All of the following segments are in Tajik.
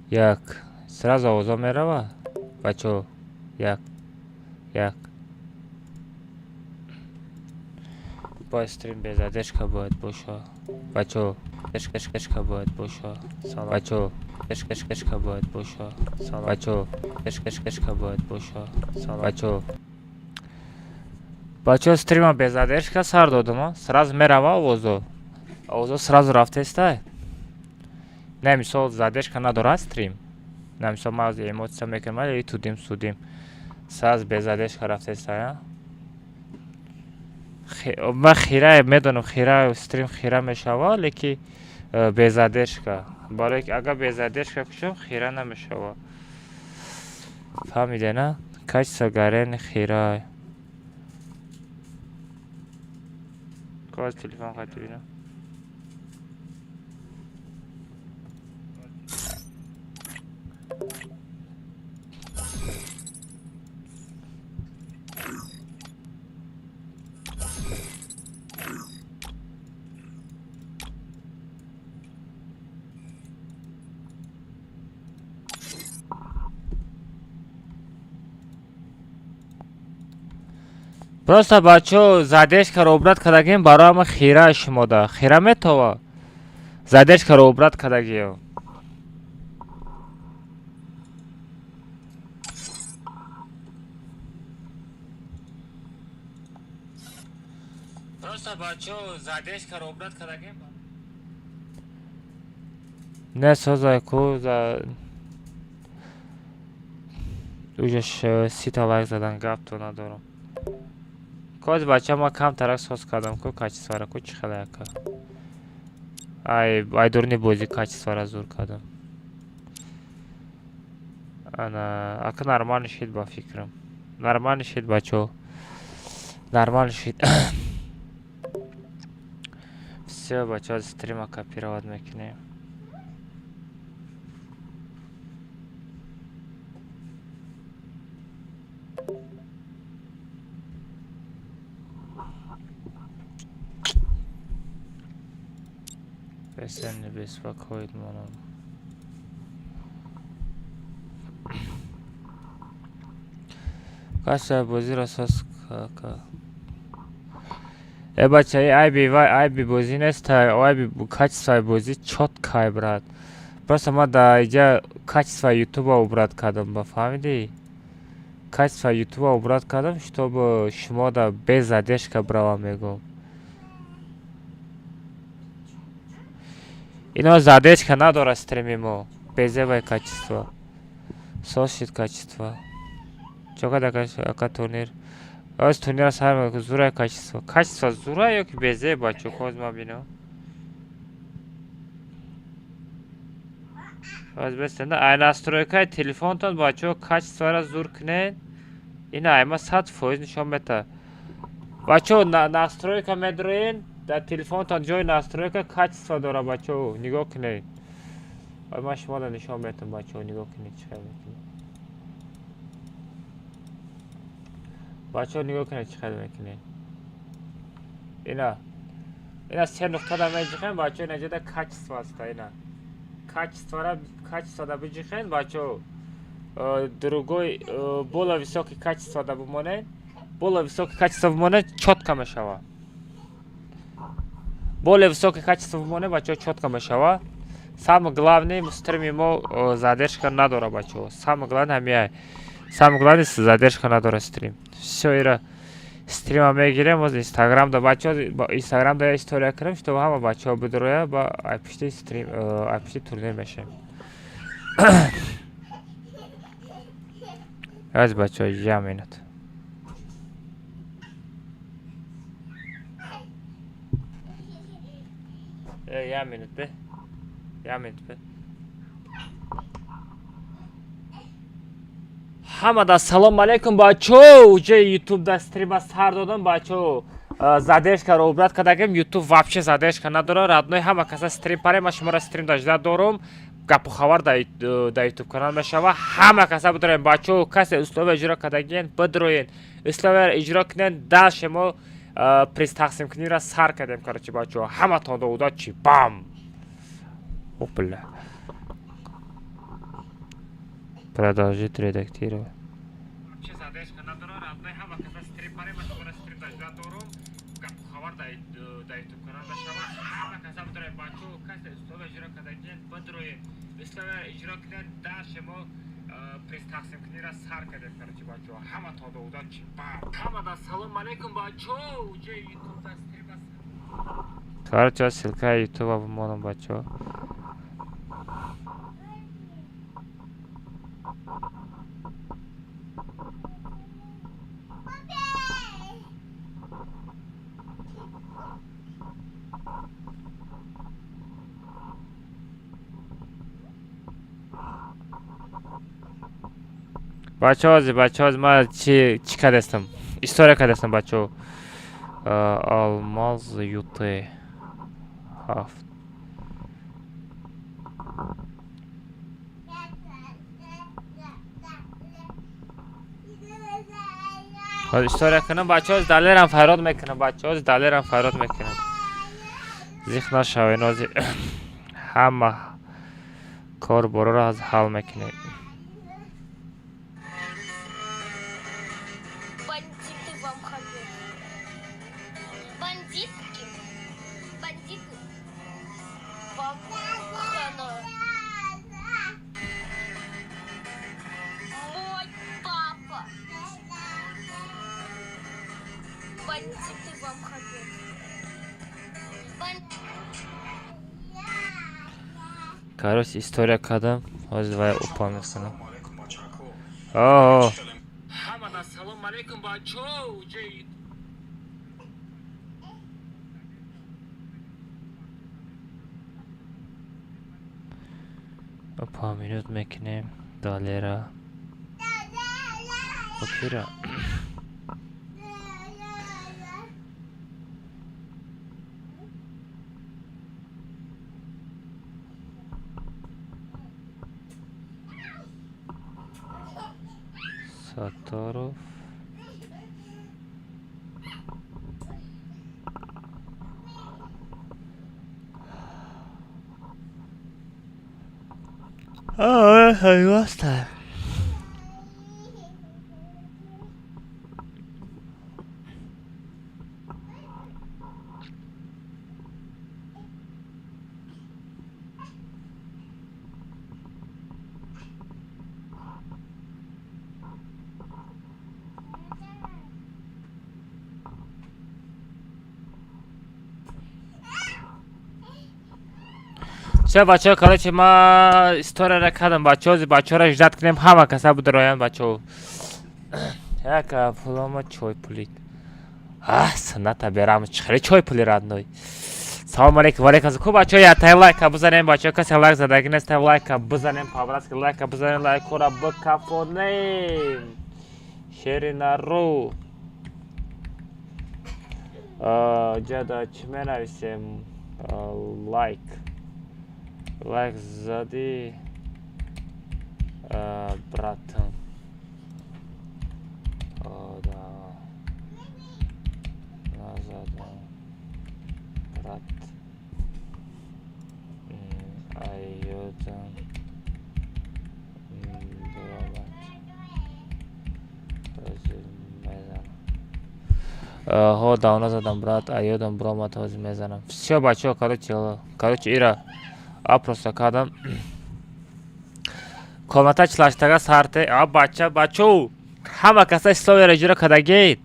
Як. Сразу овозо мерава? Бачо. Як. Як. Бояд стрим без задержка бояд боша. Бачо. Задержка бояд боша. Салом. Бачо. Задержка бояд боша. Салом. Бачо. Задержка бояд боша. Салом. Бачо. Бачо, стрима без задержка сар додам, сразу мерава овозо. Овозо сразу рафтестай. Не, мисол, задержка надорад стрим. На, мисол, ман аз эмоция мекунам, и тудим судим. Сразу без задержка рафтестай, а? Ман хира медонам, хира стрим хира мешава, леки без задержка. Барои ки агар без задержка кушам, хира намешава. Фаҳмиде, на? Качество гарени хира. Коз телефон қати бинам. Просто, бачо, задержкаро убрать кардагим, барои ама хира шумода. Хира метова. Задержкаро убрать кардагиё. Просто, бачо, задержкаро убрать кардагим. Не созай ку за уже 30-та лайк задан, гапто надорам. Коз, бача, ма камтарак соз кардам ку качествора ку, чӣ хеле яка. Ай, ай дурни бозӣ качествора зур кардам. Ана, ака, нормально шид ба фикрам. Нормально шид, бачо. Нормально шид. Всё, бачо, стрима копировать мекунем. Песен не беспокоит манам. Каса бозиро соз ка. Э, бача, и айби вай, айби бозӣ нест, айби качествои бозӣ чёткай, брат. Просто ма да иҷа качество ютуба убрать кардам, ба фаҳмидӣ? Качество ютуба убрать кардам, чтобы шумо да без задержка брава мегӯм. Ино задержка надорад стрими мо. Безебай качество. Соз шид качество. Чо када ака турнир? Оз турнира сар мекунам, зурай качество. Качество зурай ё ки безеб, бачо, коз ма бинам. Оз бестенда, ай настройкаи телефонтон, бачо, качествора зур кунед. Ина айма 100% нишон мета. Бачо, настройка медроен, дар телефонтон ҷои настройка качество дора, бачо, нигоҳ кунед. Ой, ман шуморо нишон метам, бачо, нигоҳ кунед, чӣ хел мекунед. Бачо, нигоҳ кунед, чӣ хел мекунед. Ина. Ина се нуқтада меҷиқем, бачо, ина ҷода качество аста, ина. Качествора, качествода биҷиқен, бачо. Другой боло высокий качество да бимонед. Боло высокий качество бимонед, чётко мешава. Более высокий качество бимонед, бачо, чётко мешава. Самое главное, стрими мо задержка надора, бачо. Самое главное ҳамияй. Самое главное, задержка надора стрим. Всё, ира стрима мегирем, оз Инстаграм да, бачо, Инстаграм да история кунем, чтобы ҳама бачаҳо бидроя, ба ай пишти стрим, ай пишти турнир мешавем. Аз, бачаҳо, я минут. Э, я минут бе. Я минут бе. Ҳамада салом алейкум, бачо. Уже ютуб да стрима сар додам, бачо. Задержкаро убрать кардагим, ютуб вообще задержка надора. Родной, ҳама каса стрим паре, ман шуморо стрим дажда дорум. Гапу хабар да ютуб канал мешава. Ҳама каса бидроем, бачо, касе условия иҷро кардагиен, бидроен. Условия иҷро кунен, дальше мо приз тақсимкуниро сар кардем, короче, бачо. Ҳаматон до удачи, бам. Опля. Продолжить редактировать. Короче, ссылка ютуба бимонам, бачаҳо. Бачаҳо, бачаҳо, ман чӣ кардастам? История кардастам, бачаҳо. Алмаз ют 7. История кунам, бачаҳо, Далерам фарёд мекунам, бачаҳо, Далерам фарёд мекунам. Зих нашавед, нози ҳама кор бороро аз ҳал мекунем. Бандиты вам хапет. Бандитки. Бандиты. Вам хана. Мой папа. Бандиты вам хапет. Короче, история кардам. Ҳозир вай упал мекунам. О. Ҳамада салом алейкум, бачаҳо. Опа, минут мекунем. Далера. Окира. Сатторов. Ҳайваста. Всё, бачаҳо, короче, ма историяра кардам, бачаҳо, бачаҳоро ждать кунем, ҳама каса будроянд, бачаҳо. Як пулама чой пулид. А, саната берам, хеле чой пули родной. Салом алейкум, ва алейкум. Ку бачаҳо, я тай лайка бизанем, бачаҳо, касе лайк задаги нест, тай лайка бизанем, по-братски лайка бизанем, лайкора бикафонем. Шери нару. Ҷада чӣ менависем? Лайк. Лайк зади, братан. Да. Назадам. Брат. Айёдам. Буромад. Ҳозир мезанам. Ҳо, давно задам, брат, айёдам буромад, ҳозир мезанам. Всё, бачаҳо, короче, ира опроса кардам. Комната 48-тага сарте. А бача, бачаҳо, ҳама каса условияро иҷро кардагед.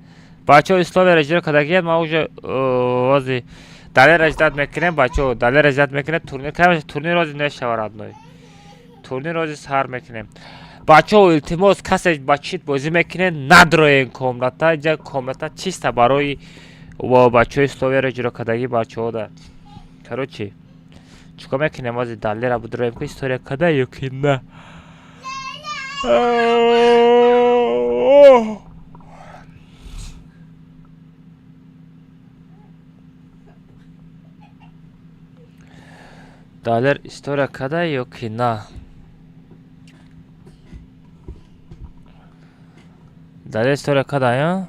Бачаҳо, условияро иҷро кардагед, ма уже ҳозир Далера ждать мекунем, бачаҳо, Далера ждать мекунем, турнир кай турнир ҳозир мешава, родной. Турнир ҳозир сар мекунем. Бачаҳо, илтимос, касе ба чит бозӣ мекунед, надроен комната, инҷа комната чиста барои бачаҳои условияро иҷро кардагӣ бачаҳода. Короче, чикор мекунем ҳозир Далера будроем, ки история када ё ки на. Далер история када ё ки на? Далер история када, я?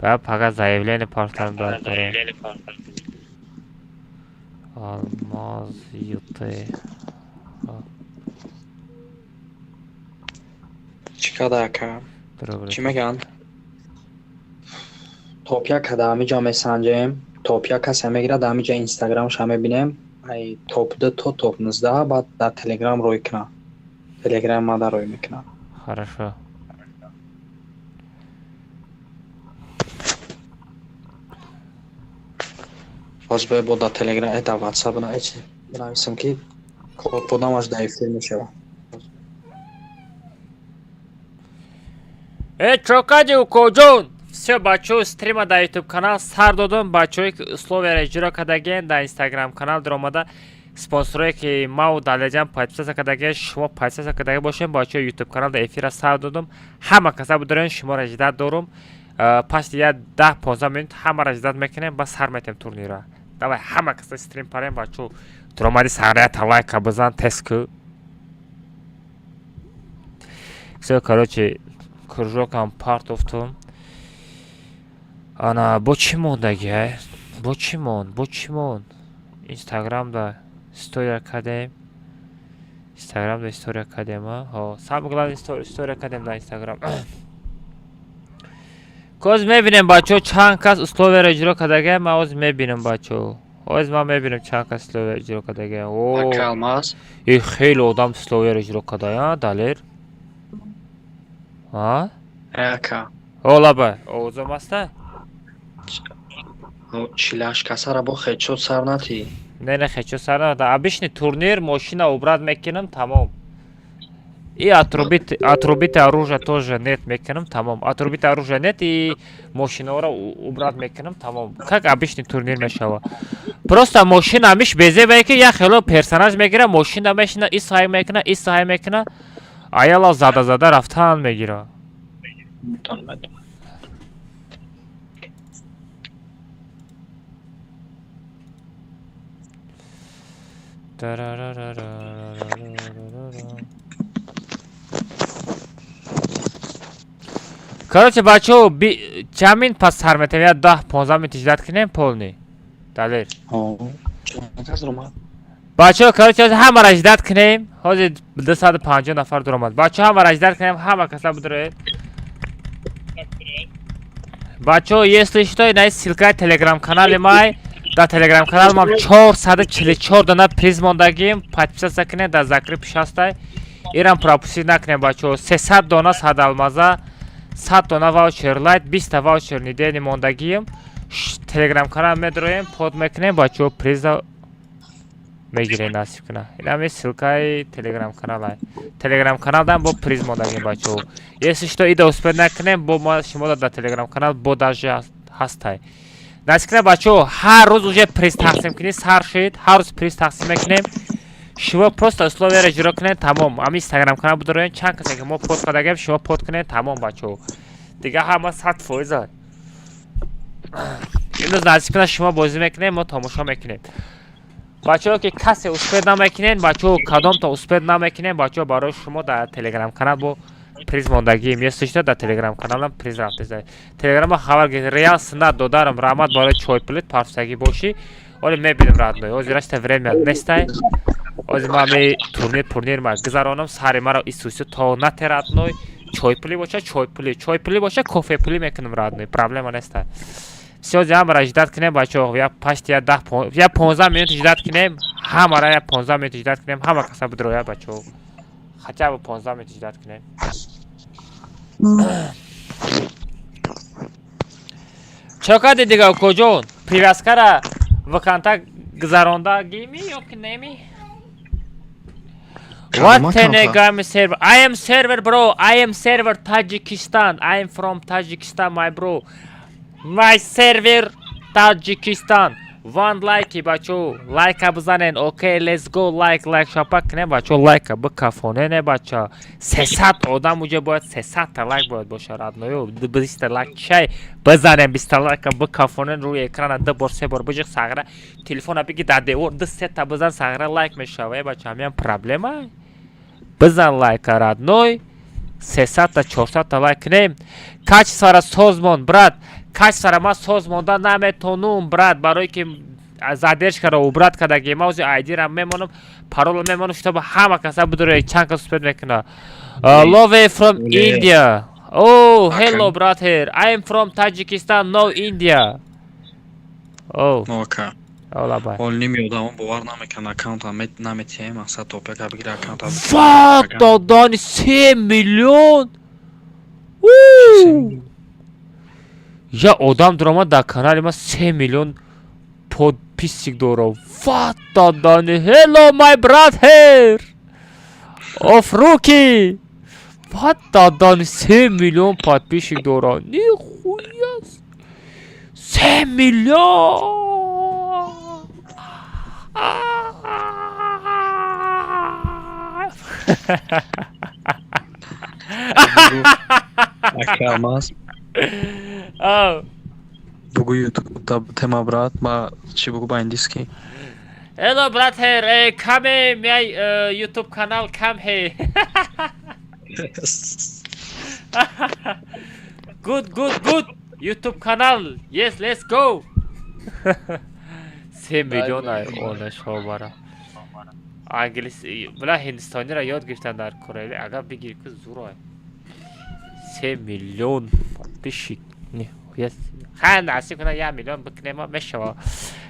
Ба пага заявление партам дар кора. Алмаз ют. Чӣ када, ака? Чӣ мегӯянд? Топ як дар ҳамиҷа месанҷем. Топ як касе мегирад, дар ҳамиҷа инстаграмша мебинем. Ай топ 2 то топ 19, баъд дар телеграм рой кунад. Телеграм мада рой мекунад. Хорошо. Боз бо дар телеграм, дар ватсап бинависам, ки код подамаш дар эфир мешавад. Э, чокади, укоҷон! Всё, бачаҳо, стрима дар ютуб канал сар додам. Бачаҳое, ки условияро иҷро кардаген, дар инстаграм канал даромада. Спонсорое, ки мау Далеҷан подписаться кардаги, шумо подписаться кардаги бошем, бачаҳо. Ютуб канал да эфира сар додам, ҳама каса бидорен, шуморо ждать дорум. Пасти я 10-15 минут ҳамаро ждать мекунем, ба сар метем турнира. Давай, ҳама каса стрим парем, бачаҳо. Туромади сағрията лайка бизан, тест ку. Всё, короче, кружокам партофтум. Ана бо чӣ мондагиай? Бо чӣ монд? Бо чӣ монд? Инстаграмда история кардем, Инстаграмда история кардем. Ҳо, самое главное, история кардем дар Инстаграм. Коз мебинем, бачаҳо, чанд кас условияро иҷро кардагиай. Ман ҳозир мебинам, бачаҳо, ҳозир ман мебинам, чанд кас условия иҷро кардагиай. Ака Алмаз. И хеле одам условияро иҷро кардая, Далер, а? Э, ака. О, лаба, овозам аста? 48 касара бо хедшот сар натӣ. Не, хечо сар надода. Обычный турнир, мошина убрать мекунам, тамом. И отрубить оружие тоже нет мекунам, тамом. Отрубить оружие нет и мошинаро убрать мекунам, тамом. Как обычный турнир мешава. Просто мошина ҳамиш безебае, ки як хело персонаж мегира, мошина мешина, и сай мекуна, и сай мекуна, аяла зада зада рафтан мегира. Метонам, метонам. Тарарарарарарарарара. Короче, бачаҳо, чанд минут пас сар метавем? Я 10-15 минут ждать кунем полный. Далер. Ҳо. Чанд кас омад? Бачаҳо, короче, ҳозир ҳамаро ждать кунем. Ҳозир 250 нафар дуромад. Бачаҳо, ҳамаро ждать кунем, ҳама каса бидуроед. Бачаҳо, если что, ина ссылкаи телеграм канали май. Дар телеграм канал мам 444 дона приз мондагим. Подписаться кунед, дар закреп шастай. Ирам пропустить накунем, бачаҳо. 300 дона сад алмаза, 100 дона ваучер лайт, 20 ваучер недельный мондагием. Телеграм канал медроем, под мекунем, бачаҳо, приза мегирем, насиб куна. Инами ссылкаи телеграм каналай. Телеграм каналдан бо приз мондагим, бачаҳо. Если что, ида успеть накунем, бо ма шумо дар телеграм канал бо даже ҳастай. Насиб куна, бачаҳо, ҳар рӯз уже приз тақсим кунӣ сар шид, ҳар рӯз приз тақсим мекунем. Шумо просто условияро иҷро кунед, тамом. Ами инстаграм канал бидороем, чанд касе ки мо под кардагем, шумо под кунед, тамом, бачаҳо. Дига ҳама 100%. Имрӯз насиб куна, шумо бозӣ мекунем, мо тамошо мекунем. Бачаҳо, ки касе успеть намекунед, бачаҳо, кадомто успеть намекунем, бачаҳо, барои шумо дар телеграм канал бо приз мондагием. Если что, дар телеграм каналам приз рафтеса. Телеграма хабар реал синат додарам, раҳмат барои чойпулит, парфтагӣ бошӣ. Оли мебинем, родной. Ҳозир рашта время нестай. Ҳозир ман ами турнир пурнир ма гузаронам, сари маро исусу то нате, родной. Чойпулӣ боша, чойпулӣ, чойпулӣ боша, кофепулӣ мекунам, родной. Проблема нестай. Всё, ҳамаро ждать кунем, бачаҳо. Я пашти я 10, я 15 минут ждать кунем, ҳамаро я 15 минут ждать кунем, ҳама каса бидроя, бачаҳо. Хотя бы 15 минут ждать кунем. Чо кардӣ дига, укоҷон? Привязкара ВКонтакт гузаронда гими ё ки неми? What Telegram server? I am server, bro. I am server Tajikistan. I am from Tajikistan, my bro. My server Tajikistan. One like, бачо. Лайка бизанен. Okay, let's go. Like, like шапак кунем, бачо. Лайка бикафонене, бача. 300 одам уже бояд 300 та лайк бояд боша, родной. 20 лайк чай бизанем, 20 лайка бикафонен рӯи экрана ду бор, се бор биҷиқ сағра. Телефона биги дар девор ду се та бизан, сағра лайк мешава. Э, бача, ҳамиам проблема? Бизан лайка, родной. 300 та 400 та лайк кунем. Качествора созмон, брат. Качествора ман соз монда наметонум, брат, барое ки задержкаро убрать кардаги. Ман ози айдира мемонам, пароло мемонам, чтобы ҳама каса бидуре чанд кас успеть мекуна. Love from India. Oh, hello, brother. I am from Tajikistan, no India. Oh. Ока. Ола бай. Ҳол ними одамо бовар намекунанд, аккаунта наметиҳем, мақсад топяка бигира аккаунта. What додани 3 миллион? Я одам дуромад дар канали ман, 3 миллион подписчик дорам. What додани? Hello, my brother of руки. What додани, 3 миллион подписчик дорам. Нихуя, 3 миллион. Ака Алмаз. Ав. Бугу ютуб тема, брат, ма чӣ бугу ба индийский? Hello, brother, come my YouTube канал come here. Good, good, good. YouTube канал. Yes, let's go. 3 миллион ай онашҳо. Англис била, ҳиндистониро ёд гирифтан дар Корея. Агар бигири, ку зурай. 3 миллион подписчик. Ниҳоят. Ха, насиб кунад, 1 миллион бикунем, мешава.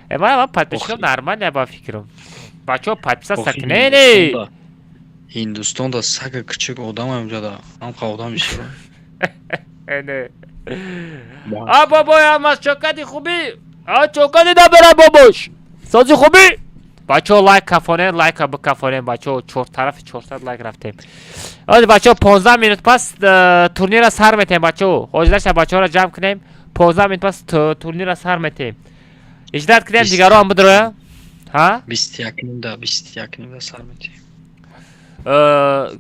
Ман подписчикам нормально ба фикрам. Бачаҳо, подписаться кунед. Ҳиндустонда сага кучук одам ҳамҷода ҳамқа одам бисёр. Не. А, бобой Алмаз, чокади, хубӣ? А, чокади набера, бобош. Сози, хубӣ? Бачаҳо, лайк кафонен, лайка бикафонен, бачаҳо, чор тарафи 400 лайк рафтем. Ҳозир, бачаҳо, 15 минут пас турнира сар метем, бачаҳо. Ҳозираша бачаҳоро ҷамъ кунем. 15 минут пас турнира сар метем. Иждат кунем, дигаро ҳам бидроя. Ҳа? 21:30-да, 21:30-да сар метем.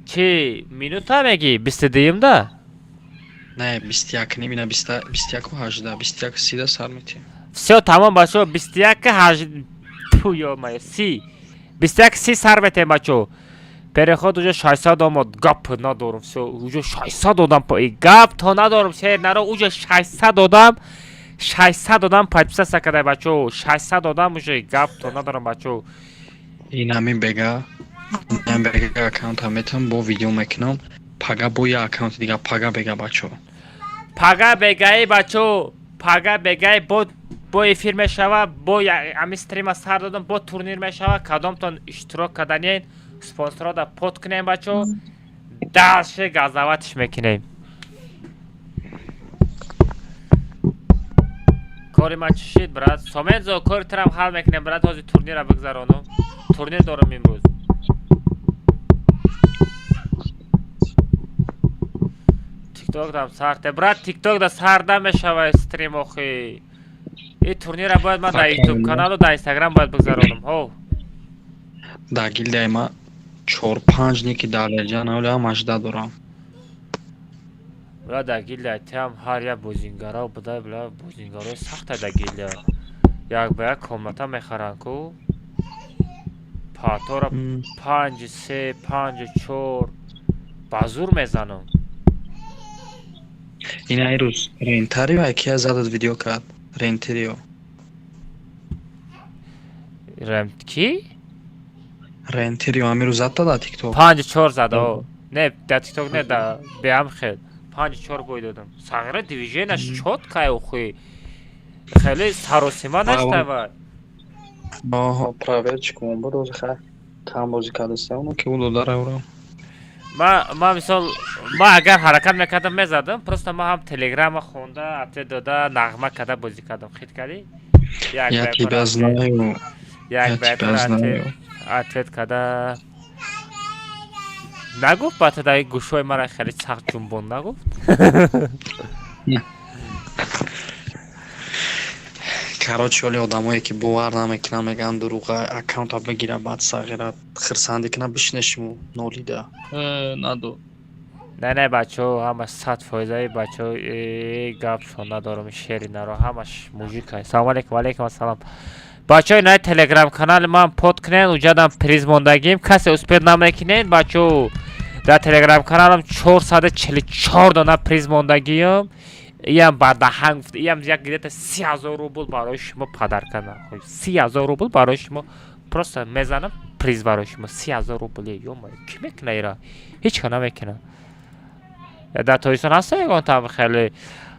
Чи минута мегӣ? 22-юмда? Не, 21:30, ина 21:18, 21:30-да сар метем. Всё, тамом, бачаҳо, 21 8, ту ё-моё, 30. 21:30 сар метем, бачаҳо. Переход уже 600 омад, гап надорум, всё, уже 600 одам, гап то надорум, шер наро, уже 600 одам, 600 одам подписаться карда, бачаҳо, 600 одам уже, гап то надорам, бачаҳо. Ин ҳамин бега, ин бега аккаунта метам, бо видео мекунам. Пага бо як аккаунти дига, пага бега, бачаҳо. Пага бегаи, бачаҳо, пага бегаи бо эфир мешава, бо ами стрима сар додам, бо турнир мешава. Кадомтон иштирок карданien, спонсорро под кунем, бачаҳо, дальше газаватиш мекунем. Кори ман чӣ шид, брат Сомензо? Кори турам ҳал мекунем, брат, ҳозир турнира бигзаронум, турнир дорам имрӯз. Тикток дам сарте, брат, тикток да сарда мешава стрим. Охи, и турнира бояд ман дар ютуб каналу дар инстаграм бояд бигзаронам, ҳо. Дар гилдияи ма чор панҷ ники далерҷан ҳоле ҳам 18 дорам. Бла, дар гилдия тиам ҳар як бозингаро буда, бла, бозингарои сахта дар гилдия. Як ба як комната мехаранд ку. Патора 5-3, 5-4 ба зур мезанам. Ина ирӯз Рентарио якия задад, видео кард. Рентерио. Рем ки? Рентерио ҳамирӯз задта дар тикток. 5-4 зада. Не, дар тикток не, да беам хел. 5-4 бой додам. Сағира движенияш чёткая, охи. Хеле саросима наштава. Оҳо, проверить кун, буд ҳозир, хай. Кам бозӣ кардаста, оно ки ӯ додара ӯро. Ма мисол, ма агар ҳаракат мекардам, мезадам, просто ма ҳам телеграма хонда, ответ дода, нағма карда бозӣ кардам. Хит кардӣ? Я тебя знаю. Як ба ответ карда нагуфт, ба тадаи гӯшҳои мара хеле сахт ҷунбон нагуфт. Короче, оли одамое ки бовар намекунанд, мегӯянд дурӯға, аккаунта бигира, баъд сағира хирсандӣ кунад, бишине шумо нолида. Надо. Не, не, бачаҳо, ҳамаш 100 фоизаи, бачаҳо, гапшон надорам, шери наро, ҳамаш мужика. Салому алейкум, алейкум ассалом. Бачаҳо, инаи телеграм канали ман под кунед, уҷадам приз мондагим, касе успеть намекунед, бачаҳо, дар телеграм каналам 444 дона приз мондагиам. Иам ба даҳан гуфт, иам як где-то 30 000 рубл барои шумо подарка, нахуй. 30 000 рубл барои шумо просто мезанам приз барои шумо, 30 000 рубл. Ё-моё, кӣ мекуна ира? Ҳеҷ ка намекуна. Дар Тоҷикистон ҳаста ягон там хеле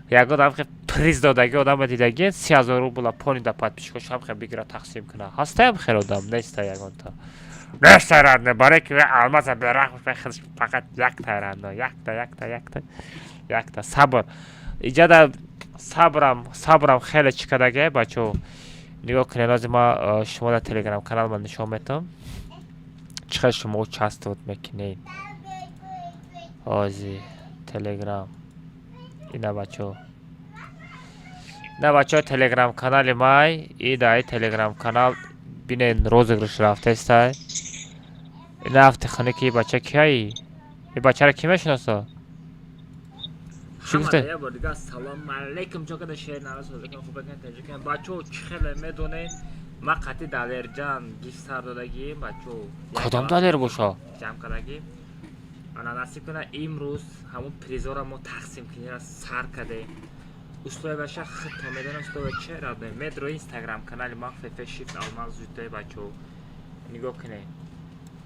ягон там приз додаги одама дидаги, 30 000 рубла пони да подписчикош ҳам хел бигира, тақсим куна? Ҳастаям хел одам неста, ягонта неста, родной, барое ки алмаза бераҳм фақат якта, родной, якта, якта, якта, якта. Сабр иҷада, сабрам, сабрам хеле чӣ кардагия, бачаҳо. Нигоҳ кунед, ҳозир ма шумо дар телеграм канал ман нишон метавам, чӣ хел шумо участвовать мекунед. Ҳозир телеграм, ина, бачаҳо, ина, бачаҳо, телеграм канали май и дар телеграм канал бинед, розыгрыш рафтестай. Ина ҳафти хона ки бача кияи? И бачаро ки мешиноса? Чӣ гуфте? Я бор дига салом алейкум, чо када шеър нарасозакан, хубакан, таҷикан. Бачаҳо, чӣ хеле медонед, ман қатъи Далерҷан гифт сар додагим, бачаҳо. Кадом Далер боша? Ҷамъ кардагим. Ана, насиб кунад, имрӯз ҳамон призора мо тақсим кунира сар кардем. Условияша худто медонем, условия че, родной. Медро инстаграм канали ма фф shift алмаз зуде, бачаҳо. Нигоҳ кунед.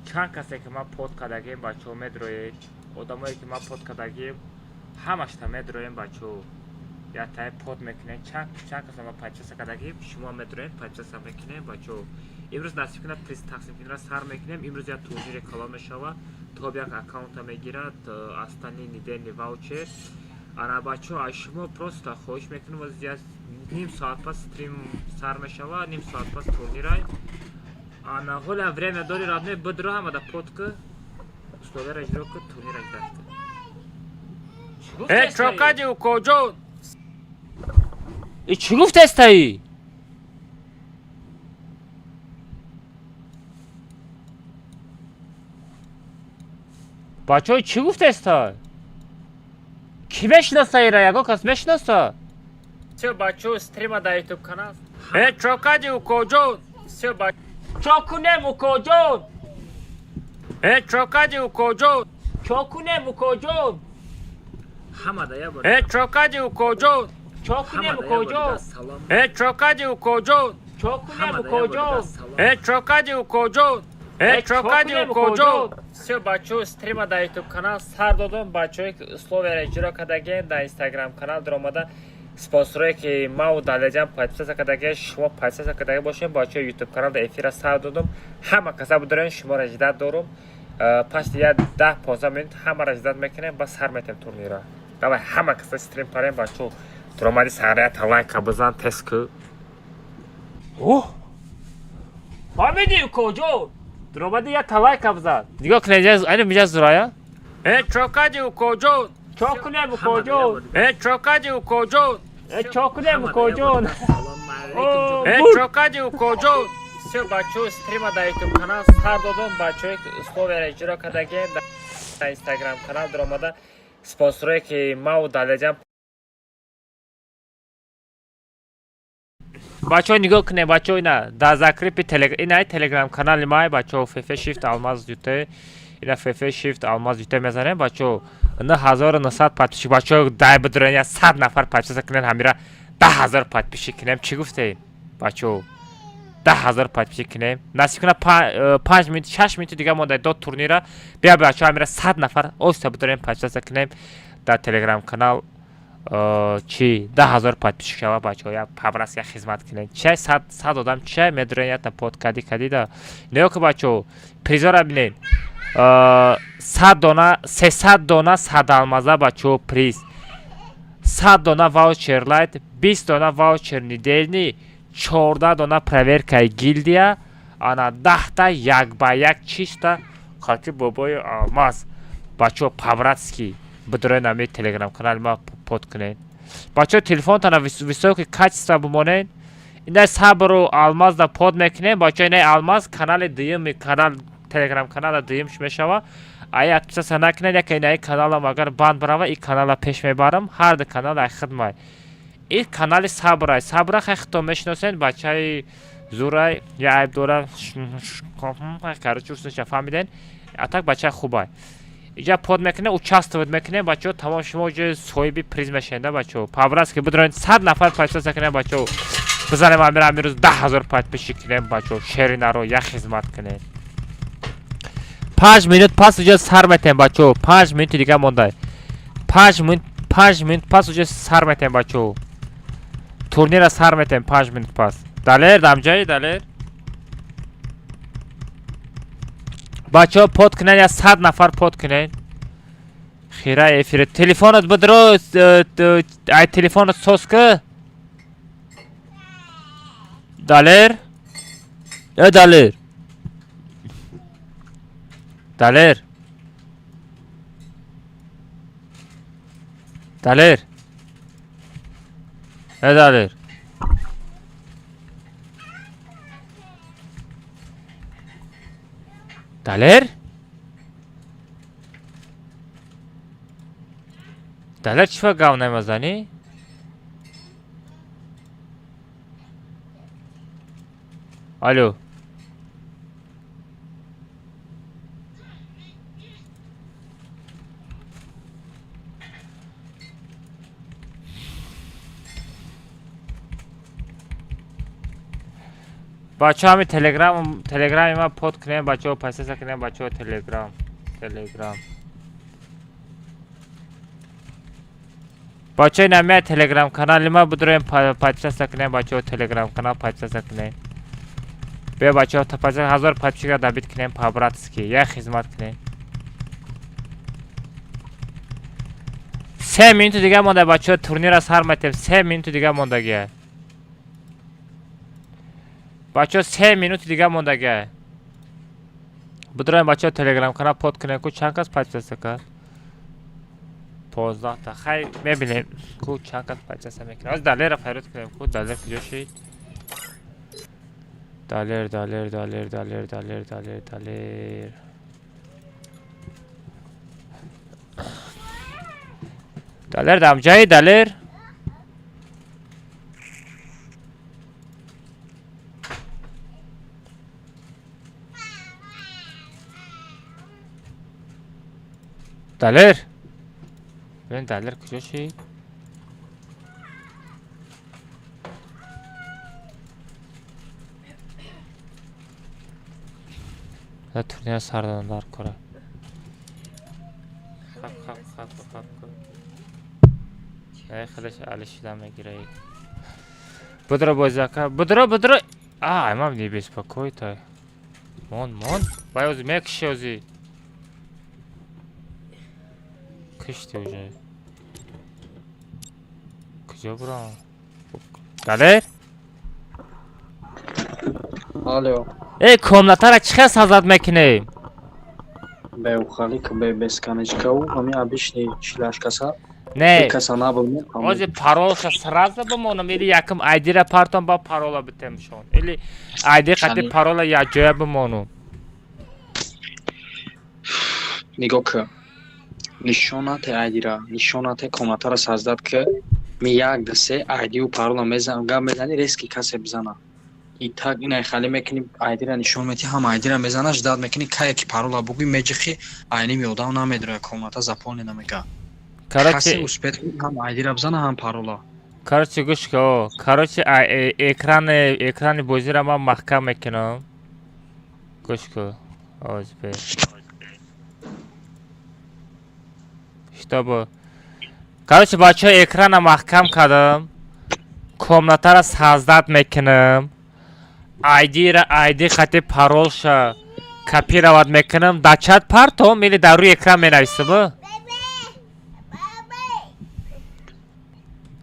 Чанд касе ки ман под кардагим, бачаҳо, медроед. Одамое ки ман под кардагим, ҳамашта медроем, бачаҳо. Ятае под мекунем. Чанд чанд каса ман подписка кардагим, шумо медроед, подписка мекунем, бачаҳо. Имрӯз насиб кунад, приз тақсим кунира сар мекунем. Имрӯз як турнири калон мешавад. Топ як аккаунта мегирад, остальные недельный ваучер. Ана, бачаҳо, аз шумо просто хоҳиш мекунем, аз ним соат пас стрим сар мешавад, ним соат пас турнирай. Ана, ҳола время дори, родной, бидро ҳамада под ку, условияро иҷро ку, турнира ждать ку. Э, чо кади, укоҷон? И чӣ гуфтестаи? Бачаҳо, чӣ гуфтеста? Кӣ мешиноса ира? Ягон кас мешиноса? Всё, бачаҳо, стрима дар ютуб канал. Э, чо кади, укоҷон? Всё, ба чо кунем, укоҷон? Э, чо кади, укоҷон? Чо кунем, укоҷон? Э, чо кади, укоҷон? Чо кунем, укоҷон? Э, чо кади, укоҷон? Чо кунем, укоҷон? Э, чо кади, укоҷон? Э, чо кади, укоҷон? Всё, бачаҳо, стрима дар ютуб канал сар додам. Бачаҳое ки условияро иҷро кардагиен, дар инстаграм канал даромада, спонсорое ки мау Далеҷан подписаться кардагиен, шумо подписаться кардаги бошем, бачаҳо, ютуб канал дар эфира сар додам. Ҳама каса будорен, шуморо ждать дорум. Пас я 10-15 минут ҳамаро ждать мекунем, ба сар метем турнира. Давай, ҳама каса стрим парем, бачаҳо. Дуромади сарията лайка бизан, тест ку. Оҳ! Фаҳмидӣ, укоҷон? Дуромади я талайка бизан. Нигоҳ кунед, айна миҷа зурая. Э, чо кади, укоҷон? Чо кунем, укоҷон? Э, чо кади, укоҷон? Э, чо кунем, укоҷон? Э, чо кади, укоҷон? Всё, бачаҳо, стрима дар ютуб канал сар додам. Бачаҳое ки условияро иҷро кардагиен, дар инстаграм канал даромада, спонсорое ки мау Далеҷан. Бачаҳо, нигоҳ кунед, бачаҳо, ина дар закрепи ина телеграм канали май, бачаҳо, фф shift алмаз ют, ина фф shift алмаз ют мезанем, бачаҳо. 9900 подписчик, бачаҳо, дай бидурен, я 100 нафар подписаться кунед, ҳамира 10 000 подписчик кунем. Чӣ гуфтем, бачаҳо? 10 000 подписчик кунем, насиб кунад. 5 минут, 6 минути дига монда до турнира. Бия, бачаҳо, ҳамира 100 нафар оста бидурем, подписаться кунем дар телеграм канал. Чӣ, 10 000 подписчик шава, бачаҳо, я по-братски хизмат кунед. Чай 100 одам чай медурен, ята под кади кадида. Нигоҳ ку, бачаҳо, призора бинед: 100 дона, 300 дона садалмаза, бачаҳо, приз, 100 дона ваучер лайт, 20 дона ваучер недельный, 14 дона проверкаи гилдия, ана 10-та як ба як чиста қати бобои алмаз. Бачаҳо, по-братски бидурен, ами телеграм канали ма под кунед. Бачаҳо, телефонтона высокий качество бимонед. Инай сабру алмазда под мекунем, бачаҳо. Инай алмаз канали дуюми канал, телеграм канала дуюмш мешава. Ай отписаться накунед, яке инаи каналам агар банд барава, и канала пеш мебарам. Ҳар ду канал ай хидмай. И канали сабрай, сабра хай хито мешиносен, бачаи зурай, я айб дора, короче, усунша фаҳмиден. А так бачаи хубай. Иҷа под мекунем, участвовать мекунем, бачаҳо, тамом. Шумо ҷо соҳиби приз мешавед, да, бачаҳо. По-братски бидроед, 100 нафар подписаться кунем, бачаҳо, бизанем амира, амирӯз 10 000 подписчик кунем, бачаҳо, шеринаро як хизмат кунем. 5 минут пас уҷа сар метем, бачаҳо, 5 минути дига монда. 5 минут, 5 минут пас уҷа сар метем, бачаҳо, турнира сар метем 5 минут пас. Далер дамҷаи Далер, бачаҳо, под кунед, я 100 нафар под кунед. Хира эфире телефонат бидро, ай телефонат сос ки. Далер, э, Далер, Далер, Далер, э, Далер, Далер. Далер чӣ гав намезанӣ? Алло. Бачаҳо ҳами телеграми ма под кунем, бачаҳо пасеса кунем, бачаҳо телеграм, телеграм. Бачаҳо инамия телеграм канали ма бидроем подписаться кунем, бачаҳо телеграм канал подписаться кунем. Бия бачаҳо 1000 подписчика добить кунем по-братски, як хизмат кунем. 3 минуту дига монда бачаҳо турнира сар метем, 3 минуту дига мондагия. Бачаҳо 3 минути дига мондага. Бидроем бачаҳо телеграм канал под кунем, ку чанд кас подписаться кард? 15 та. Хай мебинем ку чанд кас подписаться мекунад. Ҳозир Далерро фарёд кунем, ку Далер куҷо шид? Далер, Далер, Далер, Далер, Далер, Далер, Далер. Далер дамҷаи Далер? Далер? Бибин Далер куҷо шид? Турнира сар додам дар кора. Хап, хап, хап, хап. Ай хелеш али шида мегираи. Будро бозака, будро, будро. А, имам не беспокой тай. Мон, мон. Вай ози мекши ози. Кишти уже. Куҷо бурам? Далер? Алло. Эй, комнатара чӣ хел сазад мекунем? Беухалик, бе бесконечкау, ами обычный чилаш каса. Не. Каса набуд. Ози паролша сразу бимонам или якм айдира партом ба парола битемшон. Или айди қати парола якҷоя бимонам. Нигоҳ кун. Нишонате айдира, нишонате комнатара саздат ки ми як ду се айдиу парола мезанам, гап мезани резки касе бизана. И так инай хали мекунӣ айдира нишон мети, ҳам айдира мезана, ждат мекунӣ кае ки парола бугӯй меҷихи айними одам намедроя комната заполнена мека. Короче, успеть ҳам айдира бизана, ҳам парола. Короче, гӯш кун. Короче, экрани бозиро ман маҳкам мекунам. Гӯш кун. Оз бе. Чтобы короче, бачаҳо экрана маҳкам кардам. Комнатара создать мекунам. Айдира айди хати паролша копировать мекунам. Дар чат партом или дар рӯи экран менависам?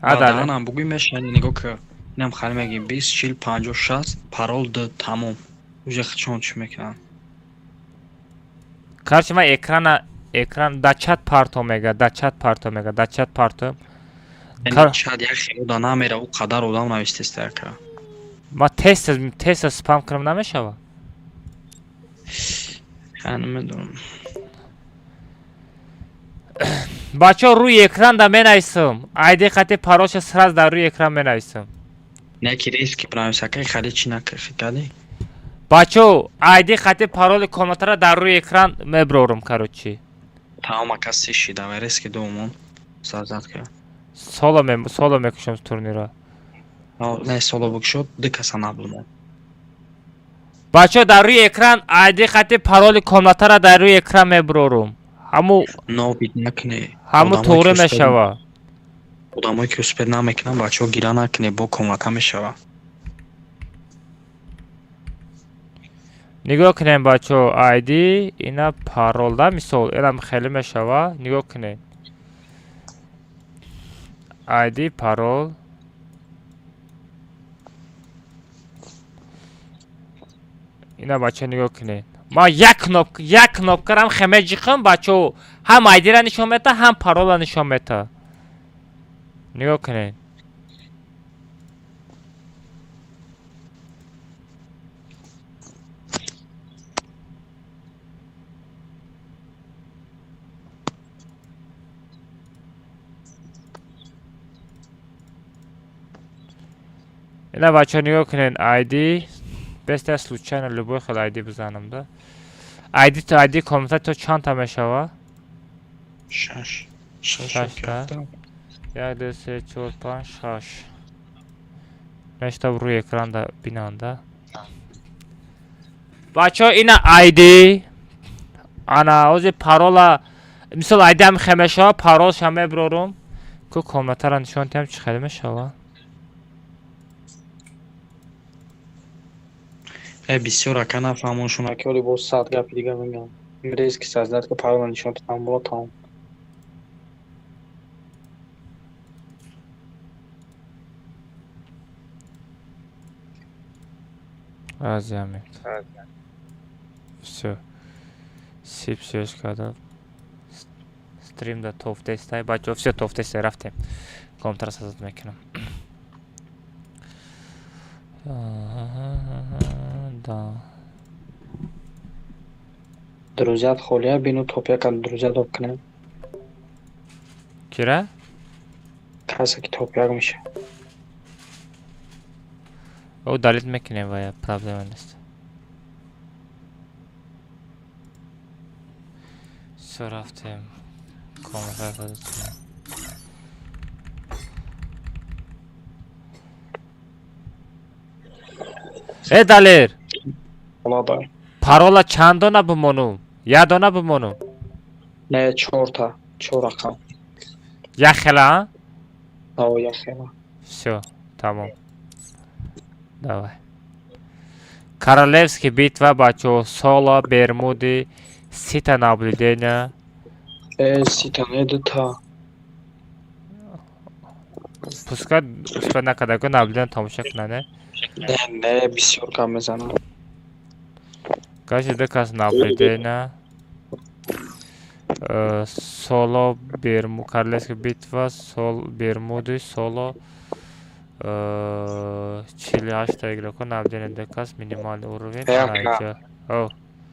Аданам бугӯй мешани нигоҳ кун. Инам хали мегӣ 20 40 50 60 парол д тамом. Уже чон чӣ мекунам? Короче, ман экран дар чат партом мега, дар чат партом мега, дар чат партом. Чат як хело да намера, ӯ қадар одам навистеста яка. Ма тест спам кунам намешава? Ха, намедонам. Бачаҳо рӯи экран да менависам. Айди қати паролша сразу дар рӯи экран менависам. Не ки риски бинавис, акай хали чӣ накарди? Бачаҳо, айди қати пароли комнатара дар рӯи экран меброрум, короче. Тамом ака си шида, вай риски дуумон сарзад кард. Соло мекушам турнира. Не, соло букшод, ду каса набудам. Бачаҳо дар рӯи экран айди қати пароли комнатара дар рӯи экран меброрум. Ҳаму нобид накунӣ. Ҳаму туғри мешава. Одамое ки успед намекунанд, бачаҳо гира накунӣ, бо комната мешава. Нигоҳ кунем бачаҳо, айди ина парол да мисол, инам хеле мешава, нигоҳ кунем. Айди парол ина бачаҳо нигоҳ кунед. Ма як кнопкарам хеме ҷиқам бачаҳо, ҳам айдира нишон мета, ҳам парола нишон мета. Нигоҳ кунед. Ина, бачаҳо, нигоҳ кунед, ID беста случайно любой хел ID бизанам да. ID то ID комната то чандта мешава? Шаш. Шаш. Шашта. Як, ду, се, чор, панҷ, шаш. Нешта рӯи экран да бинанда. Бачаҳо, ина ID. Ана ҳозир парола, мисол, ID ҳам хе мешава, паролша меброрум. Ку комнатаро нишон диҳам, чӣ хеле мешава? Э, бисёр ака нафаҳмоншон, ака, оли боз 100 гапи дига мегӯям. Резко создать ка, парола нишон там була, тамом. Азиамед. Всё. Сип сёш кардам. Стрим да тофтестай. Бачаҳо, всё, тофтестай, рафтем. Компютер создать мекунам. Да. Друзьят холия бину, топ яка друзья доп кунем. Кира? Касе ки топ як меша. Удалить мекунем ва проблема нест. Всё, рафтем. Компютер создать кунем. Э, Далер, Ладай. парола чанд дона бимонум? Як дона бимонум? Не, чорта, чор рақам. Як хела, а? Ао, як хела. Всё, тамом. Давай. Королевский битва, бачаҳо, соло, Бермуди, 30-та наблюдения. Э, 30-та не, дута. Пускай успеть накарда, наблюдение тамошо кунад, не? Не, не, бисёр гап мезанам. Короче, ду кас наблюдения. Соло, Берму, Королевская битва, сол, Бермуды, соло, 48-та игрока, наблюдение ду кас, минимальный уровень. Э, Ана ака. иҷа. О,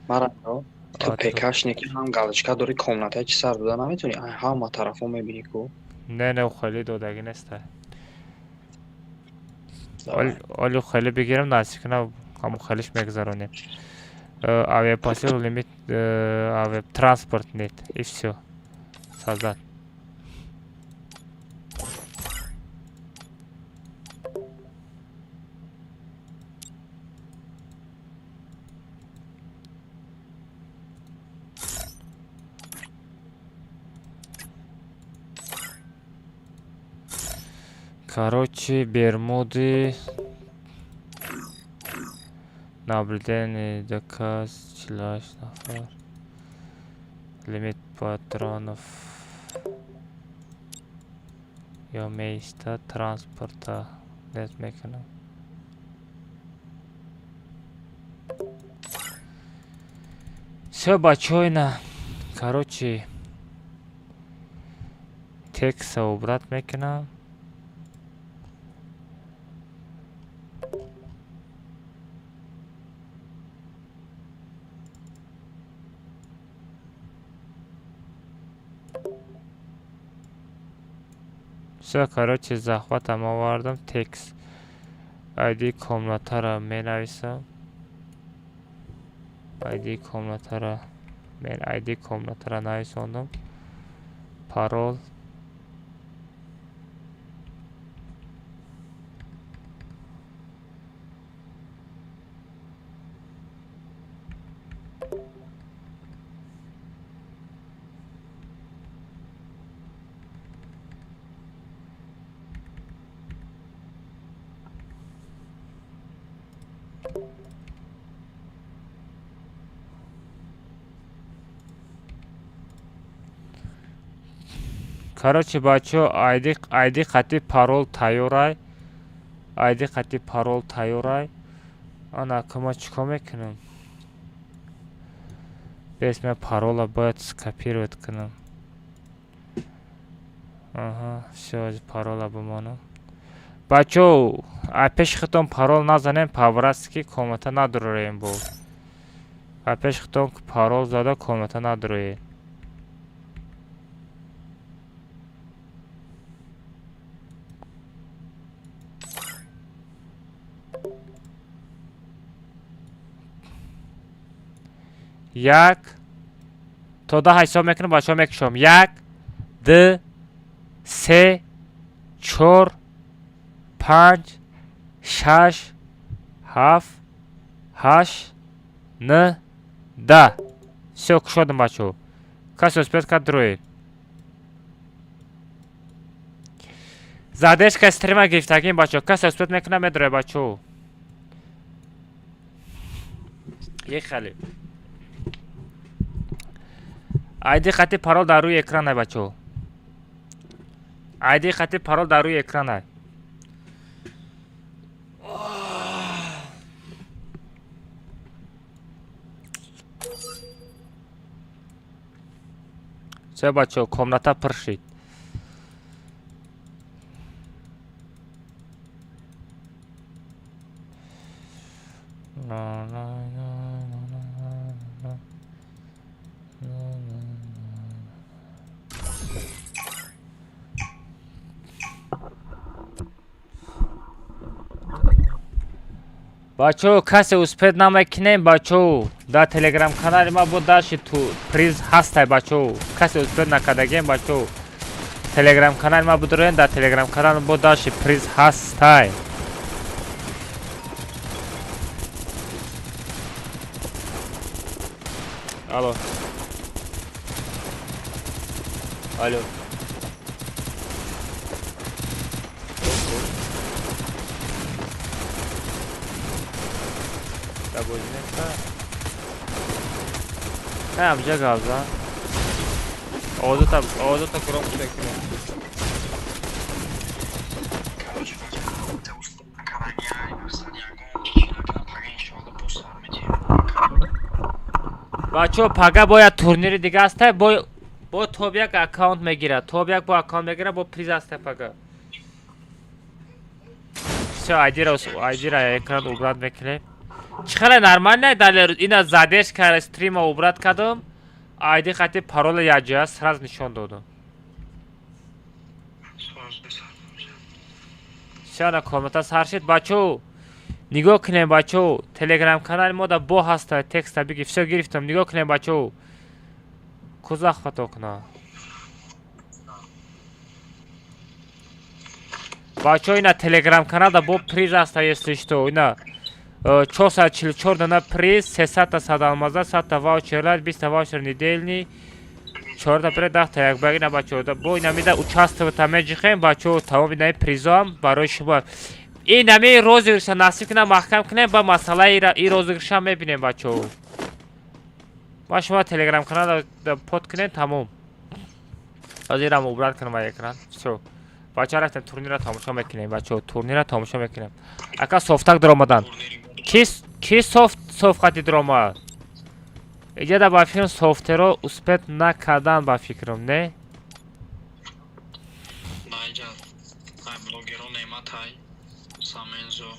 Мара, ту а, ПКшники ҳам галочка дори, комната чи сар дода наметавонӣ, ай ҳама тарафо мебинӣ ку. Не, не, хеле додагӣ неста. Оли хеле бигирам, наздик кунам, ҳамон хелиш мегузаронем. Авиапосил лимит, авиатранспорт нет, и всё. Создать. Короче, Бермуды. Наблюдение доказ, 48 нафар. Лимит патронов. Ё меиста транспорта. Нет мекунам. Всё, бачаҳо, ина. Короче, текста убрать мекунам. Всё, короче, захватам овардам, текст. ID комнатаро менависам. ID комнатаро мен ID комнатаро нависондам. Парол. Короче, бачаҳо, ID қати парол тайёрай. ID қати парол тайёрай. Ана ка ма чӣ кор мекунам? Бес, ман парола бояд скопировать кунам. Аҳа, всё, парола бимонам. Бачаҳо, а пеши худтон парол назанем, по-братски комната надуроем бо. А пеши худтон парол зада комната надуроем. 1 то 10 ҳисоб мекунам, бачаҳо мекушом. 1 2 3 4 5 6 7 8 9 10. Всё, кушодам, бачаҳо. Касе успеет кард, дуроед. Задержка стрима гирифтагим, бачаҳо. Касе успеет мекунад, медуроед, бачаҳо. Ехали. Айди хати парол дар рӯи экранай, бачаҳо. Айди хати парол дар рӯи экранай. Всё, бачаҳо, комната пур шид. Бачаҳо, касе успеет намекунем, бачаҳо. Дар телеграм канали ма бо даши ту приз ҳастай, бачаҳо. Касе успеет накардагем, бачаҳо. Телеграм канали ма будроен, дар телеграм канал бо даши приз ҳастай. Алло. Алло. Ҳамҷа гап зан. Овозата громко мекунем. Бачаҳо, пага бояд турнири дига ҳастай, бо топ як аккаунт мегирад. Топ як бо аккаунт мегирад, бо приз ҳастай пага. Всё, айдира экран убрать мекунем. Чӣ хеле нормально далер, ина задержка стрима убрать кардам. Айди хати парола якҷоя сразу нишон додам. Всё, на комната сар шид, бачаҳо. Нигоҳ кунем, бачаҳо. Телеграм канали мо да бо ҳаста, текста биги. Всё, гирифтам. Нигоҳ кунем, бачаҳо. Кузах хато куна. Бачаҳо, ина телеграм канал да бо приз ҳаста, если что. Ина 444 дана приз, 300 та садалмаза, 100 та ваучер лайт, 20 та ваучер недельный, 4 та пре, 10 та як баг. Ина бачаҳо, бо ина мида участвовать меҷихем, бачаҳо, тамоми инаи призоам барои шумо. Ин ами розыгрыша насиб кунам, маҳкам кунем, ба масъалаи и розыгрыша мебинем, бачаҳо. Ма шумо телеграм канал под кунем, тамом. Ҳозирам убрать кунам ба экран. Всё. Бачаҳо, рафтем турнира тамошо мекунем, бачаҳо, турнира тамошо мекунем. Ака софтак даромадан. Ки софт софхати даромад? Иҷада ба фикрам софтеро успеет накардан, ба фикрам, не? Наиҷа ай блогеро Неъматай, Самензо,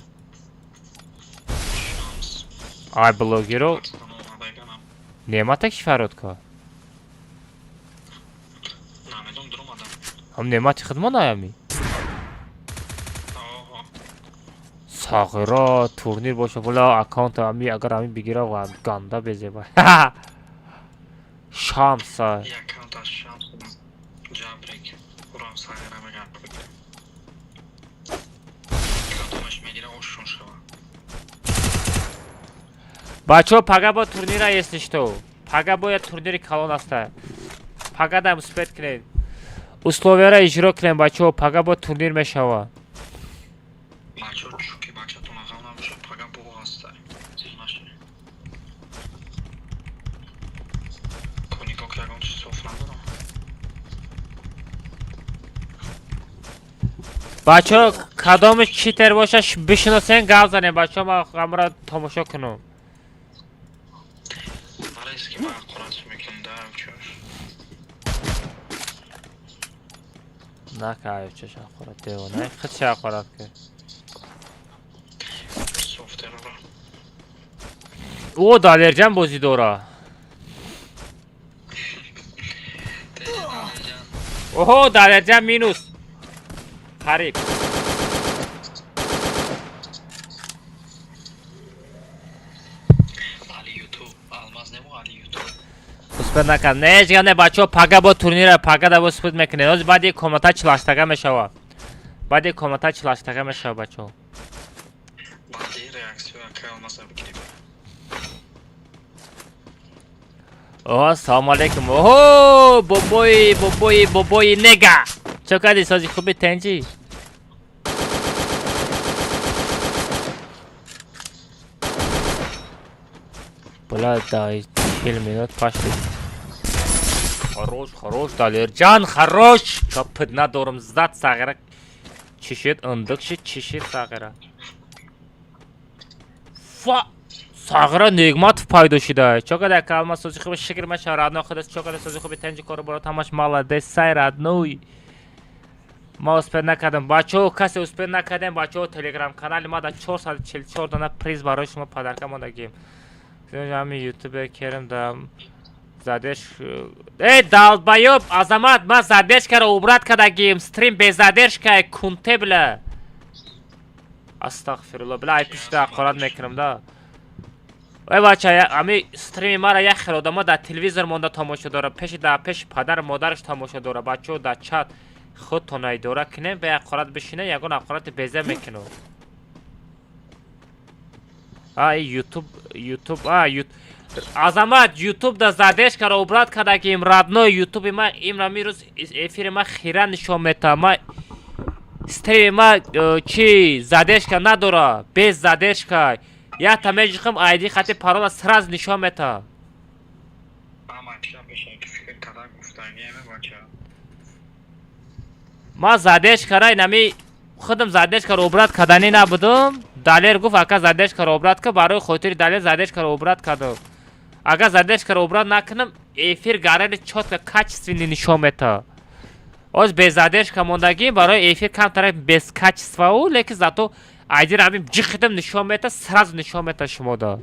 Шамс. Ай блогеро Неъмата ки фарёд кард? Намедон, дуромадам. Ҳам Неъмати худмон аями? Сағира турнир боша, вала аккаунт ами агар ами бигира ва ганда безеба. Шамса. Аккаунт аз Шамс Ҷабрик. Урам сағира меган. Кадомаш мегира, ошон шава. Бачаҳо, пага бо турнира, если что. Пага бояд турнири калон аста. Пага дам успеет кунед. Условияра иҷро кунем, бачаҳо, пага бо турнир мешава. Бачаҳо, чуки бачатон ағал набошад, пага бо ҳастай. Зиқ нашед. Коникок ягон чиз соф надорам. Бачаҳо, кадоми читер боша, бишиносен, гап занем, бачаҳо, ман ҳамра тамошо кунам. Барест ки ба ҳақорат мекунам да чош. Нака чош ҳақорат, девона, худш ҳақорат ки. Софтерора. О, Далерҷан бозӣ дора. Оҳо, Далерҷан минус. Қариб. Али Ютуб, Алмаз нему Али Ютуб. Успед накард. Не, ҳеҷ гап не, бачаҳо, пага бо турнира, пага да успед мекунед. Ҳозир баъди комната 48-тага мешава. Баъди комната 48-тага мешава, бачаҳо. Баъди реаксия калмаса бигирем. О, салому алейкум. Оҳо, бобои, бобои, бобои нега. Чо кардӣ, сози хуби тенҷӣ? Бля, дай 40 минут пошли. Хорош, хорош, Далерҷан, хорош. Гапит надорам, зад сағира. Чишид, ындык шид, чишид сағира. Фа! Сағира Негматов пайдо шида. Чо када калма сози хуби шикр маша родной худас, чо када сози хуби тенҷи кору борот ҳамаш молодец, сай родной. Ма успед накардам. Бачаҳо, касе успед накардем, бачаҳо, телеграм канали ма да 444 дона приз барои шумо подарка мондагим. Ҳами ютубер керем да задеш. Эй, долбоёб, Азамат, ма задержкаро убрать кардагим. Стрим без задержка, кунте, бля. Астағфирулло, бля, ай пишта ҳақорат мекунам да. Эй бача, ами стрими мара як хел одамо дар телевизор монда тамошо дора, пеши да пеши падару модараш тамошо дора. Бачаҳо, дар чат худтона идора кунем, бе ҳақорат бишинем, ягон ҳақорати беза мекунам. А, ютуб, ютуб, а, Азамат, ютуб да задержкаро убрать кардагим, родной. Ютуби ма имра мирӯз эфири ма хира нишон метавад. Ма стрими ма чи задержка надора, без задержка. Якта меҷихам айди хати парола сразу нишон метавад. Ама шабеша ки фикр карда гуфтагиеме, бача. Ма задержкара инами худам задержкаро убрать карданӣ набудум. Далер гуфт, ака, задержкаро убрать ка, барои хотири Далер задержкаро убрать кардам. Агар задержкаро убрать накунам, эфир гарани чётко качественный нишон метавад. Оз без задержка мондагӣ барои эфир камтара без качествоу, лекин зато айдира ҳамин ҷихидам нишон метавад, сразу нишон метавад шумода.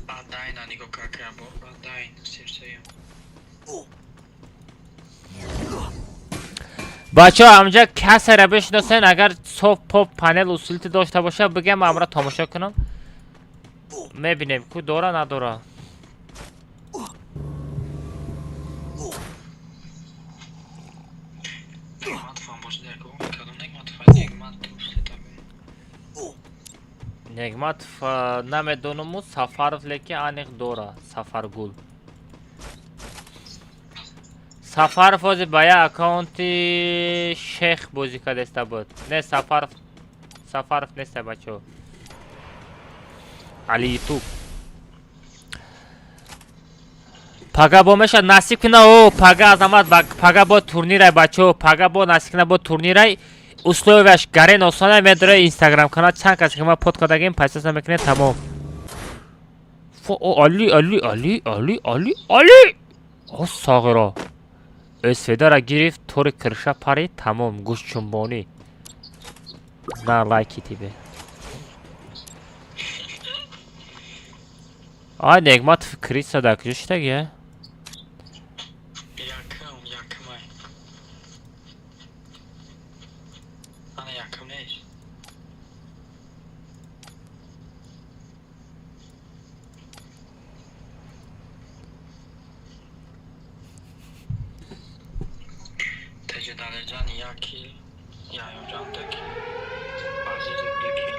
Бадайна нигоҳ какая бор, бадайн сирсеям. Бачаҳо, ҳамҷа касеро бишиносен, агар соф поп панел усулити дошта боша, бигем, амра тамошо кунам. Мебинем, ку дора надора. Негматов ҳам бошад яко. Кадом Негматов? Негматов сетагум. Негматов намедонаму, Сафаров лекин аниқ дора. Сафаргул. Сафаров ҳозир ба як аккаунти шех бозӣ кардаиста буд. Не, Сафаров, Сафаров неста, бачаҳо. Али Ютуб. Пага бо мешад насиб кина о пага Азамат, пага бо турнирай, бачаҳо, пага бо насиб кина бо турнирай. Условияш гарен осона медора. Инстаграм канал чанд касе ки ма под кардагим пайсаса мекунед, тамом. Фо о Али, Али, Али, Али, Али, Али! О, сағиро. СВДра гирифт, тори крыша парид, тамом, гӯшчунбонӣ. На лайки тебе. Ай, Негматов криса дар куҷо шидаги? Якум, якумай. Ана якум нест. Теҷа Далерҷан як кил, Яҳёҷан ду кил, Азизов ду кил.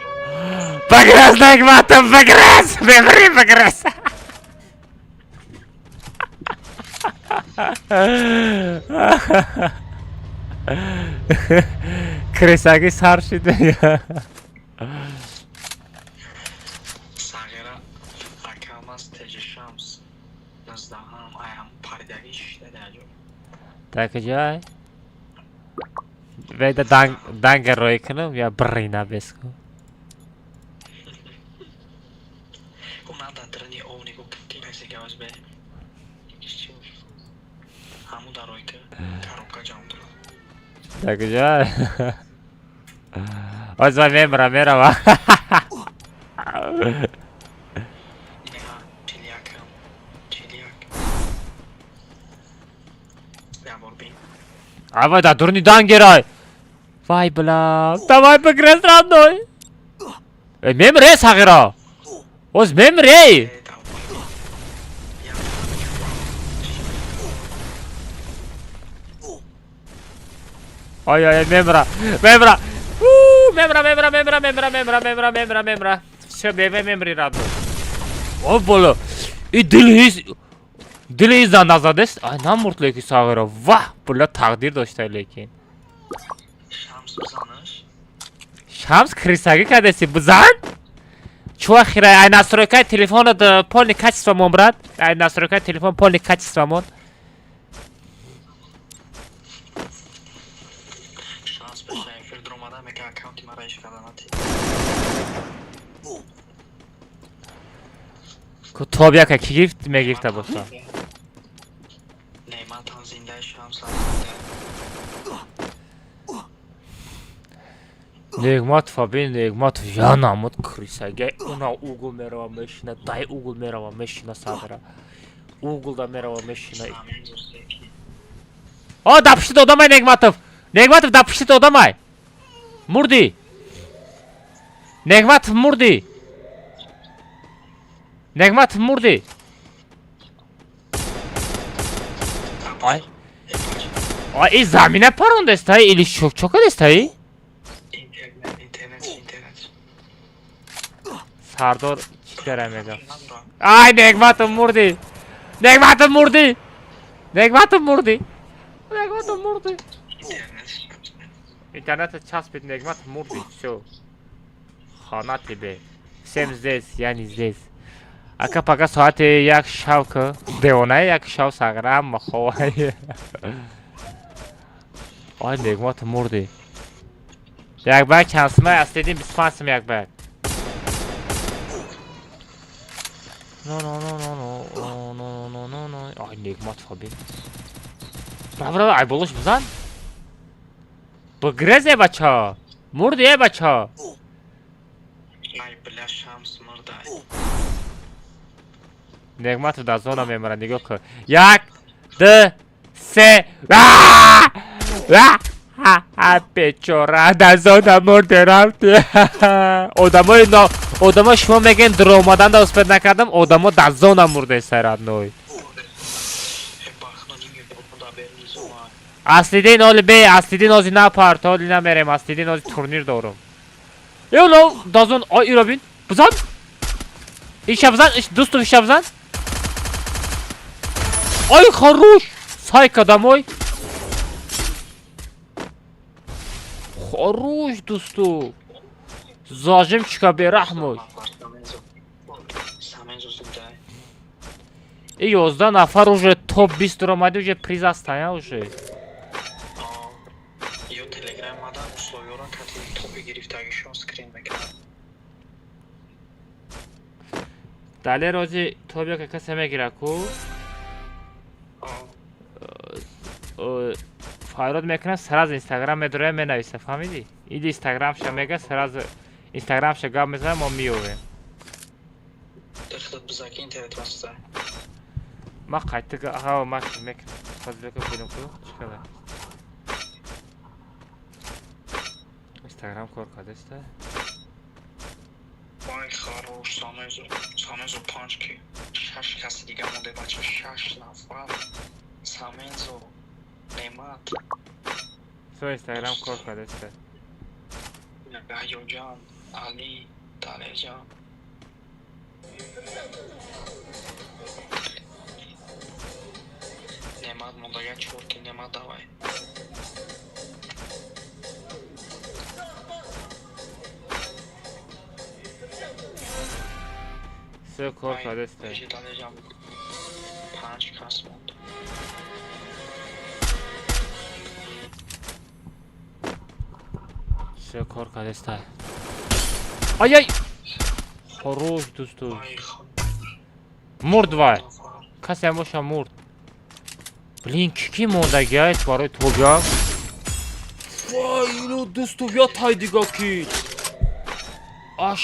Бигрез, Негматов, бигрез! Бибри, бигрез! Крисаги сар шид. Сағира акам аст Теҷа Шамс. 19-ам аям паридагӣ шида дар ҷо. Дар куҷай? Вейда данга рой кунам я брина беску. Ӯ ман дар дарани ов нигоҳ ки касе гаваз бе. Ҳамун дар рой ки коробка ҷамъ дорад. Дар куҷай? Оз вай мемра мерава. Инаҳа 41-ам. 41. Як бор бин. Авай дар дуруни дангерай. Вай бля. Давай бигрез, родной. Э, мемре сағира. Оз мемре. Э, давай. Як Ай, ай, мемра, мемра. Мемра, мемра, мемра, мемра, мемра, мемра, мемра, мемра. Всё, беве мемри, родной. О, боло. И дили ҳис дили зан назадест. Ай, намурд леки сағира. Ваҳ, була тақдир дошта лекин. Шамс, бизанаш. Шамс крисагӣ кардеси, бизан? Чӯ ахира ай настройкаи телефонат полный качество мон, брат. Ай настройкаи телефон полный качество мон. Шамс пеша эфир дуромада мега аккаунти мара иш карда нати. Ку тоб яка ки гифт мегирифта боша. Неъматам зиндаи, Шамсам зиндаи. Негматов бин, Негматов я намуд крисаги уна угол мерава мешина, дай угол мерава мешина сағира. Уголда мерава мешина. О, да пушти одамай Негматов. Негматов да пушти одамай. Мурди. Негматов мурди. Негматов мурди. Ай. Ай, и замина парондестай или чо кадестай? Интернет, интернет, интернет. Сардор чӣ дара мега? Ай, Негматов мурди. Негматов мурди. Негматов мурди. Негматов мурди. Интернет. Интернет часпит, Негматов мурди. Всё. Хана тебе. Всем здесь, я не здесь. Ака пока соати 1 шав ка. Девонаи 1 шав сағира ҳама ховай. Ай, Негматов мурди. Як бак чанд сумай аслидин 25 сум як бак. Но но но но но но но но но. Ай, Негматов бин. Бра, бра, ай болош бизан. Бигрез э бача. Мурди э бача. Ай, бля, Шамс мурдай. Негматов дар зона мемонад, нигоҳ кун. Як, ду, се. Бечора дар зона мурде рафти. Одамои но одамо шумо мегӯен дуромадан да успеть накардам, одамо дар зона мурдеста, родной. Аслидин оли бе, Аслидин ози напарт, оли намерем, Аслидин ози турнир дорум. Ё, дазон, ай иро бин. Бизан. Иша бизан, дусту иша бизан. Ай, хорош! Сайка домой. Хорош, дусту. Зажим чика бераҳмой. И 11 нафар уже топ 20 дуромади, уже приз астая уже. Ё Телеграм мада условиёро кати топи гирифтагишон скрин мекунад. Далер ози топ яка касе мегира ку? Файрод мекунад, сразу Инстаграм медроя, менависа, фаҳмидӣ? Иди Инстаграмша мега, сразу Инстаграмша гап мезанам, мо меёвем. Ма қайтти ҳа, ма мекунам. Ҳозир бека бинам ку чӣ хела. Инстаграм кор кардеста? Вай, хорош, Самезо, Самезо панҷ ки шаш каси дига монде, бача, шаш нафар. Самезо, Немат. Со Инстаграм кор кардеста. Яҳёҷан, Али, Далерҷан. Немат мондага чор ки Немат давай. Се кор кардеста. Далерҷан панҷ кас монд. Се кор кардеста. Ай ай! Хорош, дӯсту. Мурд вай. Касе ҳам боша мурд. Блин, ки ки мондагиаст барои тобя? Вай, ино дӯсту я тай дига ки. Аш.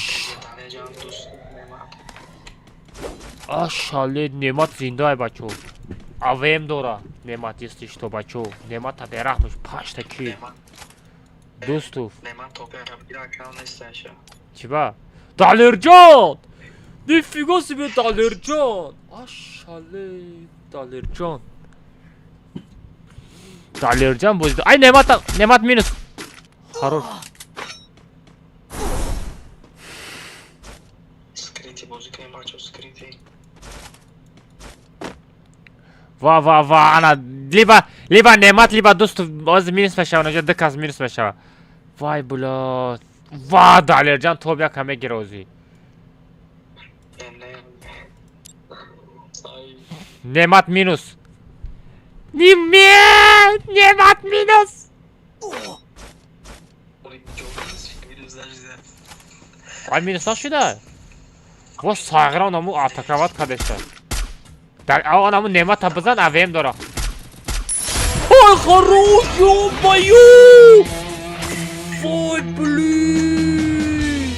Ашале Немат зинда ай бачо. АВМ дора. Немат если что бачо. Немата бераҳмш пашта ки. Дӯстуф. Немат топя рабира аккаунт несташа. Чиба? Далерҷон! Нифига себе Далерҷон! Ашале Далерҷон. Далерҷан бозида. Ай, Немат, Немат минус. Хорош. Скрытый бозӣ кунем, бачо, скрытый. Ва, ва, ва, ана либо Немат, либо дӯсту оз минус мешава, наҷа ду кас минус мешава. Вай, бля. Ва, Далерҷан топ яка мегира озӣ. Не. Ай. Немат минус. Немет! Немат минус! Ой, ҷо минус нашида. Ай, минус нашуда? Во, сағира онаму атаковать кардеша. Дар онаму Немата бизан, АВМ дора. Ой, хорош, ё-моё! Вой, блин!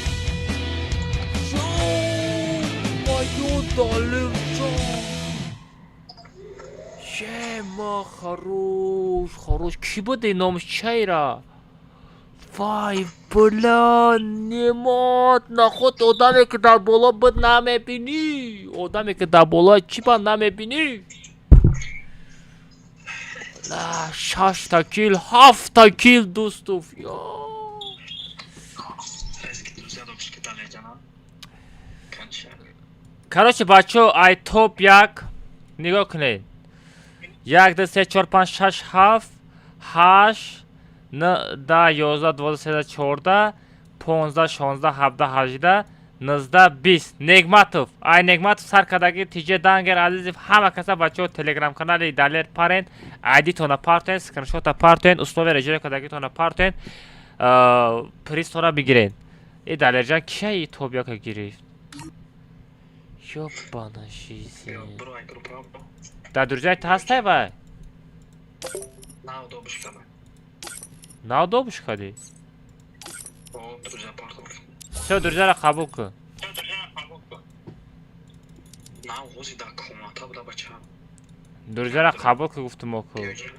Ё-моё, Далерҷон! Ема, хорош, хорош. Ки буд номаш чайра? Вай, бля, Немат, наход одаме ки дар боло буд намебинӣ. Одаме ки дар боло чӣ ба намебинӣ? Ла, шашта кил, ҳафта кил, дӯстуф. Ё. Резки друзья добушки Далерҷана. Канча. Короче, бачо, ай топ як нигоҳ кунед. Як, ду, се, чор, панҷ, шаш, ҳафт, ҳашт, н, 10, 11, 12, 13, 14, 15, 16, 17, 18, 19, 20. Негматов. Ай Негматов сар кардаги Тиҷе Дангер Азизев ҳама каса бачаҳо телеграм канали Далер парен, айдитона партоен, скриншота партоен, условия иҷро кардагитона партоен, призтона бигирен. И Далерҷан кия и топ яка гирифт? Ёбана жизнь. Биё, бро, ай группа. Дар друзья та ҳастай вай? Нав добуш кардам. Нав добуш кардӣ? О, друзья партов. Всё, друзья ра қабул кун. Нав ҳози дар комната буда, бача. Друзья ра қабул кун, гуфтум оку. Биё ҷа.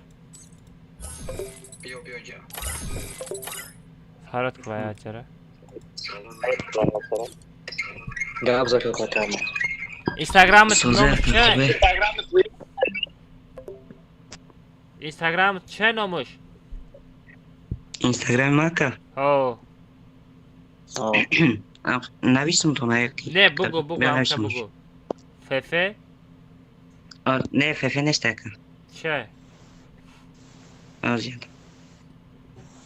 Биё, биё ҷа. Фарод ку вай аҷара. Гап заката кардам. Инстаграмат номаш Созер че? хубе. Инстаграм че номаш? Инстаграми мака. О, Нависам то на як. Не, бугу, бугу, амша бугу. Фефе? Не, фефе нест ака. Че? Азият.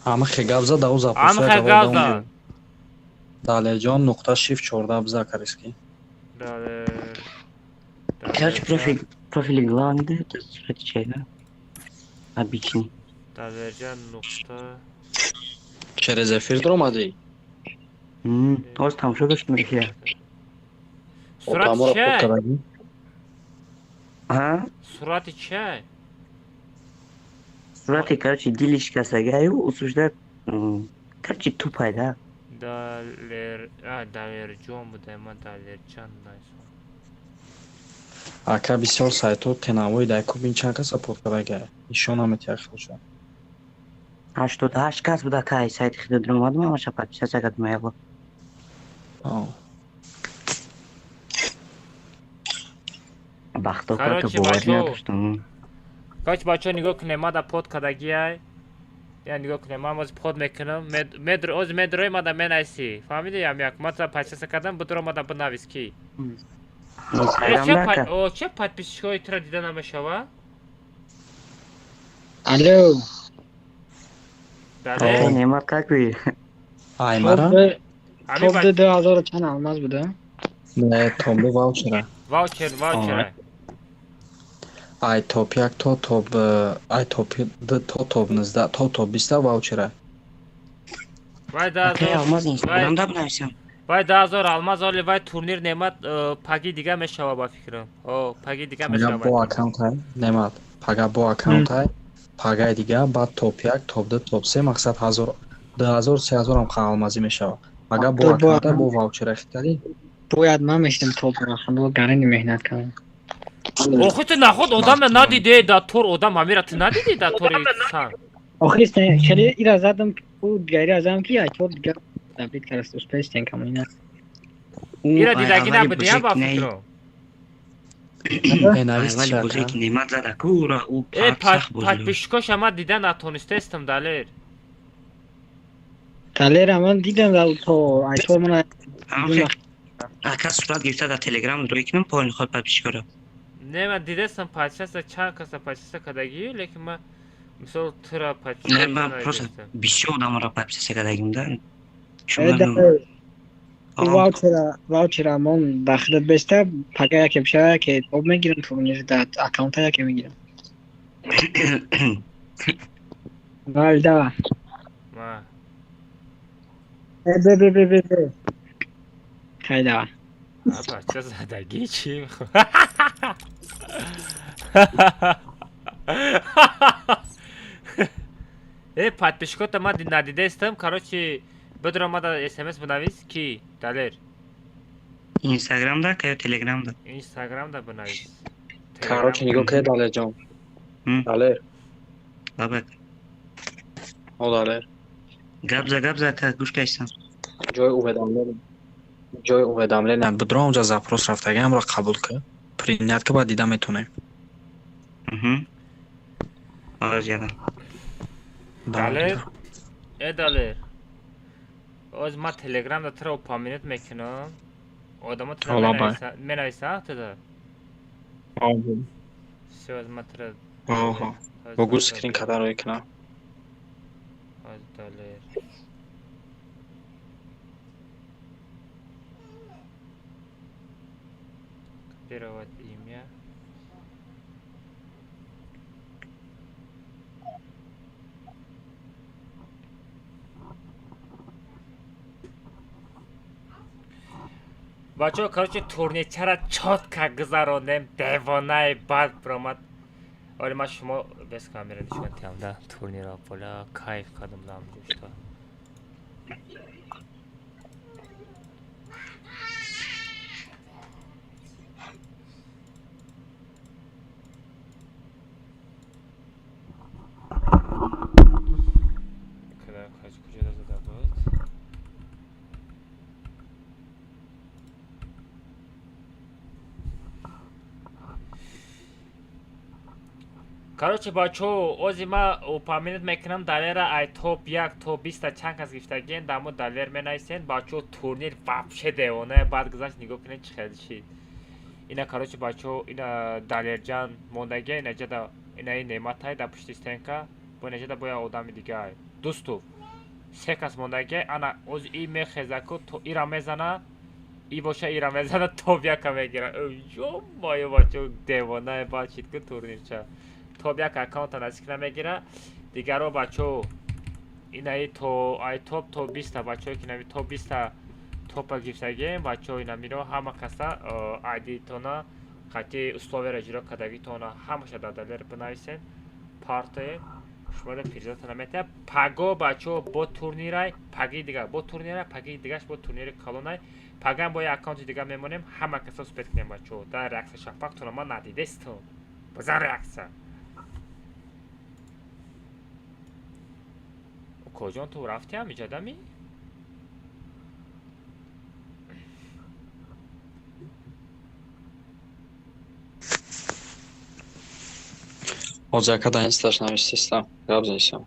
Ама хе гап зада, ӯ Ам хе гап зад. Далерҷон нуқта shift 14 биза кариски. Далер. Короче, профиль главный, да, это сурати чай, да? Обычный. Далерҷан нуқта. Через эфир дуромадӣ? Ҳоз тамошо доштем эфира. Сурати че? А? Сурати че? Сурати, короче, дили шикастагаю, усужда, короче, тупай, да? Далер, а, Далерҷон буда, ма Далерҷан найсон. Ака, бисёр сайтҳо тенавои дай кубин чанд каса под кардага. Нишон наметиҳад хелша. 88 кас буда кай сайти хида дуромадам, ҳамаша подписаться кардам яго. О. Бахто карта Короче, боварӣ бачо. надоштам. Короче, бачаҳо, нигоҳ кунед, ма да под кардагиай. Я нигоҳ кунед, ман ози под мекунам. Медр ози медрои мада менайси. Фаҳмиди ям як? Ма та подписаться кардам, будро мада бинавис ки. Э, Инстаграм че да ака? О, че подписчик ҳои тура дида намешава? Алло. Дале? Эй, Немат, как вы? Ай мара? Ами Топ 2000 чанд алмаз буда? Не, топ ваучера. Ваучер, ваучера. Ай топ як то топ ай топ д то топ 19 то топ 20 ваучера. Вай Акай 10,000 алмаз Инстаграм да бинависам. Вай 10,000 алмаз оли вай турнир Немат паги дига мешава ба фикрам. О, паги дига Пага мешава. бо аккаунт ай Немат. Пага бо аккаунт ай. Пагаи дига баъд топ як, топ ду, топ се мақсад ҳазор, 2000, 3000 ам алмазӣ мешава. Пага бо Бо аккаунт ай аккаунт. бо ваучера хитади. Бояд ман мешидам топ рафтам, гарани меҳнат кардам. Охи ту наход одаме надиде да тур одам ҳамира ту надидӣ да тури сан. Охи хеле ира задам, ӯ дигари задам ки ай тор дигар таблид кардаст, успештен камоина. Ира дидагӣ набудиям ба фикрам. Аввали бозие ки Немат зада ку ура ӯ Э, сахт бозӣ дошт. Подписчикоша ман дида натонистестам, Далер. Далера ман дидам дар то айтор мана. Ака, сурат гирифта дар Телеграм рӯй кунам поин ход подписчикоро. Не, ман дидастам подписаться, чанд каса подписаться кардагӣ, лекин ман мисол тура Не, подписаться ман просто надидастам. Бисёр одаморо подписаться кардагим да. Ваучера мон дар хидат беста, пага яке бишава, яке об мегирам, турнир дар аккаунта яке мегирам. Вал дава. Ма. Бе бе бе бе бе. Хай дава. А бача задагӣ чӣ? Э, подписчикота ман надидастам, короче, бидро мада смс бинавис ки, Далер. Инстаграмда ка ё Телеграмда? Инстаграмда бинавис. Короче, нигоҳ кунед, Далерҷон. Далер. Лабак. О, Далер. Гап за, гап за, ка, гӯш кайсам. Ҷои уведомление. Ҷои уведомление бидро, онҷа запрос рафтаги, ҳамро қабул кун. Принять ка, баъд дида метонем. Оз ядам. Далер? Э, Далер. Оз ман Телеграмда туро упоминать мекунам. Одамо туро менависа туда. Всё, оз ман туро Оҳо. Бо скрин карда рӯй кунам. Оз, Далер. Копировать имя. Бачаҳо, короче, турнирчара чётко гузарондем, девонаи бад биромад. Оли ман шумо без камера нишон диҳам да турнирро, бола кайф кардам да ҳамҷошта. Куҷода зада буд? Короче, бачаҳо, ози ма упоминать мекунам Далера, ай топ як то 20-та чанд кас гирифтагиен, дамо Далер менависен. Бачаҳо, турнир вообще девона баъд гузашт, нигоҳ кунед, чӣ хел шид. Ина, короче, бачаҳо, ина Далерҷан мондагия, ина ҷада, инаи Нематай дар пушти стенка, бо ина ҷада бо як одами дигар дустов, се кас мондагия. Ана ози и мехезаку то ира мезана, и боша ира мезана, топ яка мегира. Ё-моё, бачаҳо, девонаи бад шид ку турнирча. Топ як аккаунта наздик намегира. Дигаро, бачаҳо, инаи то ай топ то 20-та бачаҳое ки нави топ 20-та топа гирифтагием, бачаҳо, инамиро ҳама каса айдитона қатъи условияро иҷро кардагитона ҳамаша дар Далер бинависен, партоем, шуморо призатона метиҳад. Паго, бачаҳо, бо турнирай, паги дигар бо турнирай, паги дигаш бо турнири калонай. Пагам бо як аккаунти дигар мемонем, ҳама каса успеть кунем. Бачаҳо, дар реаксия шафақтона ман надидестум, бизан реаксия. Укоҷон, ту рафти ҳам иҷадами? Ҳозир, ака, дар инсташ навиштистам. Гап занисам.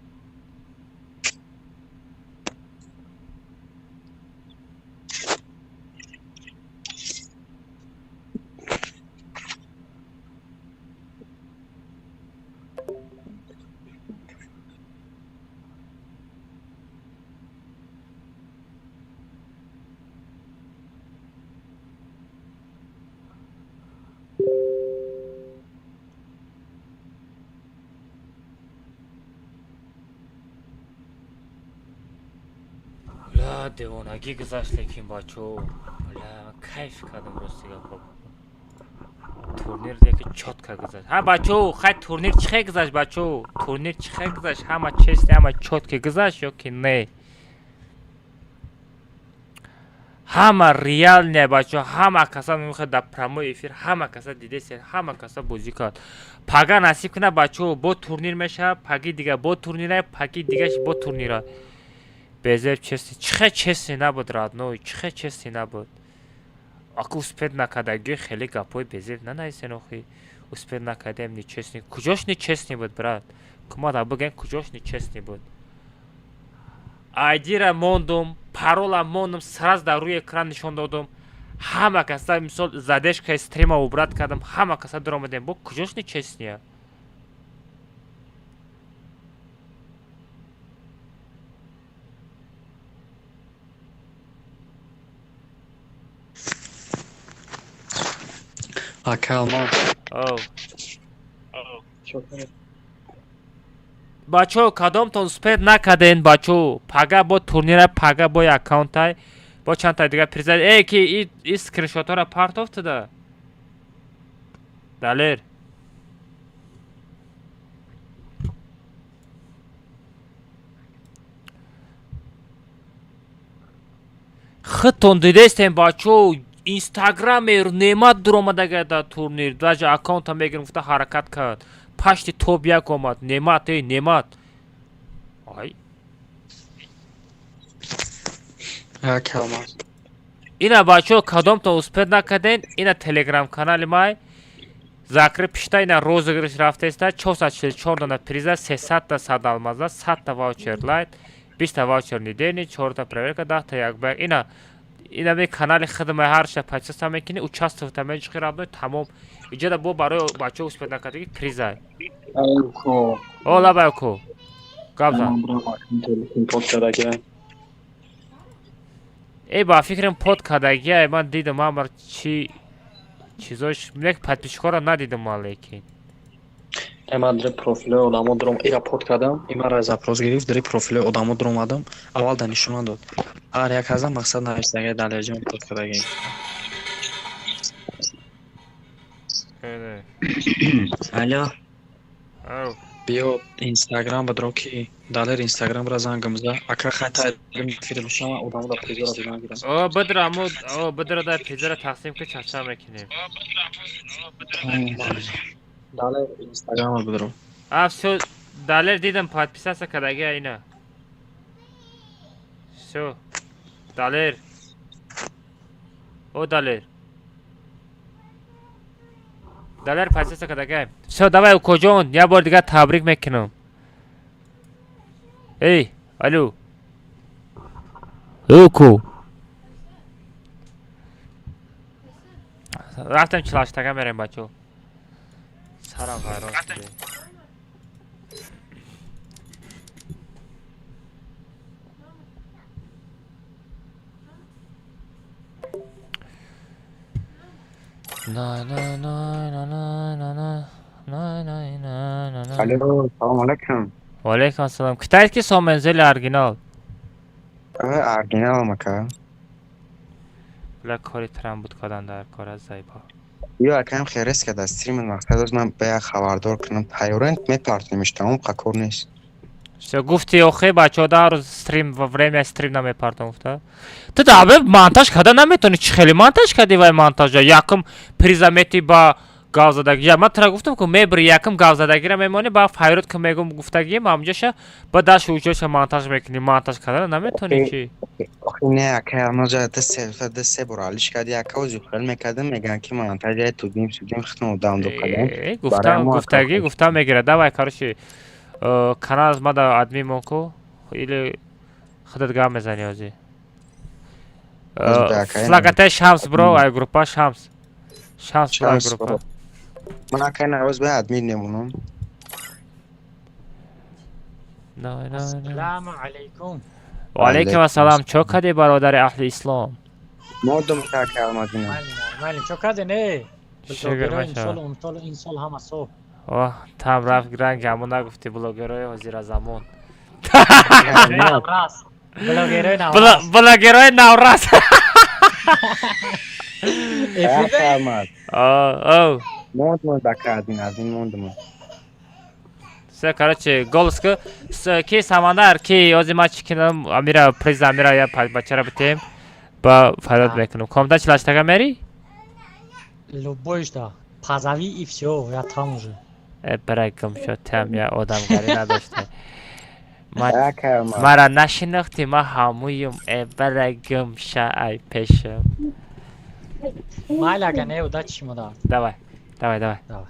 Бля, девонагӣ гузашт, лекин, бачаҳо, бля, кайф кардам, рости гапо. Турнир яке чётко гузашт. Ҳа, бачаҳо, хай, турнир чӣ хел гузашт, бачаҳо? Турнир чӣ хел гузашт? Ҳама честно, ҳама чётко гузашт ё ки не? Ҳама реально, бачаҳо, ҳама каса мехоҳад дар прямой эфир, ҳама каса дидесен, ҳама каса бозӣ кард. Пага насиб кунад, бачаҳо, бо турнир мешавад, паги дигар бо турнира, паги дигаш бо турнира. Безеб честный, чӣ хел честный набуд, родной, чӣ хел честный набуд. Аку успеть накардагӣ хеле гапҳои безеб нанависен охи. Успеть накардем, нечестный. Куҷош нечестный буд, брат? Кумада бигӯем, куҷош нечестный буд? Айдира мондум, парола мондум, сразу дар рӯи экран нишон додум. Ҳама каса, мисол, задержкаи стрима убрать кардам, ҳама каса дуромадем. Бо куҷош нечестный я? Ака Алмаз. Оу. Бачаҳо, кадомтон успеть накарден, бачаҳо? Пага бо турнира, пага бо аккаунтай, бо чандта дига приза. Э, ки и скриншотҳоро партофтуда? Далер. Худтон дидестем, бачаҳо, инстаграмер Неъмат дуромадага дар турнир, даже аккаунта мегирем гуфта ҳаракат кард. Пашти топ як омад. Неъмат, эй, Неъмат. Ай. Ака Алмаз. Ина, бачаҳо, кадомтон успеть накарден, ина телеграм канали май закреп пишта, ина розыгрыш рафтеста, 444 дона приза, 300-та 100 алмаза, 100-та ваучер лайт, 20-та ваучер недельный, чорта проверка, 10-та як ба як. Ина ми канали хидмаи, ҳарша подписаться мекунӣ, участвовать меҷиқи, родной, тамом. Иҷода бо барои бачаҳо успеть накардагӣ призай. Ай, О, лабай, ку. Гап зан. Под кардагӣ. Э, ба фикрам, под кардагия, ман дидам амар чи чизош, лек подписчикҳоро надидам ман, лекин. Э, ман дре профилои одамо дуром, ира под кардам, имара запрос гирифт, дре профилои одамо дуромадам, аввал да нишона дод. Ҳар як азам мақсад навиштагӣ Далерҷон под кардагӣ. Э, Алло. Ау. Биё инстаграм бадро, ки Далер инстаграмра зангам за. Ака, хайта эфир бошам, одамо да призора додан гирам. О, бидра, аму, о, бидра, да призара тақсим ки чача мекунем. Далер инстаграма бидро. А, всё, Далер, дидам, подписаться кардагия ина. Всё. Далер. О, Далер. Далер подписаться кардагия. Всё, давай, укоҷон, як бор дигар табрик мекунам. Эй, алло. Уку. Рафтем чилаштага мерем, бачо. Сарам вайрон шуд. На на на на на на на на на на на на. Алло, салом алейкум. Ва алейкум ассалом. Китайский сомензели оригинал. Оригинал, ака. Бля, кори трам буд кадан дар кора зайба. Ё, акам, херес када стрим, мақсад аз ман ба як хабардор кунам. Тайёрент мепартонем, тамом, қакор нест. Всё, гуфти охи, бачаҳо, дар рӯз стрим во время стрим намепартон гуфта. Ту да монтаж када наметони, чӣ хеле монтаж кади вай монтажа? Якум приза мети ба гавзадаги. Я ман тура гуфтам, ку мебри, якум гавзадагиро мемонӣ, ба файрод ки мегум гуфтагием, ҳамҷоша ба даши уҷоша монтаж мекунӣ, монтаж кардана наметони чӣ? Охи не, ака, маҷа ду се бор алиш кади, ака, ози хел мекардам, меган ки монтаж я тудим судим хитм одам ду кадам. Э, гуфтам гуфтагӣ гуфтам мегирад. Давай, короче, канал мада админ мон ку или худат гап мезанӣ ҳозир. Флагатай Шамс бро, ай группа Шамс. Шамс бро, ай группа. Ман, ака, навоз ба админ немонам. Ассалому алайкум. Ва алайкум ассалом. Чо кади, бародари аҳли ислом? Модум, ака Алмазина. Нормально, чо кади не? Шукр. Инсол, инсол, инсол ҳама со. Оҳ, там рафт ранг, ҳамон нагуфти блогерои ҳозиразамон. Наврас. Блогерои наврас. Блогерои наврас. Ака Алмаз. О. Мондум, ака, админ, админ мондум. Всё, короче, голос ки ки Самандар, ки ҳозир ман чӣ кинам, Амира приз, Амира я бачара битем, ба фарёд мекунам. Комда чилаштага мери? Любой что. Позови и всё, я там уже. Э, бирай, гум шо, там я одамгарӣ надошта. Мара нашинохтӣ, ман ҳамуюм. Э, бирай, гум ша, ай пешам. Майли, ага не, удачи шумо. Давай, давай, давай. Давай.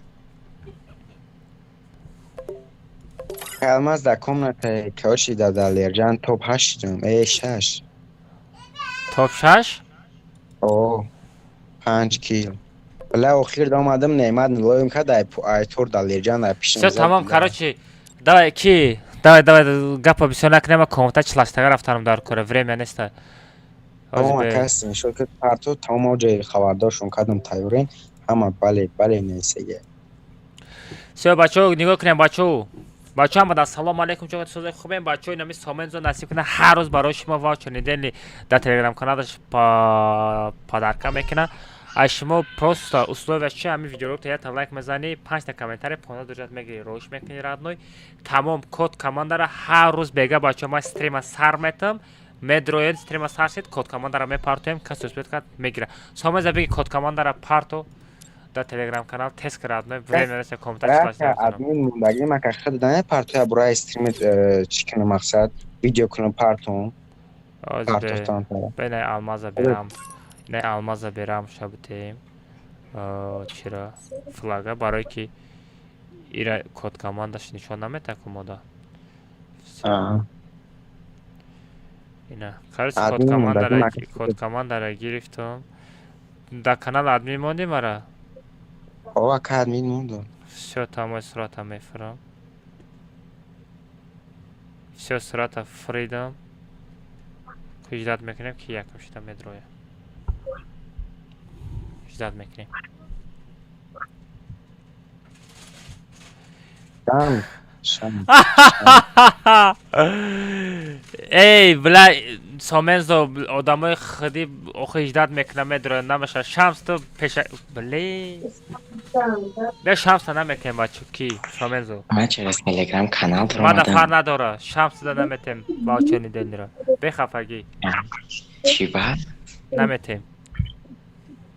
Алмаз, дар комната короче, дар Далерҷан топ ҳаштум, э, шаш. Топ шаш? О, панҷ кил. Бля, охир омадам, Неъмат лоим кард, айтор Далерҷан ай пишим. Всё, тамом, короче, давай ки, давай, давай, гапа бисёр накунем, комната чилаштага рафтанам дар кора, время неста. Тамом, акас, иншо ки парту тамом, ҷои хабардоршон кардам, тайёрен ҳама, бале, бале, несеге. Всё, бачаҳо, нигоҳ кунем, бачаҳо. Бачаҳо, ҳамада ассалому алайкум, чо созои хубем, бачаҳо. Инами Сомензо насиб кунад, ҳар рӯз барои шумо ваучер недельный дар телеграм каналаш подарка мекунад. Аз шумо просто условия чи? Ҳамин видеороликта якта лайк мезанӣ, панҷта комментарий, 15 дурҷат мегирӣ, роиш мекунӣ, родной, тамом. Код командара ҳар рӯз бега, бачаҳо, ман стрима сар метам, медроед, стрима сар шид, код командара мепартоем, касе успеть кард, мегира. Соменза, биги, код командара парто дар телеграм канал, тест ки, родной, время нест, комментарий. Админ мондагӣ мака худ дане партоя, бураи стрим чӣ кунам, мақсад видео кунам, партум. Бе, алмаза берам, не, алмаза берам, шабутем чира флага, барое ки ира код командаш нишон намета кумода. Ина, короче, код командара гирифтам, дар канал админ монди мара. О, ака, админ мондам. Всё, тамои сурата мефурам. Всё, сурата фуридам. Ждать мекунем, ки якам шида медроя. Ждать мекунем. Шам, шам. Эй, бля, Сомензо, одамои худи охи ждать мекунам, медроя, намеша. Шамс, ту пеша, блин. Бе, Шамса наметем, бачо, ки Сомензо. Ман через телеграм канал Мада даромадам. Фар надора. Шамсда наметем ваучер недельныйро. Бехафагӣ. Чӣ бад? Наметем.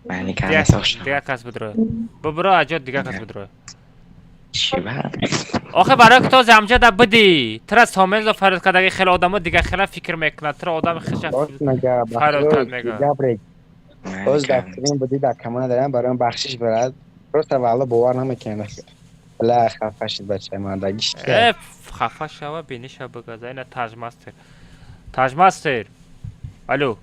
Ман никам сошам. Дигар кас бидроя. Бубуро, аҷо, дигар кас бидроя. Чӣ бад? Охе, барои ки то замҷада бидӣ. Тра Сомензо фарёд кардаги, хеле одамо дигар хела фикр мекунад. Тра одами хеша фарёд кард, мега. Габрек, боз дар стрим будӣ, дар команда дарам, бароям бахшиш барад. Просто валло бовар намекунад. Бля, хафа шид бачаи мардагиш. Э, хафа шава, биниша бигаза. Ина Таҷмастер. Таҷмастер. Алло.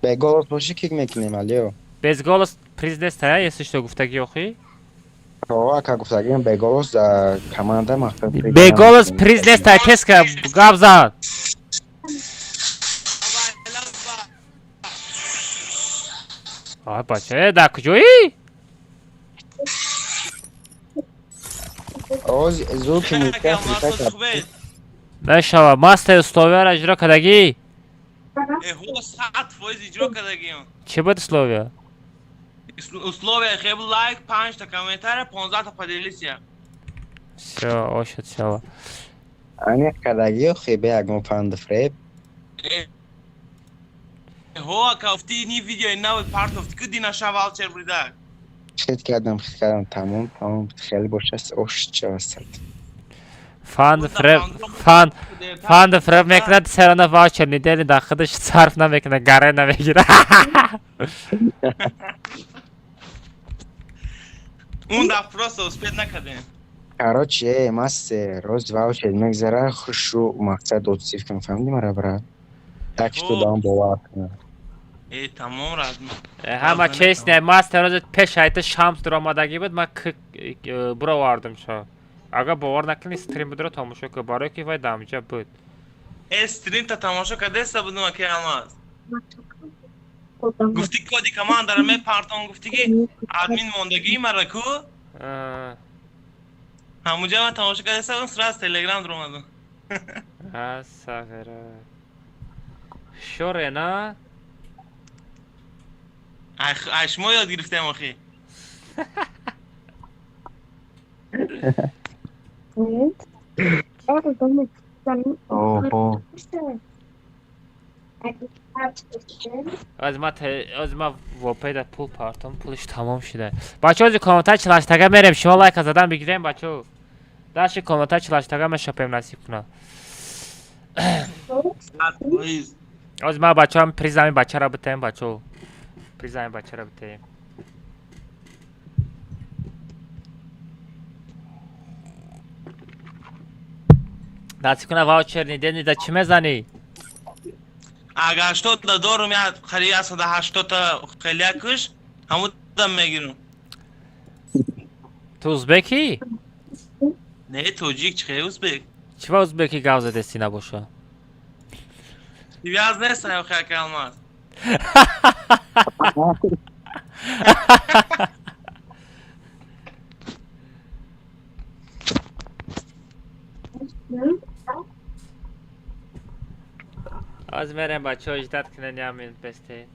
Бе голос боши, кик мекунем, алё. Без голос приз нест, а, если что, гуфтагӣ охи? О, ака, гуфтагим, бе голос за команда мақсад. Бе голос приз нест, а, теска гап зад. Ай, бача, э, дар куҷоӣ? Оз звуки мука. Мешава, мастер, условияро иҷро кардагӣ? Эҳо, 100% иҷро кардагиам. Чӣ буд условия? Условия хеб: лайк, панҷта комментария, 15та поделиться. Всё, ошуд шава. Аниқ кардагӣ, охи, бе ягон фанду фреб. Эҳо, ака, уфти ни видеои нави партофти ку дина шав ваучер буридак. Хит кардам, хит кардам, тамом, тамом, хеле боша, ош шава сад. Фанд фреб, фанду фреб мекунад, серона ваучер недельный дар худаш сарф намекунад, гаре намегирад. Он даф просто успеть накардем. Короче, э, мастер, роз ваучер мегзара, хушу мақсад отсиф кун, фаҳмидӣ мара, брат? Так что даам бовар кунад. Э, тамом, радно. Ҳама честно, мастер, рози пеш айта Шамс дуромадагӣ буд, ман буровардам шо. Агар бовар накунӣ, стрим будро тамошо кун, барое ки вай дамҷа буд. Э, стримта тамошо кардеста будум, аки Алмаз. Гуфти, коди командара мепартон, гуфти ки админ мондагӣ мара ку. Ҳамуҷа ман тамошо кардеста будум, сразу телеграм дуромадам. Асағира. Шоре на? Ай шумо ёд гирифтем охи. Оҳо. Аз ма вопеда пул партом, пулиш тамом шуда. Бачаҳо, ози комната чилаштага мерем, шумо лайка задан бигирем, бачаҳо. Даши комната чилаштага мешапем, насиб кунад. Ози ма, бачаҳо, приз ами бачаро битем, бачаҳо. Призаем бачара битеем. Насиб куна ваучер недельный да чӣ мезанӣ? Агар 80 та дорум, я хари 180 та хелякуш, ҳамудам мегирам. Ту узбекӣ? Не, тоҷик, чӣ хел узбек? Чӣ ба узбекӣ гап задести набоша? Связь нест, охи, ака Алмаз. Аз мерем, бачаҳо, ждать кунен ямин бесте.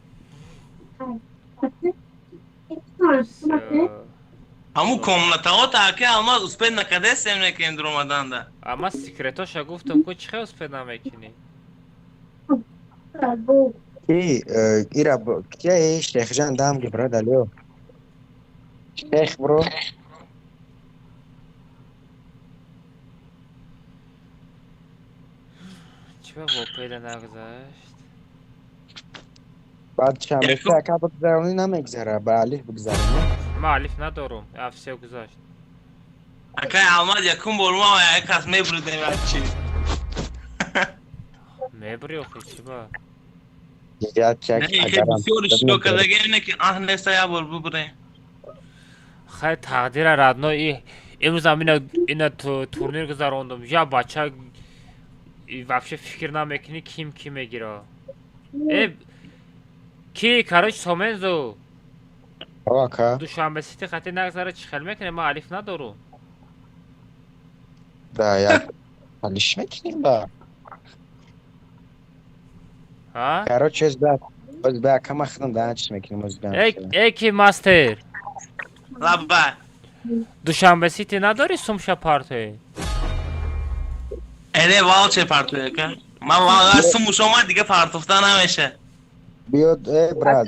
Ҳамун комнатаҳота, ака Алмаз, успеть накардесем, некем дуромаданда. Ама секретоша гуфтам ку, чӣ хел успеть намекунӣ? Ки ира кия шехҷан дам ги, брат, алё. Шех бро. Чӣ ба вопеда нагузашт? Баъд шанбе ака бигзаронӣ, намегзара, ба алиф бигзаронӣ. Ман алиф надорум. А, все, гузашт. Акай Алмаз, якум бор ма як кас мебурдем чи. Мебури охи, чӣ ба? Як як агарам. Бисёр иштирок кардагем, не ки аҳ неста, як бор бубурем. Хай, тақдира, родной, и имрӯзам ина турнир гузарондум. Я бача вообще фикр намекунӣ, ким ки мегира. Э, ки, короче, Сомензу. Ака. Душанбе Сити хати нагзара, чӣ хел мекунем? Ман алиф надорум. Да, як алиш мекунем ба. А? Короче, оз ба кама худам да чӣ мекунем оз ба. Э, ки мастер. Лаббай. Душанбе Сити надори, сумша партои? Эре, ваучер партоя ка. Ман валла сумуш омад, дига партофта намеша. Биёд, э, брат,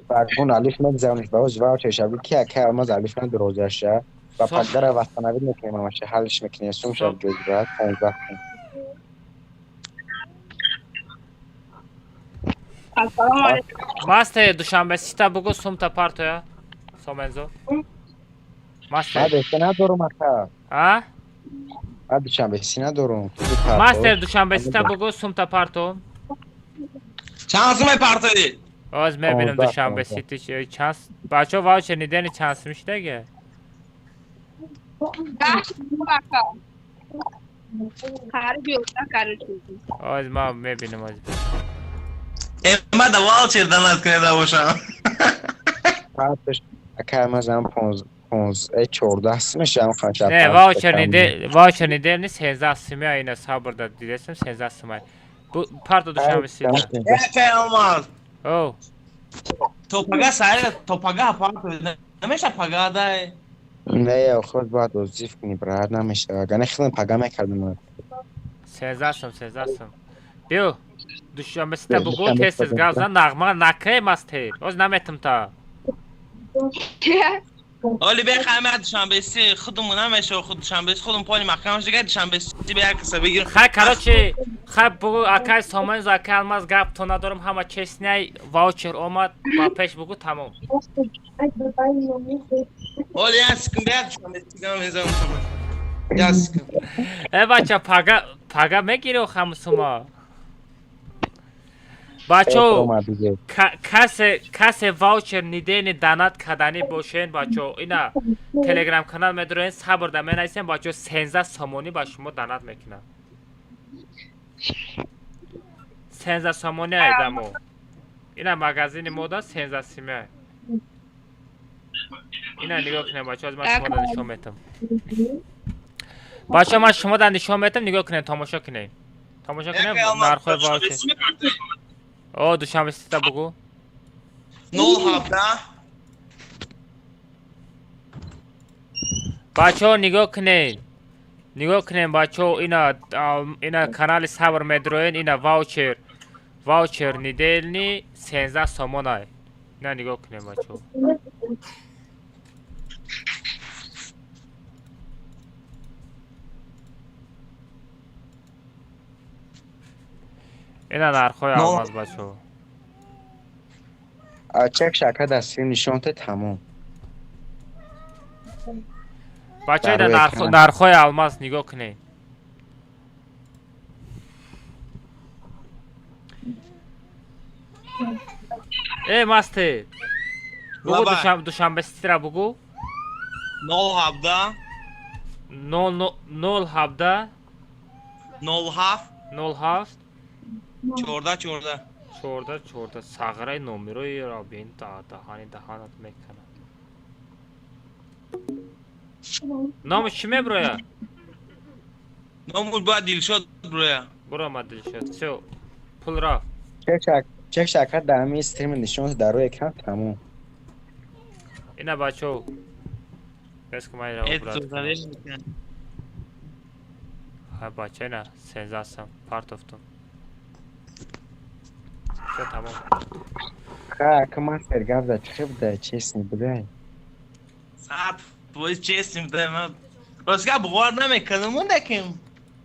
баргун алиф мегзарониш ба оз ваучер шаби ки ака Алмаз алиф надорозаша. Ба пагара восстановить мекунем, ҳамаша ҳалш мекунем, сумша ҷои брат 15. Ассалому алейкум. Мастер, Душанбе Сита бугу, сумта партоя. Сомензо. Мастер. Ман беста надорум, ака. А? Ман Душанбе Сити надорум. Мастер, Душанбе Сита бугу, сумта парто. Чанд суме партои? Оз мебинам Душанбе Сити чанд. Бачо, ваучер недельный чанд сум шидаге? 10 ака. Қариб 11, короче. Оз ма мебинам оз. Э, ма да ваучер донат кунеда бошам. Партош ака мазам 15 14 сумешам хача. Не, ваучер недель, ваучер недельный 13 суми, ина сабр да дидесам, 13 суми. Бу парто Душанбе Сити. Акай Алмаз. О. То пага сайра, то пага парто намеша, пага дай. Не, худ бояд озиф кунӣ, брат, намешава. Агар не худам пага мекардам. 13 сум, 13 сум. Биё. Душанбе Сита бугу, тез тез гап зан, нағма накай, мастер. Оз наметам та. Оли бехаме Душанбе Сити худумон намеша, худ Душанбе худум поли маҳкам шига, Душанбе Сити бе як каса бигир. Хай, короче, хай бугу, акай Сомонзо, акай Алмаз, гап то надорам, ҳама честный, ваучер омад, ба пеш бугу, тамом. Оли як секунд, як Душанбе Сити гам мезанам. Як секунд. Э, бача, пага пага мегири хам сума. Бачо, касе ваучер недельный донат кардани бошен, бачо, ина телеграм канал медорен, сабр да менависем, бачо, 13 сомонӣ ба шумо донат мекунам. 13 сомонӣ айдамо. Ина магазини мода 13 симе. Ина нигоҳ кунем, бачо, аз ман шумо да нишон метам. Бачо, ман шумо да нишон метам, нигоҳ кунем, тамошо кунем. Тамошо кунем нархҳои ваучер. О, Душанбе Сита бугу. 0 17. Бачаҳо, нигоҳ кунед. Нигоҳ кунед, бачаҳо, ина канали Сабр медроен, ина ваучер. Ваучер недельный 13 сомонай. Ина нигоҳ кунед, бачаҳо. Ина нархҳои алмаз, бачаҳо. Чек шака дар стрим нишон те, тамом. Бачаи Дар дар рӯи экран. Нархҳои алмаз нигоҳ кунед. Э, масте. Бугу. Лабай. Душанбе ситира бугу. 017. 0 17. 07. 07. 14 14. 14 14. Сағираи номерои робин даҳани даҳанат мекунад. Номаш чӣ меброя? Номуш бояд Дилшод броя. Буромад Дилшод. Всё, пул рафт. Чек шака дар ҳамин стрим нишон те дар рӯи экран, тамом. Ина, бачаҳо. Бес ки ман инро убрать кунам. Ҳа, бача, ина сензасам партофтум. Всё, тамом. Ха, ка мастер гап зад, чӣ буда, честный будай? 100% честный буда. Ман ростга бовар намекардам, лекин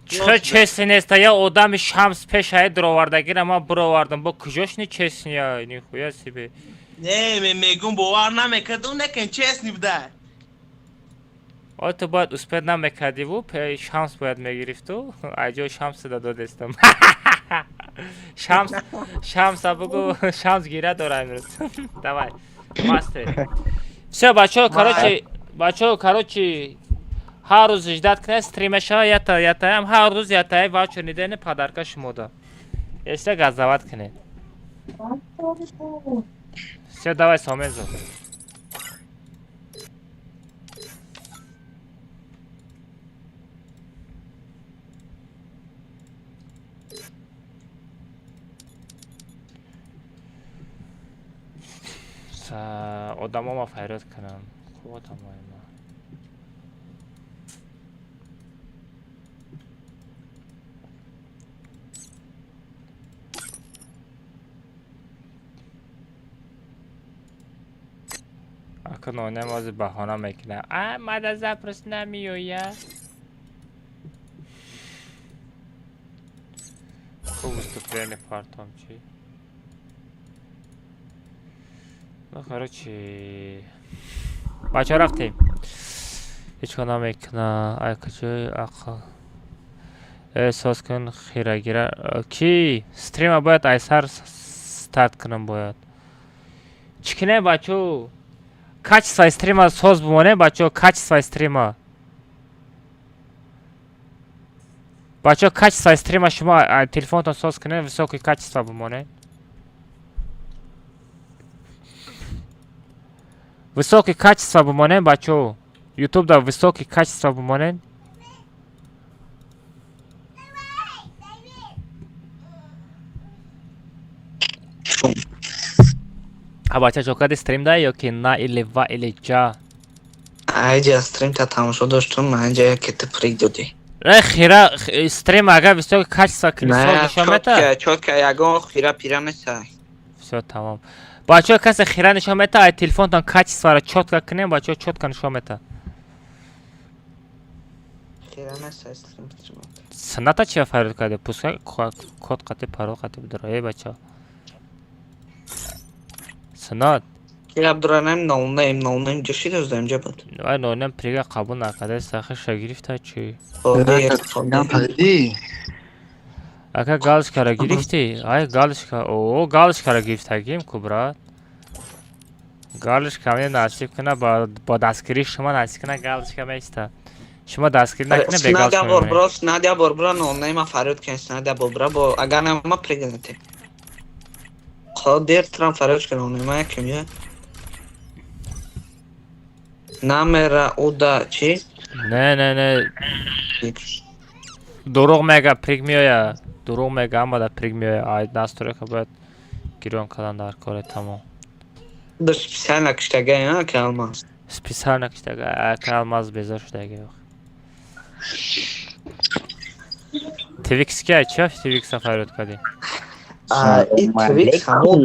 Чӣ честный неста? Я одами Шамс пешае дуровардагира ман буровардам. Бо куҷош ни честный я? Нихуя себе. Не, мегум, бовар намекардам, лекин честный буда. О, ту бояд успеть намекардиву, Шамс бояд мегирифту. Айҷои Шамс да додестам. Шамс, Шамса бугу, Шамс гира дора имрӯз. Давай. Мастер. Всё, бачаҳо, короче, бачаҳо, короче, ҳар рӯз ждать кунед, стрима шава, ята, ятаям, ҳар рӯз ятаи ваучер нидени подарка шумода. Если газават кунед. Всё, давай, Сомезо. Одамо ма файрод кунам. Хуб, одамои ма. Ака нонем ози баҳона мекунам. А, мада запрос намеоя. Хуб, выступление партом чӣ? Ну, короче, бачаҳо, рафтем. Ҳеҷ кор намекуна. Ай куҷои ақл? Эҳсос кун хирагира. Ки стрима бояд айсар старт кунам бояд. Чӣ кинем, бачаҳо? Качествои стрима соз бимонем, бачаҳо, качествои стрима. Бачаҳо, качествои стрима шумо телефонтон соз кунед, высокий качество бимонед. Высокий качество бимонем, бачаҳо. YouTube да высокий качество бимонед. А бача, чо кади стрим да ё ки на или ва или ҷа? Айҷа стрим та тамошо доштум, айҷа яке ты прыг додӣ. Э, хира стрим агар высокий качество кунӣ, соз Не, нишон мета? чётко, чётко, ягон хира пира неста. Всё, тамом. Бачаҳо, касе хира нишон мета, ай телефонтон качестворо чётко кунем, бачаҳо, чётко нишон мета. Хира неста стрим стрим. Сунната чия фарёд карде? Пускай код қати парол қати бидора. Эй, бачаҳо. Суннат. Кира абдуранам ноунейм, ноунейм ҷаши доздам ҷабад. Вай нонем прига қабул накарда, сахиша гирифта чӣ? Одер. Ака, галочкара гирифтӣ? Ай, галочка, о, галочкара гирифтагим ку, брат. Галочка мне насиб куна, бо дастгирии шумо насиб куна, галочка меиста. Шумо дастгирӣ накунед, бе галочка Снадя бор мемонед. бро, снадя бор бро, ноунейма фарёд кен, снадя бор бро, бо агар нама прыгнете. Қодир трам фарёд кен ноунейма яким я. Намера уда чи? Не, не, не. Дурӯғ мега, прыг меоя. Дурӯғ мега, ҳама да прыг меоя. Ай настройка бояд гирён кардан дар коре, тамом. Да специально киштага, а, ки алмаз. Специально киштага, ака алмаз безор шудаги. Твикс ки чӣ Твикса фарёд кардӣ? И Твикс ҳамо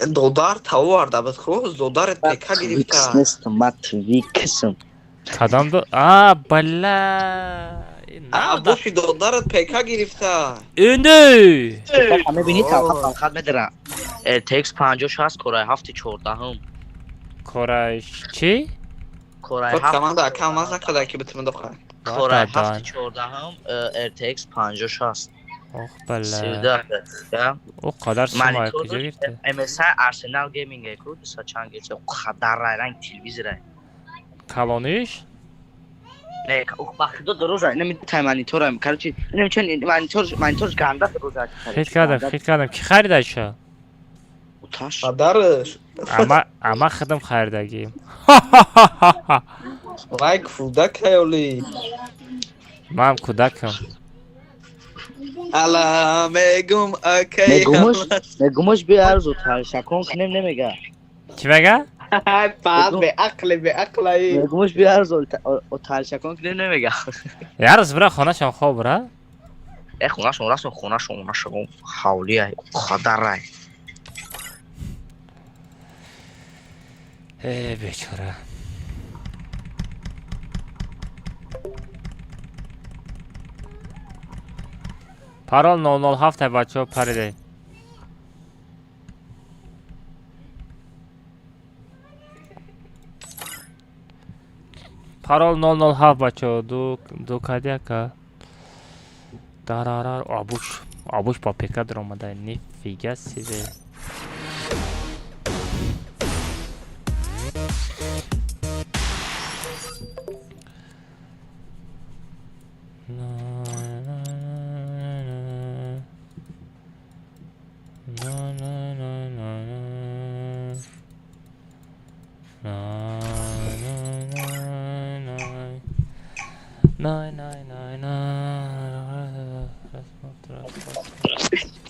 додар таварда буд, хуб, додарет пека Твикс гирифта. нестам, ма Твиксм. Кадам до? А, бала. А, боши додарет пека гирифта. Инди! Мебини, талхат талхат медара. RTX 5060 Core i7 14. Core чӣ? Core Код i7 команда ака алмаз накарда ки битимон дохай. Core i7 14 RTX 5060. Ох, бала. 32 да. О қадар сума куҷо гирифта? MSI Arsenal Gaming ку 200 чанд герц қадар ранг телевизор. Калониш? Не, ба худо дороза, инами тай мониторам. Короче, инами чен монитор ганда дороза. Хит кардам, хит кардам. Ки харидаша? Уташ. Падараш. Ама худам харидагим. Вай кӯдак ҳаёли. Ман кӯдакам. Ала мегум акай. Мегумуш би арзу шакон кунем немега. Чӣ мега? Фаҳад беақле беақлаи. Мегумуш би арзу шакон кунем немега. Ярз бира хонашон хоб ра? Э хонашон расм хонашон хонашон ҳавлиай қадарай. Э бечора. Парол 007 бачаҳо париде. Парол 007 бачаҳо ду кадяка. Дарарар абуш абуш ба пека даромада нифига себе.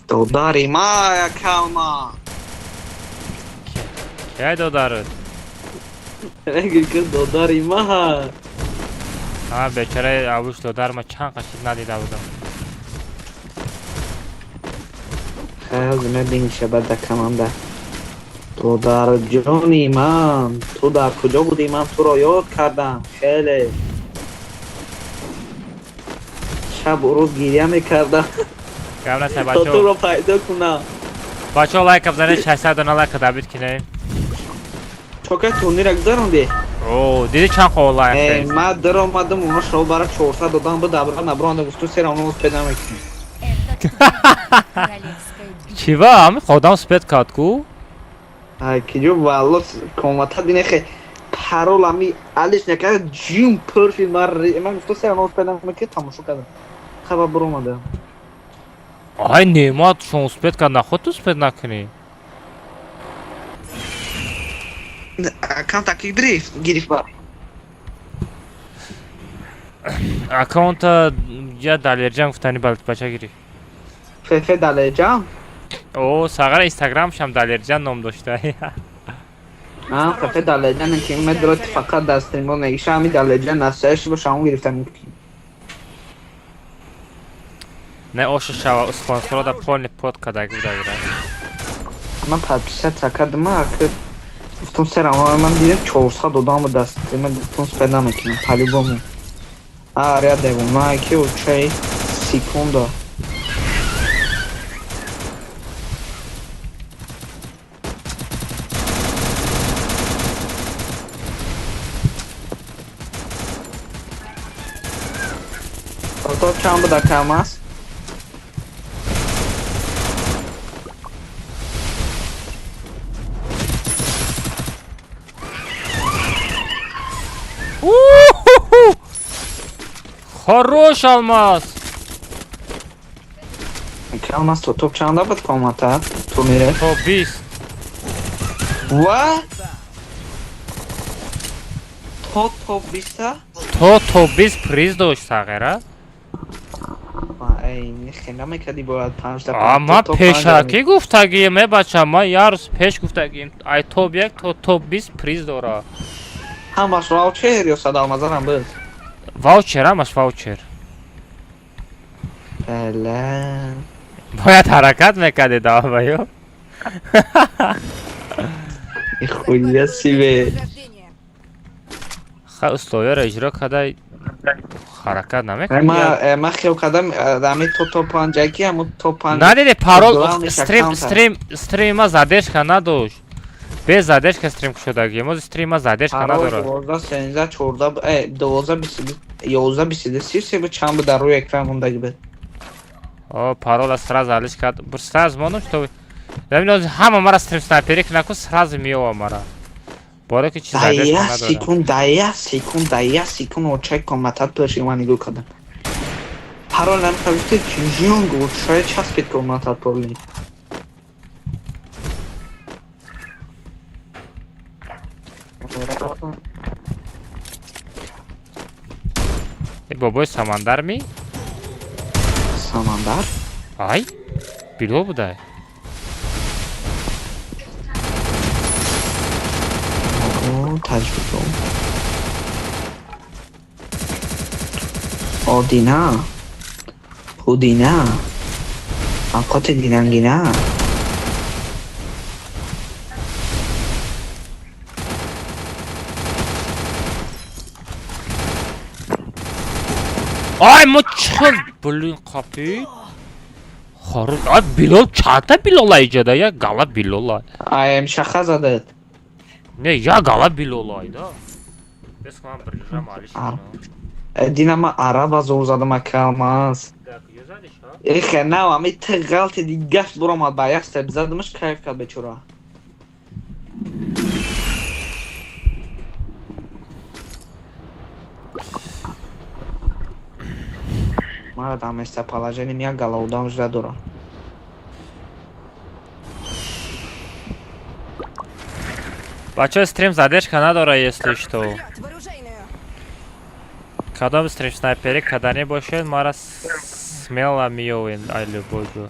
Додари ма акалма. Кай додарут? Мегӯ додари ма. А бечора абуш додар ма чанд қашид надида будам. Хеле мебинӣ шабад да команда. Додарҷони ман, ту дар куҷо будӣ? Ман туро ёд кардам. Хеле. Шаб рӯз гиря мекардам. Гап нест То бачаҳо. туро пайдо кунам. Бачаҳо лайка бизанед 600 дона лайка дабит кинем. Чока турнира гузарондӣ? О, диди чанд қо лайк Э, хест? ман даромадам, оно шо бара 400 додам, бу дабра набронда гуфту сера оно успеда мекунем. Чӣ ва? Ами одам спет кард ку? Ай, киҷо валло комата динехе парол ами алиш накард ҷум пур шид ман гуфту сера оно успеда мекунем тамошо кардам. Хаба буромадам. Ай неъмат шон успет кард наход ту успет накунӣ. Аккаунт аки гирифт, гирифт ба. Аккаунта я Далерҷан гуфтани бача гирифт. Фефе Далерҷан? О, сағара инстаграмшам Далерҷан ном дошта. А, Фефе Далерҷан ки медорад фақат дар стримҳо негиша ами Далерҷан насияш боша он гирифта мумкин. Не оша шава спонсорро да полный под кадаг буда буда. Ман подписаться кардам, аки гуфтам сера ман дидам 400 додам ба даст ман гуфтам спед намекунам по-любому. А, ряд девона ки учай секунда. То чанд буда кам аст? Хорош алмаз. Алмаз то топ чанда буд комата? Турнире? Топ 20. Ва? То топ 20? То топ 20 приз дошт сағира. Ай, нехе намекардӣ бояд 5 та. А ман пешакӣ гуфтагием, э бача, ман як рӯз пеш гуфтагием. Ай топ 1 то топ 20 приз дора. Ҳамаш ваучер ё сад алмазарам буд? Ваучер, ҳамаш ваучер. Бале. Бояд ҳаракат мекардӣ давбаё. Нихуя себе. Ха условияро иҷро карда. Ҳаракат намекунад. Ма хел кардам, ами то топ панҷ ки ҳамун топ панҷ. Надиди парол Главный стрим аккаунта. Стрим ма задержка надошт. Без задержка стрим кушодаги. Мо стрим ма задержка Парол надорад. 12 13 14 12 22 11 22 33 буд, чанд буд дар рӯи экран мондаги буд. О, парола сразу алиш кард. Бур сразу мондум, что замин ҳозир ҳама мара стрим снайпери кунакун сразу меёва мара. Боре ки чи Дар задержка як надорад. секунд, дар як секунд, дар як секунд очай комнатат пеши ман нигоҳ кардам. Парол намехоҳ жунг очай часпид комнатат поли. Э, бобои Самандар ми? Самандар? Ай? Билол будай. О, таҷриба. Одина. Худина. Авқоти динангина. Ай, мо чӣ блин қапи? Хору, ай Билол чанда Билола иҷода? Як гала Билола. Ай, шаха задад. Не, як гала Билола айда. Бес ман брижам алиш. Ар. Дина ма араба зор задам акалмаз. Да, куҷо задиш, ҳа? Эхе, нав, ами ты ғалти дигаш буромад ба як степ задамаш кайф кард бечора. Мара дар местоположением як гала одам жда дорам. Бачаҳо стрим задержка надора, если что. Кадом стрим снайпери кадане бошед, мара смело миёвен ай любой ҷо.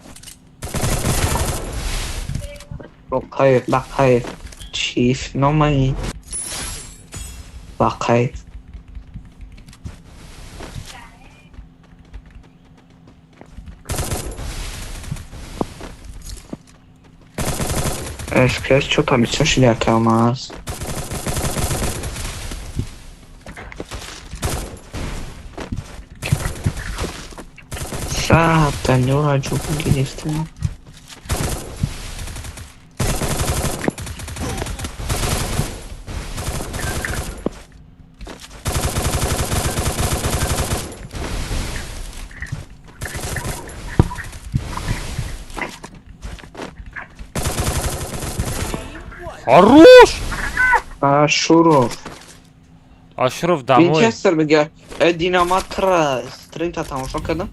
Бақайр, бақайр. Чиф номаи. Бақайр. FPS чё там бисёр шида камаз. Сатанёра ҷугу гирифтам. Хорош! Ашуров. Ашуров домой. Винчестер бигар. Динаматра стримта тамошо кардам.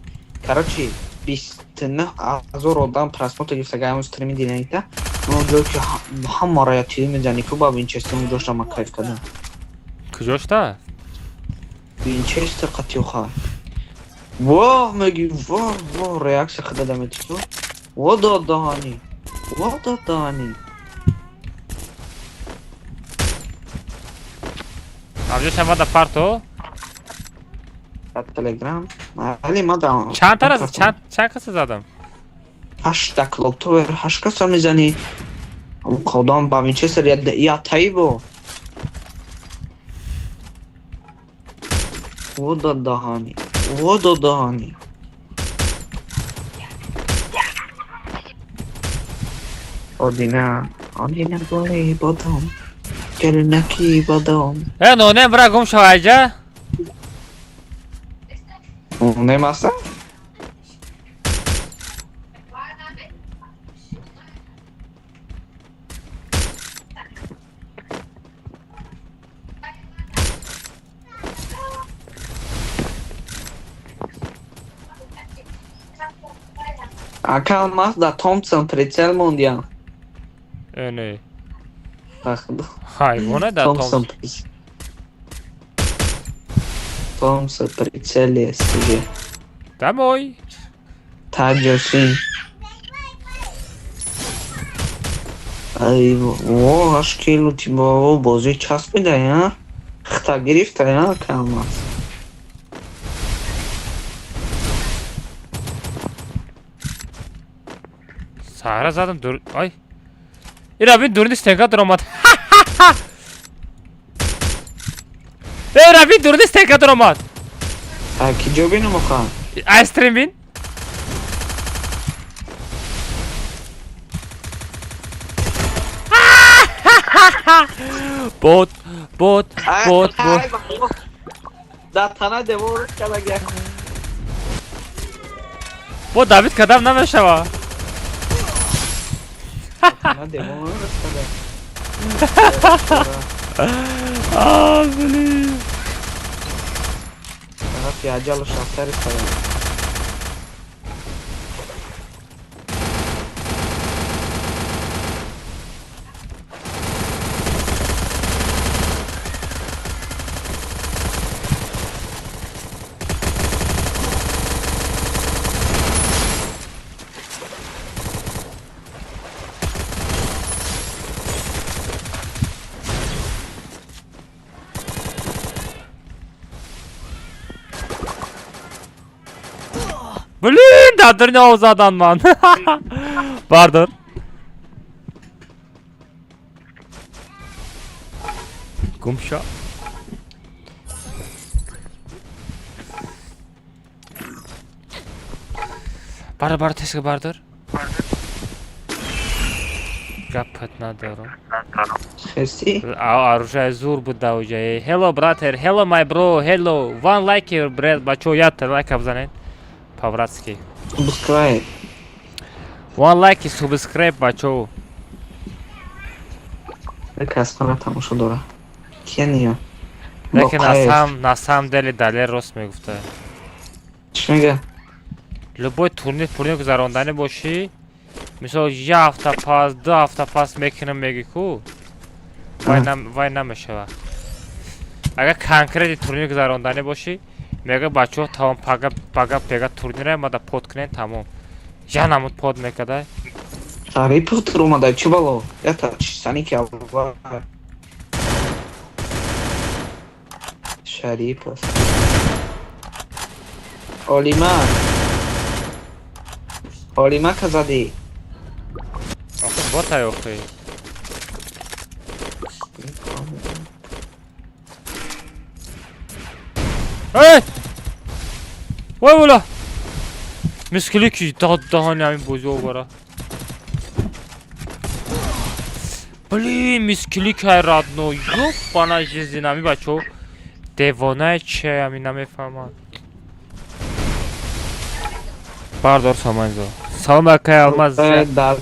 Короче, 29 000 одам просмотр гирифта гаям стрими динамита. Он ҷое ки ҳамаро я тири мезани ку ба Винчестер унҷошта ман кайф кардам. Куҷошта? Винчестер қатиёха. Воҳ меги воҳ воҳ реаксия худа дамети ку. Во додаҳани. Во додаҳани. Амҷоша мада парто? Дар Телеграм. Али ма да. Чанд тара чанд каса задам? Ҳашта клоктовер ҳашт каса мезани. Қодам ба Винчестер я таибо. Во додаҳани. Во додаҳани. Одина. Одина голи бодом. Келинаки бодом. Э, нонем бра гум шава айҷа? Немаса? Ака алмаз да Томпсон прицел мондиям. Э, не. Бахудо. Ҳайвона да Томпсон Томпсон. прицел. Томпсон прицел есть уже. Домой. Таҷошин. Ай, во, аш кило ти бо бозӣ часпида, я? Хта гирифта, я, камаз. Саҳра задам дур. Ай. Ира бин дурни стенка дуромад. Э, Ра бин дурни стенка дуромад. Ки ҷо бинам оха? Ай стрим бин. Бот, бот, бот, бот. Да тана девор кадаг як. Бо Давид кадам намешава. Тана девор кадаг. А, блин. Тарафи аҷалу шафтари кадам. Блин, дар дурни об задан ман. Бардор. Гум шо. Бардор, бардор, тезка бардор. Гапат надорам. Хести? Оружие зур буд да уҷа. Hello brother, hello my bro, hello. One like your bread, бачо, ята лайк бзанед. По-братски. Subscribe. One like и subscribe, бачо. Кас мара тамошо дора. Кения. Лекин на самом деле Далер рост мегуфта. Чӣ мега? Любой турнир пурнир гузаронданӣ бошӣ, мисол як ҳафта пас, ду ҳафта пас мекунам меги ку, вай намешава. Агар конкретный турнир гузаронданӣ бошӣ, мега бачаҳо тамом пага пага пега турнира мада под кунен тамом. Я намуд под мекадай. Шарипов омада чӣ бало? Ята чистани ки аввал. Шарипов. Олима. Олима казади. Охи ботай охи. Эй! Вой вола! Мискили ки даҳани ҳамин бозӣ овара. Блин, мискили кай родной. Ёбана жизнь ҳами бачо. Девонаи че ҳами намефаҳмам. Бардор Соманзо. Салом акай Алмаз. Дар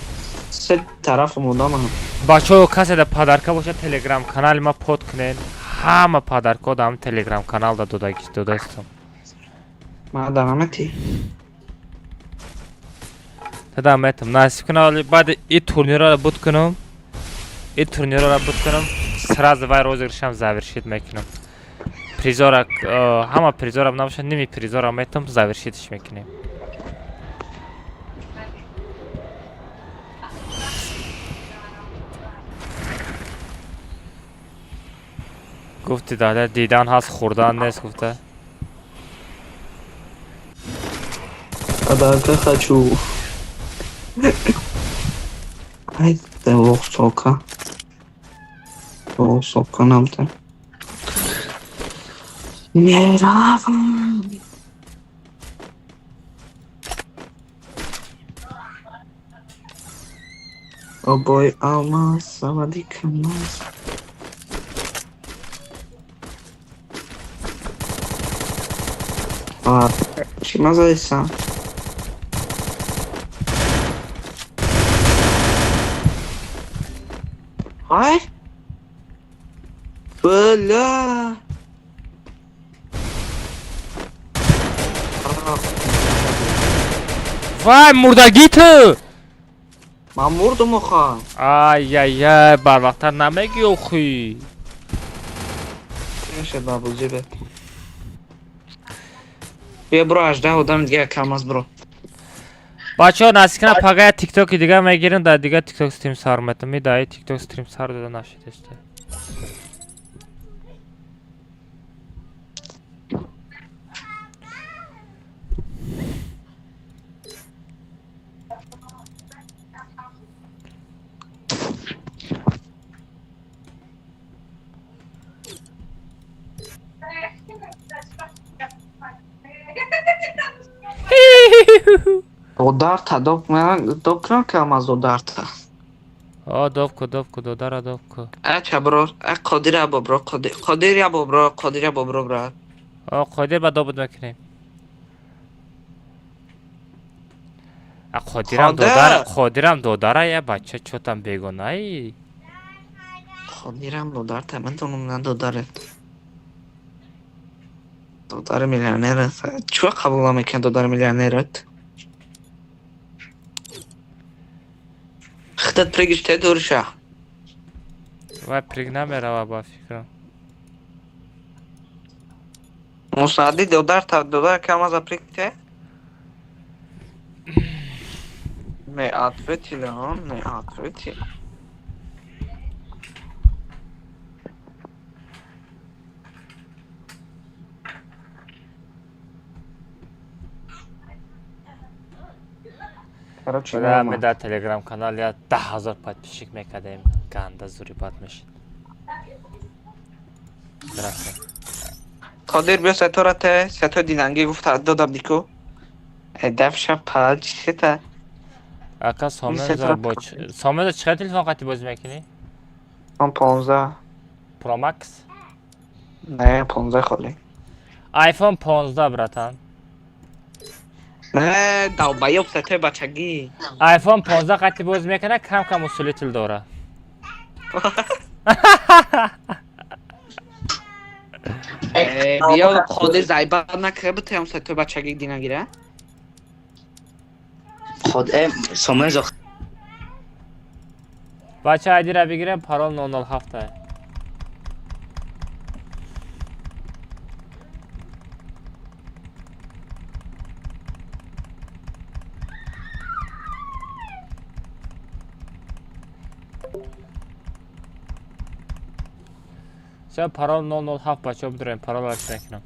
се тараф омодам. Бачо касе да подарка бошад телеграм канали ма под кунен. Ҳама подарко дар ҳам телеграм канал да додастам. Ма дарамати. Тада метам. Насиб кунам баъд и турнирро буд кунам. И турнирро буд кунам. Сразу вай розыгрышам завершить мекунам. Призора ҳама призора набошад, ними призора метам завершитш мекунем. Гуфти Далер дидан ҳаст хӯрдан нест гуфта. Подарка хочу. Ай, да лох сока. Лох сока нам там. Меравам. Обой алмаз, савадик алмаз. А, чӣ мазаиса? Ай? Бля! Вай, мурдагӣ ту! Ман мурдум оха. Ай-яй-яй, барвақттар намегӣ охи. Чӣ мешад бабуҷи бе? Бия бро, 18 одам дига кам аст бро. Бачаҳо насиб кунад пага як тиктоки дига мегирем, дар дига тикток стрим сар метам. Ми дар тикток стрим сар дода нашидеста. Додарта доб доб кунам ки аз додарта. О, доб ку, доб ку, додара доб ку. А чабро, а Қодир бобро, Қодир, Қодир бобро, Қодир бобро брат. О, Қодир ба добуд мекунем. А Қодирам додара, Қодирам додара я бача чотам бегонаи. Қодирам додарта, ман донам на додарет. Додари миллионер аст. Чӣ қабул намекунад додари миллионерат? Худат прыгиш те дурша. Вай прыг намерава ба фикрам. Мусади додарта, додар кама за прыг те? Не ответили, он не ответили. Короче, Бля, дар телеграм канал я 10 000 подписчик мекардем. Ганда зури бад мешид. Здравствуй. Қодир биё сетора те, сето динанги гуфта додам дику. Дафша палч сета. Ака Сомеза бо Сомеза чӣ телефон қати бозӣ мекунӣ? Он 15. Pro Max? Не, 15 холӣ. iPhone 15, братан. Не, долбоёб, сетои бачагӣ. iPhone 15 қати бозӣ мекунад, кам кам усилитель дора. Биё Қодир зайба накарда бутаям сетои бачагӣ динагира. Ход Сомезо. Бача айдира бигирем, парол 007. Всё, парол 007, бачаҳо, бидурем, паролро чӣ мекунам?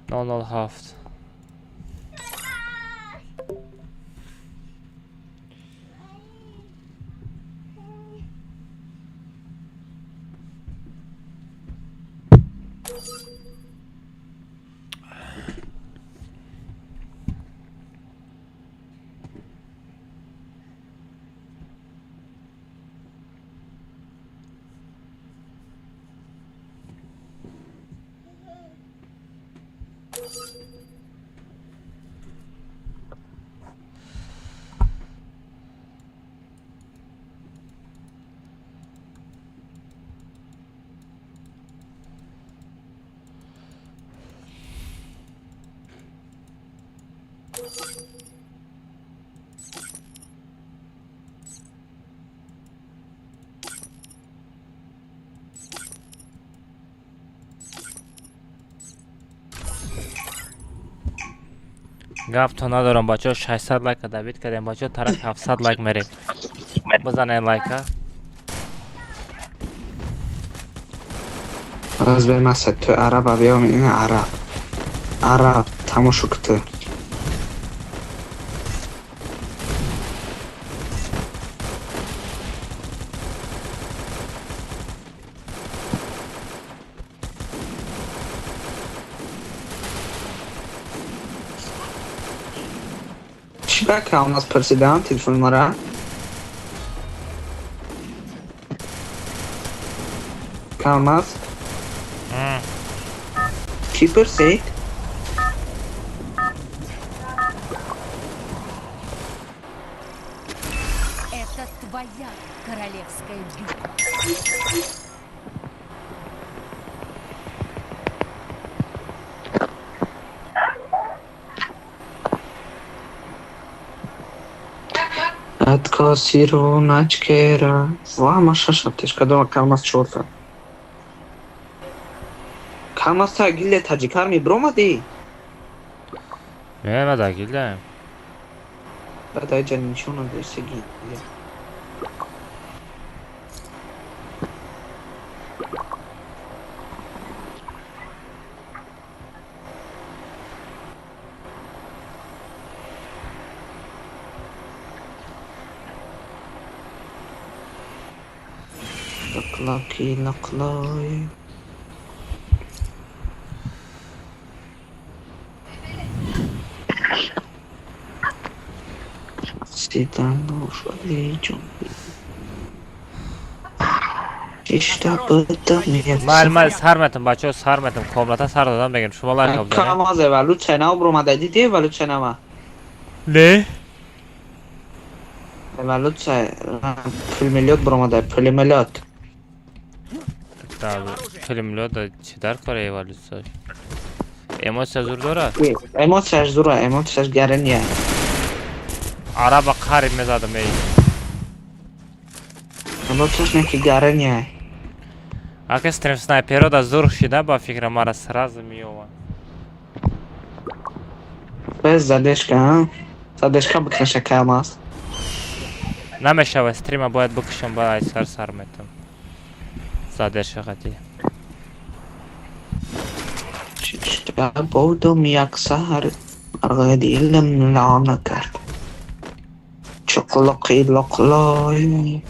007. Гафто надорам, бачаҳо, 600 лайка добить кардем, бачаҳо, тарафи 700 лайк мерем. Бизанед лайка. Аз бе ма сетои араба биём, ин араб. Араб тамошо куту. Чӣ ба калмаз пурсидаам телефони мара? Калмаз? Чӣ пурсид? Это твоя королевская битва. Откосиру начкера. Ва, ма шаш аптечка дома калмаз чорта. Калмаз та гилде таҷикар мебиромадӣ? Не, ма дар гилдаем. Баъд айҷа нишона дошта гилде. Лаки лаклай. Майли, майли, сар метам, бачаҳо, сар метам, комната сар додам, мегӯям, шумо лайк бизанед. Камаз эволюция нав бромада, диди эволюция нава? Не. Эволюция пулемёт бромада, пулемёт. Да, пулемёт чӣ дар кора эволюция? Эмоция зур дорад? Эмоцияш зура, эмоцияш гарания. Араба қариб мезадам, эй. Эмоцияш не ки гарания. Ака стрим снайперо да зур шида, ба фикра мара сразу меёванд. Без задержка, а? Задержка бикнаша камаз. Намешава, стрима бояд бикушам, бояд ай сар сар метам. Задержка қатӣ. Будум як саҳар дилам лона кард. Чуқлоқи лоқлой.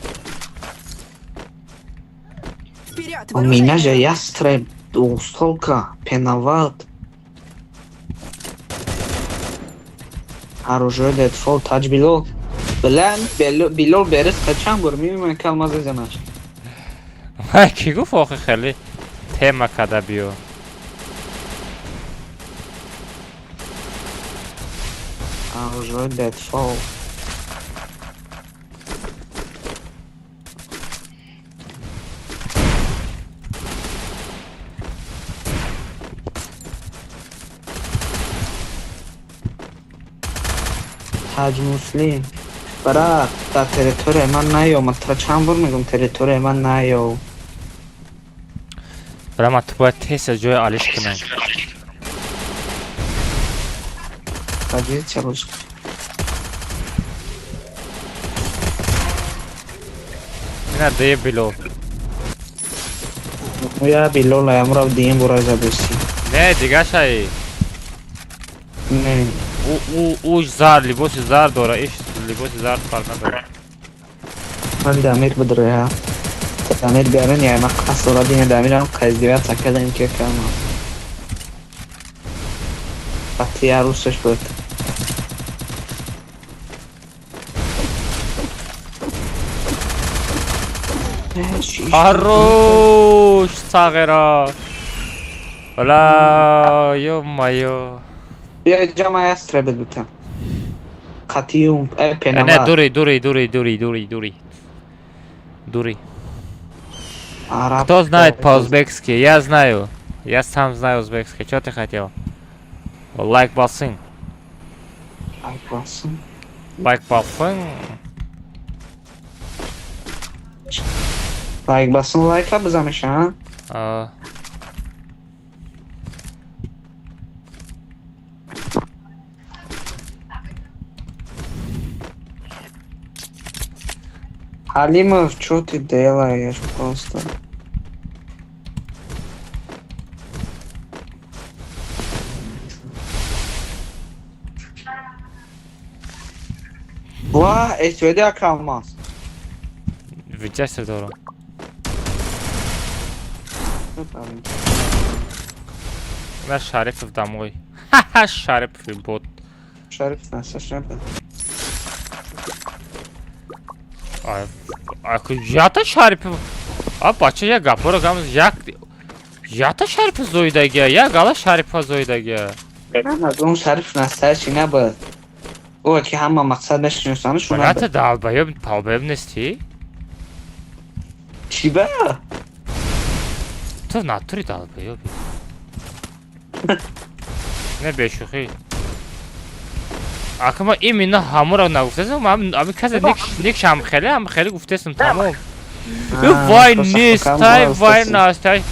У меня же ястреб, двухстволка, пеноват. Оружие Deadfall, таҷ Билол. Билан, Билол берис қачан бур, мебинам калмаз занаш. Вай, ки гуфт охи хеле тема када биё. Оружие Deadfall. Таҷ Муслим. Брат, дар территорияи ман наё, ман туро чанд бор мегӯям, территорияи ман наё. Бра, ман ту бояд тез аз ҷои алиш кунам. Позиция бош. Ина дие Билол. Я Билол, амро дием бура задеси. Не, дига шаи. Не. Ӯ зар, либоси зар дора, иш либоси зард фарқ надорад. Ман дамир бидроя. Дамир гаран я, ман қасд дора дина дамирам қайздиват кардам ки кама. Вақти арӯсаш буд. Хорош, сағира. Ола, ё-моё. Бия ҷама ястреб бутам. Қатиюм, пенава. Не, дури, дури, дури, дури, дури, дури. Дури. Кто знает по-узбекски? Я знаю. Я сам знаю узбекский. Чё ты хотел? Лайк басын. Лайк басын. Лайк басын. Лайк басын, лайка бизамеша, а? Халимов, что ты делаешь просто? Ва, СВД Акалмаз. Винчестер дорам. На Шарипов домой. Ха-ха, Шарипов и бот. Шарипов на Шарипов. Ята Шарипов. А бача я гапоро гам як ята Шарипов зоидагия, я гала Шарипова зоидагия. Он Шарипов настоящий набуд. О, ки ҳама мақсад мешиносанаш. Брата долбоёб, долбоёб нести? Чӣ ба? Ту в натуре долбоёб. Не бешӯхӣ. Ака ма именно ҳамуро нагуфтасам, ами касе ник шам хеле, ам хеле гуфтасам тамом. Вай нестай, вай настай.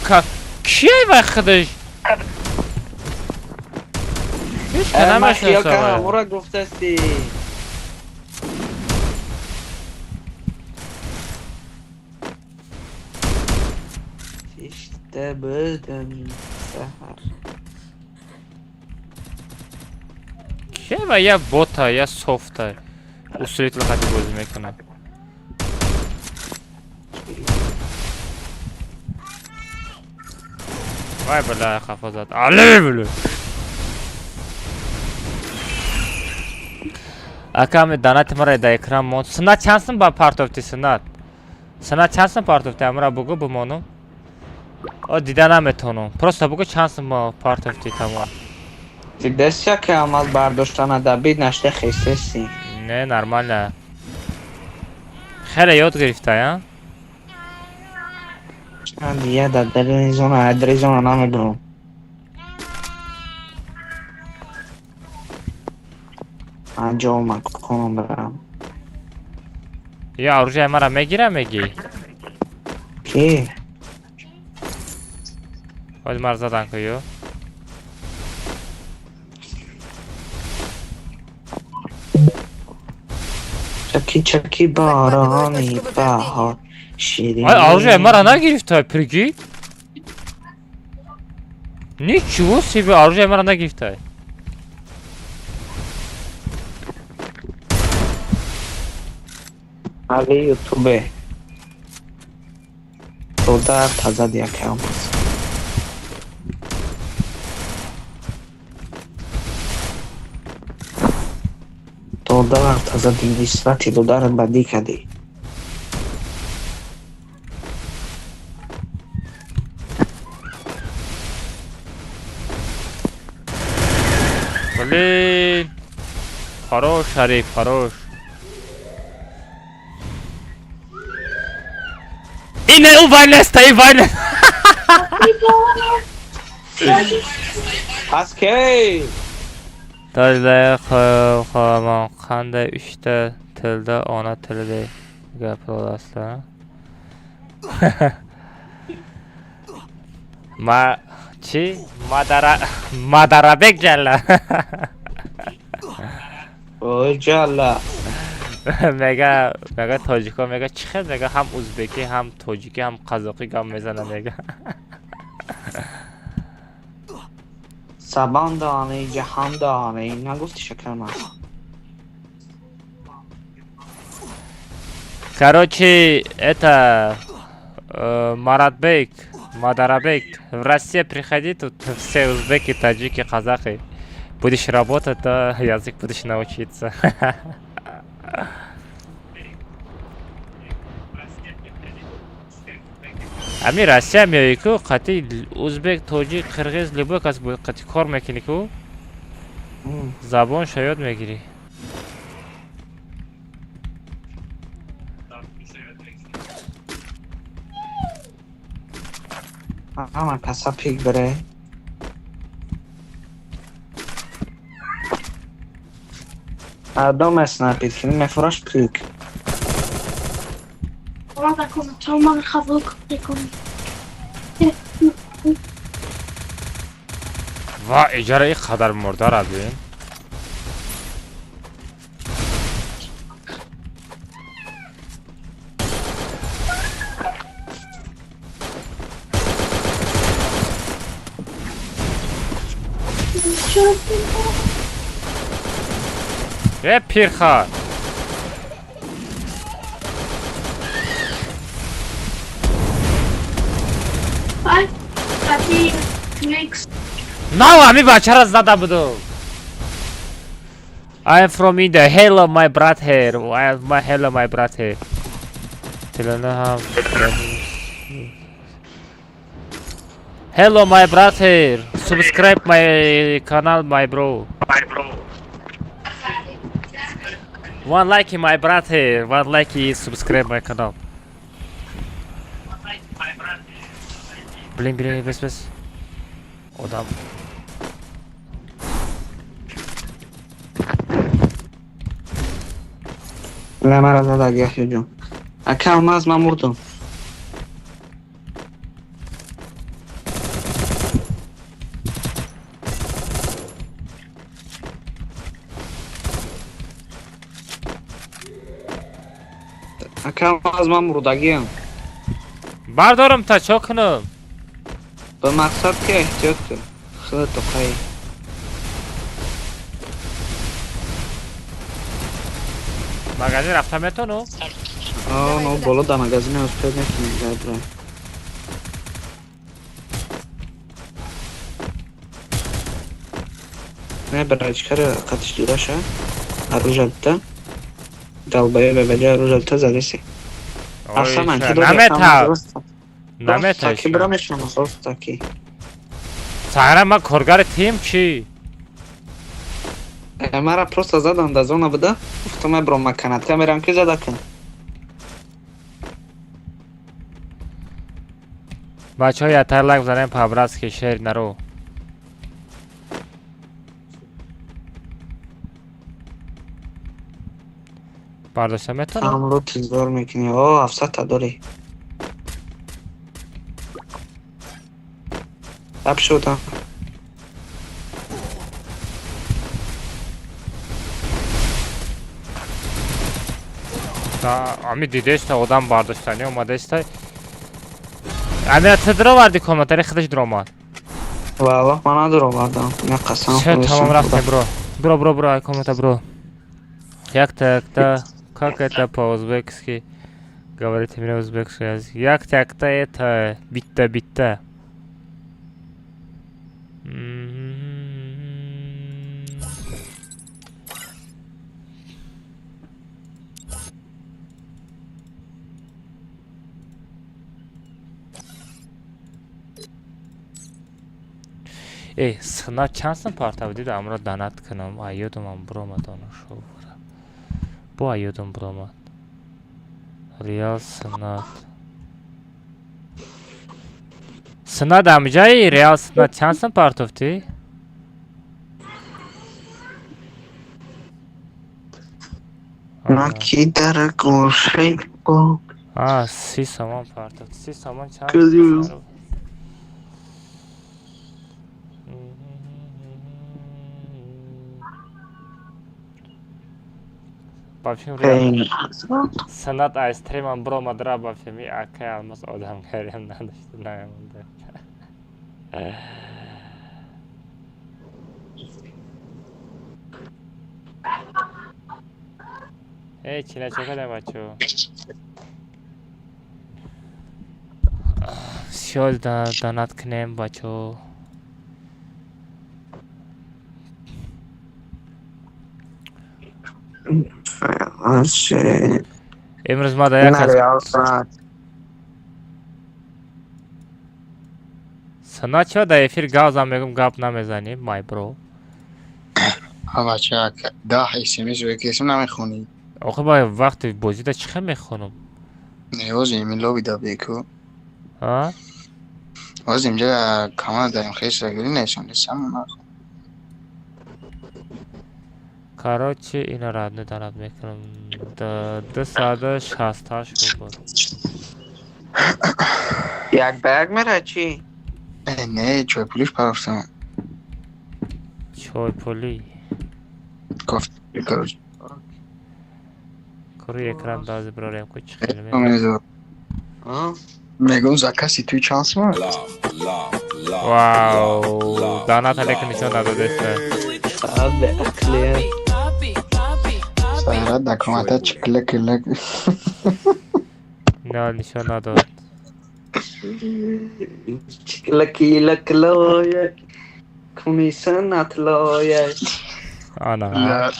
Киай вай худаш? Ҳеч намешиносам. Ҳамуро гуфтасти. Ишта будам саҳар. Кева я бота, я софта. Усилитель хати бозӣ мекунад. Вай бля, хафа зад. Али бля. Ака, ами донати мара да экран мон. Сунат чанд сум ба партофти, Сунат? Сунат чанд сум партофти? Амра бугу, бимонум. О, дида наметонам. Просто бугу, чанд сум ба партофти, тамом. Дидеся, ки Алмаз бардоштана да бид наште хестеси. Не, нормально. Хеле ёд гирифта, я? Чанд я да дарини зона, адри зона намебурам. Анҷо ман кунам барам. Я оружие мара мегира, меги? Ки? Ҳози мара задан ку ё. Чаки чаки борони баҳор ширин. Ай, оружие мара нагирифта, прикинь? Ничего себе, оружие мара нагирифта. Али ютубе. Додар тазад як Алмаз. Додар таза диди срати додарат бадӣ кардӣ. Блин. Хорош, Шариф, хорош. Ине, ӯ вайнеста, и вайне. Пас кей? Tojlar qolaman, qanday uchta tilda ona tilida gapira olasizlar? Ma chi? Madara Madarabek jalla. Ой, ҷалла. Мега тоҷико, мега, чӣ хел, мега, ҳам узбекӣ, ҳам тоҷикӣ, ҳам қазоқӣ гап мезана, мега. Сабан донӣ, ҷаҳон донӣ, нагуфти шакармаз. Короче, это Маратбек, Мадарабек, в Россию приходи, тут все узбеки, таджики, казахи. Будешь работать, то язык будешь научиться. Ами Россия меоӣ ку, қати узбек, тоҷик, қирғиз, любой кас қати кор мекунӣ ку, забонша ёд мегирӣ. Ҳама каса пик бире. Ардом снайпит кунӣ мефураш пик. Ва иҷара ин қадар мурдара бин. Э, пирха! Нав ами бачара зада будум. I am from India. Hello my brother. I am my hello my brother. Tilini ham. Hello my brother. Subscribe my canal, my bro. My bro. One like, my brother. One like, subscribe my canal. Блин, блин, бес, бес. Одам. Бля, мара зада Яҳёҷон. Ака Алмаз, ман мурдам. Ака Алмаз, ман мурдагиам. Бардорам та чо кунам? Ба мақсад ки эҳтиёт кун. Худат тоқаи. Магазин рафта метону? О, но боло да магазин успел мекунем, гайбра. Не, брачкара қатиш дураша. Оружие та. Долбоёбе баҷа оружие та задаси. Ой, Аслан ман ки дори намета. Намета Намета. ки бира мешавам роста ки. Сагра ма коргари тим чи? Мара просто задан да зона буда. Гуфтам ман бром маканат камерам ки зада кун. Бачаҳо ятар лайк бизанем по-братски шер наро. Бардошта метавонам? Амло тизор мекунӣ. О, 700 та дорӣ. Ап шуда. Ами дидеста одам бардоштани омадеста. Амира ту дароварди комментари худаш даромад. Валлоҳ ман надоровардам. На қасам. Всё, тамом рафтем бро. Бро, бро, бро, ай комната бро. Якта, якта, как это по-узбекски? Говорите мне узбекский язык. Якта, якта, это битта, битта. Эй, сна чанд сум партав дида амро данат кунам. Ай ёдумам буромад оно шовра. Бо ай ёдум буромад. Реал Сенат. Сенат амҷаи Реал Сенат чанд сум партофтӣ? На ки дар гӯшаи боғ. А, 30 сомон партофт. 30 сомон чанд? Кӯзӣ. Бафим Реал Сенат ай стримам буромад ра бафим и акай алмаз одамгариам надошта наемонда. Эй, чина чо кардем бачо? Всё донат кунем бачо. Имрӯз ма да як На аз Реал Сенат. Сенат чо да эфир гап зан мегум гап намезанӣ, my bro. Бача, 10 смс ё ки смс намехонӣ. Охи ба вақти бозида чӣ хел мехонам? Не, ҳозир ими лоби да беку. А? Ҳозир инҷа команда дарем хеша гири нешон десам нахон. Короче, ина радне донат мекунам. 268 рубл. Як ба як мера чӣ? Не, чойпулиш парафтам. Чойпулӣ. Кофт, короче. Кори экран дази бирорем ку чӣ хел ме. Мегум закаси туи чанд сум? Вау, донат алеки нишон надодеста. Абе ақлия. Сара да комната чиклек клек. На нишон надод. Лаки лак лоя. Куни сенат лоя. Ана.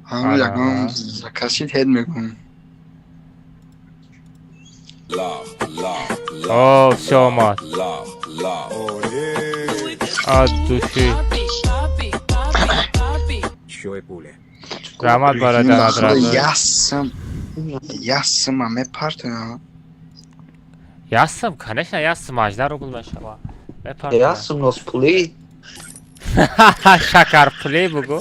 Ҳам ягон закаси ҳед мегум. О, всё омад. От души. Раҳмат барои донат радо. Ясм. Ясм ма мепартоям. Ясм, конечно, ясм 18 рубл мешава. Мепартоям. Ясм носпулӣ. Шакарпулӣ бугу.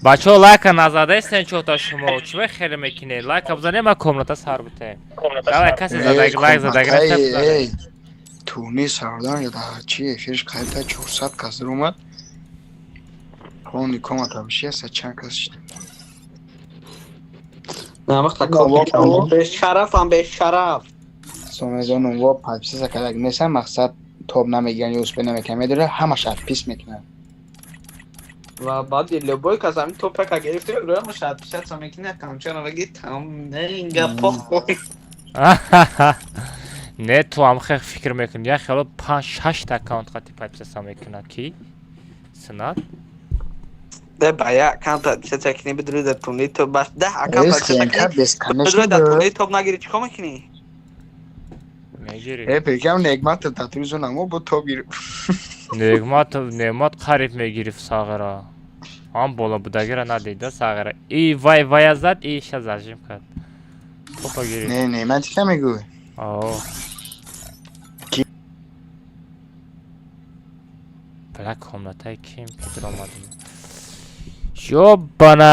Бачаҳо лайка назадаистен чота шумо. Чӣ ва хеле мекунед? Лайка бизанед ма комната сар бутем. Давай касе задаг лайк задаг Эй, эй. Турнир сардан ё да чи эфирш қайта 400 кас даромад. Полный комната биши аста чанд кас шид. На вақта кофе бешарафам бешараф. Сомезон во подписаться кардаг нестан мақсад тоб намегиран ё успе намекунан медора ҳамаш отпис мекунан. Ва баъди любой кас ҳамин топака гирифта рӯямаш отписаться мекунад камчаро ваги там не ин гапо. Не, ту ҳам хел фикр мекунӣ. Як хело 5-6 та аккаунт қати подписаться мекунад ки? Сунат? Да ба як аккаунт подписаться кунӣ, бидуни дар турнири топ баш 10 аккаунт подписаться кунӣ. Бесконечно. Бидуни дар турнири топ нагирӣ, чӣ кор мекунӣ? Мегирӣ. Э, прикам Негматов дар тури зона мо бо топ гирифт. Негматов, Неъмат қариб мегирифт Сағира. Ҳам боло будагиро надида Сағира. И вай вая зад, и ша зажим кард. Топа гирифт. Не, Неъмат чӣ мегӯй? О. Бля, комнатаи ким ки даромадем. Ёбана!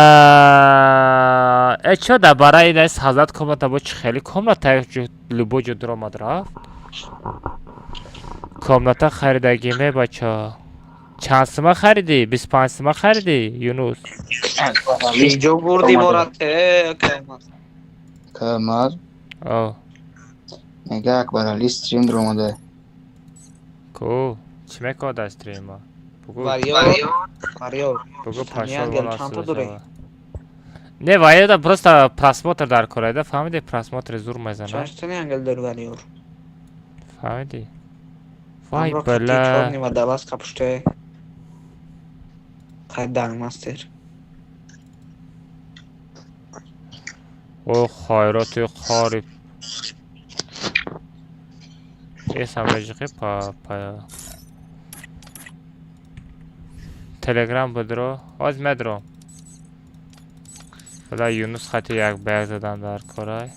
Э, чо дар бараи ина сазад комната бо чӣ хеле комната любой ҷо даромад рафт? Комната харидагиме, бача. Чанд сума харидӣ? 25 сума харидӣ, Юнус? Инҷо бурди мора те, каймаз. Камар. О. Мега Акбарали стрим даромада. Ку? Чӣ мекунад дар стрима? Бугу. Варьёр, варьёр. Бугу Таня пашол ангел вон чанд та аст. дорӣ? Не, вайда просто просмотр дар корайда, фаҳмидӣ? Просмотр зур мезанад. Чанд тани ангел дорӣ, варьёр? Фаҳмидӣ? Вай, Ҳамроҳ қати бала. чорни ва даваз қапуште. Қай дангмастер. О, хайроти қори. Эсам режиқи па па. Телеграм будро. Оз медро. Бала Юнус хати як ба як задан дар корай.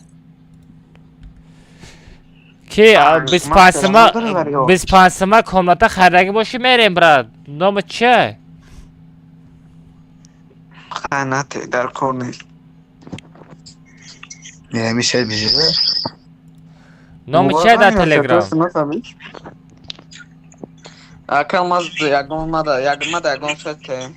Ки 25 сума, 25 сума комната харидагӣ бошӣ мерем, брат. Номи чия? Хай нате, дар кор нест. Не, мисел бижида. Номи чия дар Телеграм? Ака маз ягон мада, як мада ягон сете.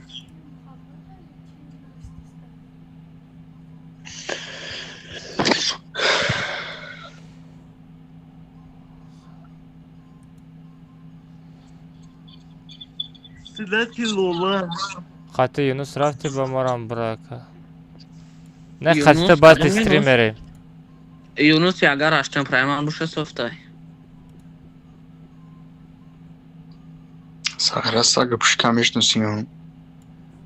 Сидати лола. Хати Юнус рафти ба морам брака. Не, Юнус, хати ту баъд кадом Юнус? стримери. Юнус агар аштан прайман боша софтай. Сағира сага пушка мешносим.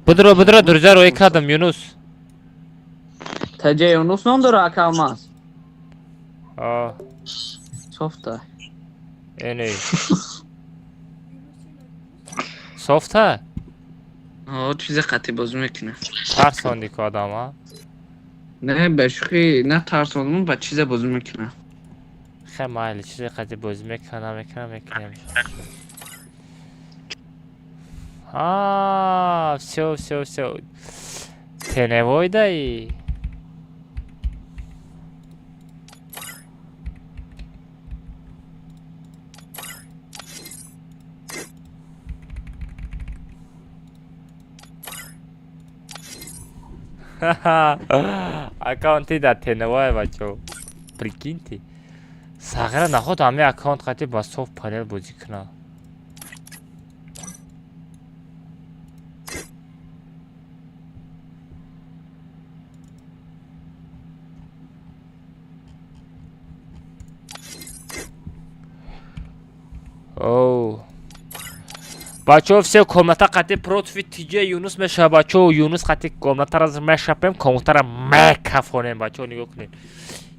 Будро, будро, друзья рӯй кардам, Юнус. Таҷа Юнус ном дора ака Алмаз. А, Софтай. эне. Софта? О, чизе қати бозӣ мекунад. Тарсонди ку одам, а? Не, ба шӯхӣ на тарсондум, ба чизе бозӣ мекунад. Хе майли, чизе қати бозӣ мекунам, намекунам, мекунем. А, всё, всё, всё. Теневой даи. Аккаунти дар теневой бачо. Прикиньте. Сағира наход ҳамаи аккаунт қати ба софт панел бозӣ кунад. Оу. Бачаҳо, все комната қати против ТЖ Юнус мешавад, бачаҳо. Юнус қати комнатаро мешапем, комнатаро мекафонем, бачаҳо, нигоҳ кунед.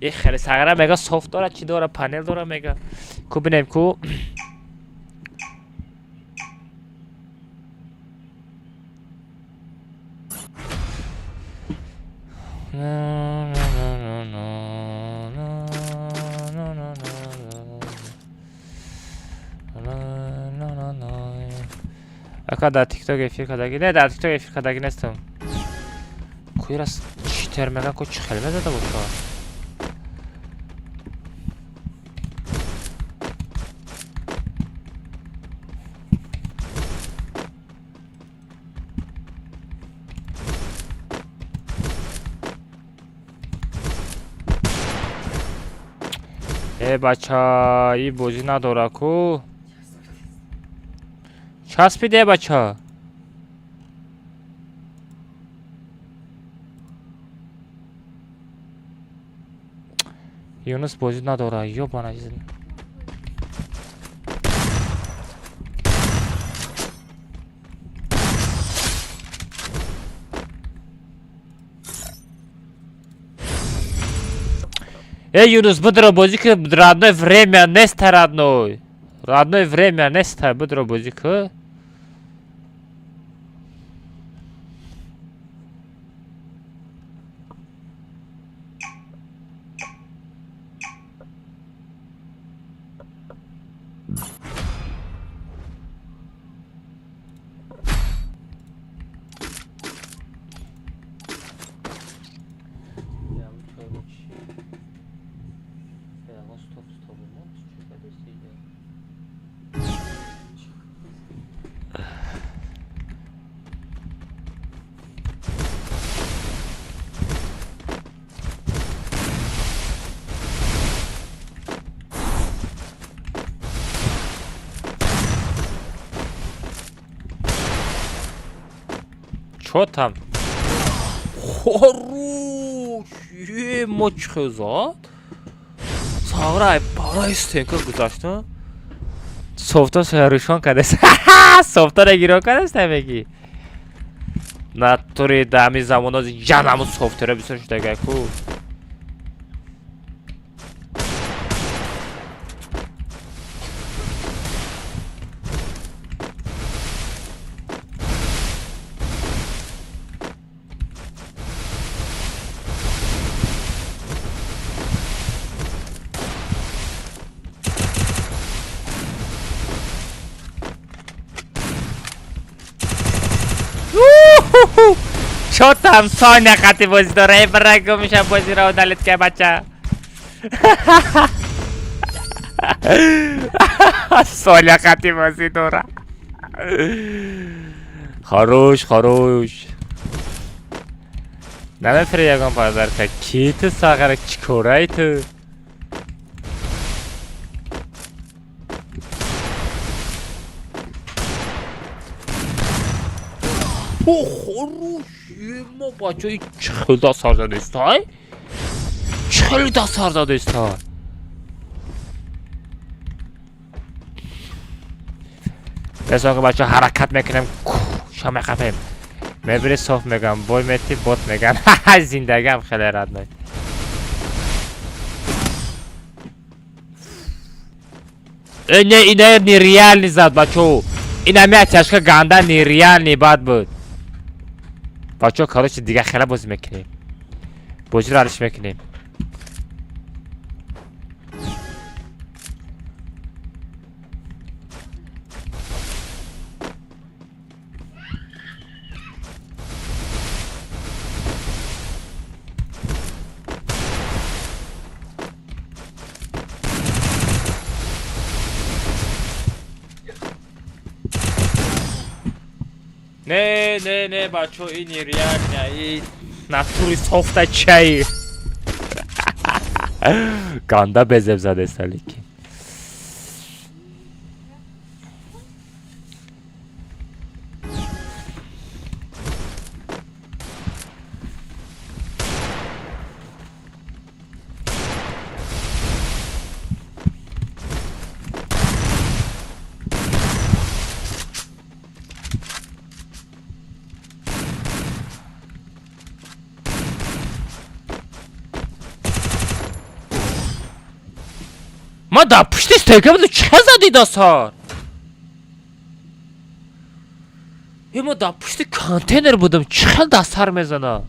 Е хеле Сағира мега софт дора, чӣ дора, панел дора мега. Ку бинем ку. Ака дар тикток эфир кардагӣ? Не, дар тикток эфир кардагӣ нестам. Куи рас читер мега ку чӣ хеле мезада боша. Э, бача, и бозӣ надора ку. Часпиде, бача. Юнус бозӣ надора, ёбана. Э, Юнус, бидро бозӣ ки, родной, время неста, родной. Родной, время неста, бидро бозӣ ки. Чо там? Хорош! Е, мо чӣ хел зад? Сағрай, барои стенка гузашта. Софта рӯшон кардест. Софтара гирон кардест намегӣ. Натури да ҳамин замоно янаму софтера бисёр шудагай ку. Чо там Соня қати бозӣ дора? Э, бира гумша, бозиро удалить ка, бача. Соня қати бозӣ дора. Хорош, хорош. Намефири ягон подарка. Ки ту сағара чӣ корай ту? О, хорош! Мо бачаи чӣ хел дастсар задестай? Чӣ хел дастсар задестай? Бесоки бача ҳаракат мекунем, ша меқапем. Мебири соф мегам, бой мети бот меган. Зиндагиам хеле родной. Э, не, ина нереальный зад, бачо. Ина мя тяжка ганда нереальный бад буд. Бачо, короче, дига хела бозӣ мекунем. Бозиро алиш мекунем. Не, не, не, бачо, ин нереально, и натури софта чай. Ганда безеб задеста лекин. Ма дар пушти стенка буду, чӣ задӣ дастар? Е, ма дар пушти контейнер будам, чӣ хел дастар мезана?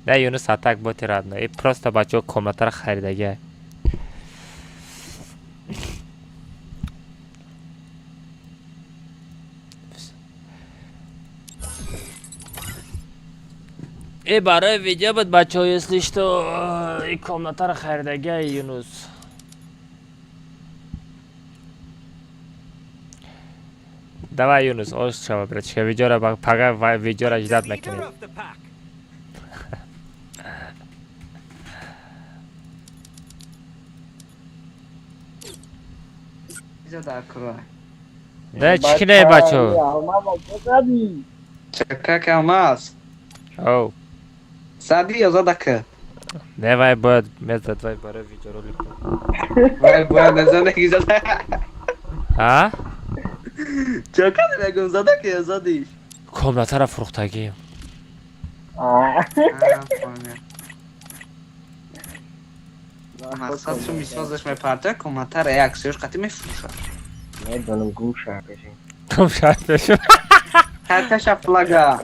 Не, Юнус атак боти, родной. И просто бачо комнатаро харидагия. Э, барои видео буд, бачаҳо, если что, и комнатаро харидагия Юнус. Давай, Юнус, ош шава, братишка, видеоро пага видеоро ждать мекунем. Не, чӣ кине, бачо? Чакак алмаз. Оу. Зади ё зада ки? Не, вай бояд мезад, вай барои видеоролик. Вай бояд назада ки зада. А? Чо кардем, ягон зада ки ё задиш? Комнатара фурӯхтагием. Мақсад шо мисозаш мепарта, комнатара як сиёш қати мефурӯшад. Медонам, гум шава пеши. Гум шава пеши. Карташа флага.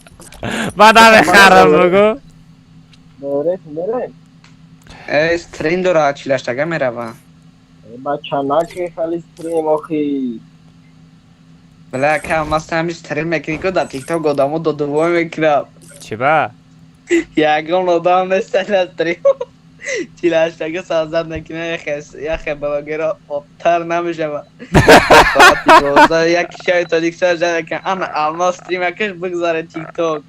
Ман намехарам, бугу. Мере, мере. Э, стрим дора, чилаштага мерава. Бача, наки хали стрим охи. Бля, ка ма сами стрим мекунӣ ко дар тикток одамо додувой мекунам. Чӣ ба? Ягон одам нест дар стрим. Чилаштага сазад мекунад, яхе блогеро обтар намешава. Соати 12 як шави тоҷикистон жа мекунад. Ана алмаз стримакаш бигзаре тикток.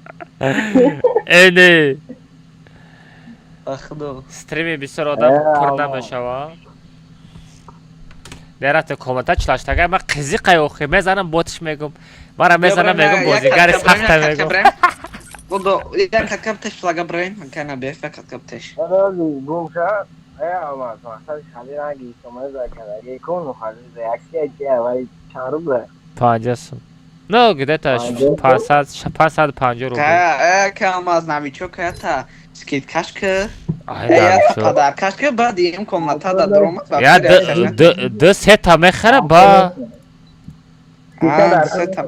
Эне. Ба худо. Стрими бисёр одам пур намешава. Нерафте комната чилаштага ма қизиқай охи мезанам ботиш мегум. Мара мезанам мегум бозигари сахта мегум. Бодо, як каткаб теш флага браим, кана беф, як каткаб теш. Гум ша, э алмаз, мақсад хали наги, сомаза кадаги кун, хали реаксия чи аввали чанд рубла? 50 сум. Ну, где-то 550 рубл. Ка, э, ка алмаз новичок ята скидкаш ка. Я подаркаш ка, баъд им комната да дромад ва Я д сета мехара ба. А, сета.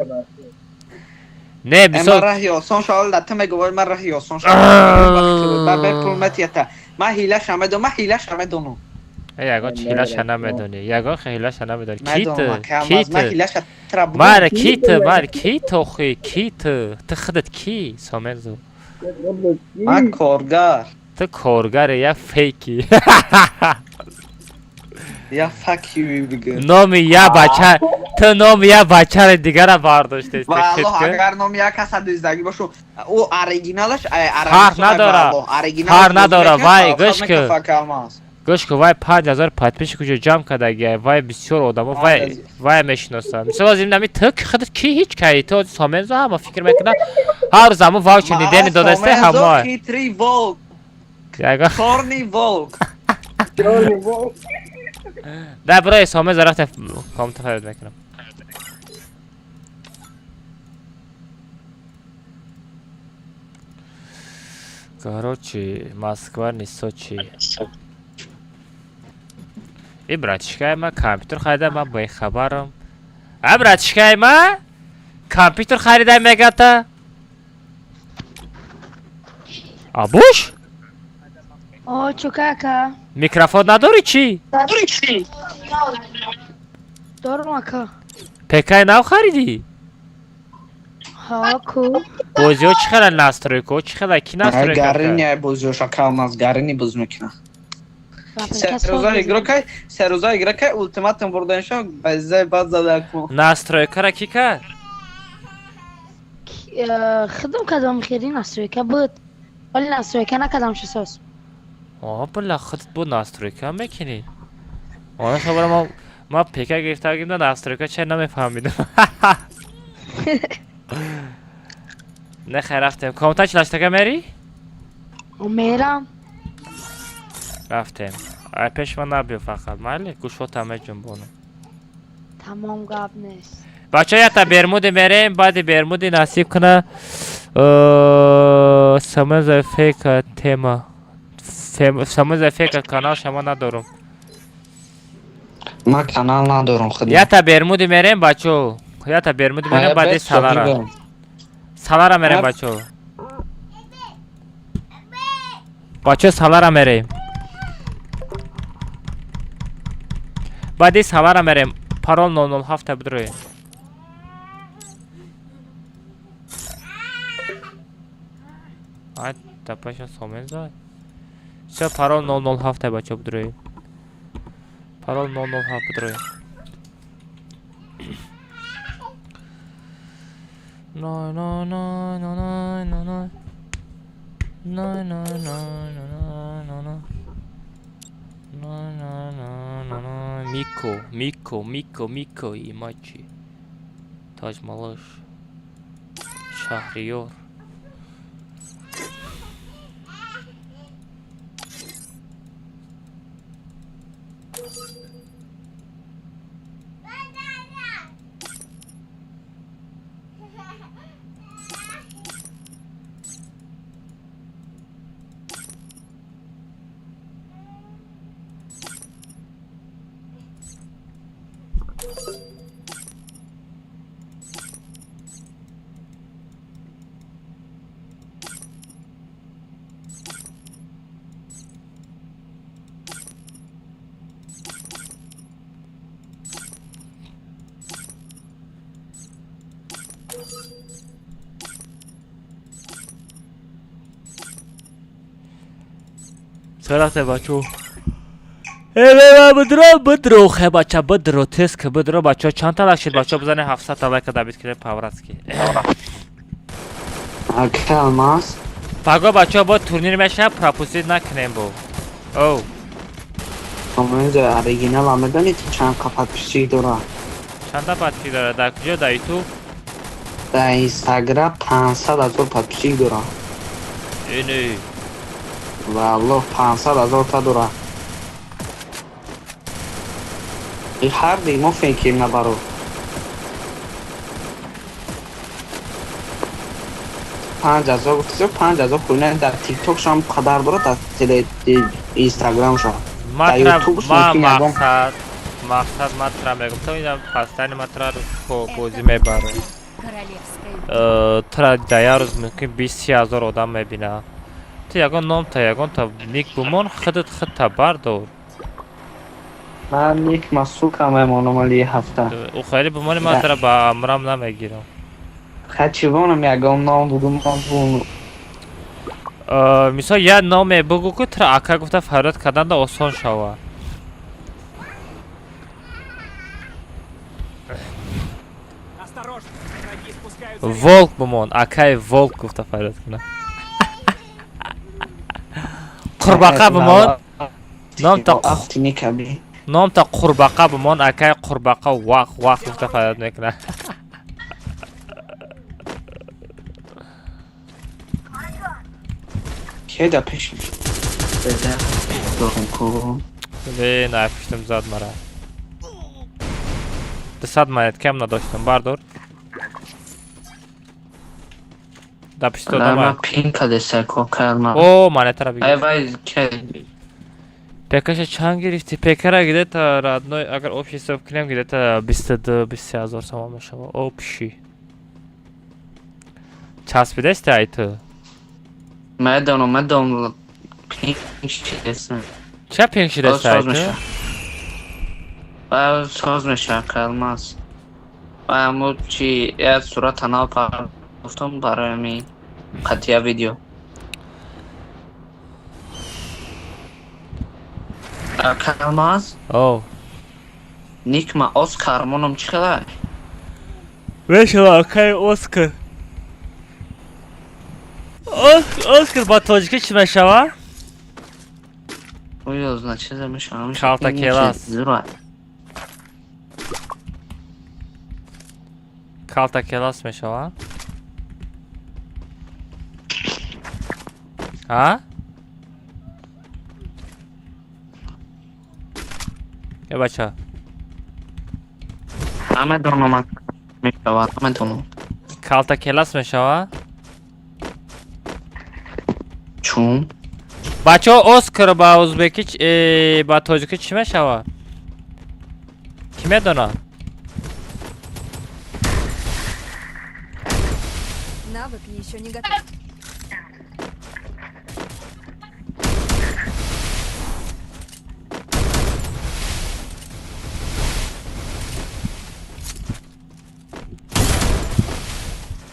Не, мисол. Ман раҳи осон шавал да ту мегӯвай, ман раҳи осон шавал. Ба бе пул метията. Ман ҳилаша медонам, ман ҳилаша медонам. Ягон ҳилаша намедонӣ. Ягон ҳилаша намедонӣ. Ки ту? Ки Ки ту? Мар ки ту? Мар ки ту охи? Ки ту? Ту худат ки? Сомензу. Ман коргар. Ту коргаре, я фейки. Я fuck you бигӯ. Номи я бача, ту номи я бачари дигара бардоштест. Ва Аллоҳ, агар номи як каса дуздагӣ бошу, ӯ оригиналаш Фарқ надора. Фарқ надора, вай гӯш ку. Гӯш ку, вай 5000 подписчик уҷо ҷамъ кардагия, вай бисёр одамо вай вай мешиносанд. Мисол аз ин ту худат ки ҳеҷ кай, ту Сомензо ҳама фикр мекунад, ҳар рӯз ҳамо ваучер нидени додасте ҳамо. Хитрый волк. Ягон Чёрный волк. Чёрный волк. Да, бро, Сомензо рафтем комната фарёд мекунам. Короче, Москва не Сочи. И братишкаи ма компютер харида, ман бехабарам. А братишкаи ма компютер харида мегата. Абуш? О, чо кака? Микрофон надорӣ чӣ? Дорум ака. ПК нав харидӣ? Ҳа, ку. Бозиҳо чӣ хела настройка? Чӣ хела ки настройка? Гарини бозиҳоша калмаз, гарини боз мекунад. Се рӯза игрокай, се рӯза игрокай ултиматум бурданшо безай бад задаку. Настройкара ки кард? Хидм кардам, хери настройка буд. Вале настройка накардам шисос. О, бля, худат бо настройка мекунӣ. Она хабара ма ПК гирифта гим да настройка чай намефаҳмидам. Не хай рафтем. Комната чилаштага мери? Мерам. Рафтем. Ай пеш ман набиё фақат, майли? Гӯшота меҷунбонам. Тамом, гап нест. Бача, ята Бермуди мерем, баъди Бермуди насиб куна Самаза фека тема. Самаза фека канал шама надорум. Ман канал надорам худам. Ята Бермуди мерем, бачо. Ята Бермуди мерем, баъди Салара. Салара мерем, бачо. Бачо, Салара мерем. Баъди Салара мерем. Парол 007 бидроем. Ай, тапаша сомен зад. Всё, парол 007 бачо бидроем. Парол 007 бидроем. 9 9 9 9 9 9 9 9 9 9 9 9 9 9. Мико, Мико, Мико, Мико, Имачи. Таҷ Малыш. Шаҳриёр. Чарафте бачо. Э бадро бадро хе бача бадро тез ки бадро бачо чанд та лайк шид бачо бизане 700 та лайка дабит кунем по-братски. Ака Алмаз. Паго бачо бо турнир меша пропустить накунем бо. Оу. Команда оригинал медонӣ ту чанд қа подписчик дора? Чанд та подписчик дора? Дар куҷо? Дар YouTube? Дар Инстаграм 500 ҳазор подписчик дора. Ини. Валлоҳ 500 ҳазор та дора. И ҳар ди мо фекр набаро. 5000 гуфтӣ, 5000 хуйна дар TikTok шам қадар дора, дар теле Инстаграм шам. Дар YouTube ма мақсад, мақсад матра мегум. То инам пастани матра бозӣ мебарам. Тра дар як рӯз мумкин 20 ҳазор одам мебинад. Ту ягон ном та ягон та ник бумон, худат худта бардор. Ман ник масука мемонам али ҳафта. Ӯ хеле бумони ман тра ба амрам намегирам. Хачивонам ягон ном бугум бум. Мисол як номе бугу ки тра ака гуфта фарёд карданда осон шава. Волк бумон, акаи волк гуфта фарёд кунад. Қурбақа бумон. Номта қурбақа бумон, акаи қурбақа вақ вақ гуфта фарёд мекунад. Ке да пеш Бе, напиштам зад мара. 200 монет кам надоштам, бардор. Да пишто дама. Пин кадеса кокалма. О, монетара бигир. Ай вай ке. Пекаша чанд гирифти? Пекара где-то родной, агар общий ҳисоб кунем, где-то 22 23 ҳазор сомон мешава. Общий. Часпидасти ай ту? Медонам, медонам. Пинг шидесам. Ча пинг шидеста ай ту? Ба соз меша калмаз. Ба аммо чи як сурата нав партофтам барои ми қатъия видео. Калмаз? О. Никма Оскар монам чӣ хелай? Мешава акаи Оскар. Оскар ба тоҷикӣ чӣ мешава? Ой, чизе мешава. Калта келас. Калта келас мешава? А? Э бача. Намедонам мешава, намедонам. Калта келас мешава? Чун? Бачо Оскар ба узбекӣ ба тоҷикӣ чӣ мешава? Кӣ медона? Навык ещё не готов.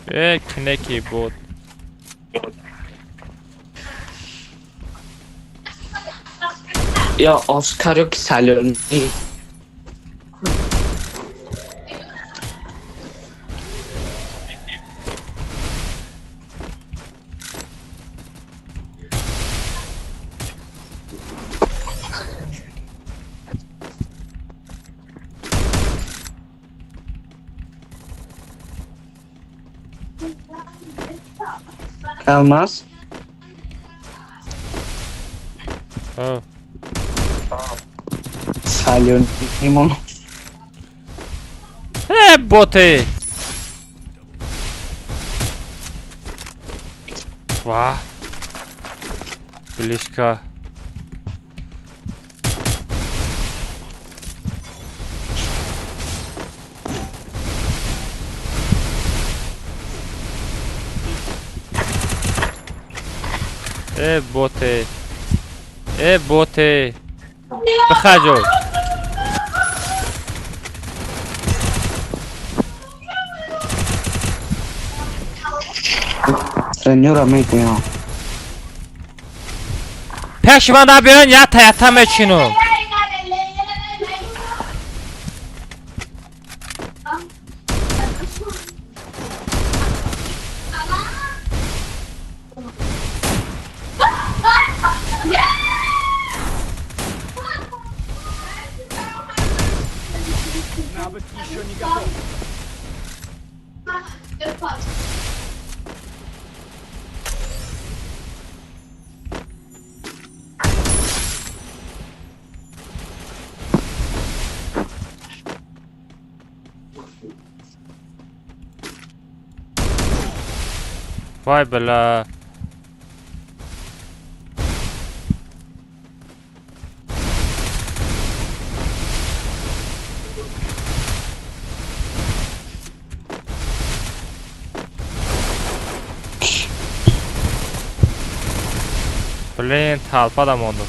Э, кнеки бот. Я Оскар ё ки Салёни. Алмаз? О. Салёни мон. Э, боты! Ва. Близко. Э, боты. Э, боты. Бихаҷо. Тренёра мегӯям. Пеши ман набиён, ята ята мечинум. Навык еще не готов. Вай, бля. Блин, толпа да мондум.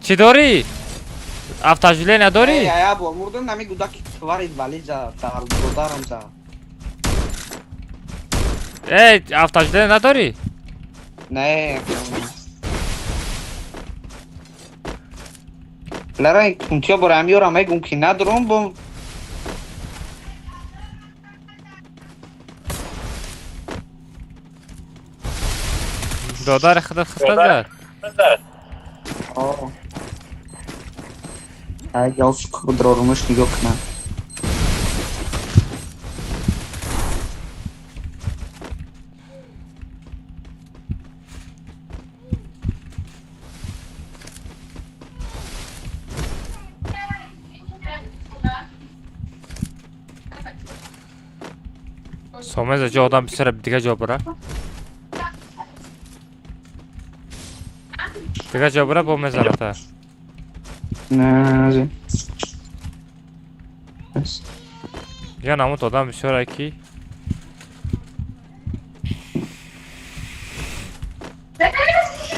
Чӣ дорӣ? Автожиле надорӣ? Э, автожиле надорӣ? Не. Лара, кунтиё бора меёрам, мегум ки надорам бо додари худат хиста зад. Ай, ялс кудрорумуш нигоҳ кунам. Сомеза ҷо одам бисёра, дига ҷо бара. Дига ҷо бара бо мезаната. Не, Я намуд одам бисёра ки.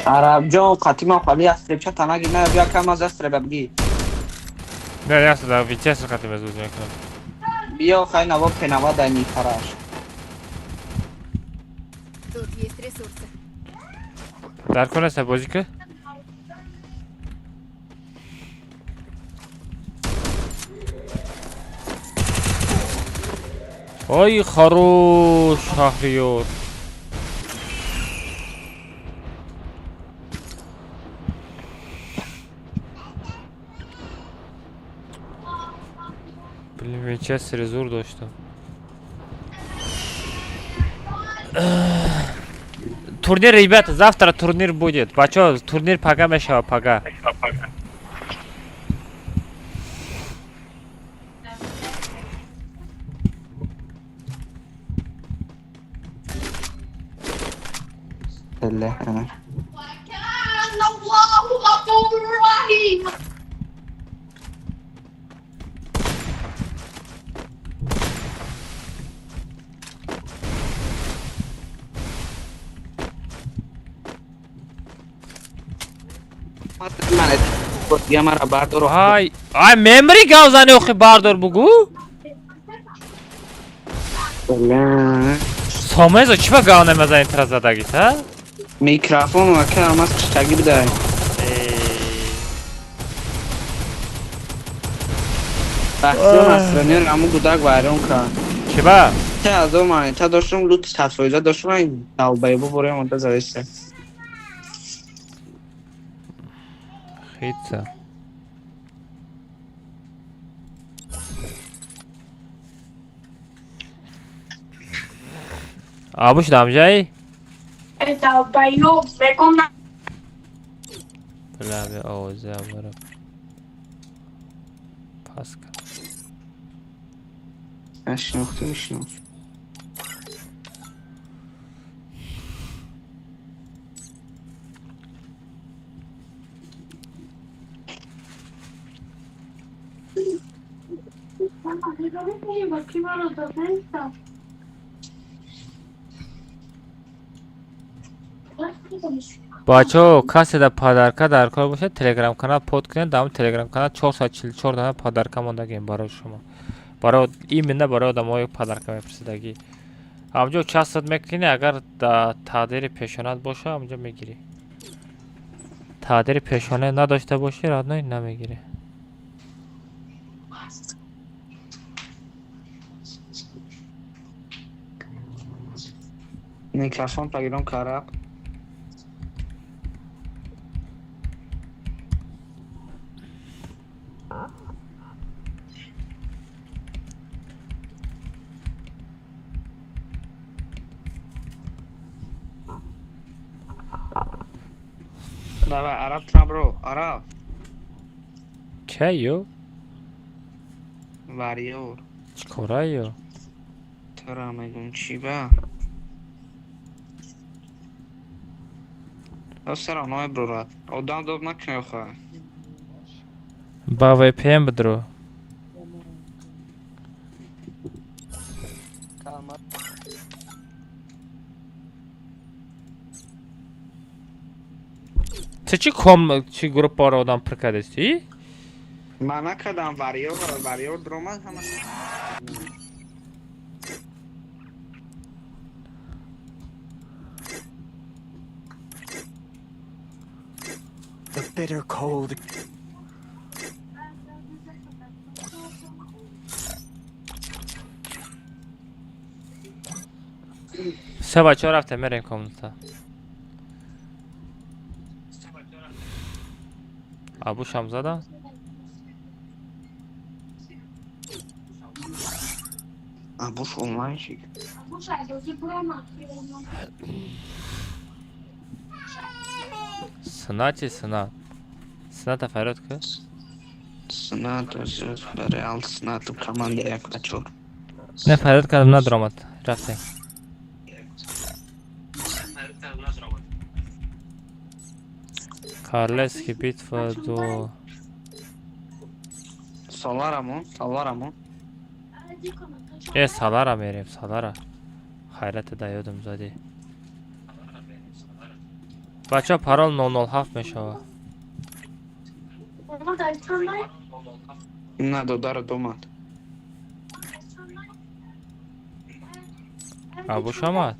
Арабҷон, қатима хали астребча танаги на бия кам аз астреба бги. Не, я да вичес қатима зуд мекунам. Биё хай наво пенава дай нитараш. Тут есть ресурсы. Дар кунеса бозӣ ки? Ой, хорош, Шахриёр. Блин, Винчестер зур доштам. Турнир, ребята, завтра турнир будет. Бачо, турнир пага мешава, пага. Ай, ай, мемри гавзани охи бардор бугу? Сомезо чӣ ба гав намезани тра задагит, а? Микрофон ака алмаз қиштагӣ бидай. Бахтиён асранёр аму гудак вайрон кард. Чӣ ба? Те азор монета доштум, лут 100% доштум, ай долбоебо бораи монета задиста. Хитса. Абуш дамжай? Долбоёб, мегум Бля, бе овозе абара. Пас кард. Нашинохтӣ, мешинос. Бачаҳо, касе да подарка дар кор бошад, телеграм канал под кунед. Дар телеграм канал 444 дона подарка мондагем барои шумо, барои именно барои одамое подарка мепурсидагӣ. Ҳамҷо участвовать мекунӣ, агар да тақдири пешонат боша, ҳамҷо мегирӣ. Тақдири пешона надошта бошӣ, родной, намегирӣ. Микрофон пагиром караб. Давай, араб бро, араб. Кайё? Варьёр. Чикорайё? Тура мегум чӣ ба? Всё равно брорад. Одам доб накунӣ охо. Ба VPN бидро. Ту чӣ ком чӣ группаро одам пур кардастӣ? Ман накардам, варьёр, варьёр дромад ҳама. The bitter cold. Се бачаҳо, рафтем, мерем комната. Абушам зада. Абуш онлайнчик. Сина чи сина? Сината фарёд ки? Синат Реал Синат команда 1-4. Не, фарёд кардам, надромад. Рафтем. Карлески битва до Соларамо, Соларамо. Э, Салара мерем, Салара. Хайрате да ёдам задӣ. Бача, парол 007 мешава. На додаро домад. Абуш омад?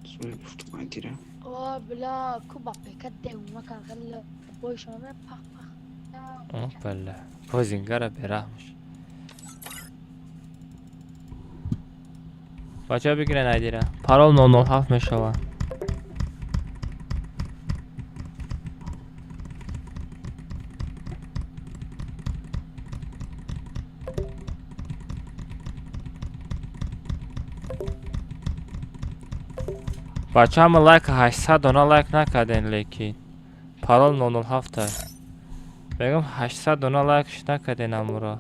Суи гуфтум айдира. О, бля, куба пека девона кан хеле бой шумо пах пах. О, бале. Бозингара бераҳмш. Бачаҳо, бигирен айдира. Парол 007 мешава. Бача, ҳама лайк, 800 дона лайк накарден, лекин. Парол 007. Мегам, 800 дона лайкш накарден амуро.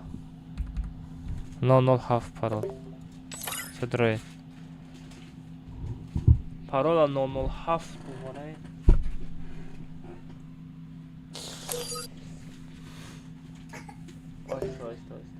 007 парол. Садроед. Парола 007 бумонай. Оҳиста, оҳиста, оҳиста.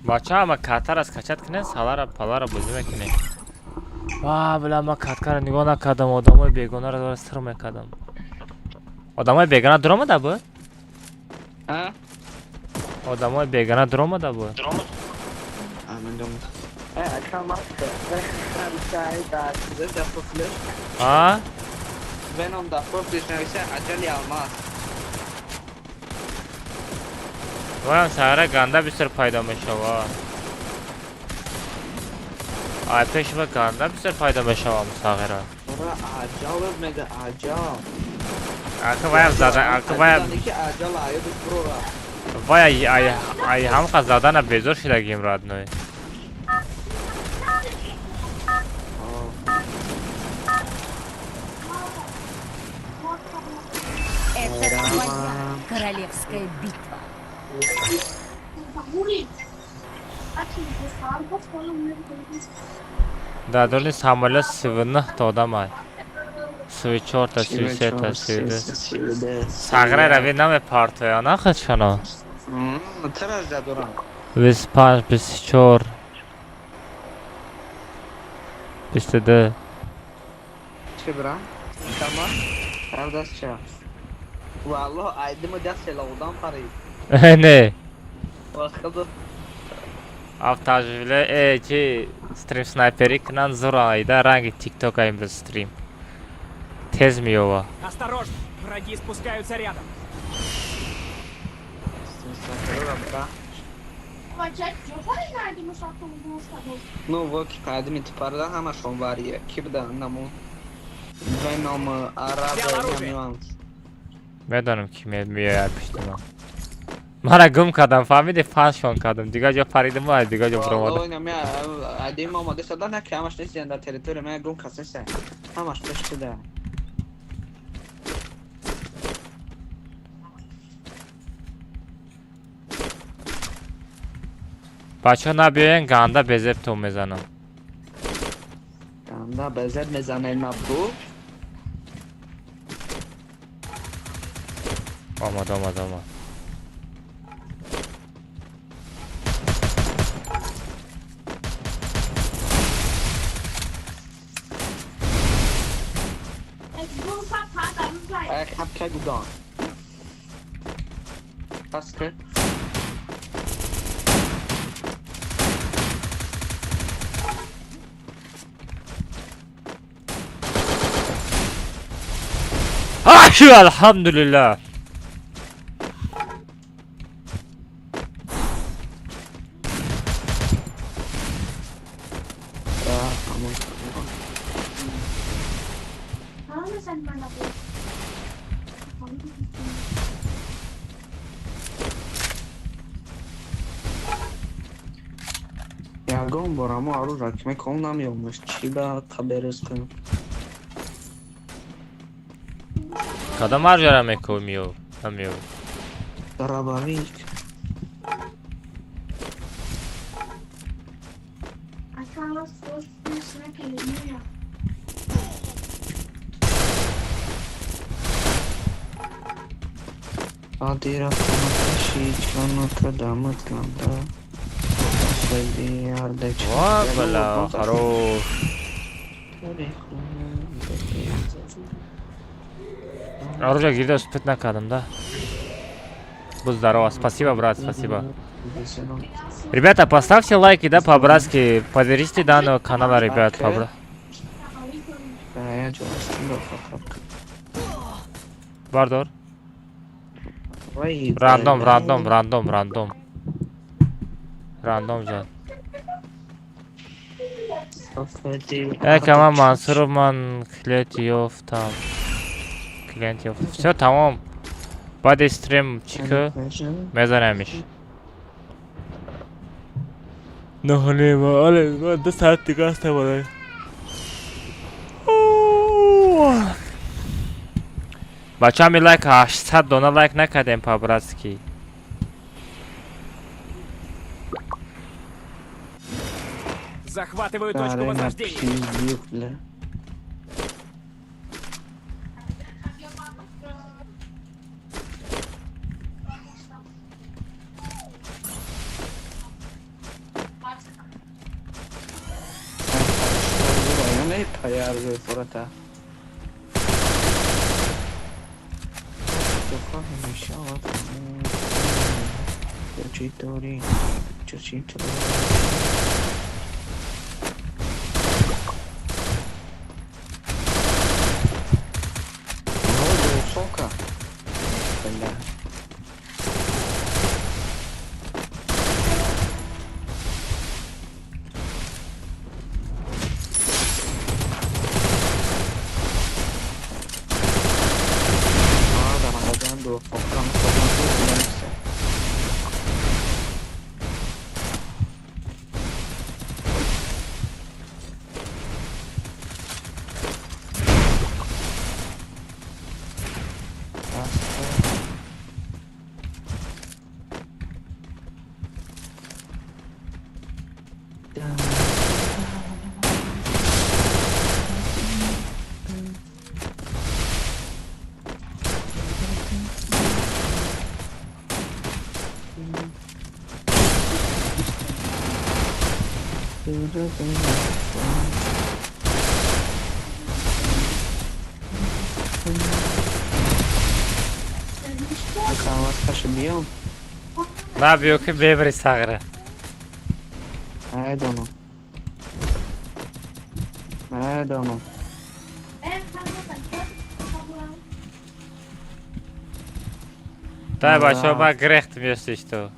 Бача, ама картара скачать кунед, салара палара бозӣ мекунед. Ва, бля, ма карткаро нигоҳ накардам, одамои бегонаро дора сир мекардам. Одамои бегона дуромада буд? А? Одамои бегона дуромада буд? Амин домад. Э, ака маска. Да, профилеш. А? Веном да профилеш нависа аҷали алмаз. Ваям сағира ганда бисёр пайдо мешава. Ай пешва ганда бисёр пайдо мешава сағира. Ора аҷал мега аҷал. Ака ваям зада, ака ваям. Аҷал аёдиш бурора. Вай ай ай ҳамқа задана безор шидагим родной. Это твоя королевская битва. Да, дурни самолет 39 та одамай. 34 та, 33 та, 32. Сағира рави намепартоя, нахад шано? Таражда дорам. 25, 24. 22. Чӣ бирам? Кама? Ҳар ча? Валлоҳ, айдима даст селавудан парид. Не. Вақт Автоживле, чи стрим снайпери кунанд зур айда ранги тикток имрӯз стрим. Тез меёва. Осторожно, враги спускаются рядом. Ну, во ки қадими типарда ҳамашон вария. Ки буда наму? Веном, араб, нюанс. Медонам ки меояд пишти ман. Мара гум кардам, фаҳмиди, фаншон кардам. Дигар ҷо паридим ва дигар ҷо баромадам. Адим омода шуда на ки ҳамаш нест дар территория ман гум кас нест. Ҳамаш пеш шуда. Бачаҳо набиёен, ганда безеб то мезанам. Ганда безеб мезанем мабду. Омад, омад, омад. Хапка гудон. Пас ки. Ашу, алҳамдулиллаҳ. Ягон бора мо арӯза ки меком намеомӯш. Чӣ ба қаберез кунем? Кадом арҷара меков миёв? Намеёв. Дарабавик. Адира фаматаши чоно кадамат канда. Ва бала, хорош. Оружие гирда успеть накардам, да? Будь здорова. Спасибо, брат, спасибо. Ребята, поставьте лайки, да, по-братски. Поддержите данного канала, ребят, по-братски. Бардор. Рандом, рандом, рандом, рандом. Рандом ҷон. Эка ман Мансуров, ман клиент ёфтам. Клиент ёфтам. Всё, тамом. Баъди стрим чӣ ку? Мезанемиш. Нахлеба, але, 2 соат дига аст барои. Бача ми лайк 800 дона лайк накардем по-братски. Захватываю точку возрождения. Камаскаша биём. На биё ки бебри сағра. Медонам. Медонам. Дай бачаҳо, ман грехтм, если что.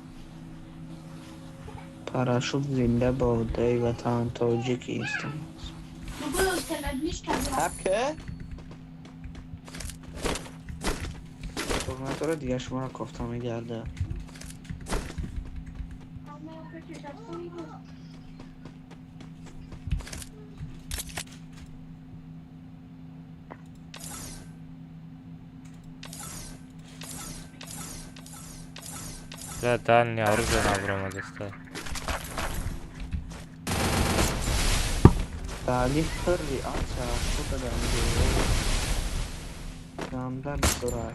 Парашют зинда бод, эй ватан Тоҷикистон. Ака? Тугматора дига шуморо кофта мегардад. Да, дальний оружие набромадеста. Таълиф пирри ача шуда ганда дорад.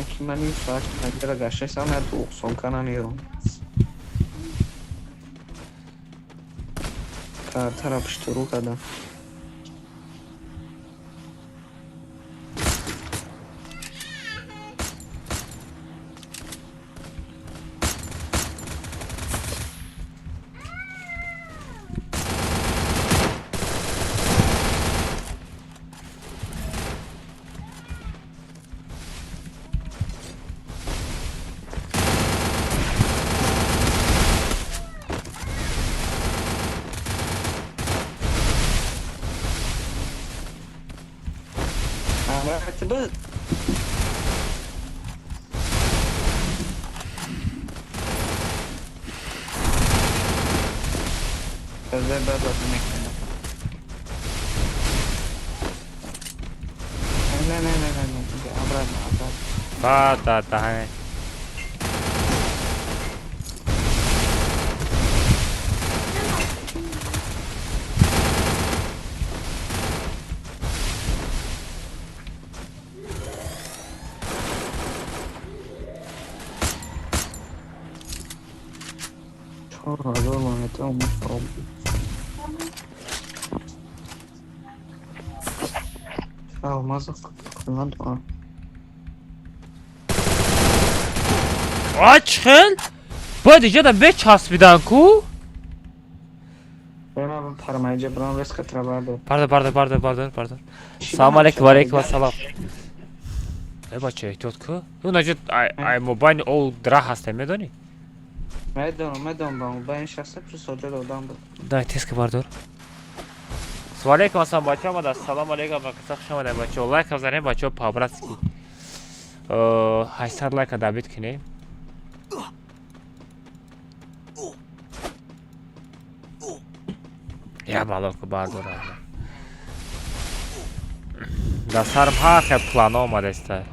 Ки ман ин соат панҷара гаштаистам, я дуғсонка намеём. Картара пуштурӯ кардам. Буд. Казай баъд мекунам. Не, не, не, не, не, обратно, обратно. Да, да, да. 4000 монета мефуром. Алмаза надорам. А чхел? Бояд иҷода бечаспидан ку? Ман пармайҷа брам резко трабардо. Пардон, пардон, пардон, пардон, пардон. Салом алейкум, ва алейкум ассалом. Э бача, эҳтиёт ку. Ӯ наҷот ай мобайни ол дра ҳаста, медонӣ? Медонам, медонам, ба мобайни шахса плюс оҷа додам буд. Дай теска бардор. Салом алейкум ассалом бача омада. Салом алейкум ва каса хуш омада бача. Лайк занем бача по-братски. 800 лайка добить кунем. Я балоку бардорам. Дар сарам ҳар хел плано омадаста.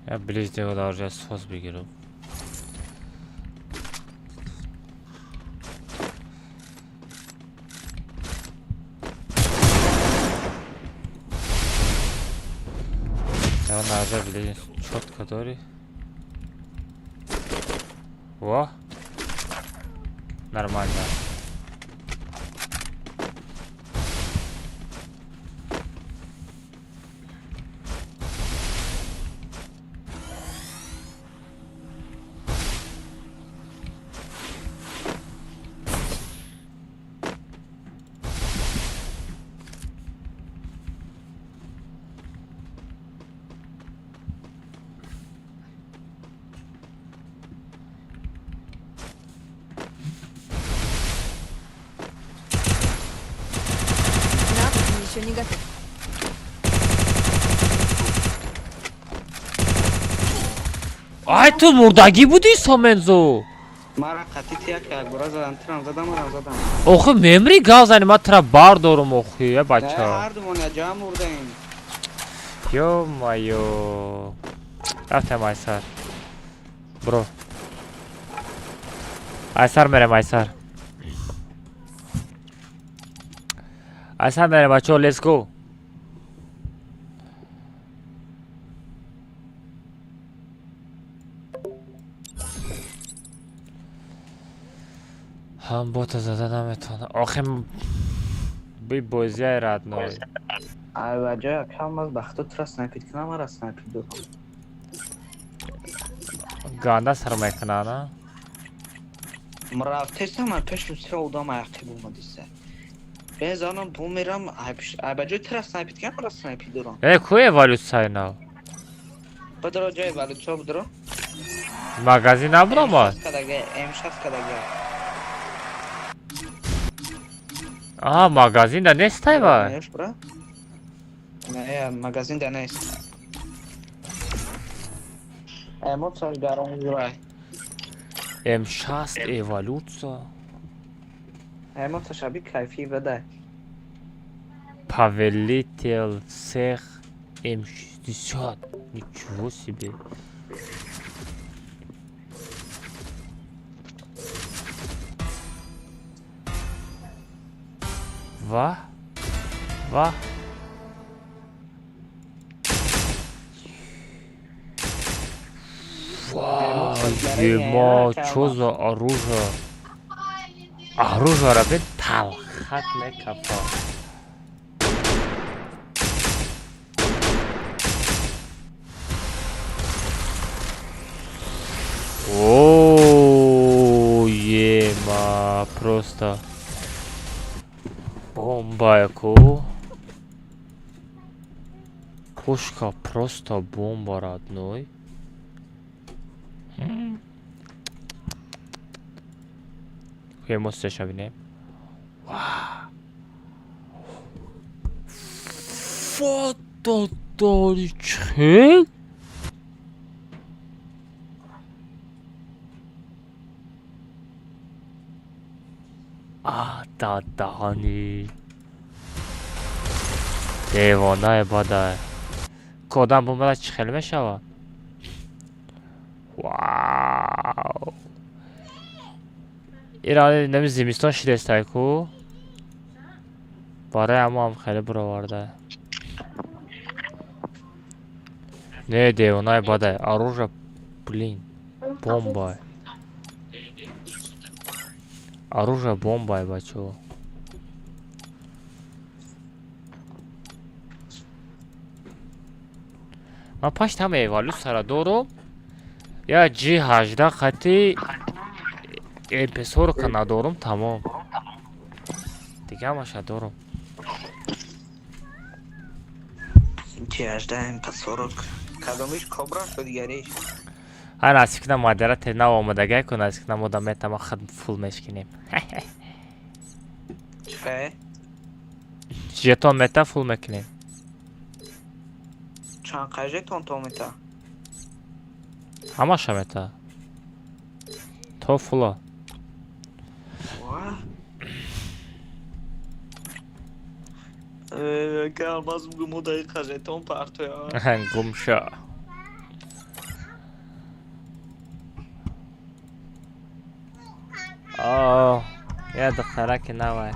Я ближнего должен сос бигирам. Я нажал ближний четко дори. Во. Нормально. Ай, ту мурдагӣ будӣ, Сомензо? Мара қатъи тия ки якбора задам, тирам задам, марам задам. Охи мемри, гав зани, ман тура бардорум, охи, я бача. Ҳардумон яҷа мурдаем. Ё-моё. Рафтем айсар. Бро. Айсар мерем, айсар. Айсар мерем, бачаҳо, let's go. Ҳам бота зада наметавонам. Охи би бозиай родной. Ай, ба ҷои акам аз бахто тура снайпит кунам, мара снайпит додам. Ганда сар мекуна, на? Рафтестам, ай пеш русира одам аяқиб омадиста. Безанам бумерам, ай ба ҷои тура снайпит кунам, мара снайпит додам. Э, ку эволюсияи нав? Бидро ҷои эволюсия бидро. Магазин набуромад? М6 кадага. Аҳа, магазин да нестай вай. Не, магазин да нест. Эмоцияш гарон зурай. М6 эволюция. Эмоцияш аби кайфи бадай. Повелитель всех М60. Ничего себе. Ва? Ва? Ва, ема, чё за оружие? Оружие ра бин талхат мекафа. О, ема, просто бомба ку. Пушка просто бомба, родной. Эмоцияша бинем. Фотодори чхел? А, дадаҳани. Девонаe бадай. Кодам бомбада чӣ хел мешавад? Вау. Ира нами зимистон шидестай ку? Барои ҳамо ҳам хеле буроварда. Не, девонаe бадай. Оружие, блин, бомба. Оружие бомба, бачаҳо. Ман пашт ҳама эволюсияро дорум. Я G18 қати MP40 надорум, тамом. Дига ҳамаша дорум. G18 MP40 кадомиш кобра шуд дигариш? Ҳар насиб кунам модератор нав омадагай ку, насиб кунам одам метама худ фул мешкинем. Чӣ? Жетон мета фул мекунем. Чанд қай жетон то мета? Ҳамаша мета. То фула. Алмаз гуму дақиқа жетон партоя. Гумша. О, я духтараки навай.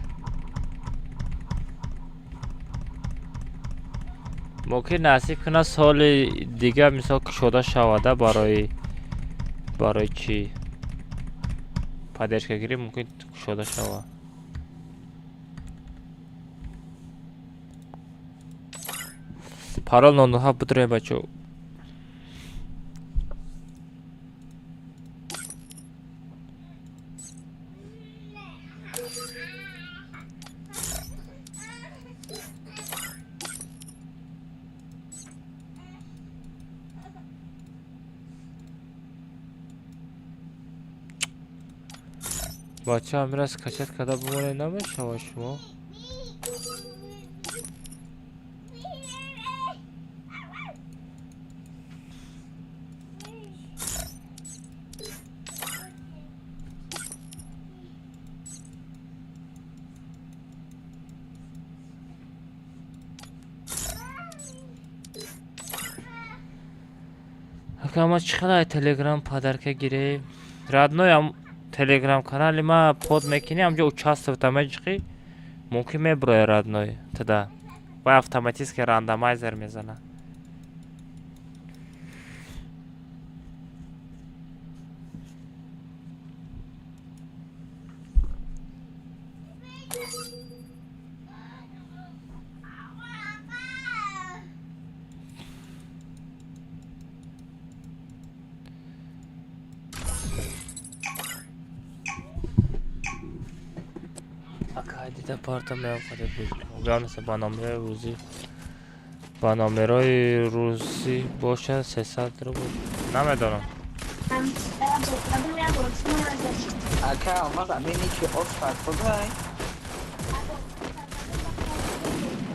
Мумкин насиб кунад соли дига мисол кушода шавада барои чӣ? Поддержкагирӣ мумкин кушода шавад. Парол 07 бидроем, бачаҳо. Бача амирас качат карда бимонед намешавад шумо? Ака, ма чӣ хелай Телеграм подарка гирем? Родной, ам Телеграм канали ма под мекунӣ, ҳамҷо участвовать меҷиқӣ, мумкин меброя, родной, туда. Вай автоматически рандомайзер мезана. Ака, дида парта меофаде буд. Ба номерои рӯзӣ, ба номерои рӯзӣ бошад, 300 рубл. Намедонам. Ака, Алмаз, амини ки Оскар кудай?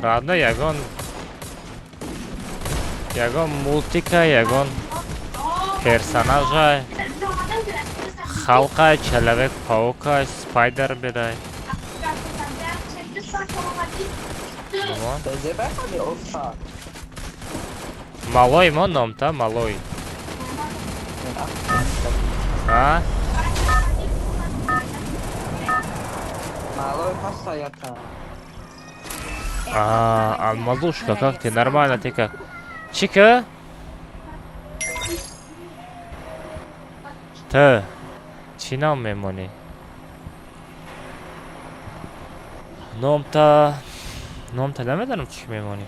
Родной, ягон мультика, ягон персонажа, Халка, Человек Паука, Спайдер бедай. Малой мо номта, малой. А? Малой постоята. А, малушка, как ты? Нормально ты как? Чика? Ты чӣ ном мемонӣ? Номта, номта намедонам чӣ мемонӣ.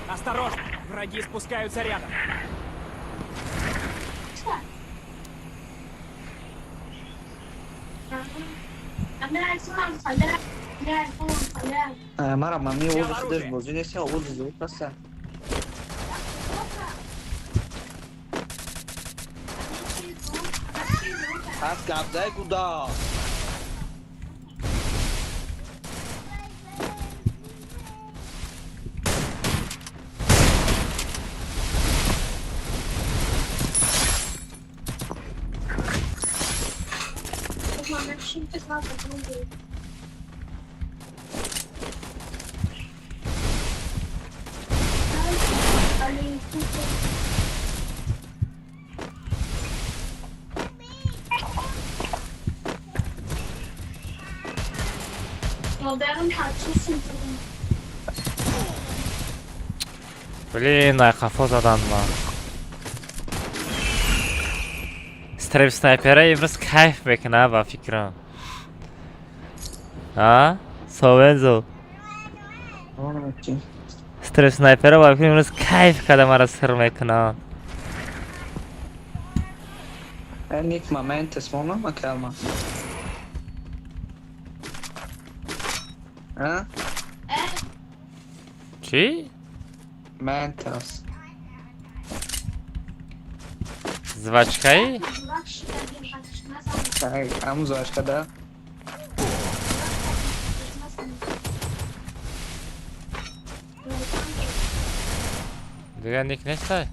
Осторожно! Враги спускаются рядом. Мара, мами, ози худаш бозӣ нест, ози зуд аста. Пас гапзай куда? Блин, ай қафо задан ма. Стрим снайпера имрӯз кайф мекуна, ба фикрам. А? Совензо. Стрим снайпера ба фикрам имрӯз кайф када мара сир мекуна. Ник момент смона макалма. А? Чӣ? Ментас. Звачкаи? Ҳамун звачка да? Дигар ник нестай?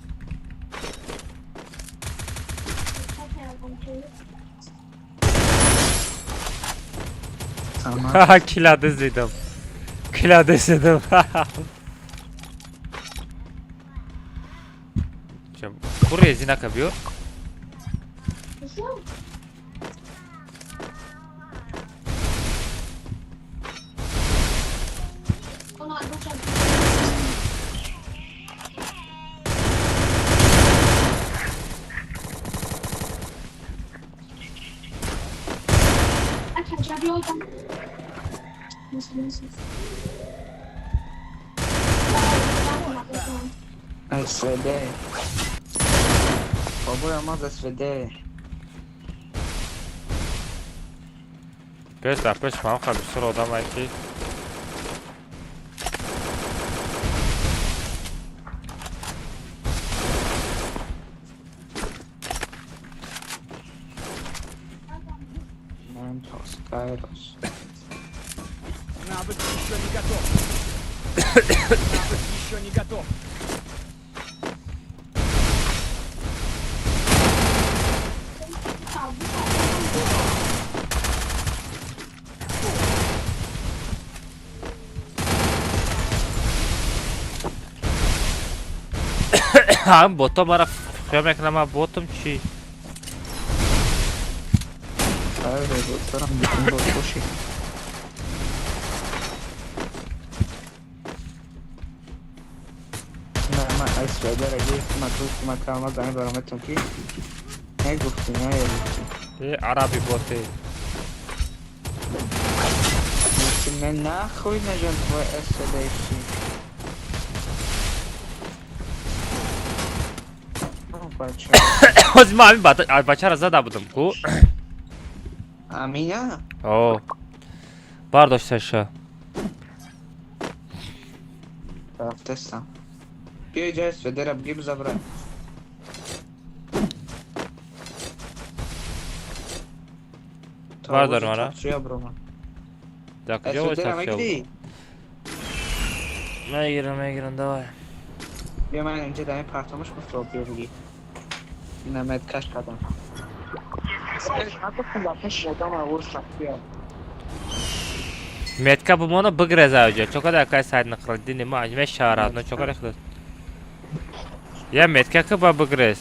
Килади зидам. Килади зидам. Кур резинака биёр. СВД. Бобои Алмаз СВД. Пеш дар пеш ман ха бисёр одамае ки Ментос, Кайрос. Навык еще не готов. Навык еще не готов. Ҳам бото мара хиёл мекунам, ман ботам чӣ? Аре, ботарам бикун бот боши. Не, ман ай свайдера гирифтам, ман гуфтам, ман калма зани барометон ки нагуфтӣ, наягуфтӣ. Э, араби боте. Гуфтӣ, не нахуй нужен твой СД. Бача. Ҳозир ман ҳамин бачаро зада будам ку. Амина? О. Бардошташа. Рафтестам. Биё ҷои сведера бигир, забра. Бардор мара. Чуя брома. Дар куҷо СВД-ра вой? мегирӣ? Мегирам, мегирам, давай. Биё, ман инҷа дар ин партомаш гуфт, биё бигир. Ина медкаш кардам. Ман гуфтам дар пеши одам авурс рафт, биё. Метка бумона бигреза оҷа. Чокада акай сайд нақраддини ма мешавад, но чокада худат. Я метка ки ба бигрез.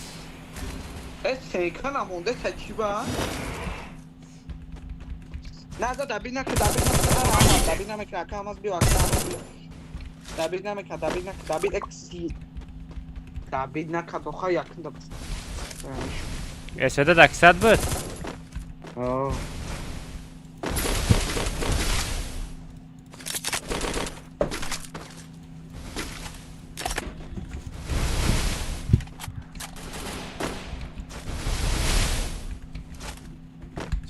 Э, сейка намонде та чӣ ба? На, за дабир накард, дабир накард, дабир намекард, ака ҳамаз биё, ака ҳамаз биё. Дабир намекард, дабир накард, дабир экси. Дабир накард, охар якин да. СВД даксад буд? О.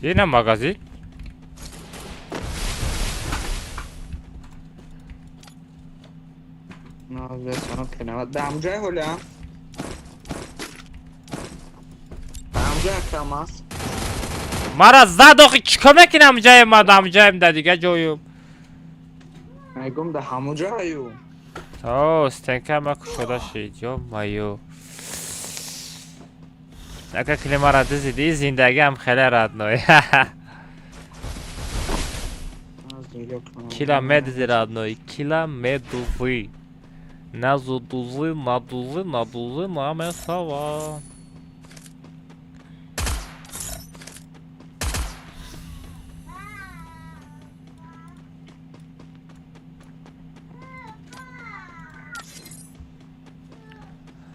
Ина магазин. На, пенават. Да, ҳамҷои ҳоля. Ба ҳамҷои акам аст. Мара зад охи, чикор мекунам ҳамҷои ма, ҳамҷоям да дига ҷоюм. Мегум да ҳамуҷою. О, стенка ма кушода шид, ё маю. Ака кили мара дизиди, зиндагиам хеле родной. Кила медизи родной, кила медузы. Назудузы, надузы, надузы, намесава.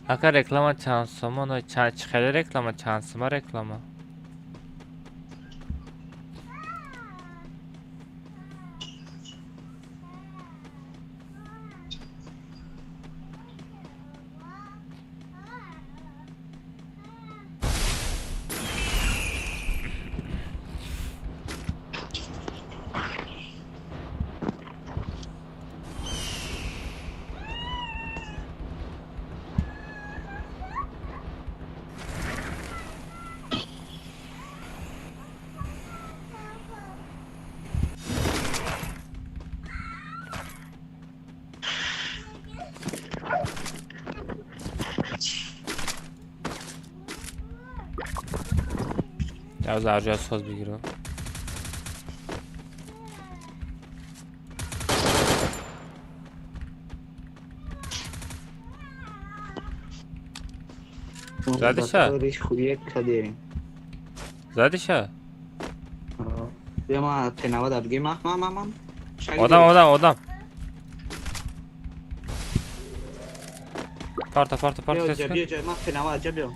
Ака реклама чанд сомон, чанд хеле реклама, чанд сома реклама. Аз арҷа соз бигирам. Задиша? Задиша? Бия ма пенава да бигир, ма ма ма ма. Одам, одам, одам. Парта, парта, парта. Биё, биё, ма пенава ҷа биё.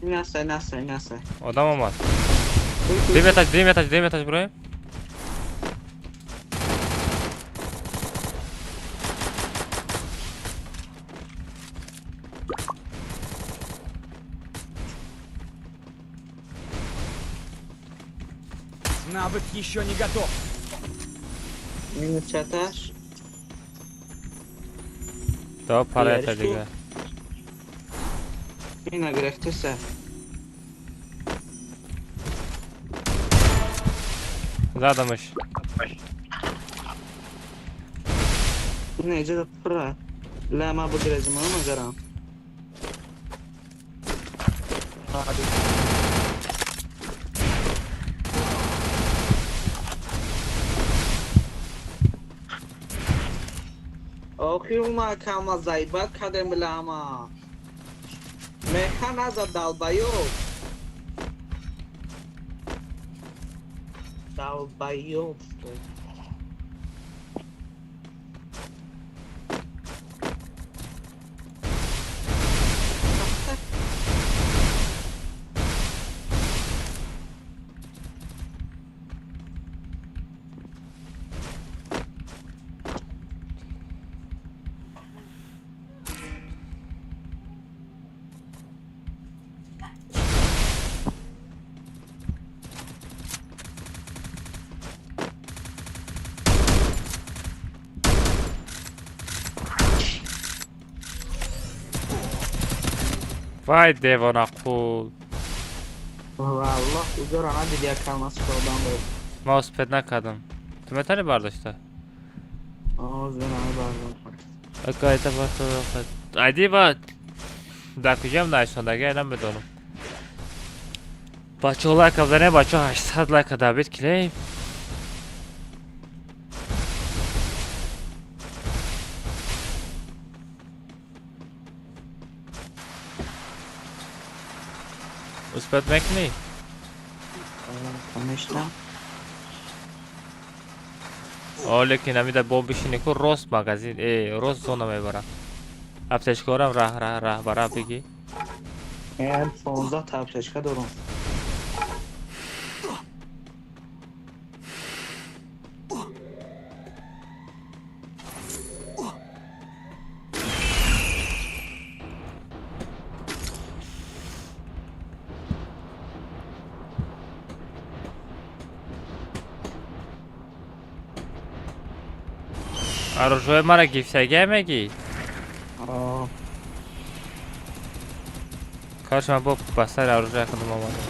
Насай, насай, насай. Одам омад. Дим этаж, дим этаж, дим этаж броем. Навык еще не готов. Минус этаж. Да, пара этаж дига. Ина гирифтеса. Задамаш. Не, иҷоза пура. Ла ма бигирезим, магарам. Охир ума кама заебать кадем била ама. Меха назад долбоёб. Долбоёб. Вай девонақул. Валлоҳ узора надиди як калма супордан буд. Ма успед накардам. Ту метавонӣ бардошта? Озера мебардам. Акайта айди ба дар куҷоам наисондагӣ намедонам. Бачаҳо лайка бизанем, бачаҳо 800 лайка добить кунем. Успеть мекунӣ? Конечно. О, лекин ҳамида бо бишини ку рост магазин, рост зона мебара. Аптечкорам раҳ раҳ раҳ бара бигӣ. 15 та аптечка дорам. Оружие мара гифтагия мегӣ? Короче, ман бо ба сари оружие худам омадам.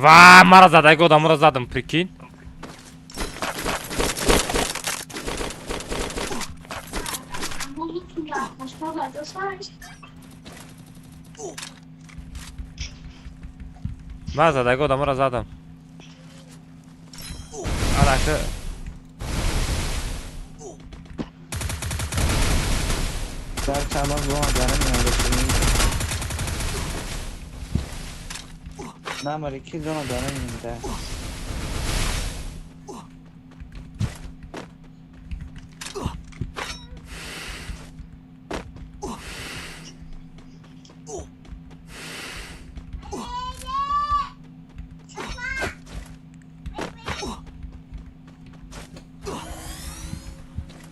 Ва, мара задаги одамро задам, прикинь. Ман задаги одамро задам. Анака Дар чанд вақт бо ман меояд. Намари ки зона дора меояд.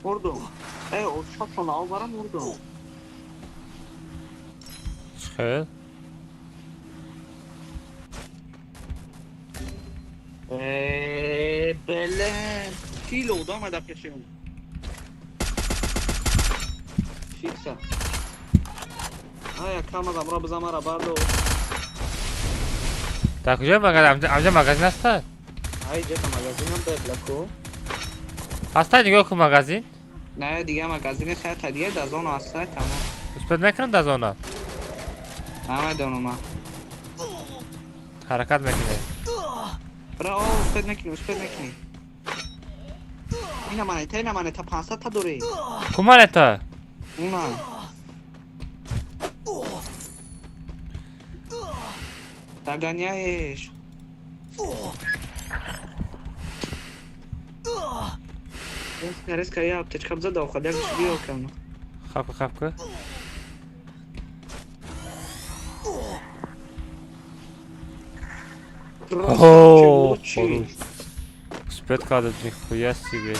Мурдум. О шотшон аввара мурдум. Хел? Блин, кило одам пешем. Фикса. Ая камера мро бизан мара бардо. Дар куҷои магазин? Амҷа магазин ҳаста? Ай ҷета магазинам бебла ку. Ҳаста нигоҳ кун магазин. Не, дига магазини хайр дига дар зона ҳаста тамом. Успед мекунам дар зона? Намедонам ман. Ҳаракат мекунем. Бра, о, успед мекунӣ, успед мекунӣ. Ина монета, ина монета 500 та дорӣ. Ку монета? Уна. Догоняешь. Резко, резко, я аптечка бзада, уходя, биё кам. Хапка, хапка. О, успеть кадр, нихуя себе.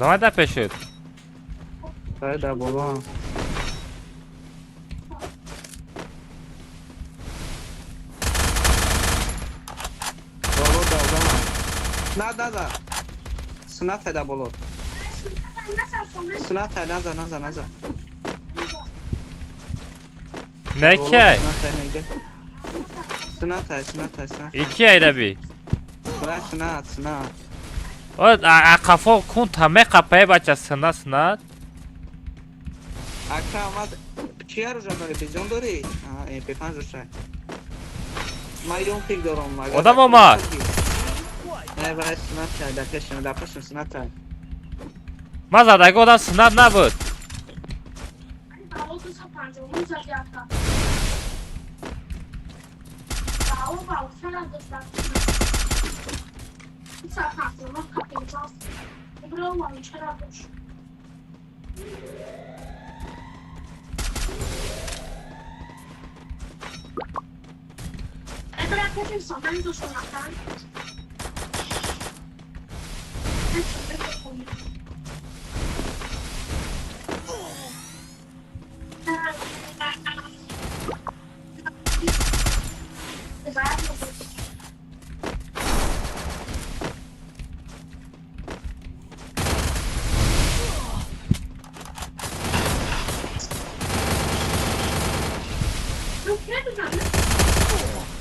Одамай дар пешуд. Ай, дар боло. Боло да одама. На, на, на. Снатай дар боло. Снатай, наза, наза, наза. Не кай? Снатай, снатай, снатай. Ики айдаби. Снат, снат. О, а қафо кун та меқапае бача сна снат. Ака омад чи оружие дорӣ? Бизон дорӣ? Аҳа, MP5 дошта. Ман юм пик дорам. Одам омад. Не, вай снатай, дар пешам, дар пешам снатай. Ман задаги одам снат набуд.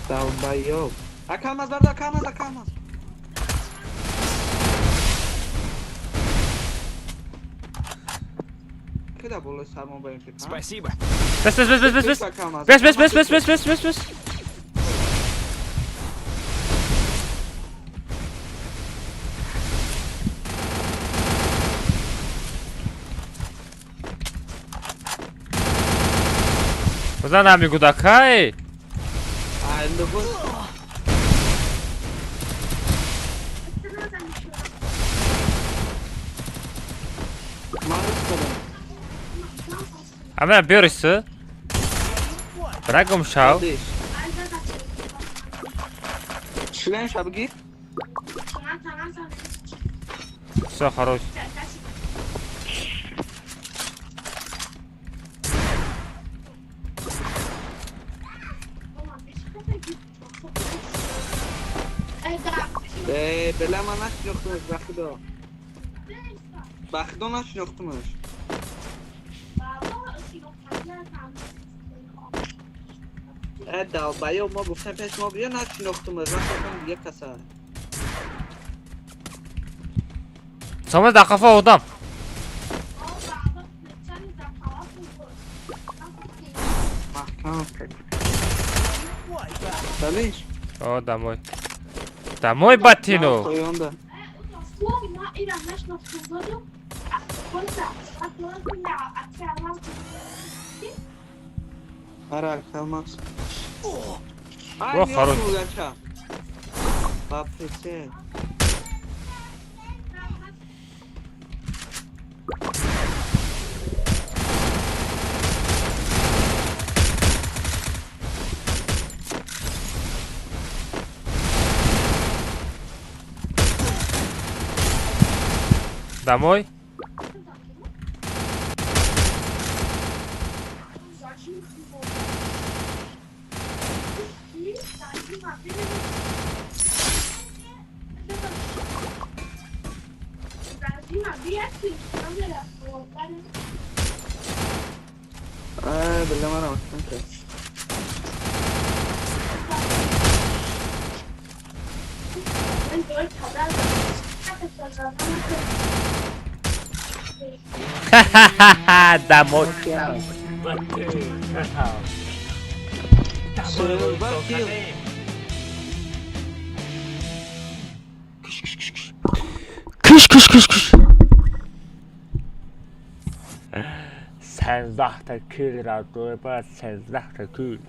Долбоёб. Ака алмаз барда, ака алмаз, ака алмаз. Кида болои сармон ба MP5? Спасибо. Бес, бес, бес, бес, бес, бес. Бес, бес, бес, бес, бес, бес, бес, бес. Бизан ҳами гудакай. Ай, лугу. Ман кардам. Ҳамина биёрису. Бира гум шав. Диш. Шлем ша бигир. Всё, хорош. Э, бела ман нашинохтумаш, ба худо. Ба худо нашинохтумаш. Э, долбоёб, мо гуфтем пеш мо биё нашинохтумаш, ман хостам дига каса. Самаз дар қафо одам. Маҳкам. Далиш? О, домой. Домой, ботину. Поёнда. Ара, ака алмаз. Ай, О, хорош. ниёз Ба прицел. Домой. Ай, била мара маҳкам кард. Домой. Силва кил. Кыш кыш кыш кыш. 13-та кил родной брат, 13-та кил.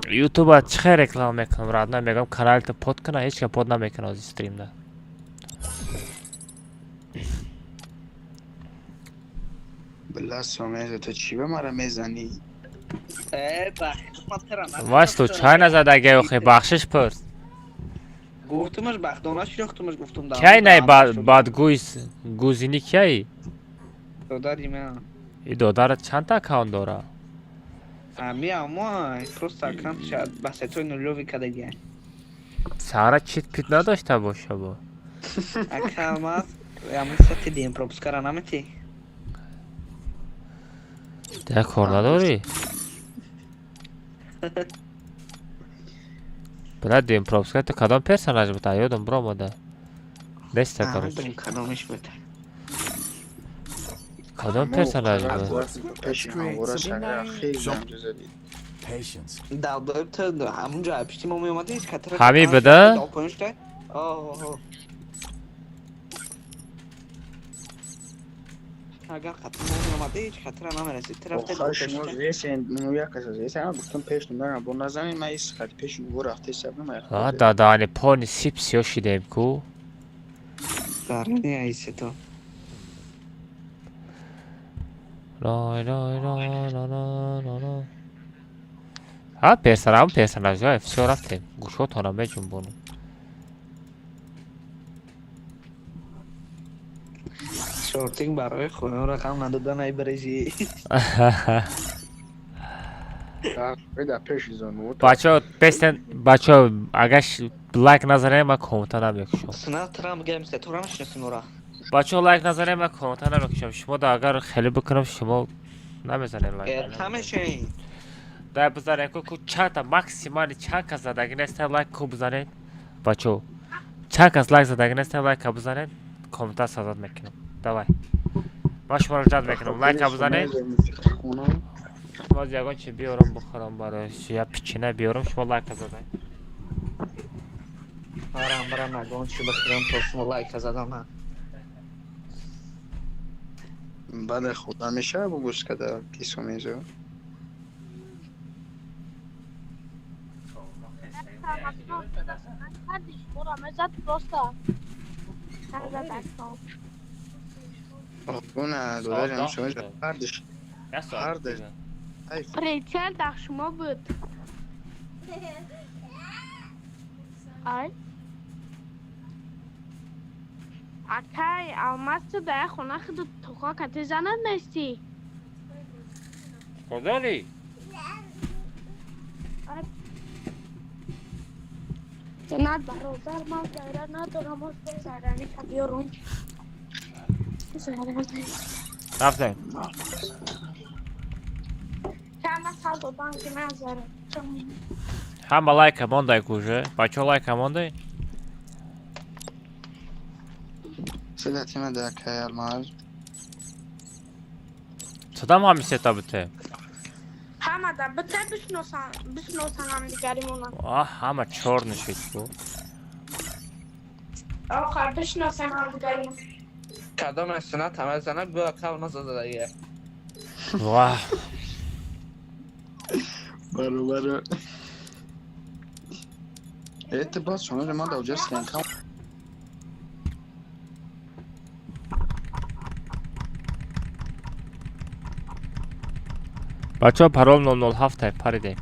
Ютуба чӣ хел реклама мекунам, родной, мегӯям каналито под куна, ҳеҷ ка под намекунад ози стримда. Била сомеза, ту чӣ ба мара мезанӣ? Э, ба худо ман тера Вай случайно задаги охи, бахшиш пурс. Гуфтумаш бахдона шинохтумаш гуфтум да. Кай най бадгӯй гузини кай? Додари ман. И додарат чанд та аккаунт дора? Ами амо просто аккаунт шад ба сетои нулёви кадагия. Сара чит пит надошта боша бо. Ака алмаз, ами сети дим пропускара намети. Да кор надорӣ? Брат, дим пропуска ту кадом персонаж буд? Ёдам биромада. Неста, короче. Кадомиш буд? Кадом персонаж буд? Ҳами буда? Агар хатр намеомадӣ, ҳеҷ хатра намерасид. Ту рафта Охир шумо зесен, ну як каса зесен, ман гуфтам пеш нумерам, бо назанин, ман ис хати пеши ӯ рафта ҳисаб намай. А, дадани пони сип сиё шидем ку. Дарни айсето. Рой рой рой ро ро ро ро. Ҳа, персонам персонажҳо, всё рафтем. Гӯшотонам меҷунбонам. Шортинг барои хоён рақам надодан ай брежи. Бачаҳо песен, бачаҳо агар лайк назанем ман коммента намекушам. Сина Трамп геймс ту намешиносӣ мора. Бачаҳо лайк назанем ман коммента намекушам. Шумо да агар хеле бикунам шумо намезанем лайк. Ҳамешин. Дай бизанем ку чандта максимали чанд кас задаги неста лайк ку бизанед. Бачаҳо чанд кас лайк задаги неста лайк ка бизанед, коммента сазад мекунам. Давай. Ман шуморо ждать мекунам. Лайка бизанед. Боз ягон чи биёрам бихӯрам барои я печенье биёрам, шумо лайка задаед. Барам барам ягон чи бихӯрам то шумо лайка задам. Бале худа мешава бугӯш када кисо мезо. Гуна додарам шумо ҳардиш. Ҳардиш. Прицел дар шумо буд. Ай. Акай, алмаз ту дар хона худу тоқа кати занат нестӣ. Кодори? Занат бародар ман зайра надорам, оз зайрани ка биёрум. Рафтем. Ҳама лайка мондай куже. Бачаҳо лайка мондай? Сидатима да акай алмаз. Садам ҳами сета бите. Ҳама да бите бишносан, бишносан ҳамдигаримона. А, ҳама чор нишид ку. Охар бишносан ҳамдигаримона. Кадом сунат ҳама зана гӯ ака алмаз задагия. Вах. Баробар. Это бас шумо ман дар ҷо сленка. Бачаҳо парол 007 паридем.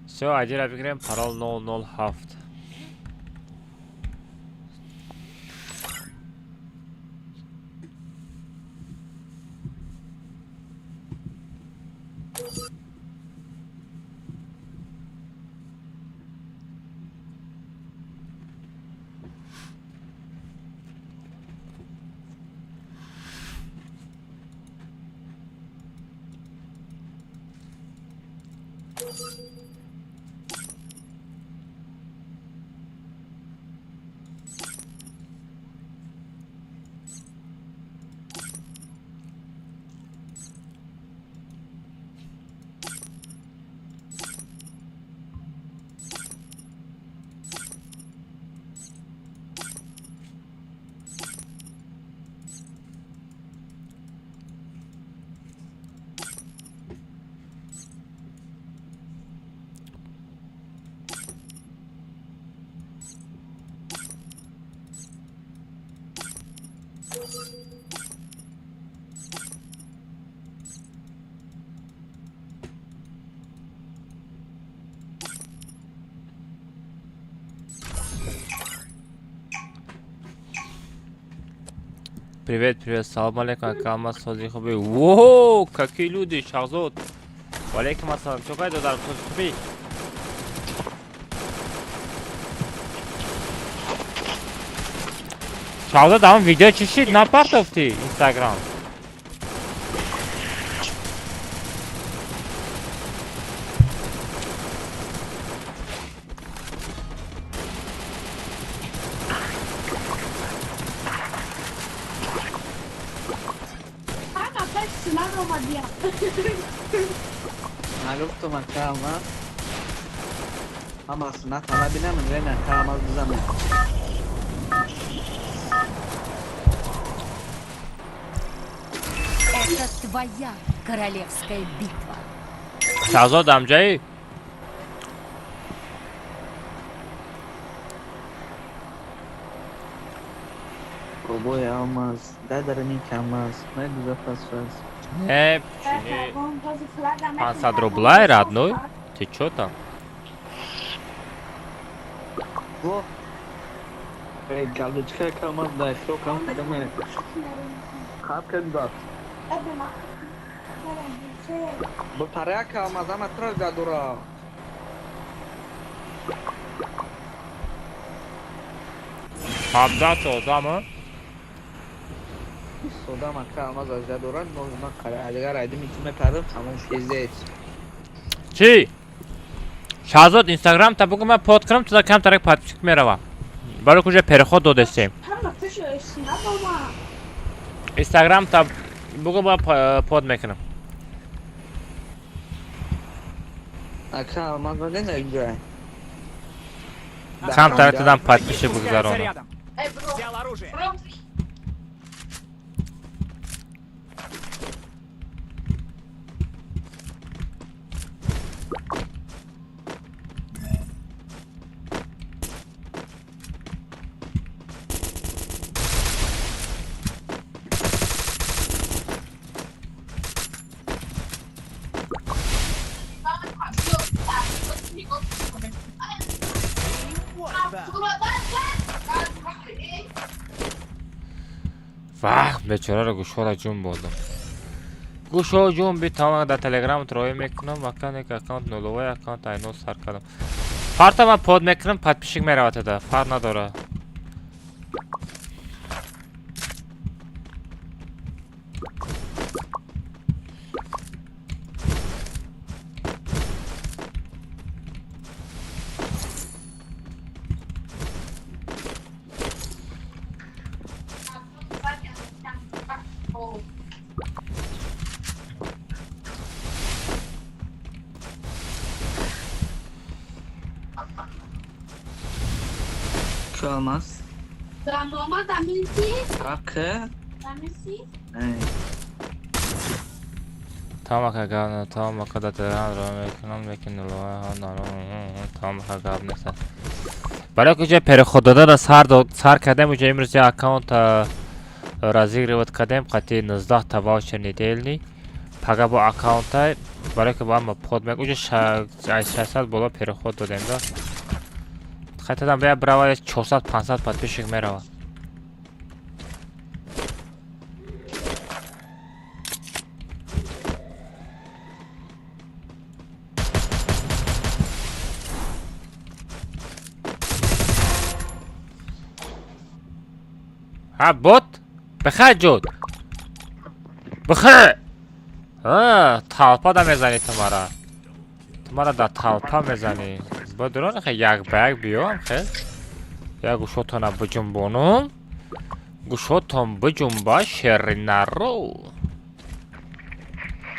Всё, айдира бигирем парол 007. Привет, привет, салом алейкум, ака Алмаз, сози хуби. Во, какие люди, Шахзод. Валейкум ассалам. Чо кай додарам, сози хуби? Шахзод, ҳамон видео чӣ шид? Напартофти Инстаграм. Нагуфтум ака Алмаз. Ҳама суннат ҳама бинам, вен ака Алмаз бизанам. Это твоя королевская битва. Шахзод амҷаи? Бобои Алмаз, дай дарани Алмаз, мегуза пас. Не, не. 500 рублей, родной? Ты чё там? Во. Эй, галочка Алмаз, дай, что кам дамай. Хат дад. Бо парака Алмаз ама тра дадура. 17 одама? Одам ака Алмаз аз дадура, но ма агар айди митиме парам, тамом шездет. Чӣ? Шаҳзод, Инстаграм та бугу ман под кунам, туда камтарак подписчик мерава. Барои куҷа переход додестем. Инстаграм та бугу ман под мекунам. Ака Алмаз вале наҷай. Камтарак тудам подписчик бугузаронам. Взял оружие. Вах, бечораро гӯшҳоро ҷун бурдам. Гӯшҳо ҷун би тамом дар Телеграм троя мекунам, аккаунт як аккаунт нуловой аккаунт айно сар кардам. Фарта ман под мекунам, подписчик меравад тада, фарқ надорад. Алмаз. Ака. Тамом ака гап, тамом ака дар Телеграм роя мекунам, лекин нуловой тамом ака гап нест. Барои куҷа переход додана сар кардем, уҷа имрӯз як аккаунт разыгрывать кардем, қати 19 та ваучер недельный. Пага бо аккаунта барои ки ба ма под мек, уҷа 600 боло переход додем да. Хайтадам бия брава 400-500 подписчик мерава. Ҳа бот? Бихай ҷуд. Бихай. Ҳа, талпа да мезанӣ ту мара. Ту мара да талпа мезанӣ. Бо дурон хе як ба як биём хе. Як гӯшотона биҷунбонум. Гӯшотон биҷунба шеринаро.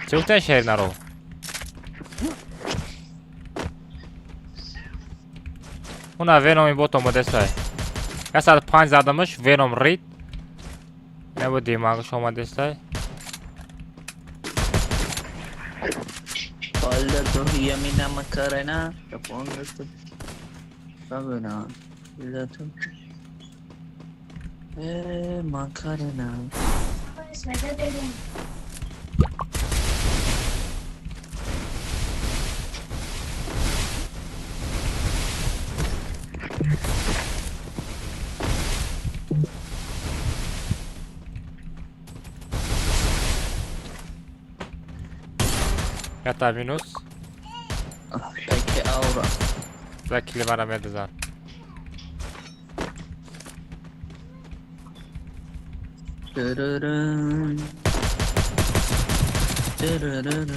Чӣ гуфтан шеринаро? Уна Веном бот омадесай. 105 задамаш Веном рид. Набу димагаш омадесай. Olha tu Yamina Macarena, ponga tu. Sabena. Olha tu. Macarena. Ята минус. Пеки аура. За килимара медизан. Тырырын. Тырырын.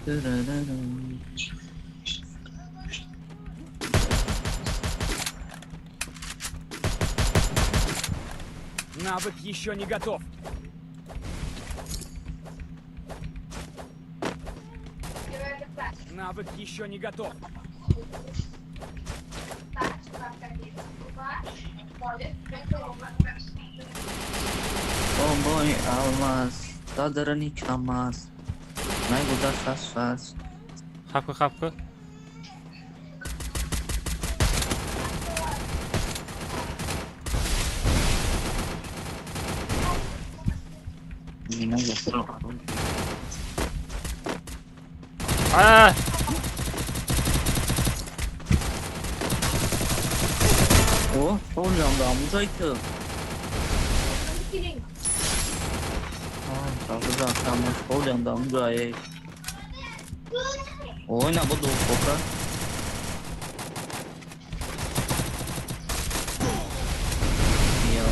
Тырырын. Навык еще не готов. Навык еще не готов. Бомбой алмаз, дадрани камаз. Мегузашт аз фаз. Хапка, хапка. А! О, солям да музайты. А, да, там солям да музай. Ой, на буду пока. Я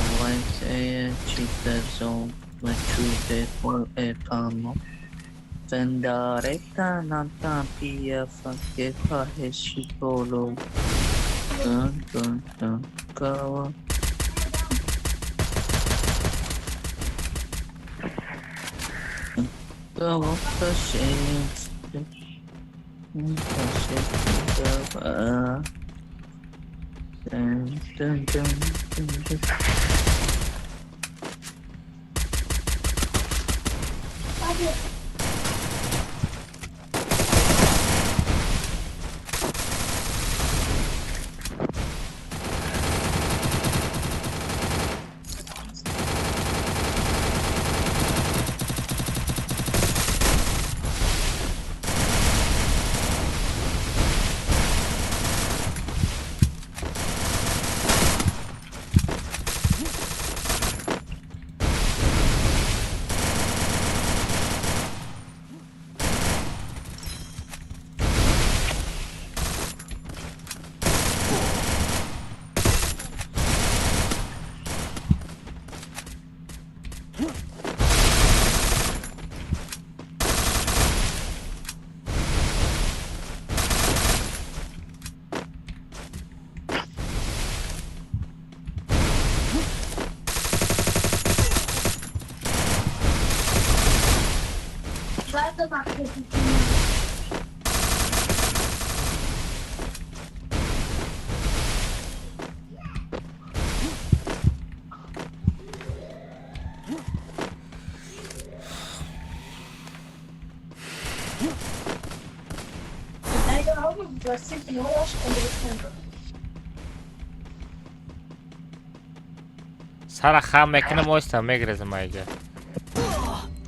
Сара хам мекунам, оста мегрезам айҷа.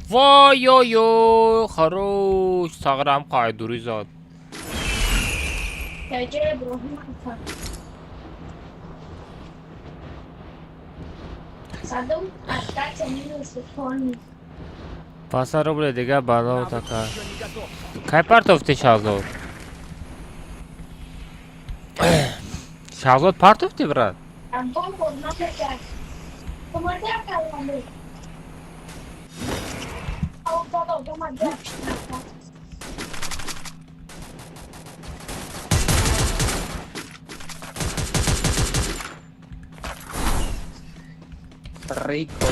Вой ой ой, хорош, сағрам қайдури зад. Паса рубли дига бало така. Кай партофти Шаҳзод? Шаҳзод партофти, брат? Rico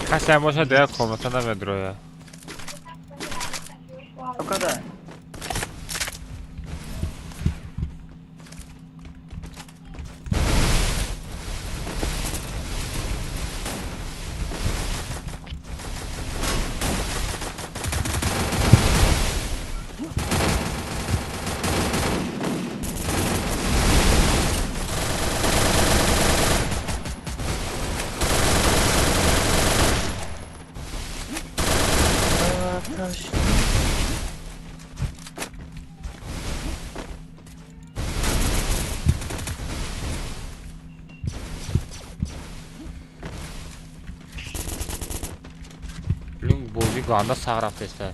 Касе бошад дигар комната намедроя. Блин, бозӣ ганда сағ рафтеста.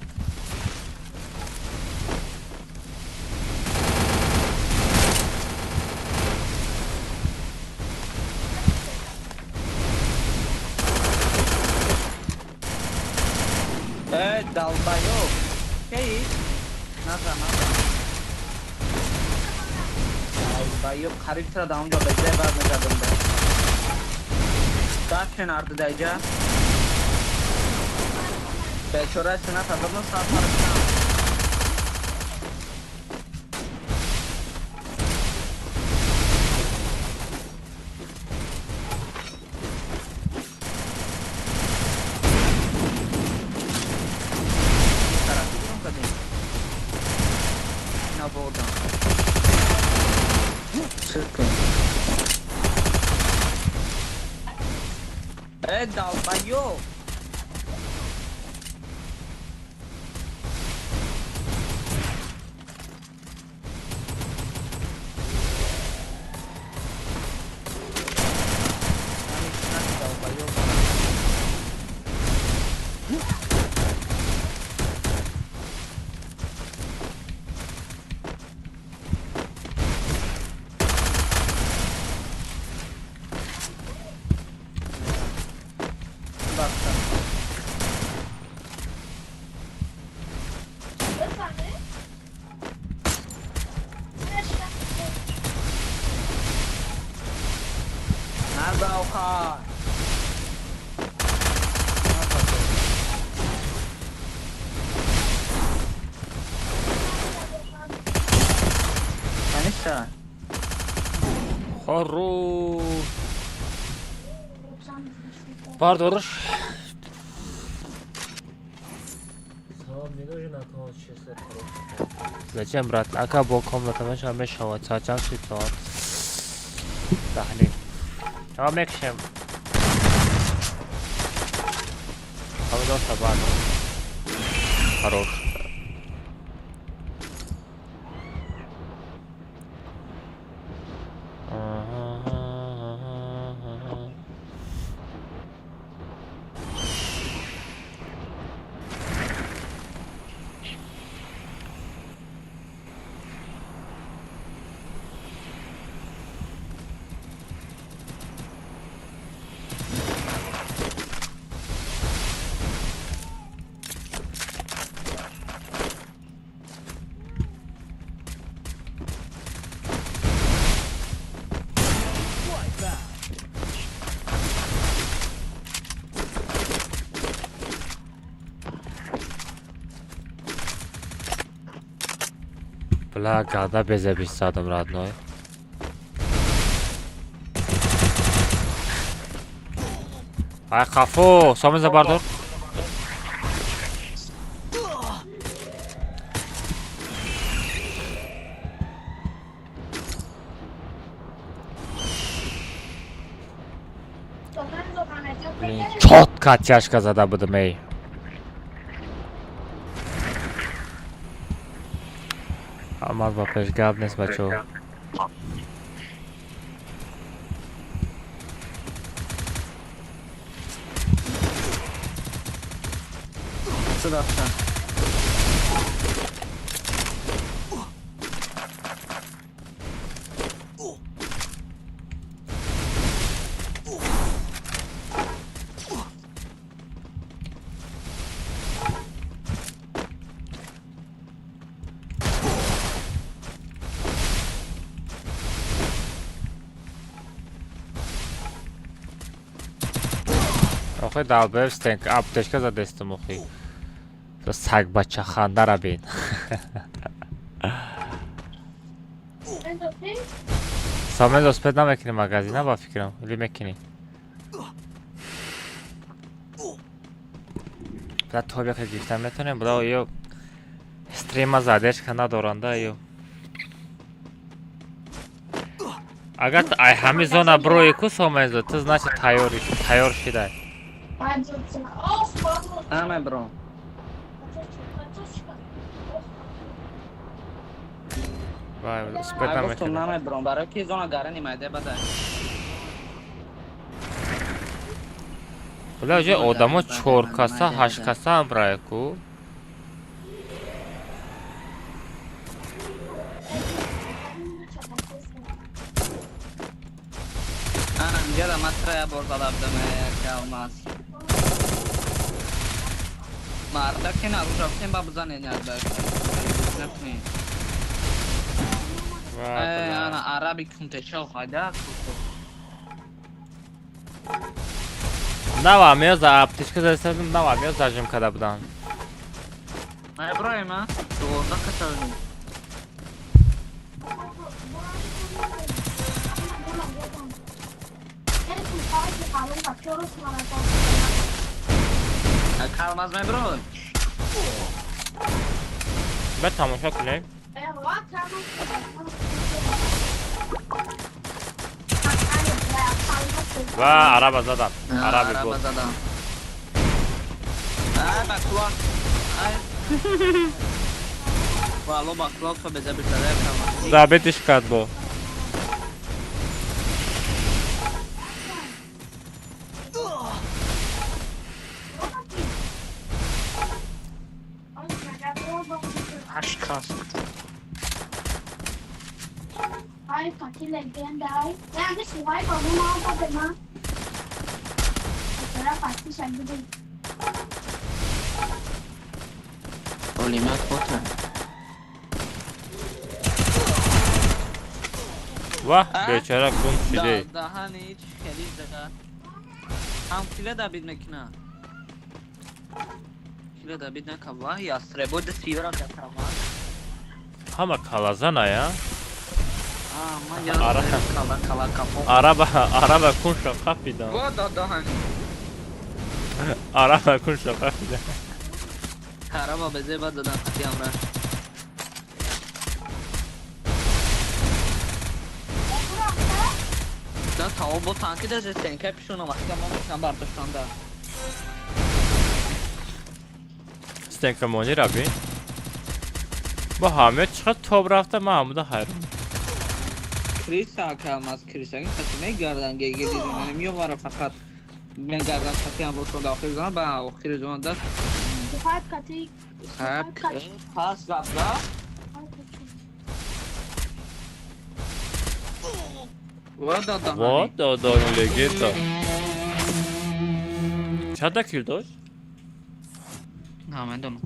Э, долбоёб. Кей? Наза, наза. Долбоёб, қариб тра да онҷо безе бар мезадам да. Дачен арду дайҷа. Бечора сина тазадно сар паршам. Тарафи гиром кадем. Набодам. Сука. Э, долбоёб! Хорош. Бардорш. Зачем, брат? Ака бо комната меша мешава, чачам шид соат. Дахни. А мекшем. Хамидон сабано. Хорош. Бля, гада безебись задом, родной. Ай, хафо, сомин забардор. Блин, чётко тяжко зада будем, эй. Алмаз ба пеш гап нест, бачо. Рафтан. Охи долбоёб стенк аптечка задестум охи. Сагбача хандара бин. Самен успеть намекунӣ магазина ба фикрам или мекунӣ? Бля, тобяка гирифта метонем, бля, ё стрима задержка надоранда ё. Агар ай ҳами зона брои ку Сомензо, ту значит тайёрӣ, тайёр шидай. Аме бро. Вай, успеть Ай гуфтум намекунӣ. намебром, барои ки зона гарани майда бадай. Бля, уже одамо 4 каса, 8 каса ҳамрая ку. Ана инҷа ман тра бор зада будам Алмаз. Марда ки нарӯ рафтем ба бизанед аз накунед. Ана араби кунтечо хайда Нава меоз аптечка задастам, нава меоз зажим када будам. Ман Иброҳим, а? 12 каса будем. Алмаз меброй. Бе тамошо кунем. Ва араба задам. Араби буд. Араба задам. Ай бакла. Ай. Вало бакла то беза битаре кама. Забитиш кард бо. Ҳашт кас. Олимат бота. Ва бечора гум шиде. Даҳани ҳеч хеле зада. Ҳам киле дабид мекуна. Киле дабид нака ва ястребо да сиёра катама. Ҳама калазана я? А, ман я кала кала капо. Араба араба кунша қапида. Ва да даҳани. Араба кунша қапида. Араба безе бад задан хати амраш. Да тао бо танки да стенка пишона вақти ма мекунам бардоштанда. Стенка мони раби? Бо ҳаме чӣ қадр тоб рафта, ман ҳамуда ҳайрон. Криса калмаз криса ин каси мегардан гегедидим меовара фақат мегардан кати ҳам бошон да охири зона ба охири зона да пас рафта. Ва да Ва да легенда. Чанда кил дошт? Намедонам.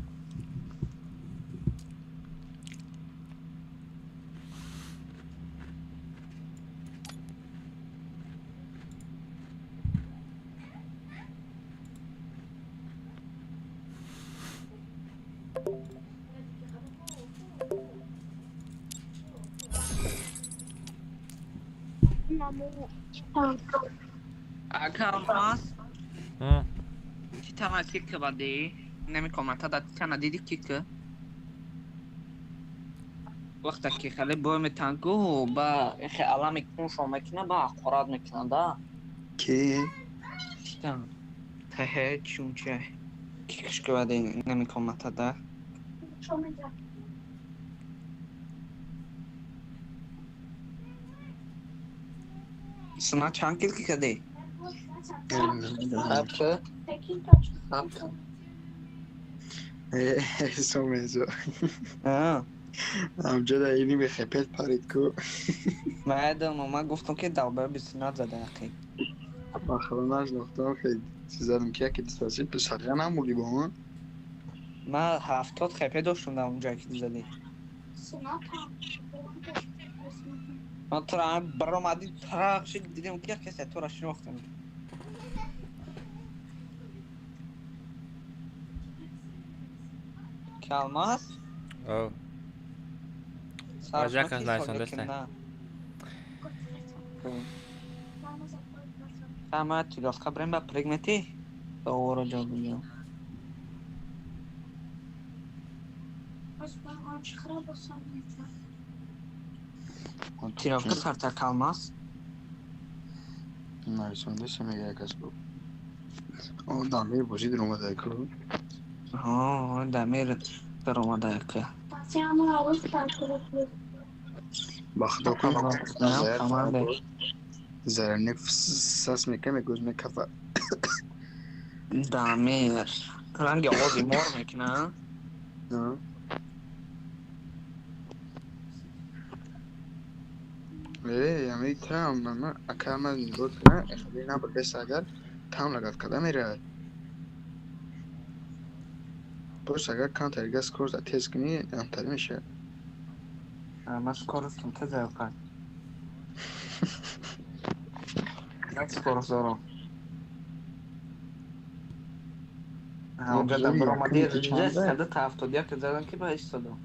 Ака Алмаз. Читама кик бади. Неми комента да чана диди кик. Вақта ки хеле бой метангу ба хе алами куншо мекуна ба ҳақорат мекуна да. Ки? Читам. Таҳе чунче. Кикш кабади неми комента да. Сина чанд кил ки кади? Ҳафт. Ҳафт. Сомезо. Амҷада ини мехепет парид ку. Медонам, ман гуфтам ки далба бисинат зада яқи. Ахро нашнохтам хе задам ки яке дистаси писаря намурди бо ман. Ман 70 хепе доштам дар онҷое ки задӣ. Ман тура баромадӣ тарақ шид дидем ки касе тура шинохтам. Калмаз? О. Ваҷа кас найсондастай. Ама тиловка брем ба прегмети? Договоро ҷо бигирам. Тировка сарта калмаз? Найсондаса мега якас бо. О, дамир бозӣ даромада ку. Ҳо, дамир даромада ку. Ба худо ку зарник сас мекунем, гӯз мекафа. Дамир. Ранги овози мор мекуна? Э, ами там, мама, ака ман нигоҳ кунам, хеле набуд, агар там лагат када меравад. Бош, агар камтар газ скорость тез кунӣ, амтари мешавад. Ман скоростам тез ай. Як скорость дорам. Ҳамҷода баромади 171 задам ки ба истодам.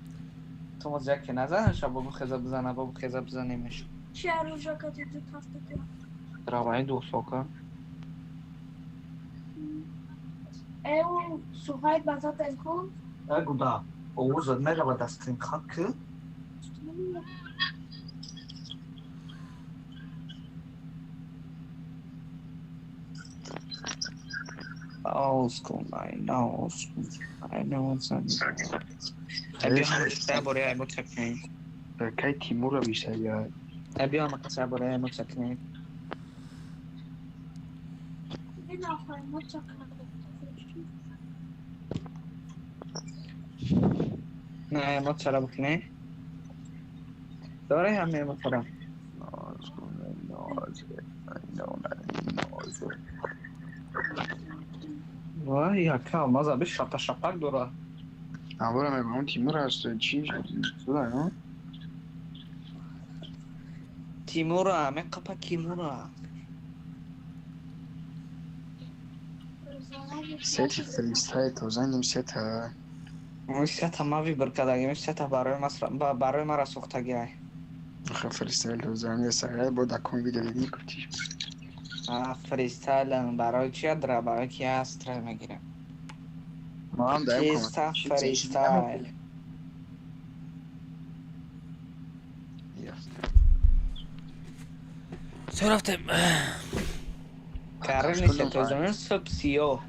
Ту моз яке назанаш, бобу хеза бизана, бобу хеза бизанемеш. Чи оружие кати ду ҳафта? Равай ду сока. Эу Сухайд базат энку? Э гуда. Овозат мерава да стрим хат ки? Old I know. I know what's on. Кай Тимура бисая. نه ما چرا بکنه؟ داره همه ما چرا؟ وای яка алмаз аби шапа шапак дора. Авора мегӯям Тимур аст, чи шуда, Тимура, ме қапа Кимура. Сети фристайл тоза ним сета. Мо сета ма вибр кардагим, сета барои ма барои мара сохтаги ай. Ха фристайл тоза не сагай бо дакон видео дидӣ кути. Фристайлам барои чи дра барои ки астра мегирам. Ман даем Чиста фристайл. Все рафтем. Карни се тоза субсио.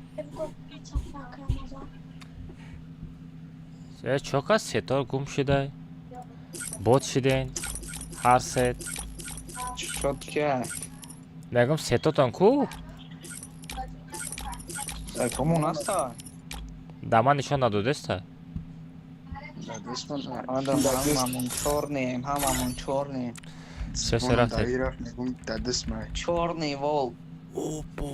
Э, чока сетор гум шудай. Бот шиден. Ҳар сет. Шод ки? Мегум сетотон ку? Комун аста? Да ман нишон надодеста. Ҳамамон чорнем, ҳамамон чорнем. Все, все рафтем. Чорный волк. Опа,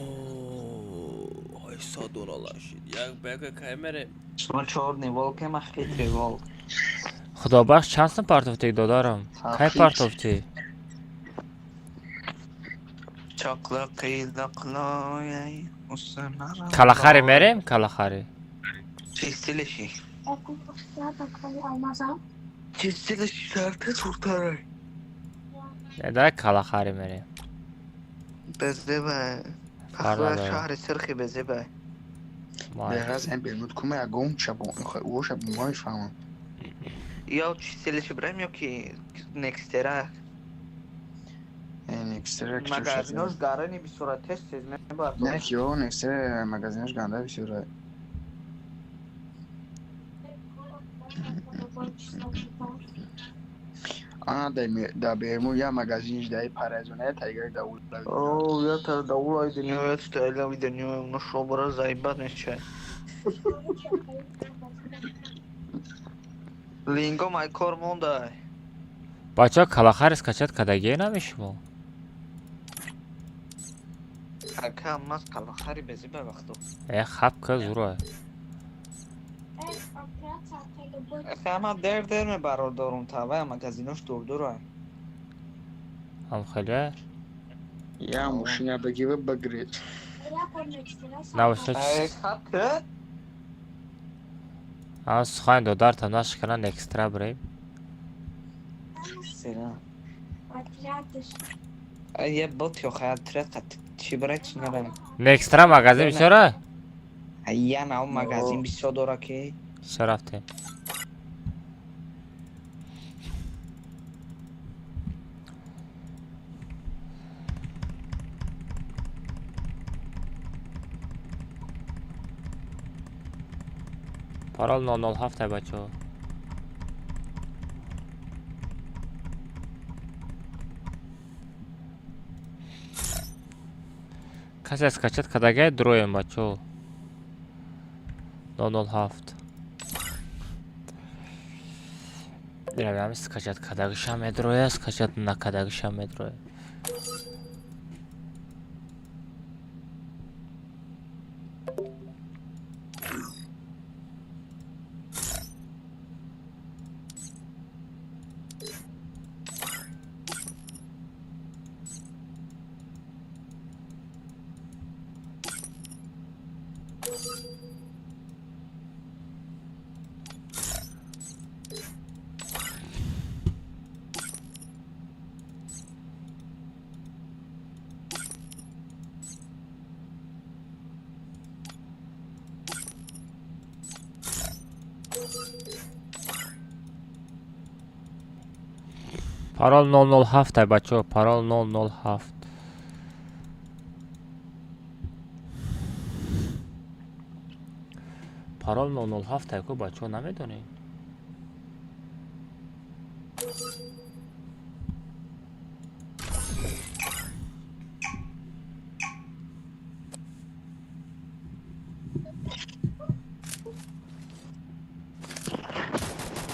800 доллар шид. Як ба яка кай мерем? Шумо чорный волк, ма хитрый волк. Худобахш чанд сум партофтӣ додарам? Кай партофтӣ? Калахари мерем? Калахари. Чистилиши. Чистилиши шарты суртарай. Да Калахари мерем. Безебай. Пахла шаҳри сирхи безебай. Беғаз ин бермуд кума ягон шабон о шабон ма мефаҳмам. Ё чистилиши брем ё ки некстера. Некстера магазинош гарани бисёра тез тез мебард. Не ки ё некстера магазинош ганда бисёра. Ана да бермуд я магазинш даи паразона тайгар даулай. О, я та даулай дунё, я стайлави дунё, ну шо бара заебать нечай. Линго май кор мондай. Бача Калахари скачать кардагие намешумо? Ака мас Калахари безиба вақту. Э, хаб ка зура. Ама дер дер мебарор дорум та вай магазинош дур дура. Ам хеле? Я мошина бигива багрид. Навошта. Хаб ка? А сухан додарта наш кана экстра брем. Сера. Я бот ё хая трет чи брай чи набарем. Некстра магазин бисёра? Я на магазин бисёр дора ки. Всё рафтем. Парол 007 бачаҳо. Касе скачать кардагай дуроем бачаҳо. 007. Равам, скачать кадагиша медроя, скачать накадагиша медроя. Парол 007 ай, бачаҳо, парол 007. Парол 007 ай ку, бачаҳо, намедонед?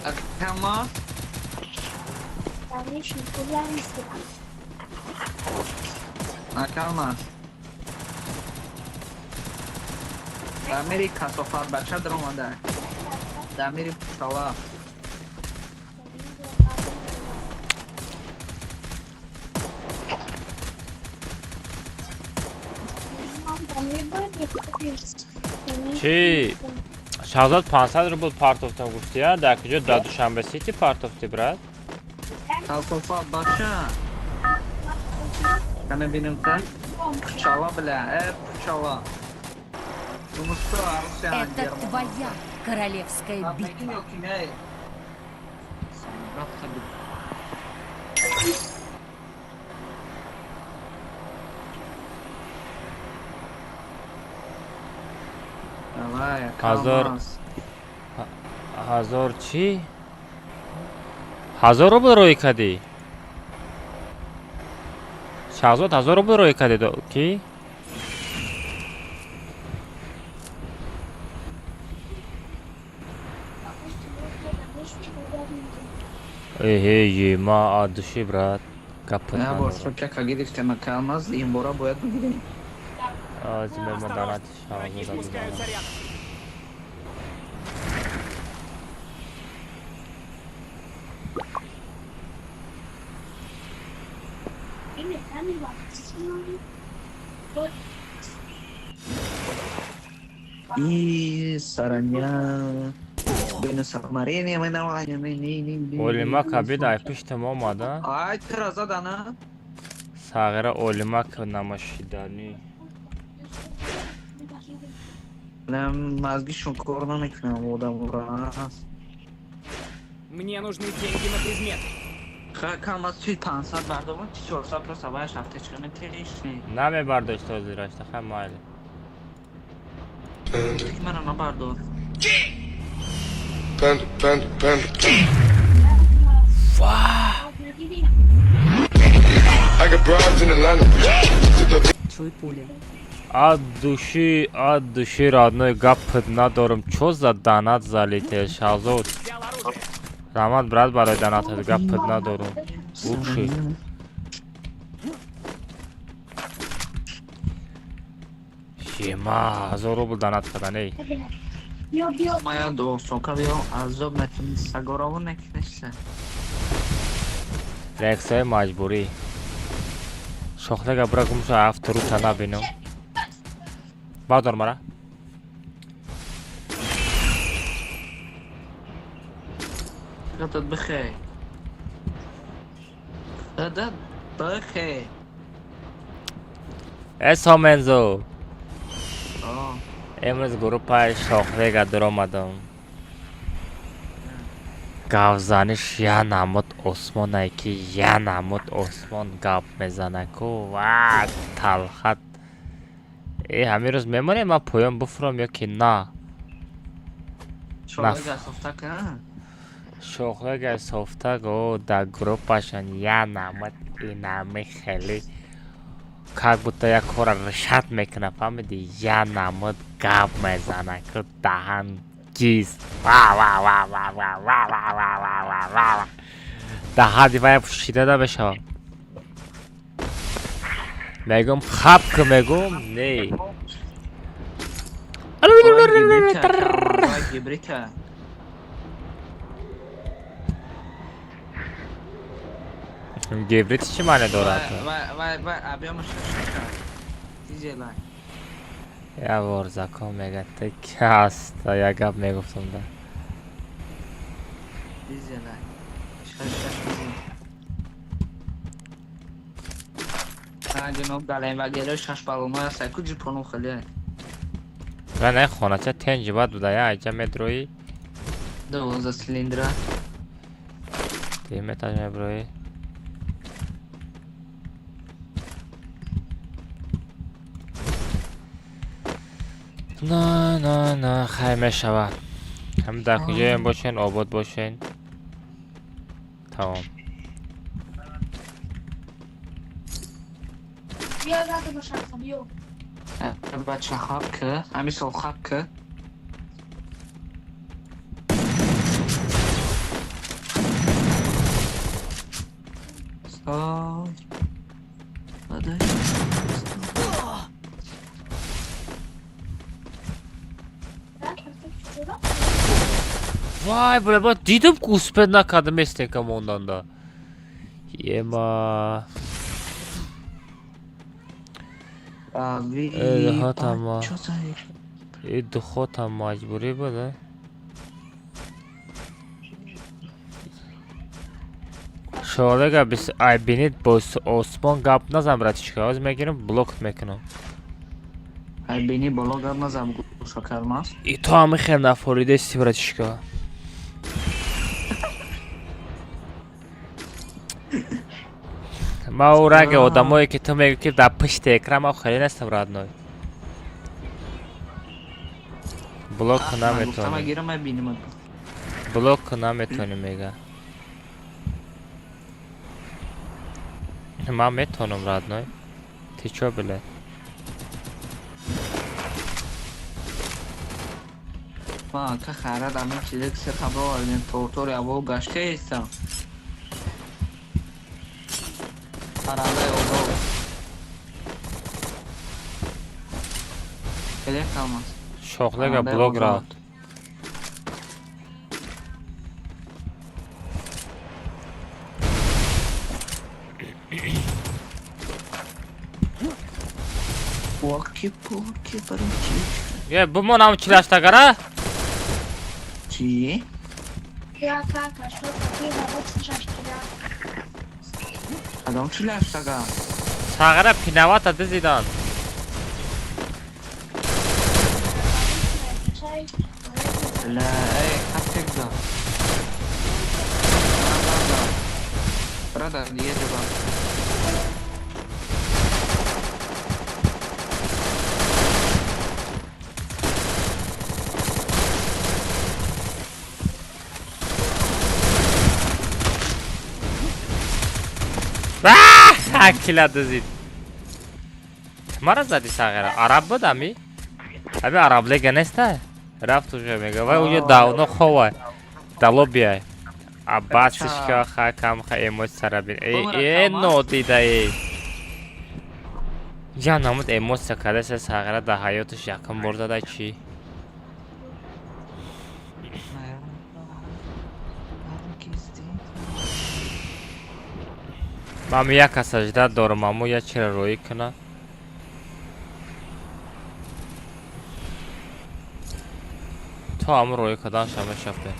Акама. Акама. Дамири касофат бача даромада. Дамири пушала. Чӣ, Шаҳзод, 500 рубл партофтам гуфтия, дар куҷо? Дар Душанбе Сити партофтӣ, брат? Касофат бача. Кане бинем та? Пучала, бля, пучала. Это твоя королевская битва. Давай, Ҳазор Камаз. Ҳазор чӣ? 1000 рубл рӯй кардӣ? Шаҳзод, 1000 рубл рӯй кардӣ ки? Эҳе, ема адуши, брат. Гапат Я бор надорам. сочака гирифтем, Камаз, ин бора бояд бигирем. Аз мемоданат Враги Шаҳзода спускаются бизанам. рядом. И сараня. Олима кабид ай пиштам омада. Ай, тира задана. Сағира олимак намашиданӣ. Мазгишон кор намекунам одамора. Мне нужны деньги на предметы. Камаз чи 500 бардорам, чи 400 просто ваяш ҳафтачка метиришни. Намебардошт ҳозирашта, хай майли. Мана набардор. Panda, panda, panda. I got broads in Atlanta. От души, от души, родной, гап надорам. Чо за донат залетел, Шаҳзод? Раҳмат, брат, барои донатат, гап надорам. Лучший. Ема, 1000 рубл донат кардан, эй. Моя досока биё азоб метуни сагорову некнешса. Реаксияи маҷбурӣ. Шохлега бура гумша ҳафт рута набинам. Бардор мара. Худат бихей. Худат бихей. Э, Сомензо. О, Имрӯз группаи Шохлега дуромадам. Гавзаниш я намуд осмонае ки я намуд осмон гап мезанаку ва талхат. Э, ҳамин рӯз мемонем, ман поён буфурам ё ки на? Шохлега софта ка? Шохлега софтаг о дар группашон я намуд инами хеле. Как будто як кора решать мекуна, фаҳмиди? Я намуд гап мезана, ку даҳан гиз. Ва ва ва ва ва ва ва ва ва ва ва ва. Даҳани вая пӯшида намешавам. Мегум хаб ку, мегум не. Гибрита. Гибрид чӣ маъне дорад? Вай вай объёмаш шашка. Дизелай. Я бор закон мега, ты ки ҳаста, як гап мегуфтам да. Дизелай. Шаш шаш дизел. Ҷаноб галем ва гело шаш балома аст. Ку ҷипону хеле. Ва не хонача тенҷи бад буда, я айҷа медрои. 12 цилиндра. Ти метаж меброи. На на на, хай мешавад. Ҳам дар куҷоем бошен, обод бошен. Тамом. Биё рада бошам, биё. Бача хаб ки, ҳамин сол хаб ки. Сол. Вай, бля, ба дидам ку успеть накардам местека монданда. Ема. Духотама. И духотам маҷбурӣ буда. Шолега бис ай бинит бо осмон гап назан, братишка. Ҳозир мегирам блок мекунам. Ай бини боло гап назан, гӯша кармас. И то ҳами хел нафоридести, братишка. Ма ӯ ранги одамое ки ту мегӯ ки дар пушти экран, ман хеле нестам, родной. Блок наметонӣ. Блок наметонӣ мега. Ман метонам, родной. Ты чё, блядь? Ма ка хайрат ами чизе ки се табро овардем, тортори аво гаштаестам. Парандаи озод. Хеле кам аст. Шохлега блок рафт. Поки поки барои Е, бимонам чилаштагара? Чӣ? Я кака, шо такие. Кадом чилаштага? Сағира пинавата дизидан. Ла, эй, хаттегда. Брада, еде ба. Кила дизид. Мара зади сағира. Араб буд ами? Ами араб лега неста? Рафт уже мега. Вай уже давно хова. Дало биай. Аббасишка ха кам ха эмоция рабин. Э, э, нодида э. Я намуд эмоция кадасе сағира да ҳаётиш якум бор зада чӣ? Ман як каса ждать дорам, аммо я чира роӣ куна. То аммо роӣ кардан шама шафте.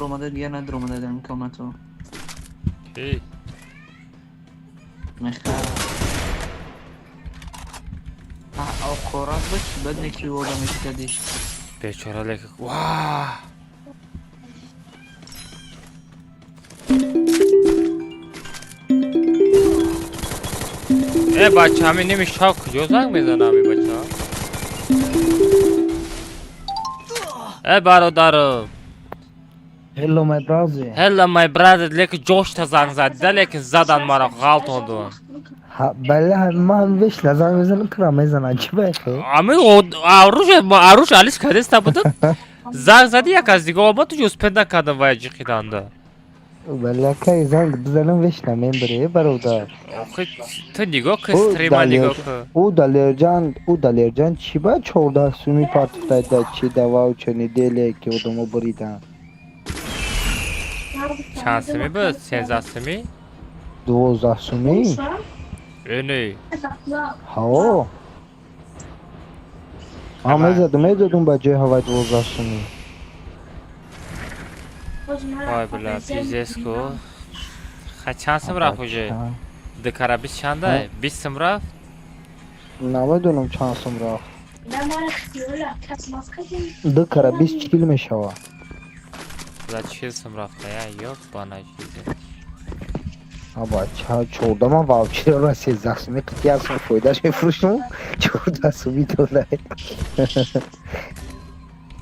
Омада дигар надромада дар комнато. Ки? Мехара. Оқорат буд, баъд неки одам мекардиш. Бечора лек. Ва! Э, бача, ҳамин ними шаб куҷо занг мезана ҳамин бача? Э бародарам. Hello my brother. Hello my brother, лекин ҷошта занг задида, лекин задан маро ғалтонду. Бале, ман вешла занг мезанам, кира мезанам. Чӣ байхе? Ами аруш аруш алиш кадеста будам. Занг зади як аз дига омад, ту успед накардам вай ҷиқиданда. Бале, кай занг бизанам вешла мембаре, бародар. Охи ту нигоҳ ки стрима нигоҳ ки. Ӯ Далерҷан чӣ ба 14 суми партофтайда чи да ваучер неделя ки одамо буридан. Чанд суми буд? 13 суми? 12 суми? Э не. Ҳао. Ман мезадум ба ҷои ҳавай 12 суми. Вай бля, пиздец ку. Ха чанд сум рафт уже? Ду кара бист чанда? 20 сум рафт? Намедонам чанд сум рафт. Ду кара бист 40 мешавад. За 40 сум рафта, я ёбана жизнь. Аба, 14 ман ваучерро 13 суми қити як сум фоидаш мефурӯшам, 14 суми дода.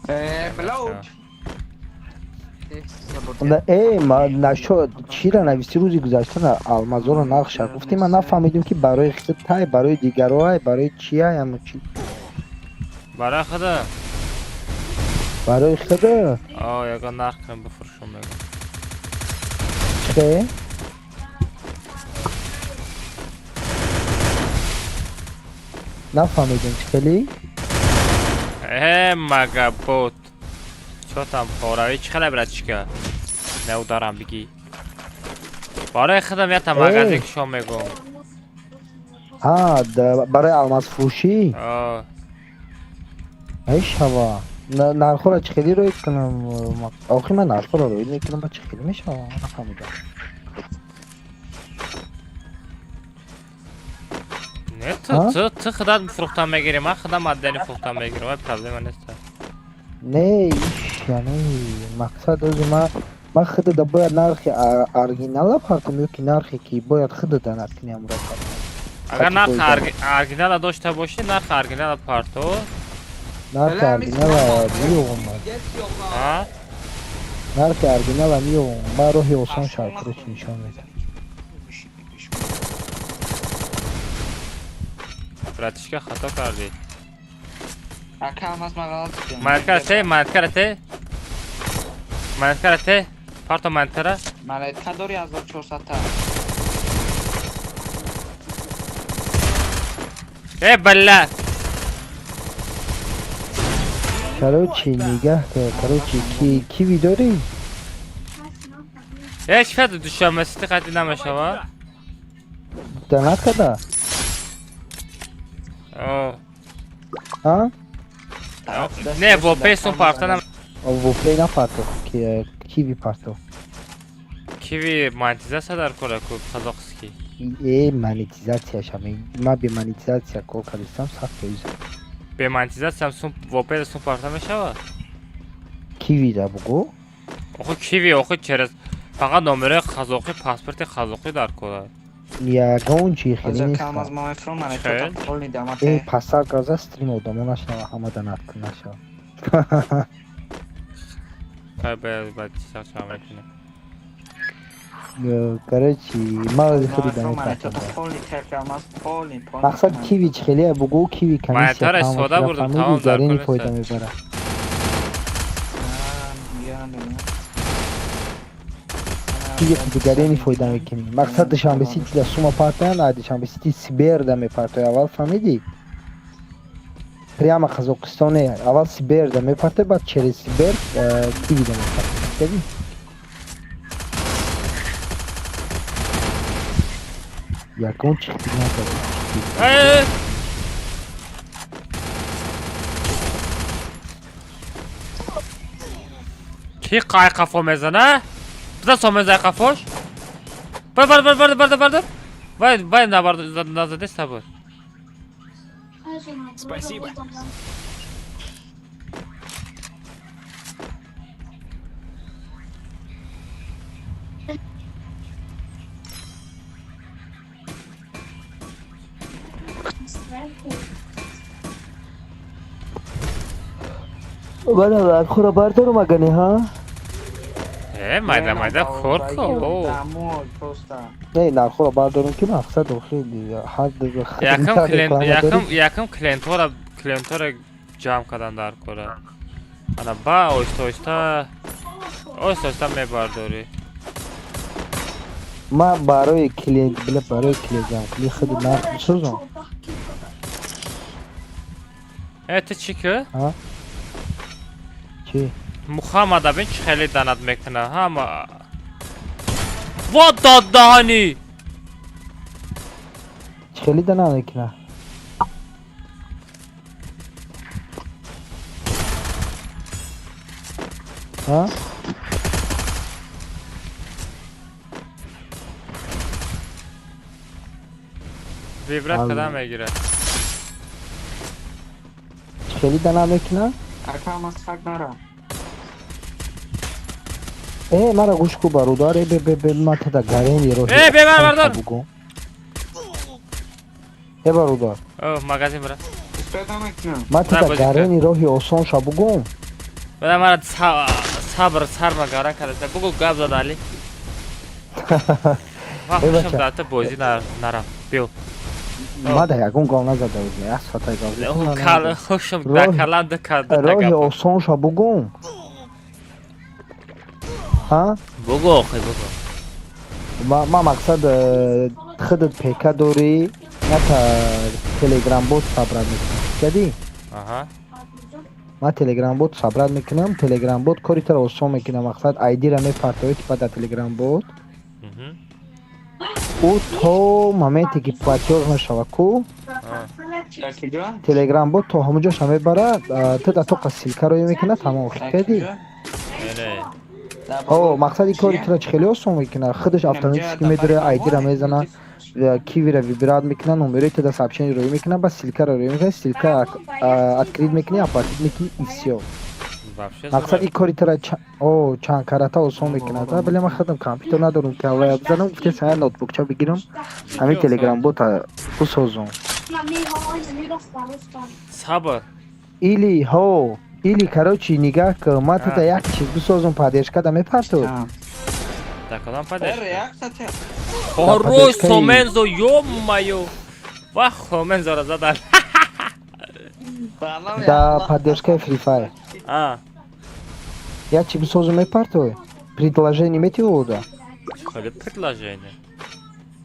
Э, блоуч. Э, ма нашо чира нависти рӯзи гузашта на алмазоро нархша гуфти ман нафаҳмидим ки барои худтай, барои дигароай, барои чиай, ҳамо чи. Барои худа. Барои худа? О, ягон нарх кунам бифурӯшам мегӯм. Чӣ? Нафаҳмидим чӣ хеле? Э, мага бот. Чо там хоравӣ чӣ хеле братчика? Не ударам бигӣ. Барои худам ята магазин кушом мегӯм. Ҳа, барои алмазфурӯшӣ? О. Мешава. Нархҳоро чӣ хеле роид кунам? Охи ман нархҳоро роид мекунам, ба чӣ хеле мешава? Нафаҳмидам. Не, ту худат фурӯхтан мегирӣ, ман худам отдельно фурӯхтан мегирам, вай проблема нест. Не, иш, яъне мақсад ози ман худада бояд нархи оригинала партом ё ки нархе ки бояд худада накунӣ амро партом? Агар нархи оригинала дошта бошӣ, нархи оригинала парто. Нархи оригинала меёвам ман. А? Нархи оригинала меёвам. Ман роҳи осон шавкро чи нишон медиҳам. Братишка, хато кардӣ. Ака, алмаз ман ғалат кардам. Монеткара те, монеткара те. Монеткара те. Парто монеткара. Монетка дори 1400 та. Э, бля. Короче, нигаҳ кар, короче, ки киви дорӣ? Э, чӣ файда Душанбе Сити қати намешава? Донат када? О. А? Не, вопей сум парта нам. Вопей напарто, ки киви парто. Киви монетизация дар кора ку қазоқский. Э, монетизация шами. Ма бе монетизация кор кардистам 100%. Бе монетизация сум вопей сум парта мешава? Киви да бугу? Охо киви, охо через фақат номерои қазоқӣ, паспорти қазоқӣ дар кора. Ягон чи хеле нест. Ака, алмаз ман мефурам монетка полни дамат. Э, пасар газа стрим одамо нашава, ҳама донат кун нашава. Кай ба чиза ча мекунем. Короче, ман худи донат Монетка полни терки алмаз полни полни. Мақсад киви чӣ хеле бугу, киви комиссия Монетаро истифода бурдам, тамом дар зарини кор фоида нест. мебарад. Киви дигарени фоида мекунӣ. Мақсад Душанбе Сити да сума партоянд, а Душанбе Сити Сиберда мепартояд. Аввал фаҳмидӣ? Прямо Қазоқистоне, аввал Сиберда мепартояд, баъд через Сибер кивида мепартояд. Дидӣ? Ягон чи надорад. Э! Ки қай қафо мезана? Бизан сом мезай қафош? Бар бар бар бар бар бар. Вай вай набар назаде сабр. Спасибо. Бара нархора бардорум агане ҳа? Э, майда майда кор ко. Домой просто. Не, нархора бардорум ки мақсад охи ҳар Якам клиент, якам клиентора ҷамъ кардан дар кора. Ана ба оҳиста оҳиста оҳиста оҳиста мебардорӣ. Ман барои клиент била барои клиент ҷамъкунӣ худи нарх бисозам. Э, ту чӣ ки? Ҳа? Чӣ? Мухаммад абин чӣ хеле данат мекуна. Ҳама. Во дод даҳани! Чӣ хеле дана мекуна? Ҳа? Вибрат када мегирад. Чӣ хеле дана мекуна? Ака, ман саг нара. Э, мара гӯш ку, бародар, э, бе бе бе, ман тада гарени роҳи Э, бе, мара бардор. бугум. Э, бародар. О, магазин бира. Успеда мекунам. Ман тада бозӣ кар. гарени роҳи осон ша бугум. Бада мара сабр сарма гара карда. Бугу, гап зада али. Ва Э, хушам бача. дата бозӣ нарафт. Биё. Ма да ягон гав назада будем, як соата гав задем. Кал хушам да калан да када Роҳи гап. осон ша бугум. Ҳа? Бугу охи, бугу. Ма мақсад худат ПК дорӣ, на та телеграм бот собрать мекунам. Кадӣ? Аҳа. Ман телеграм бот собрать мекунам, телеграм бот кори тара осон мекунам, мақсад айдира мепартоӣ типа дар телеграм бот. Ӯ то моменте ки платёж мешава ку, телеграм бот то ҳамон ҷоша мебара, ту да тоқа ссылка роя мекуна, тамом, кадӣ? Не. О, мақсади кори тура чӣ хеле осон мекуна, худаш автоматически медура, айдира мезана, кивира выбирать мекуна, номерои туда сообщение роя мекуна, ба ссылкаро роя мекуна, ссылка открыть мекунӣ, оплатить мекунӣ и всё. Вообще. Мақсад ин кори тура о чанд карата осон мекунад. Бале, ман худам компютер надорам ки аввал бизанам, гуфтем сая ноутбукча бигирам, ҳамин телеграм бота бисозум. Сабр. Или ҳо, или, короче, нигаҳ кун, ман туда як чиз бисозум, поддержка да мепартод. Да кадом поддержка? Реакция. Хорош Сомензо, ё-моё. Ва Хомензоро задан. Да поддержкаи Free Fire. А, Як чи бисозум, мепартой? Предложение мети ода? Хеле предложение.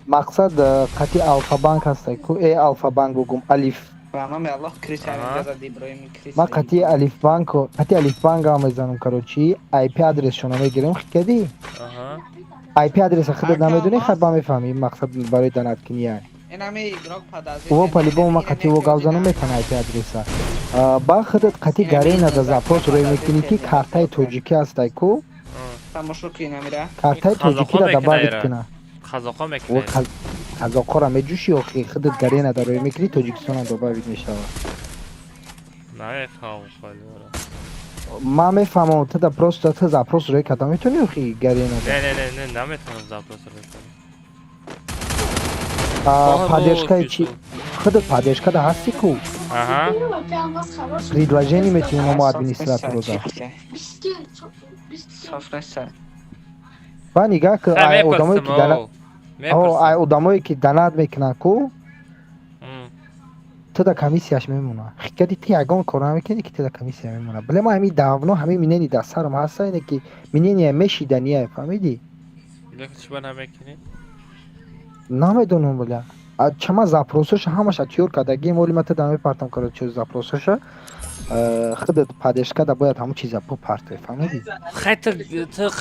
Мақсад қати Алфабанк ҳастай ку, э, Алфабанк бугум, Алиф. Ба номи Аллоҳ, Крис ҳамин зад Иброҳим Крис. Ман қати Алифбанк, қати Алифбанк ҳам мезанам, короче, IP адресшона мегирам, хикадӣ? Аҳа. IP адреса худат намедонӣ, хай ба мефаҳмӣ, мақсад барои данаткиния. Ин ҳами игрок падази. Во по-любому ман қати во гап занам, метана IP адреса. Ба худат қати Гарена да запрос рӯй мекунӣ, ки картаи тоҷикӣ ҳастай ку, Тамошо кун ҳамира. картаи тоҷикиро добавить куна. Қазоқо Во мекунад. Қазоқҳоро меҷӯшӣ охи, худат Гарена да рӯй мекунӣ, Тоҷикистонам добавить мешавад. Намефаҳмам хеле. Ман мефаҳмам, ту да просто ту запрос рӯй карда метавонӣ охи Гарена да. Не, не, не, не, наметавонам запрос рӯй кунам. Поддержкаи чи, худат поддержка да ҳасти ку? Аҳа. Предложение метавонем мо администраторо да. Соф неста. Ба нигаҳ ку, Хай, ай одамое ки мепурсам, дана о. о Мепурсам. Ай одамое ки донат мекунанд ку, ту да комиссияш мемона. Хикати ти ягон кор намекунӣ ки ту да комиссия мемона. Бале, ман ҳамин давно ҳамин мнение дар сарам ҳаста, ине ки мнение мешидания, фаҳмидӣ? Лекин чӣ ба намекунӣ? Намедонам, бля. А чама запросоша ҳамаша тиёр кардагим, оли ман ту да мепартам, короче, запросоша. Худат поддержка да бояд ҳамон чиза бупартоӣ, фаҳмидӣ? Хай, ту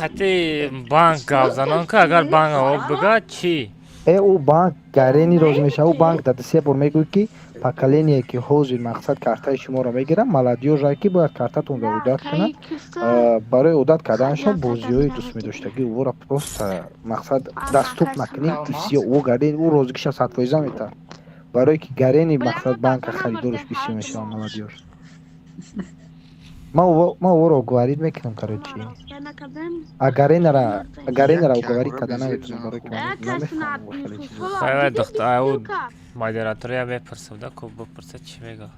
қати банк гап занон ки агар банк об бига чӣ? Э, ӯ банк гарени розӣ мешавад, ӯ банк да се бор мегӯяд, ки поколение ки ҳозир мақсад картаи шуморо мегирам, молодёжа ки бояд картатонро одат кунад. Барои одат карданашон бозиҳои дӯстмедоштагӣ ӯро просто мақсад доступ накунӣ и всё, ӯ гарени ӯ розигиша 100% метавад. Барое ки гарени мақсад банка харидораш бисёр мешавад молодёж. Ман ӯро уговорить мекунам, короче. Агаренара уговорить карда наметавонам, барои ки ман намефаҳмам хеле чизо. Хайва духта, ӯ модератория мепурсам да, ку бипурса чӣ мега.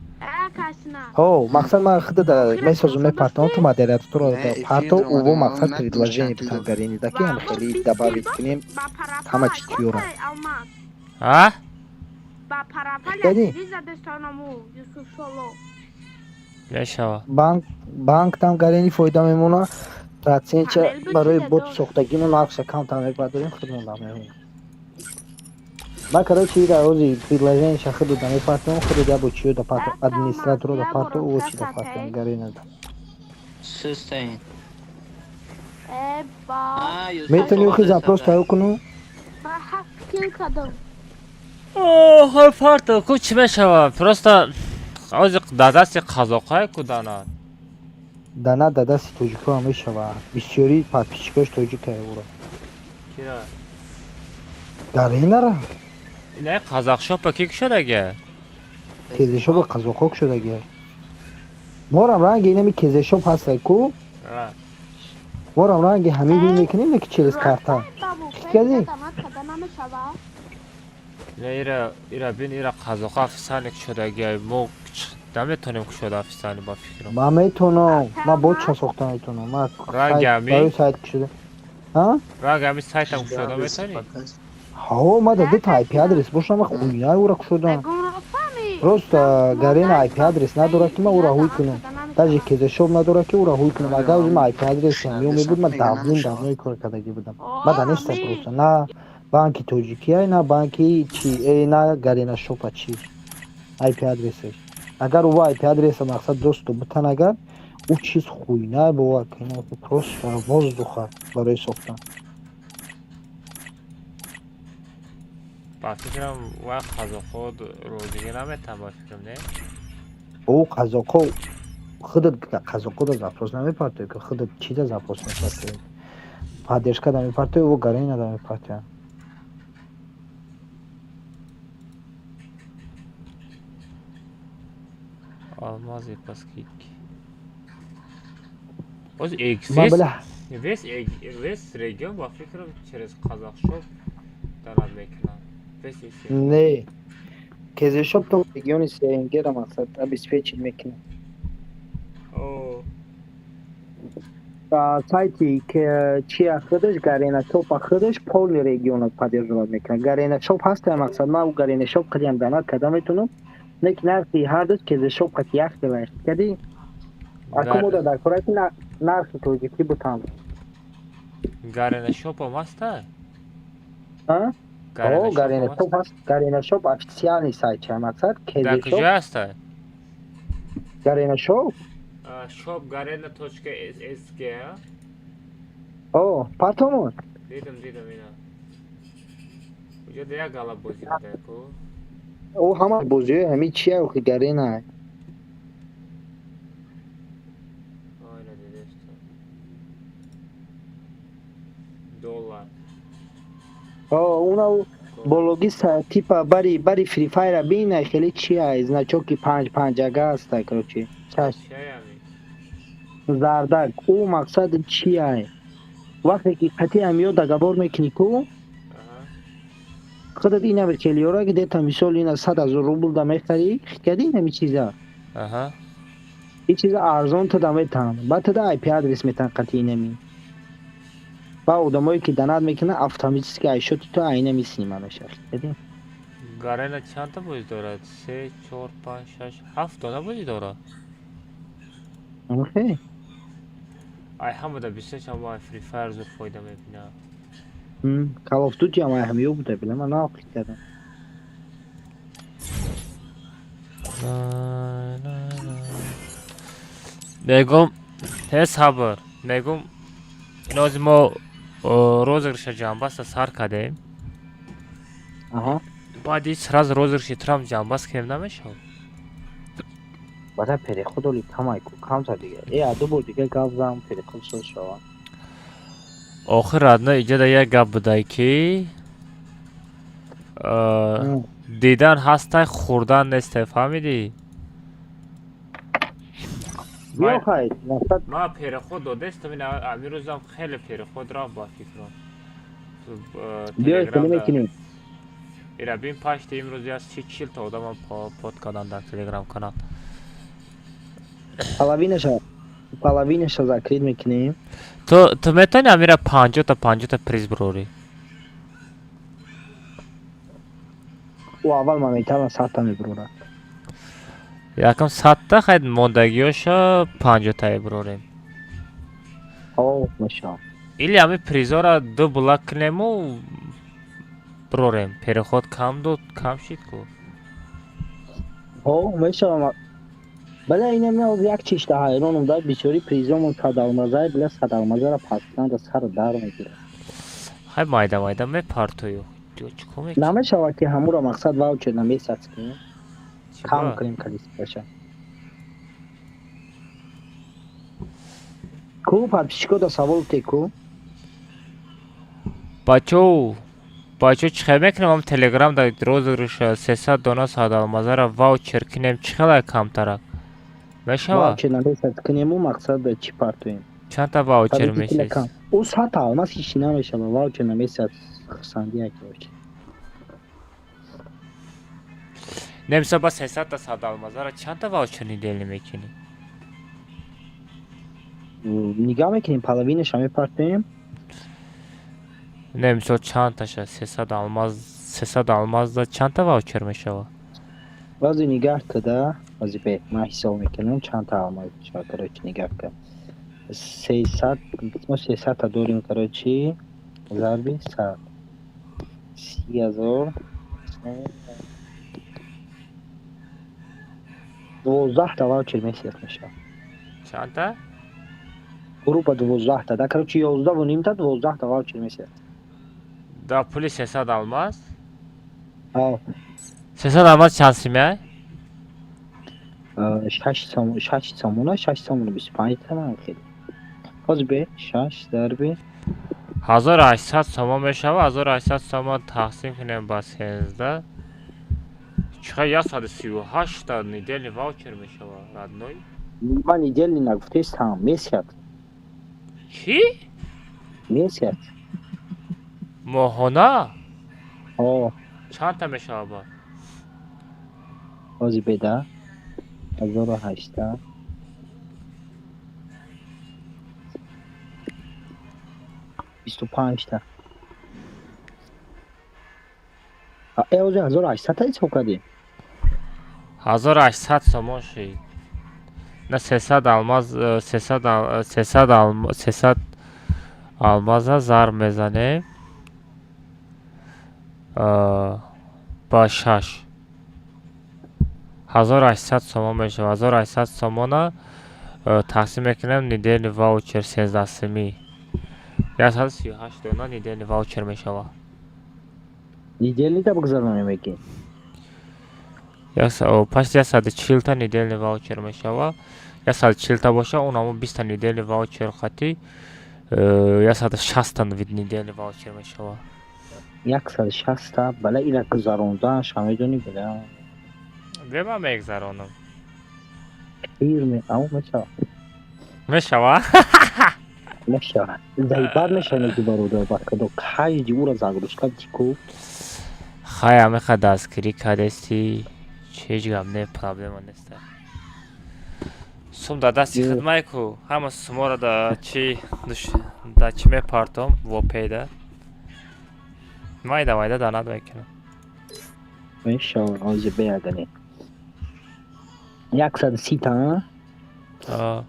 Ҳо, мақсад ман худада месозум, мепартонам, ту модераторро парто, ӯво мақсад предложение битам Гарени да, ки ҳам хеле добавить кунем, ҳама чи тиёра. А? Кадӣ? Мешава. Банк банктам Гарени фоида мемона, процентча барои бот сохтагино нархша камтар мебардорем, худмон да мемона. Ман, короче, ира ҳози предложениеша худу да мепартонам, худу да бо чиё да парто, администраторо да парто, ӯво чи да партон Гарена да. Систейн. Метавонӣ охи запрос тайёр кунӣ? Охо, парто, ку чӣ мешава? Просто ҳозир дар дасти қазоқҳое ку дана. Дана да дасти тоҷикҳо ҳам мешава. Бисёри подписчикош тоҷикае ӯро. Кира? Гаренара? Ина қазақшопа ки кушодага? Кезешопа қазоқҳо кушодагия. Морам ранги инами кезешоп ҳастай ку? Морам ранги ҳамин рӯй мекунем, ки через карта. Кадӣ? Ина ира ира бин, ира қазоқҳо официально кушодагия. Мо наметонем кушода официально, ба фикрам. Ман метавонам, ман ботша сохта метавонам. Ман Ранги ҳамин? барои сайт кушода. А? Ранги ҳамин сайтам кушода метавонӣ? Ҳаво, ман да дута IP адрес бошам, ман хуйня ӯра кушодам. Просто Гарена IP адрес надорад, ки ман ӯра ҳуй кунам. Даже кезешоп надорад, ки ӯра ҳуй кунам. Агар ози ман IP адресам ё мебуд, ман давным давно ин кор кардагӣ будам. Ман да нестам просто. На банки тоҷикия, на банки чи, на Гарена шопа чи. IP адресаш. Агар ӯ IP адреса мақсад доступ бутан, агар ӯ чиз хуйня бовар кунад, просто воздуха барои сохтан. Ба фикрам, ва қазоқҳо розигӣ наметаҳанд, ба фикрам, не? Ӯ қазоқҳо худат қазоқҳо да запрос намепартоӣ, ки худат чи да запрос мепартоӣ? Поддержка да мепартоӣ, ӯ Гарена да мепартоянд. Алмази по скидке. Ҳозир Ман била весь регион, ба фикрам, через Қазақшоп дарад мекунанд. Весь СНГ. Не. Кезешоп то региони СНГ-ра мақсад обеспечить мекунад. О, Сайти чия худаш Гарена шопа худаш полный региона поддерживать мекунад. Гарена шоп ҳаста, мақсад ман Гарена шоп қадиам донат карда метавонам. Не ки нархи ҳардуш кезешоп қати як хела кади. Аку мода дар кора ки нархи тоҷикӣ бутам. Гарена шопам ҳаста? А? Гарена О, Гарена шопам шоп ҳаст. Гарена шоп официальный сайт ча мақсад Дар кезешоп. куҷо ҳаста? Гарена шоп? Шоп гарена точка сг. О, партомон. Дидам, дидам ина. Уҷо да як гала бозӣ буда ку. О, ҳама бозиҳои ҳамин чия охи Гарена. Ина дидестам. Доллар. О, уна бологи типа бари Free Fire бина, хеле чия, значоки панҷ панҷага ҳаста, короче. Чаш Чиями? зардак. Ӯ мақсад чия? Вақте ки қати ҳамиё договор мекунӣ ку, худат ина келиёра ки дета, мисол, ина 100 000 рубл да мехарӣ, кади инами чиза. Ин чиза арзон тада метаҳанд. Баъд тада IP адрес метаҳанд қати инами. Ба одамое ки донат мекунанд, автоматически айшоти ту айнами снима мешавад. Кади? Гарена чандта бозӣ дорад? Се, чор, панҷ, шаш, ҳафт дона бозӣ дорад. Охе. Ай ҳамада бисёр ҳама Free Fire зуд фоида мебинам. Call of Duty ҳам ай ҳамиё буда, била ман нақл кардам. Мегум, ҳе сабр. Мегум, ин ҳозир мо розыгрыша ҷамъбаста сар кардем. Аҳа. Баъди сразу розыгрыши Трамп ҷамъбаст кунем, намешавад? Бада переход оли камай ку, камтар дига. Э, ду бор дига гап зам, переход соз шавад. Охир, родной, иҷода як гап будай, ки дидан ҳастай, хӯрдан нестай, фаҳмидӣ? Биё хай, мақсад Ма переход додестам, ин амирӯзам хеле переход рафт ба фикрам. Биё хеле мекунем. Ира бин пашти имрӯз я 30-40 та одамам под кардан дар телеграм канал. Половинаша закрыть мекунем. Ту метавонӣ амира 50 та 50 та приз бирорӣ? Ӯ аввал моментально 100 та мебирорад. Якам 100 та хайд мондагиёша 50 тае бирорем. О, мешавад. Или ҳами призора ду блок кунему бирорем. Переход кам дод, кам шид ку. О, мешавад. Бале, инам як чишта ҳайронам да бисёри призомон садалмазай, бля садалмазара пастан да сар дар мегирад. Хай майда майда мепартою. Чӣ кор мекунӣ? Намешавад ки ҳамуро мақсад ваучер на месяц кунем. Кам кунем количествоша. Ку подписчико да савол те ку? Бачо, бачо чӣ хел мекунем ам телеграм да розыгрыша 300 дона садалмазара ваучер кунем чӣ хела камтарак? Мешавад? Ваучер на месяц кунему мақсад чӣ партоем? Чандта ваучер месяц? Ӯ 100 та алмаз ҳеч намешавад ваучер на месяц хурсандия короче. Не мисол ба 300 та садалмазара чандта ваучер недельный мекунӣ? Нигаҳ мекунем, половинаша мепартоем. Не мисол чандташа 300 алмаз 300 алмазда чандта ваучер мешавад? Баъзе нигаҳ када, баъзе бе ман ҳисоб мекунам чандта алмаз мешавад, короче нигаҳ кун. 300, мо 300 та дорем, короче, зарби 100. 30 000 12 та ваучер месяц мешавад. Чандта? Группа 12 та, да, короче, 11,5 та 12 та ваучер месяц. Да пули 300 алмаз? А. 300 алмаз чанд симя? 6 сом, 6 сомона, 6 сомона 25 томан хеле. Ҳозир бе 6 зарби 1800 сомон мешавад, 1800 сомон тақсим кунем ба 13. Чӣ 138 та недельный ваучер мешавад, родной? Ман недельный нагуфтестам, месяц. Чӣ? Месяц. Моҳона? О. Чандта мешавад ба? Ҳозир беда. 1800. 25 та. Э, ҳозир 1800 та ҳисоб кардем? 1800 сомон шид. На 300 алмаз, 300 300 300 алмаза зарб мезанем ба 6. 1800 сомон мешавад. 1800 сомона тақсим мекунем недельный ваучер 13 сими. 138 дона недельный ваучер мешавад. Недельный та бигзаронем меки? Пас 140 та недельный ваучер мешавад. 140 та боша, он ҳамон 20 та недельный ваучер хати 160 та недельный ваучер мешавад. 160 та, бала ира гузарондаша медонӣ, бала. Бе ман мегзаронам. Хир ме, ау мешавад. Мешавад? Мешавад. Заибад мешавад ки бародар ба худо каждый ура загрузка ку. Хай амиха дастгирӣ кардести ҳеҷ гап не проблема неста. Сум да дасти хидмай ку ҳама суморо да чи да чӣ мепартом вопейда. Майда майда данад мекунам. Мешавад, ҳозир беягане. 130 та? А.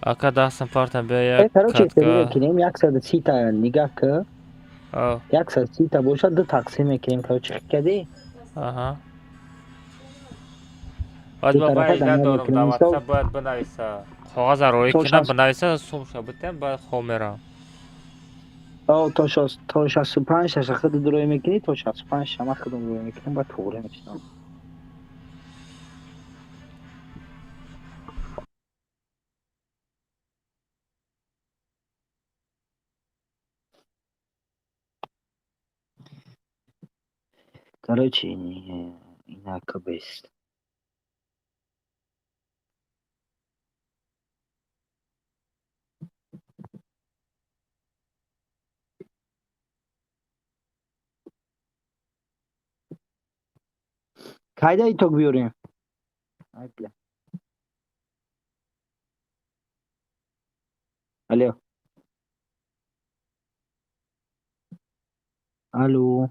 Ака дастам партам бия як Короче, катка. мекунем 130 та нигаҳ ки. 130 та бошад ду тақсим мекунем, короче, кадӣ? Аҳа. Баъд Ду ма тарафа бояд данад дорам мекунем. дар Мисол WhatsApp бояд бинависа. Коғаза роӣ То кунам бинависа сумша битем баъд хоб мерам. О, то 65 таша худат рӯй мекунӣ, то 65 ша ман худам рӯй мекунам, баъд туғри мешавам. Короче, инака бест. Кайда итог биёрем? Ай, бля. Алло. Алло.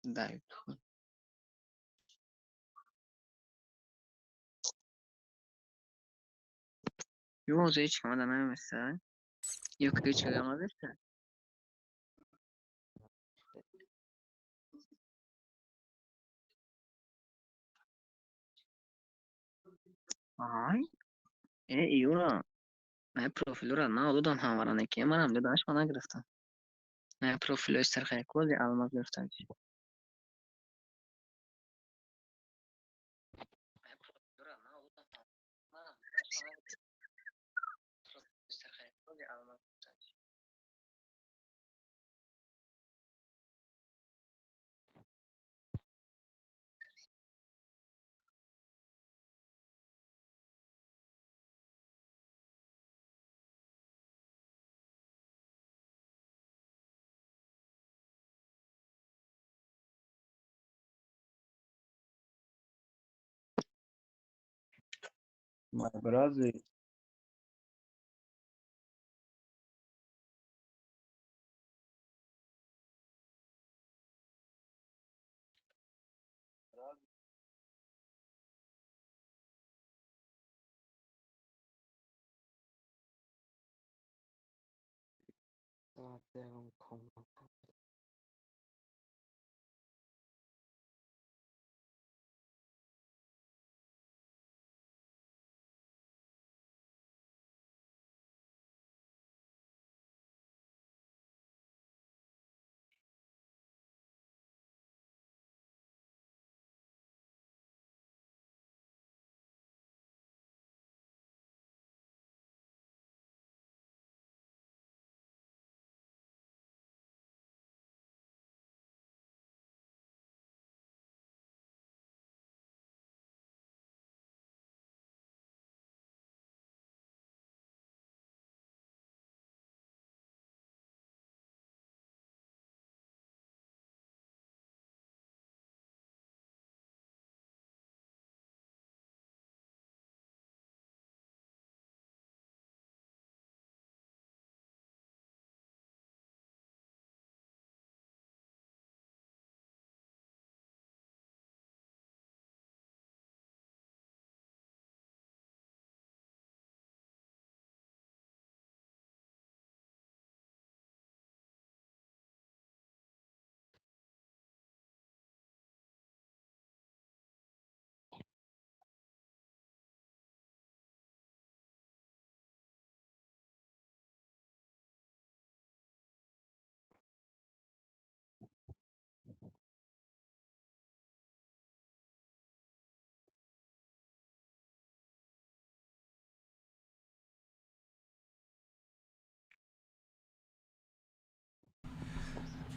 Да, YouTube. Юза ҳеҷ омада намеса. Ё ки ҳеҷ омадеста? Ай, э, Юра, на профилура на додам ҳамара неки, манам додаш ма нагирифтам. На профилои сархайкози алмаз гирифтам. My brother.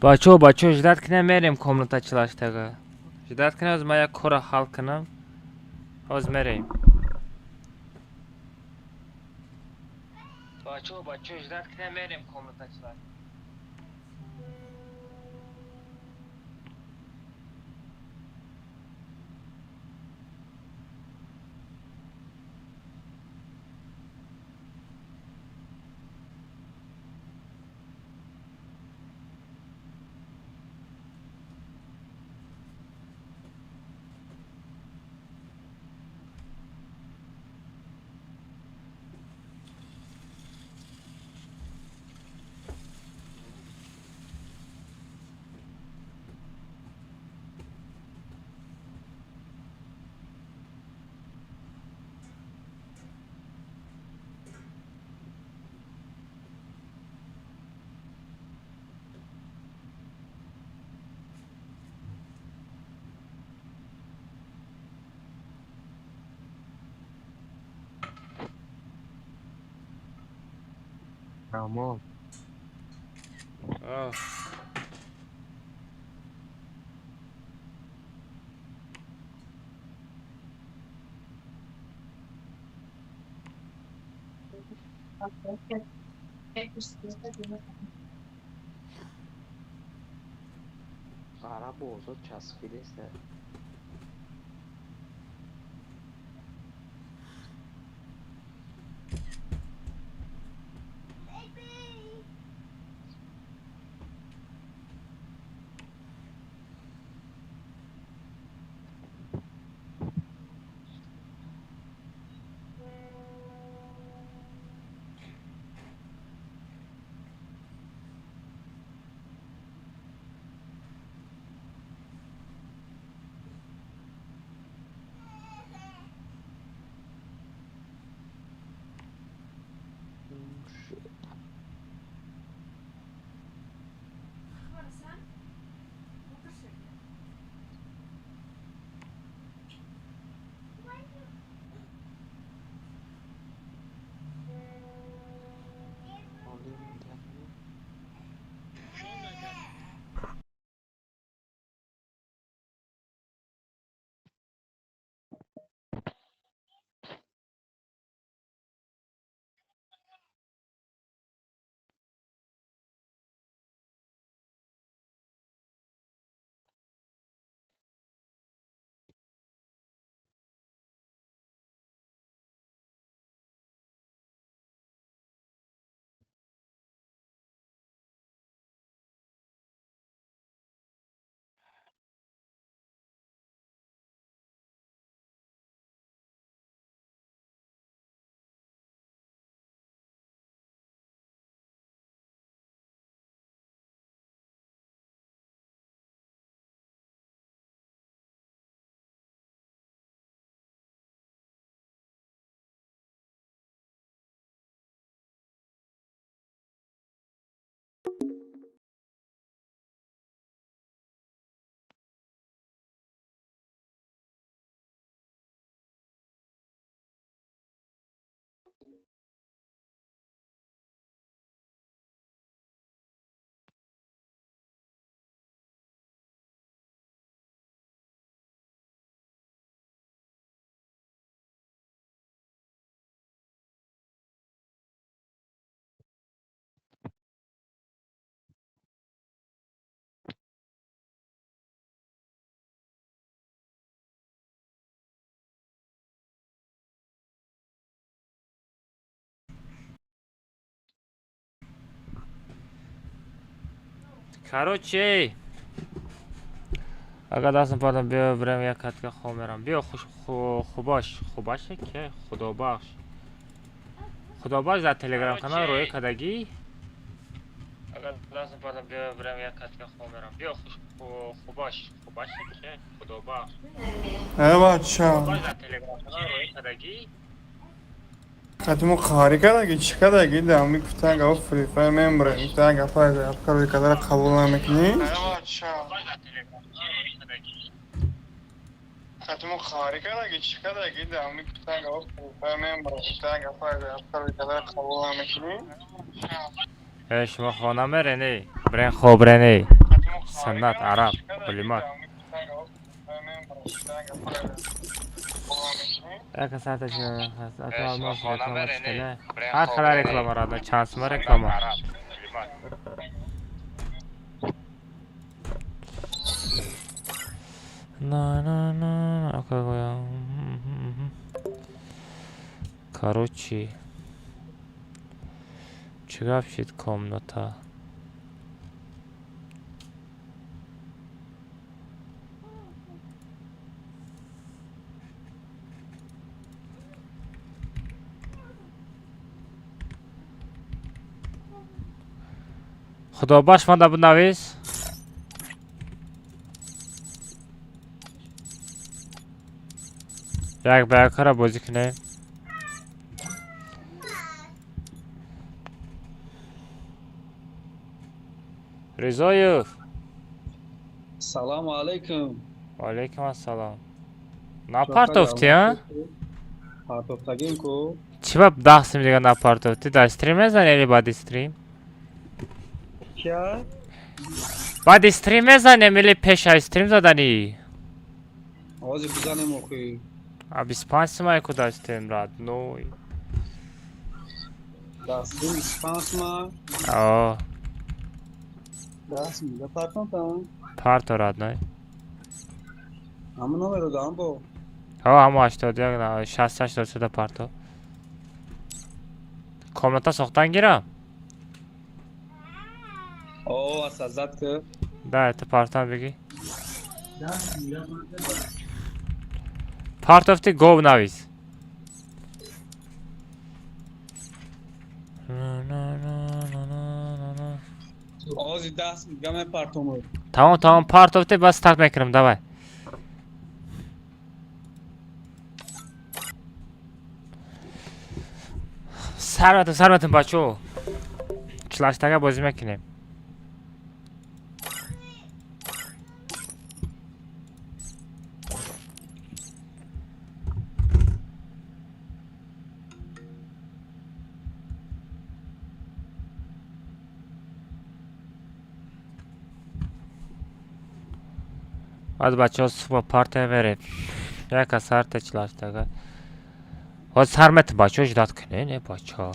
Бачаҳо, бачаҳо, ждать кунем, мерем комната чилаштага. Ждать кунем, ҳозир ман як корро ҳал кунам. Ҳозир мерем. Бачаҳо, бачаҳо, ждать кунем, мерем комната чилашта. Рамон. Арабу озод часпидеста. Короче, агар дастам пардам, биё бирем як катка хоб мерам. Биё, хуш хубош, хубаше ки Худобахш. Худобахш дар Телеграм канал рӯя кардагӣ. Агар дастам пардам, биё бирем як катка хоб мерам. Биё, хуш хубош, хубаше ки Худобахш. Э бача. Худобахш дар Телеграм канал рӯя кардагӣ. Қадимо қарӣ кардаги, чӣ кардаги? Дами гуфтан гапа Фри Файр мембре, гуфтан гапа рӯи кардара қабул намекунӣ. Қадимо қарӣ кардаги, чӣ кардаги? Дами гуфтан гапа Фри Файр мембре, гуфтан гапа рӯи кардара қабул намекунӣ. Э, шумо хона меренӣ? Брен хоб ренӣ. Саннат, араб, олимат. Яка саата реклама читала. Ҳар хела реклама рада, чанд сума реклама. На на на на. Короче, чӣ гап шид комната? Худобахш, манда бинавис. Як ба якара бозӣ кунем. Ризоев. Салому алайкум. Ва алайкум ассалом. Напартофтӣ, а? Партофтагим ку. Чӣ ба 10 сум дига напартофтӣ? Дар стрим мезанӣ или баъди стрим? Ча? Баъди стрим мезанем или пеш аз стрим заданӣ? Ҳозир бизанем охи. А 25 сумай ку дар стрим, родной. Дар стрим 25 сума? О. 10 сум дига партонтам. Парто, родной. Ҳамун номеро дам бо. Ҳо, ҳамо 81 68 03 парто. Комната сохтан гирам? О, асазат ки. Да, это партам бигӣ. Партофти гов навис. Ҳозир 10 сум дига мепартом. Тамом, тамом, партофти, бас старт мекунам, давай. Сар метон, бачаҳо. 48-тага бозӣ мекунем. Аз бачаҳо супа партия мерем. Яка сарте 48-тага. Ҳоз сар метон, бачаҳо, ждать кунен, э бачаҳо.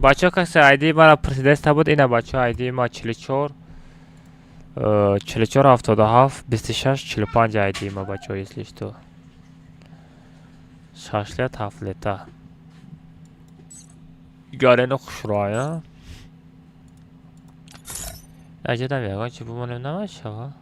Бачаҳо, касе айдии мара пурсидаиста буд, ина бачаҳо, айдии ма 44 44 77 26 45 айдии ма, бачаҳо, если что. 6 лет, 7 лета. Гарено хушроя. Аҷадам ягон чи бимонем намешава.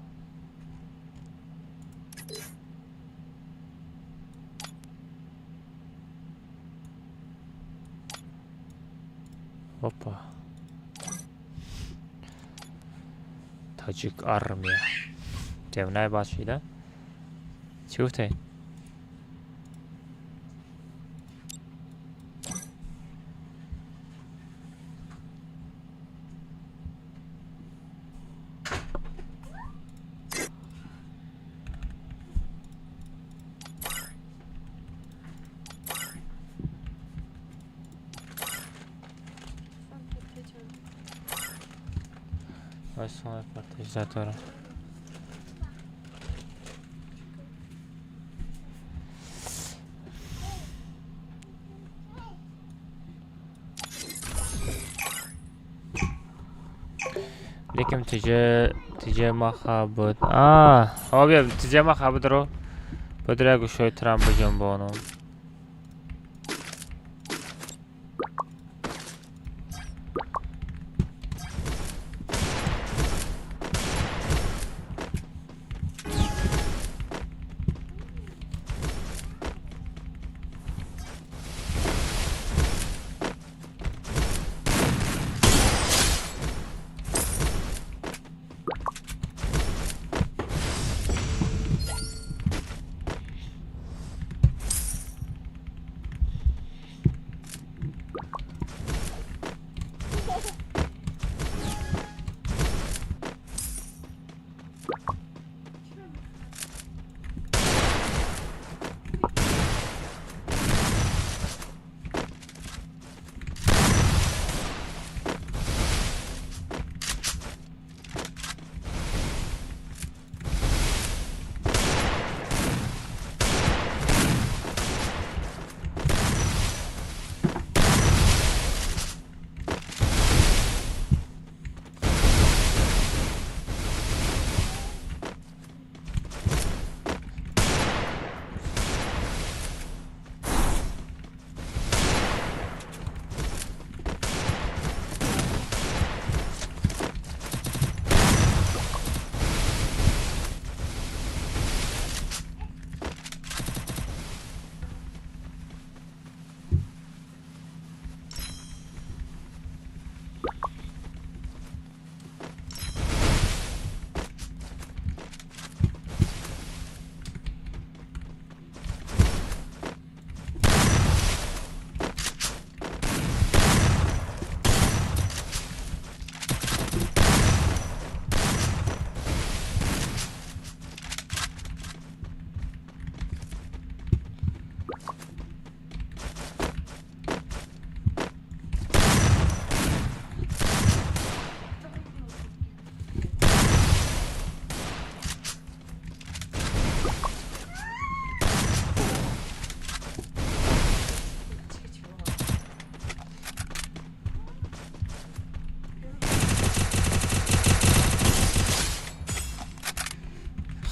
Опа. Таҷик армия. Девнай бошида. Чӣ гуфте? Дорам. Лекин тиҷа маха буд. А, обия тиҷа маха будро. Будра гӯшои Трамп биҷунбонам.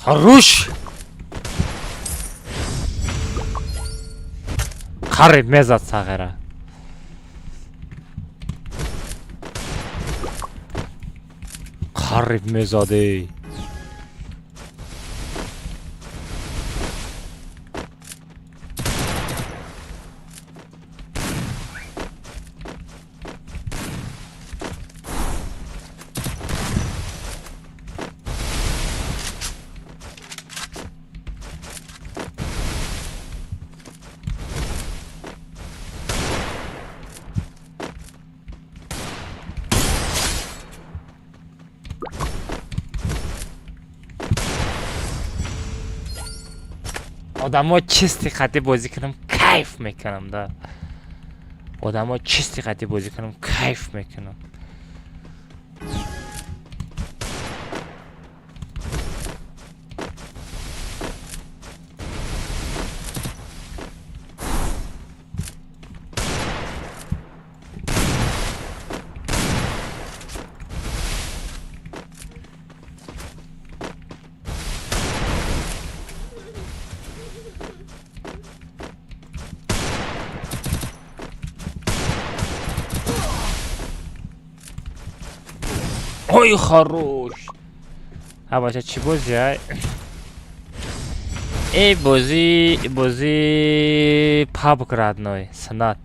Хорош! Қариб мезад сағира. Қариб мезади. Одамо чисти хати бозӣ кунам, кайф мекунам да. Одамо чисти хати бозӣ кунам, кайф мекунам. Ой, хорош! А бача, чӣ бозӣ ай? Эй, бозӣ, бозӣ пабг, родной, санат.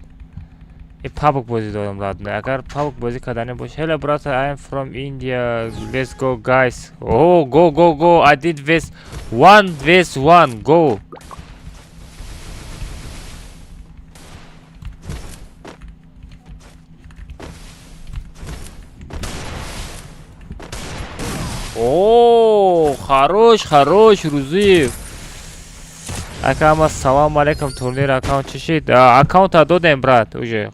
И пабг бозӣ дорам, родной. Агар пабг бозӣ кардани бош. Hello, brother, I am from India. Let's go, guys. Oh, go, go, go. I did this one, this one, go. О, хорош, хорош, Рузиев. Ака, ассалому алейкум, турнир аккаунт чишид? Аккаунта додем, брат, уже.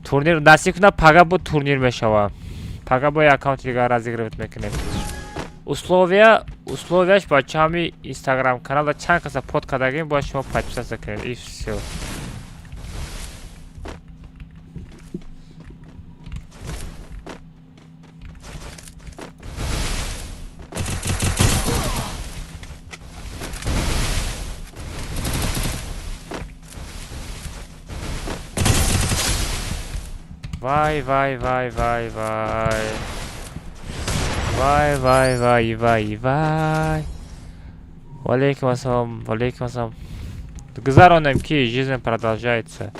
Турнир насиб кунад, пага бо турнир мешава. Пага бо аккаунти дигар разыгрывать мекунем. Условия, условияш бача, ҳами Инстаграм каналда чанд каса под кардагим, бояд шумо подписаться кунед. И всё. Вай, вай, вай, вай, вай. Вай, вай, вай, вай, вай. Валейкум ассалом, валейкум ассалом. Гузаронем ки, жизнь продолжается.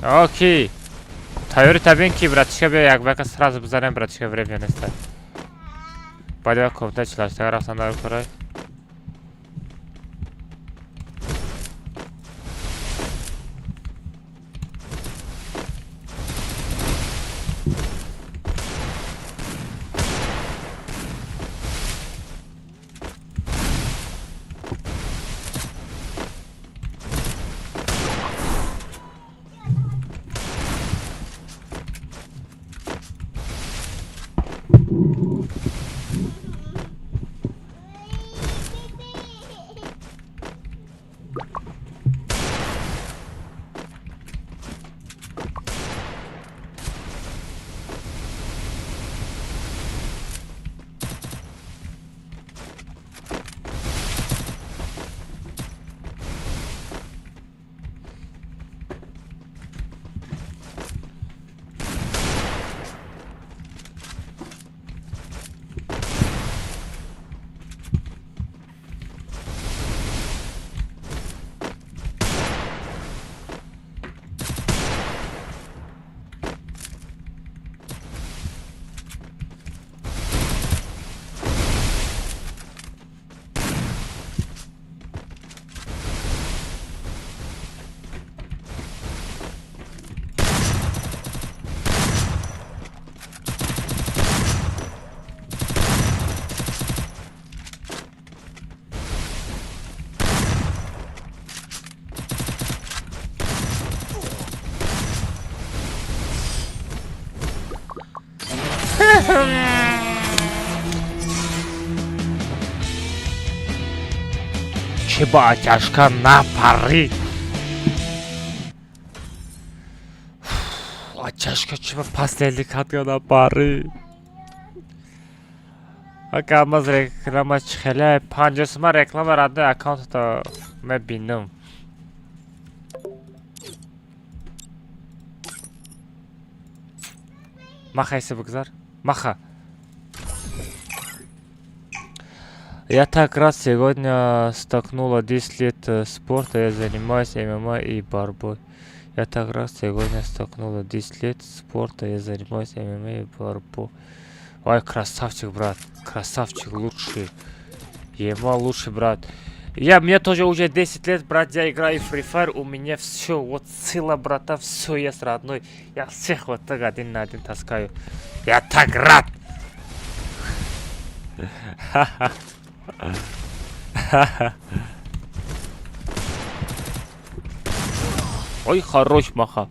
Окей. Тайёри табин ки, братишка, бия як бака сразу бизанем, братишка, время неста. Баъд як кофта чилаштага рафтан дар корай. Чӣ ба атяшка напарид? Оттяжка чиба последний катгана бары. Ака алмаз реклама чихеле 50 сума реклама родной аккаунтто мебинам. Маха исе бигзар. Маха. Я так рад, сегодня столкнула 10 лет спорта, я занимаюсь ММА и борьбой. Я так рад, сегодня столкнула 10 лет спорта, я занимаюсь ММА и борьбой. Ой, красавчик, брат, красавчик, лучший. Ема лучший, брат. Мне тоже уже 10 лет, брат, я играю в Free Fire, у меня все, вот сила, брата, все есть, родной. Я всех вот так один на один таскаю. Я так рад! Ой, хорош, маха.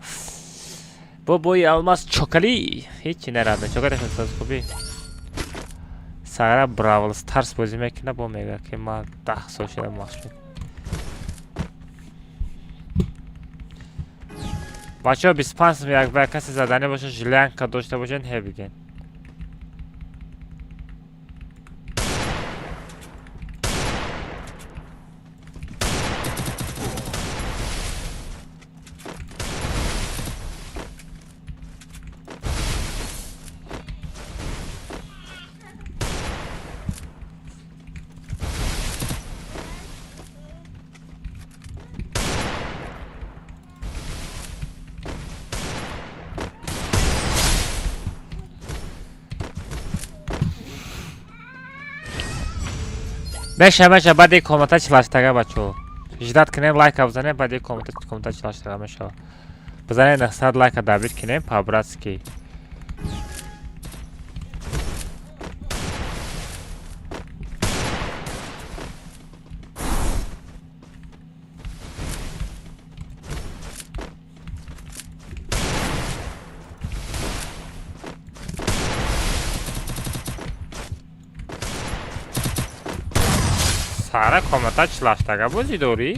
Бобои алмаз чокали. Ҳечи нарадна. Чокали хелсаз хуби. Сара Бравл Старс бозӣ мекунад, бо мега ки ман 10 сол шуда машқ мекунам. Бачаҳо 25 сум як ба касе заданӣ боша, жилянка дошта бошен, ҳе биген. Меша, меша, баъди комната чилаштага, бачо. Ждать кунем, лайка бизанем, баъди комната чилаштага мешава. Бизанем 900 лайка добить кунем по-братски. Сара комната чилаштага бозӣ дорӣ?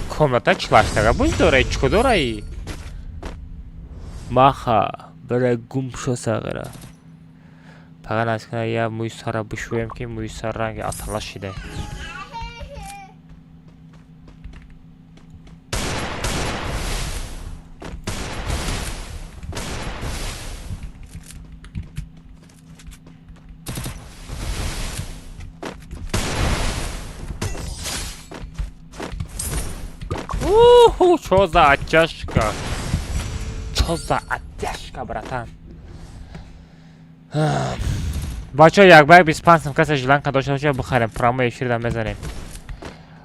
Комната чилаштага бозӣ дорай? Чӣ дораи? Маха, бара гум шо сағира. Фақат аз кана я мӯи сара бишӯем ки мӯи сар ранги атала шида. Уху, чё за оттяжка? Чё за оттяжка, братан? Бачаҳо як ба як 25 сум касе жиланка дошта боша бихарем, прямой эфирда мезанем.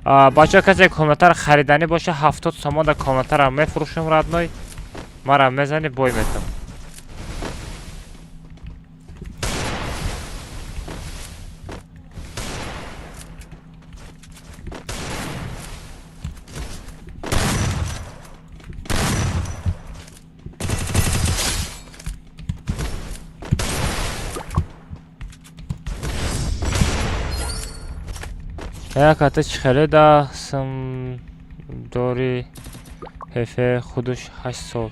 Бачаҳо касе комнатаро хариданӣ боша, 70 сомон да комнатаро мефурӯшем, родной. Мара мезанӣ, бой метам. Як ата чӣ хеле да сум дори ҳефе худуш 8 сол.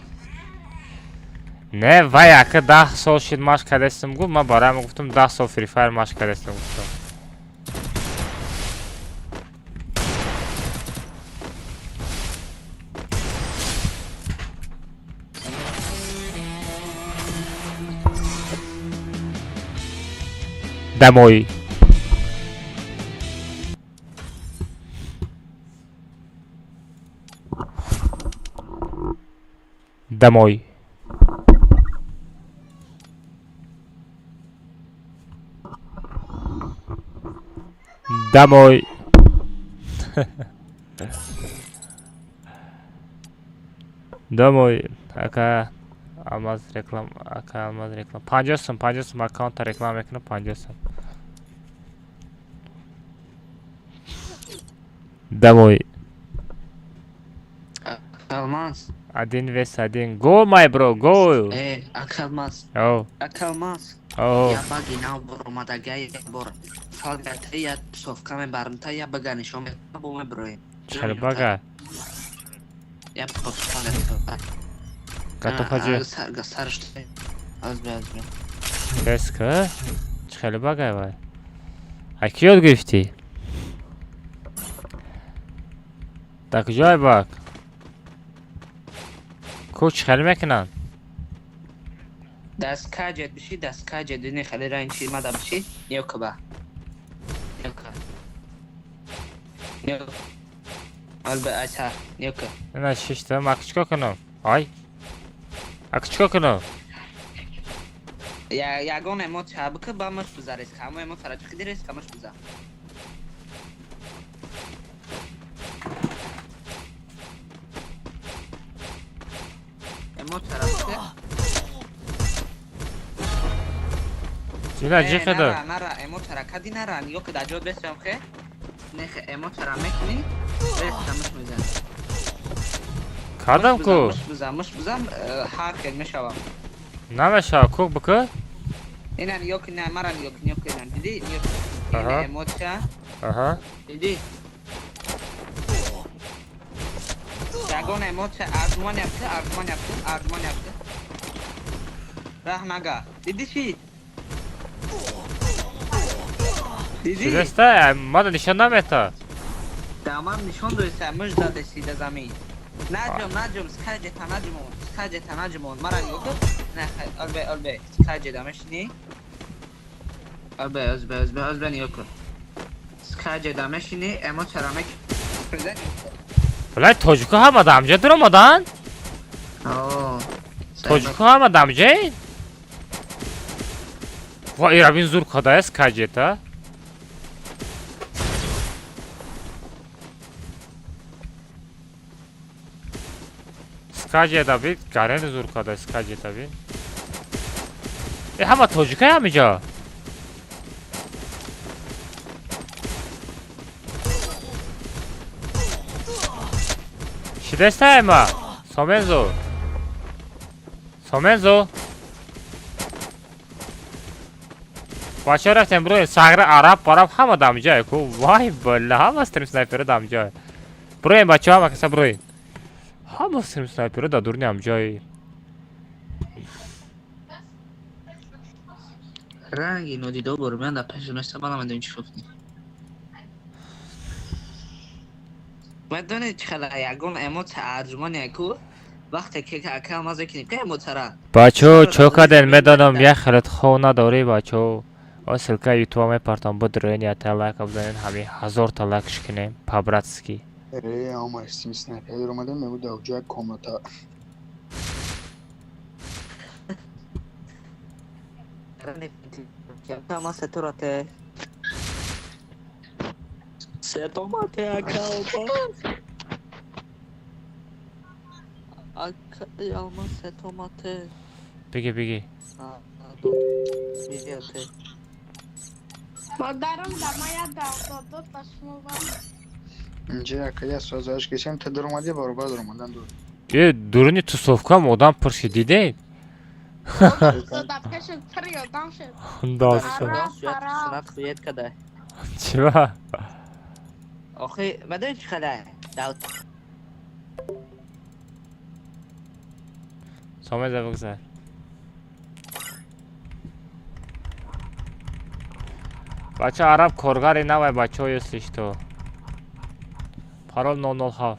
Не, вай ака 10 сол шид машқ кардастам гуфт, ман бароям гуфтам 10 сол Free Fire машқ кардастам гуфтам. Домой. Домой. Домой. Домой. Ака алмаз реклам, ака алмаз реклам. 50 сум, 50 сум аккаунта реклама мекунам, 50 сум. Домой. Алмаз. Один вес один. Go, my bro, go. Акалмаз. Oh. Акалмаз. Oh. Я баги нав буромадага як бор. Фалгата я совка мебарам та я бага нишон метам бо меброем. Чаро бага? Я фалгата. Готов ҳаҷи. Сарш аз бе аз бе. Резко? Чӣ хеле багай вай? А ки ёд гирифтӣ? Дар куҷое баг? Ку чӣ хеле мекунанд? Даст каҷет биши, даст каҷет дини хеле ранг чи мада биши, ниё ба. Ниё ка. Ниё. Албе айса, ниё ка. Ина шиштам, ака чикор кунам? Ай. Ака чикор кунам? Я ягон эмоция бика ба маш биза резко. Ҳамо эмоция ра чиқиди резко маш биза. Эмоция ра бика. Ина ҷиқида. Нара, нара, эмоция ра кади нара, ниё ка дар ҷо бесам хе. Нехе эмоция ра мекунӣ, резко маш мезанӣ. Кадам ку? Муш биза, муш биза, ҳар хел мешавам. Намешава, ку бика? Ина ниё ки на, мара ниё ки, ниё ки на. Диди, ниё ки. Аҳа. Ина эмоция. Аҳа. Диди. Ягон эмоция арзуман yaptı, arzuman yaptı, arzuman yaptı. Раҳ нага. Диди чӣ? Диди? Чидаста? Мада нишон намета. Дамам нишон доиса, муж дадеси да замин. Наҷум, наҷум, скаҷета наҷумон, скаҷета наҷумон. Мара нигоҳ кун. Не, хай, албе, албе, скаҷета мешини. Албе, озбе, озбе, озбе нигоҳ кун. Скаҷета мешини, эмоция ра мек. Блай тоҷико ҳама дамҷа дуромаданд? О. Тоҷико ҳама дамҷа? Ва ирабин зур кадая скаҷета? Скаҷета бит, гарен зур када скаҷета бит. Э ҳама тоҷика ҳамиҷа? Чидаста ма? Сомензо. Сомензо. Бача рафтем бро, сагра араб параб ҳама дамҷа ку. Вай бала, ҳама стрим снайпера дамҷа. Броем бача ҳама каса броем. Ҳама стрим снайпера да дурни ҳамҷои. Ранги нодидо бор, ман дар пеши места ман намедонам чӣ фикр. Медонед чӣ хела ягон эмоция арзумане ку вақте ки ака маза кунем ка эмоцияра. Бачо, чо каден медонам як хелат хов надорӣ бачо. О ссылка ютуба мепартам бидроен я та лайка бизанен ҳамин 1000 та лайкш кунем по-братски. Э, ама стрим снайпер омадем, мегу дар ҷоя комната. Ама сеторате. Сетомате ака алмаз. Ака алмаз сетомате. Биги биги. Биги. Модарам да моя да дод ба шумо ва. Инҷа ака я созаш кисем, та даромадӣ баробар даромадан дур. Э дуруни тусовкам одам пур шид дидед? Да пеши три одам шид. Доста. Сунат хует када. Чиба? Охи, медонӣ чӣ хела? Дав Сомеза бигзар. Бача араб коргари навай бачаҳо если что. Парол 007.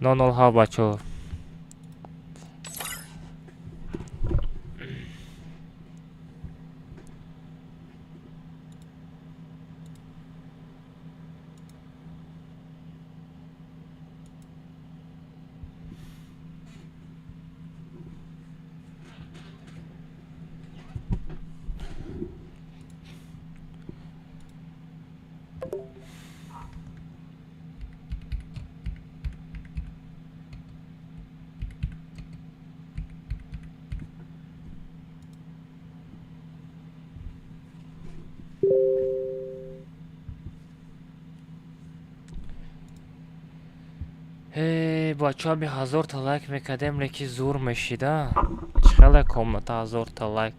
007 бачаҳо. Э, бачаҳо ми 1000 та лайк мекардем, леки зур мешида. Чӣ хеле комната 1000 та лайк.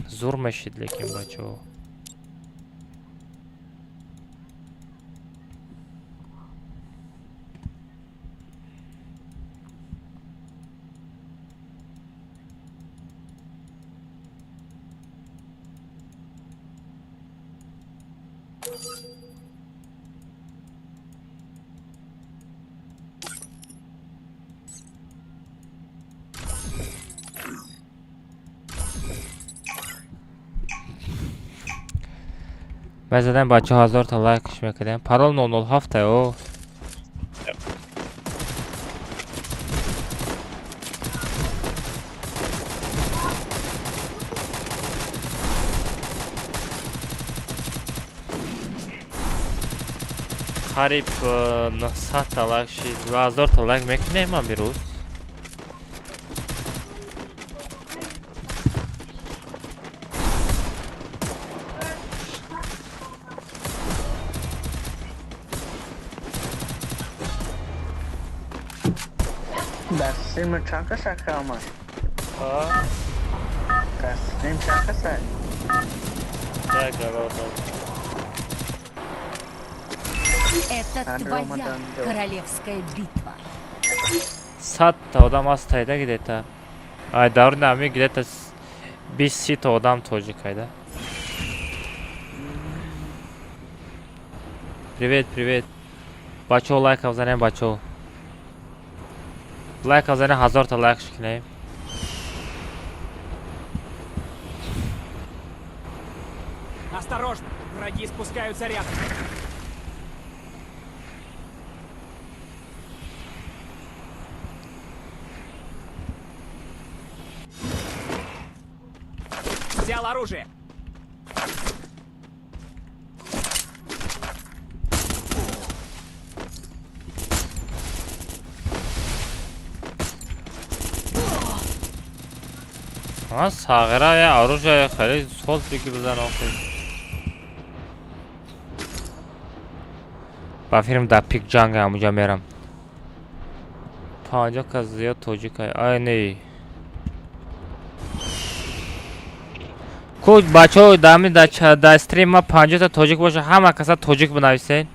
Зур мешид лекин бачаҳо. Мезадем бачаҳо, 1000 та лайкш мекардем. Парол 007 о. Қариб 900 та лайк шид. 1000 та лайк мекунем амирӯз. Дар стрим чанд каса камаш? Дар стрим чанд каса? Так, галодам. Это твоя королевская битва. 100 та одам аст тайда где-то. Ай, даври нами где-то 20-30 та одам тоҷик айда. Привет, привет. Бачаҳо, лайка бизанем, бачаҳо. Лайка бизанем, 1000 та лайк шикнем. Осторожно! Враги спускаются рядом. Взял оружие. А сағира я оружие хеле соз бигир, бизан охир. Ба фирм дар пик ҷанга ҳамуҷа мерам. 50 кас зиёд тоҷикай. Ай не. Ку бачаҳо, дами дар стрим ма 50 та тоҷик боша, ҳама каса тоҷик бинависен.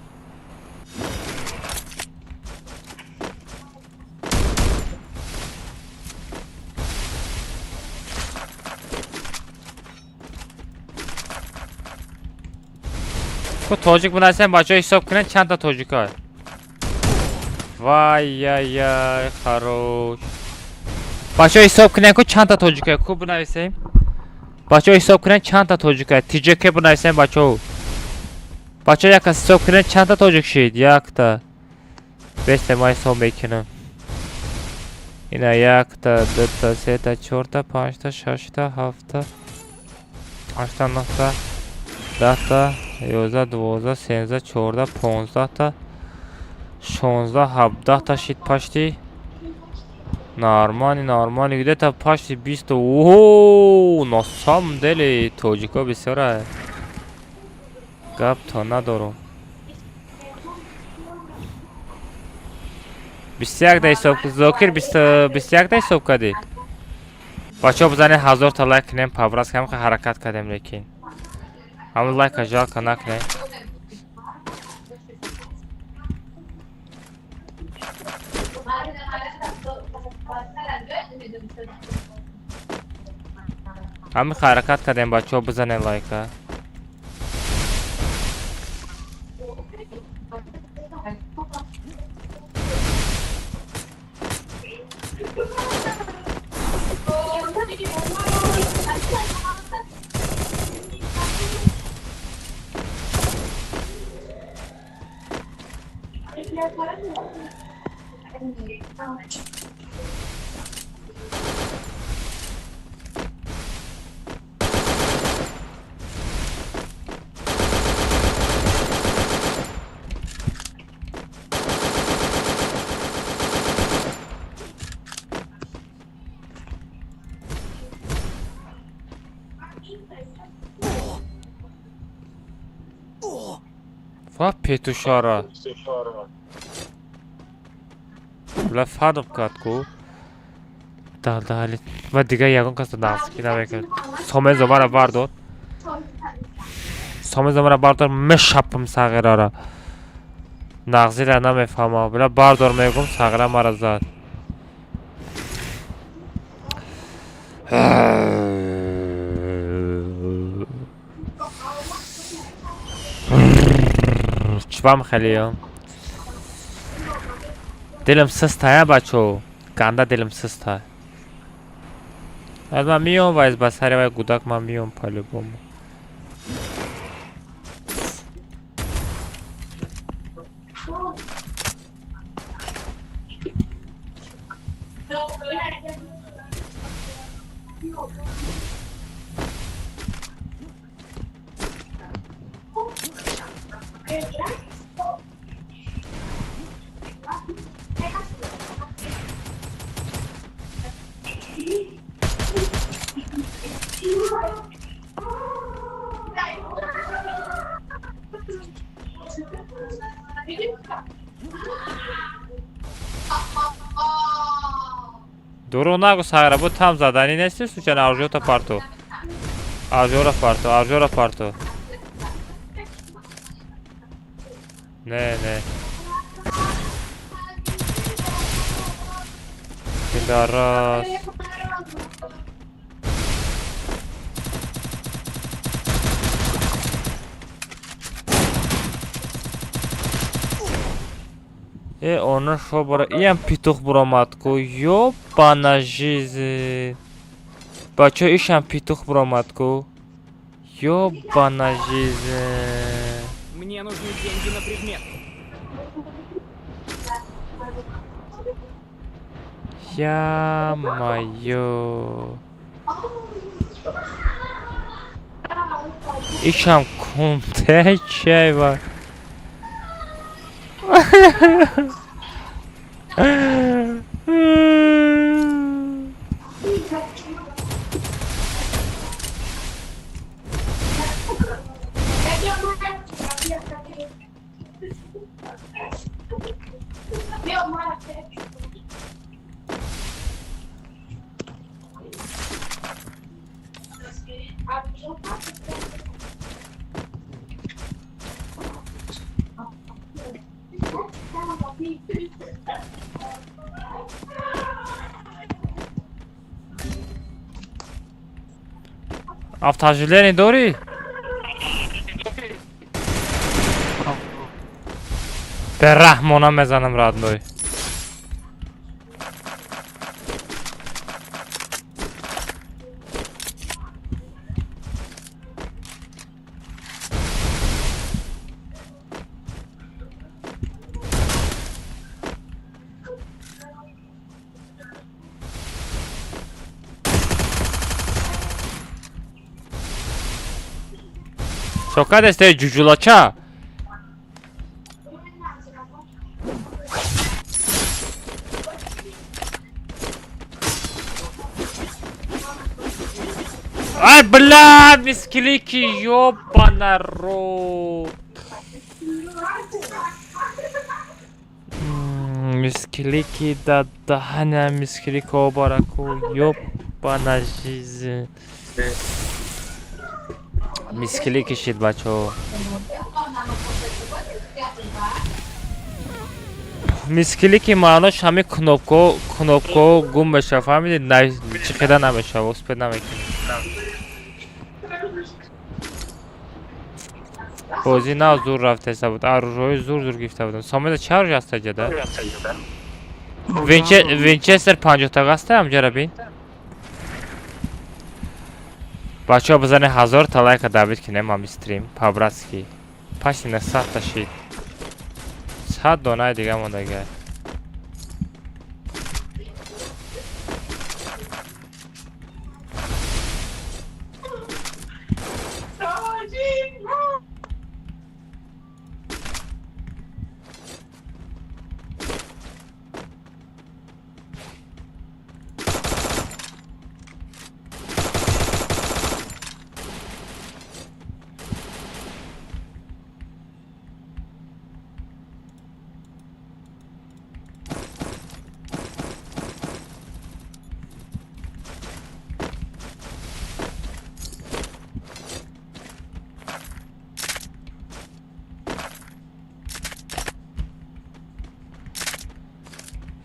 Ку тоҷик бинависен, бачаҳо, ҳисоб кунед чандта тоҷикай. Вай яй яй, хорош. Бачаҳо, ҳисоб кунед ку чандта тоҷикай, ку бинависем. Бачаҳо, ҳисоб кунед чандта тоҷикай. ТЖК бинависем, бачаҳо. Бачаҳо, як кас ҳисоб кунед чандта тоҷик шид. Якта. Бесте, ман ҳисоб мекунам. Ина якта, дута, сета, чорта, панҷта, шашта, ҳафта, ҳашта, нӯҳта, 10 та, 11, 12, 13, 14, 15 та, 16, 17 та шид пашти. Нормально, нормально, где-то почти 20. Ого, на самом деле тоҷико бисёра. Гап то надорум. 21 да ҳисоб, Зокир, 21 да ҳисоб кардӣ. Бачаҳо, бизанед, 1000 та лайк кунем, по-братски ҳам ҳаракат кардем, лекин. Ҳамон лайка жалко накунем. Ҳамин ҳаракат кардем, бачаҳо, бизанед лайка. Ва петушара. Бла фарқ кард ку. Далдали. Ва дигар ягон кас наздикӣ намекард. Сомезо мара бардор. Сомезо мара бардор, мешапам сағирара. Нағзира намефаҳмам. Бла бардор мегум, сағира мара зад. Чвам хелиё. Дилам систая, бачо. Ганда дилам систая. Аз ман миём ва аз ба сари вай гудак ман миём по-любому. Дурӯғ нагӯ, Сайра, бу там заданӣ нести, случайно аржота парту. Аржора парту, аржора парту. Не, не. Пидорас. Э, она шо бара? Иам петух буромад ку. Ёбана жизнь. Бачо, ишам петух буромад ку. Ёбана жизнь. Мне нужны деньги на предмет. Я моё. Ишам кунте чайва. Автожилени дорӣ? Бераҳмона мезанам, родной. Чокадесте ҷуҷулача? Ай, бля, мисклики, ёбана рот. Мисклики да даҳана мисклики обараку, ёбана жизнь. Мискили кишид, бачо. Мискили ки маънош ҳамин кнопко, кнопко гум мешава, фаҳмиди? Чихеда намешава, успед намекунӣ. Бозӣ нав зур рафтеса буд, оружои зур зур гирифта будам. Сомеда чӣ оружие аста ҷада? Винчестер 50 тага аста ҳамҷара бин. Бачаҳо, бизанед 1000 та лайка, давид кинем ҳами стрим по-братски. Паси на 100 та шид. 100 донаи дига мондага.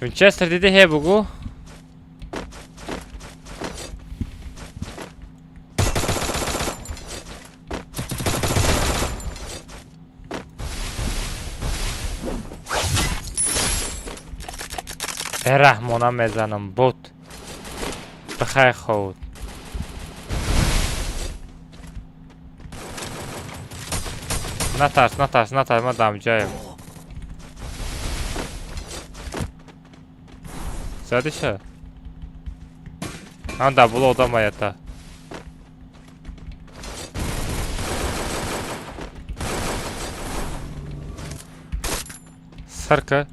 Винчестер диди ҳе бугӯ. Бераҳмона мезанам, бот. Бихай ховуд. Натарс, натарс, натарс, ман дамҷаем. Задиша? Ман дар боло одам аята. Сарка.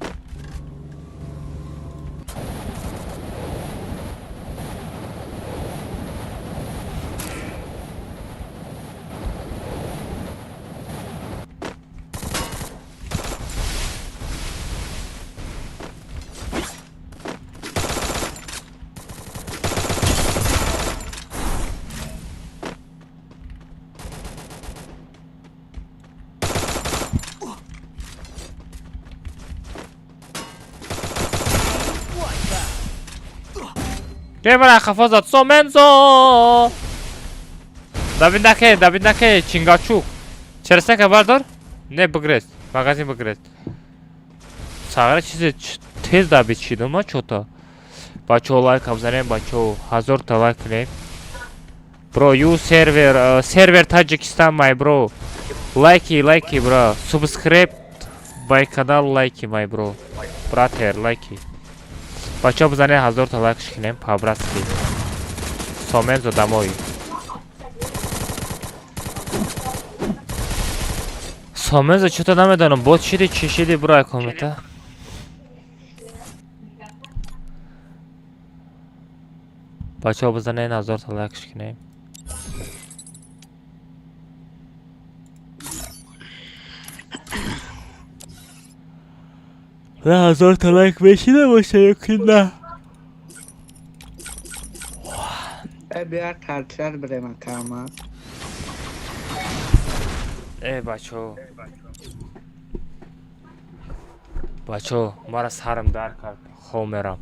Кемара хафозат сомензо. Давид наке, Давид наке, Чингачук. Черсека бардор? Не бигрез. Магазин бигрез. Сағара чизе тез давид шидам, а чё-то. Бачо лайк абзанем, бачо 1000 та лайк кунем. Бро, you server, сервер Таджикистан, my bro. Лайки, лайки, бро. Subscribe by канал лайки, my bro. Brother, лайки. Бачо бизанем 1000 та лайк шикнем по-братски. Сомензо домой. Сомензо чё-то намедонам, бот шиди, чӣ шиди, бро, якомета. Бачо бизанем 1000 та лайк шикнем. На 1000 та лайк мешида боша ё ки на? Э, биар картар бирем акама. Э, бачо. Бачо, мара сарам дар кард, хов мерам.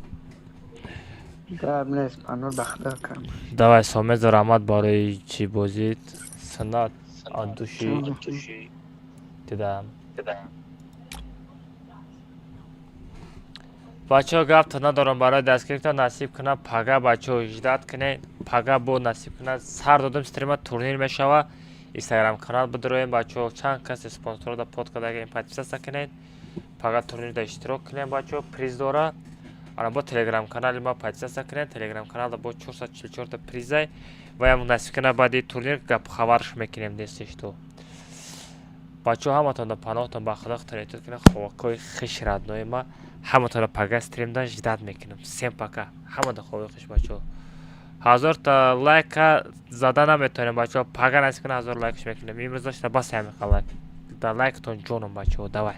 Гап нест, панор ба худо акама. Давай, Сомезо, раҳмат барои чӣ бозид. Санат от души дидам. Бачо гапта надорам барои дастгирифта насиб кунад, пага бачо ждать кунед, пага бо насиб кунад. Сар додам стрима турнир мешава. Инстаграм канал бидроем бачо, чанд касе спонсорда да под кардагем подписаться кунед. Пага турнирда иштирок кунед бачо, приз дора. Ана бо телеграм канали ма подписаться кунед, телеграм каналда бо 444 та призай. Ва ям насиб кунад баъди турнир гап хабарш мекунем нести что. Бачо ҳаматон да паноҳтон ба худо худтон эҳтиёт кунед, ховакҳои хиш родной ма. Ҳаматонро пага стримда ждать мекунам. Всем пока. Ҳамада хови хуш бачо. 1000 та лайка зада наметонем бачо. Пага насиб кунад 1000 лайкш мекунем. Имрӯз дошта бас ҳамиқа лайк. Да лайктон ҷоном бачо, давай.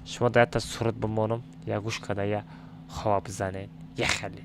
Шумо да якта суруд бимонам, я гӯш када, я хова бизанед. Я хеле.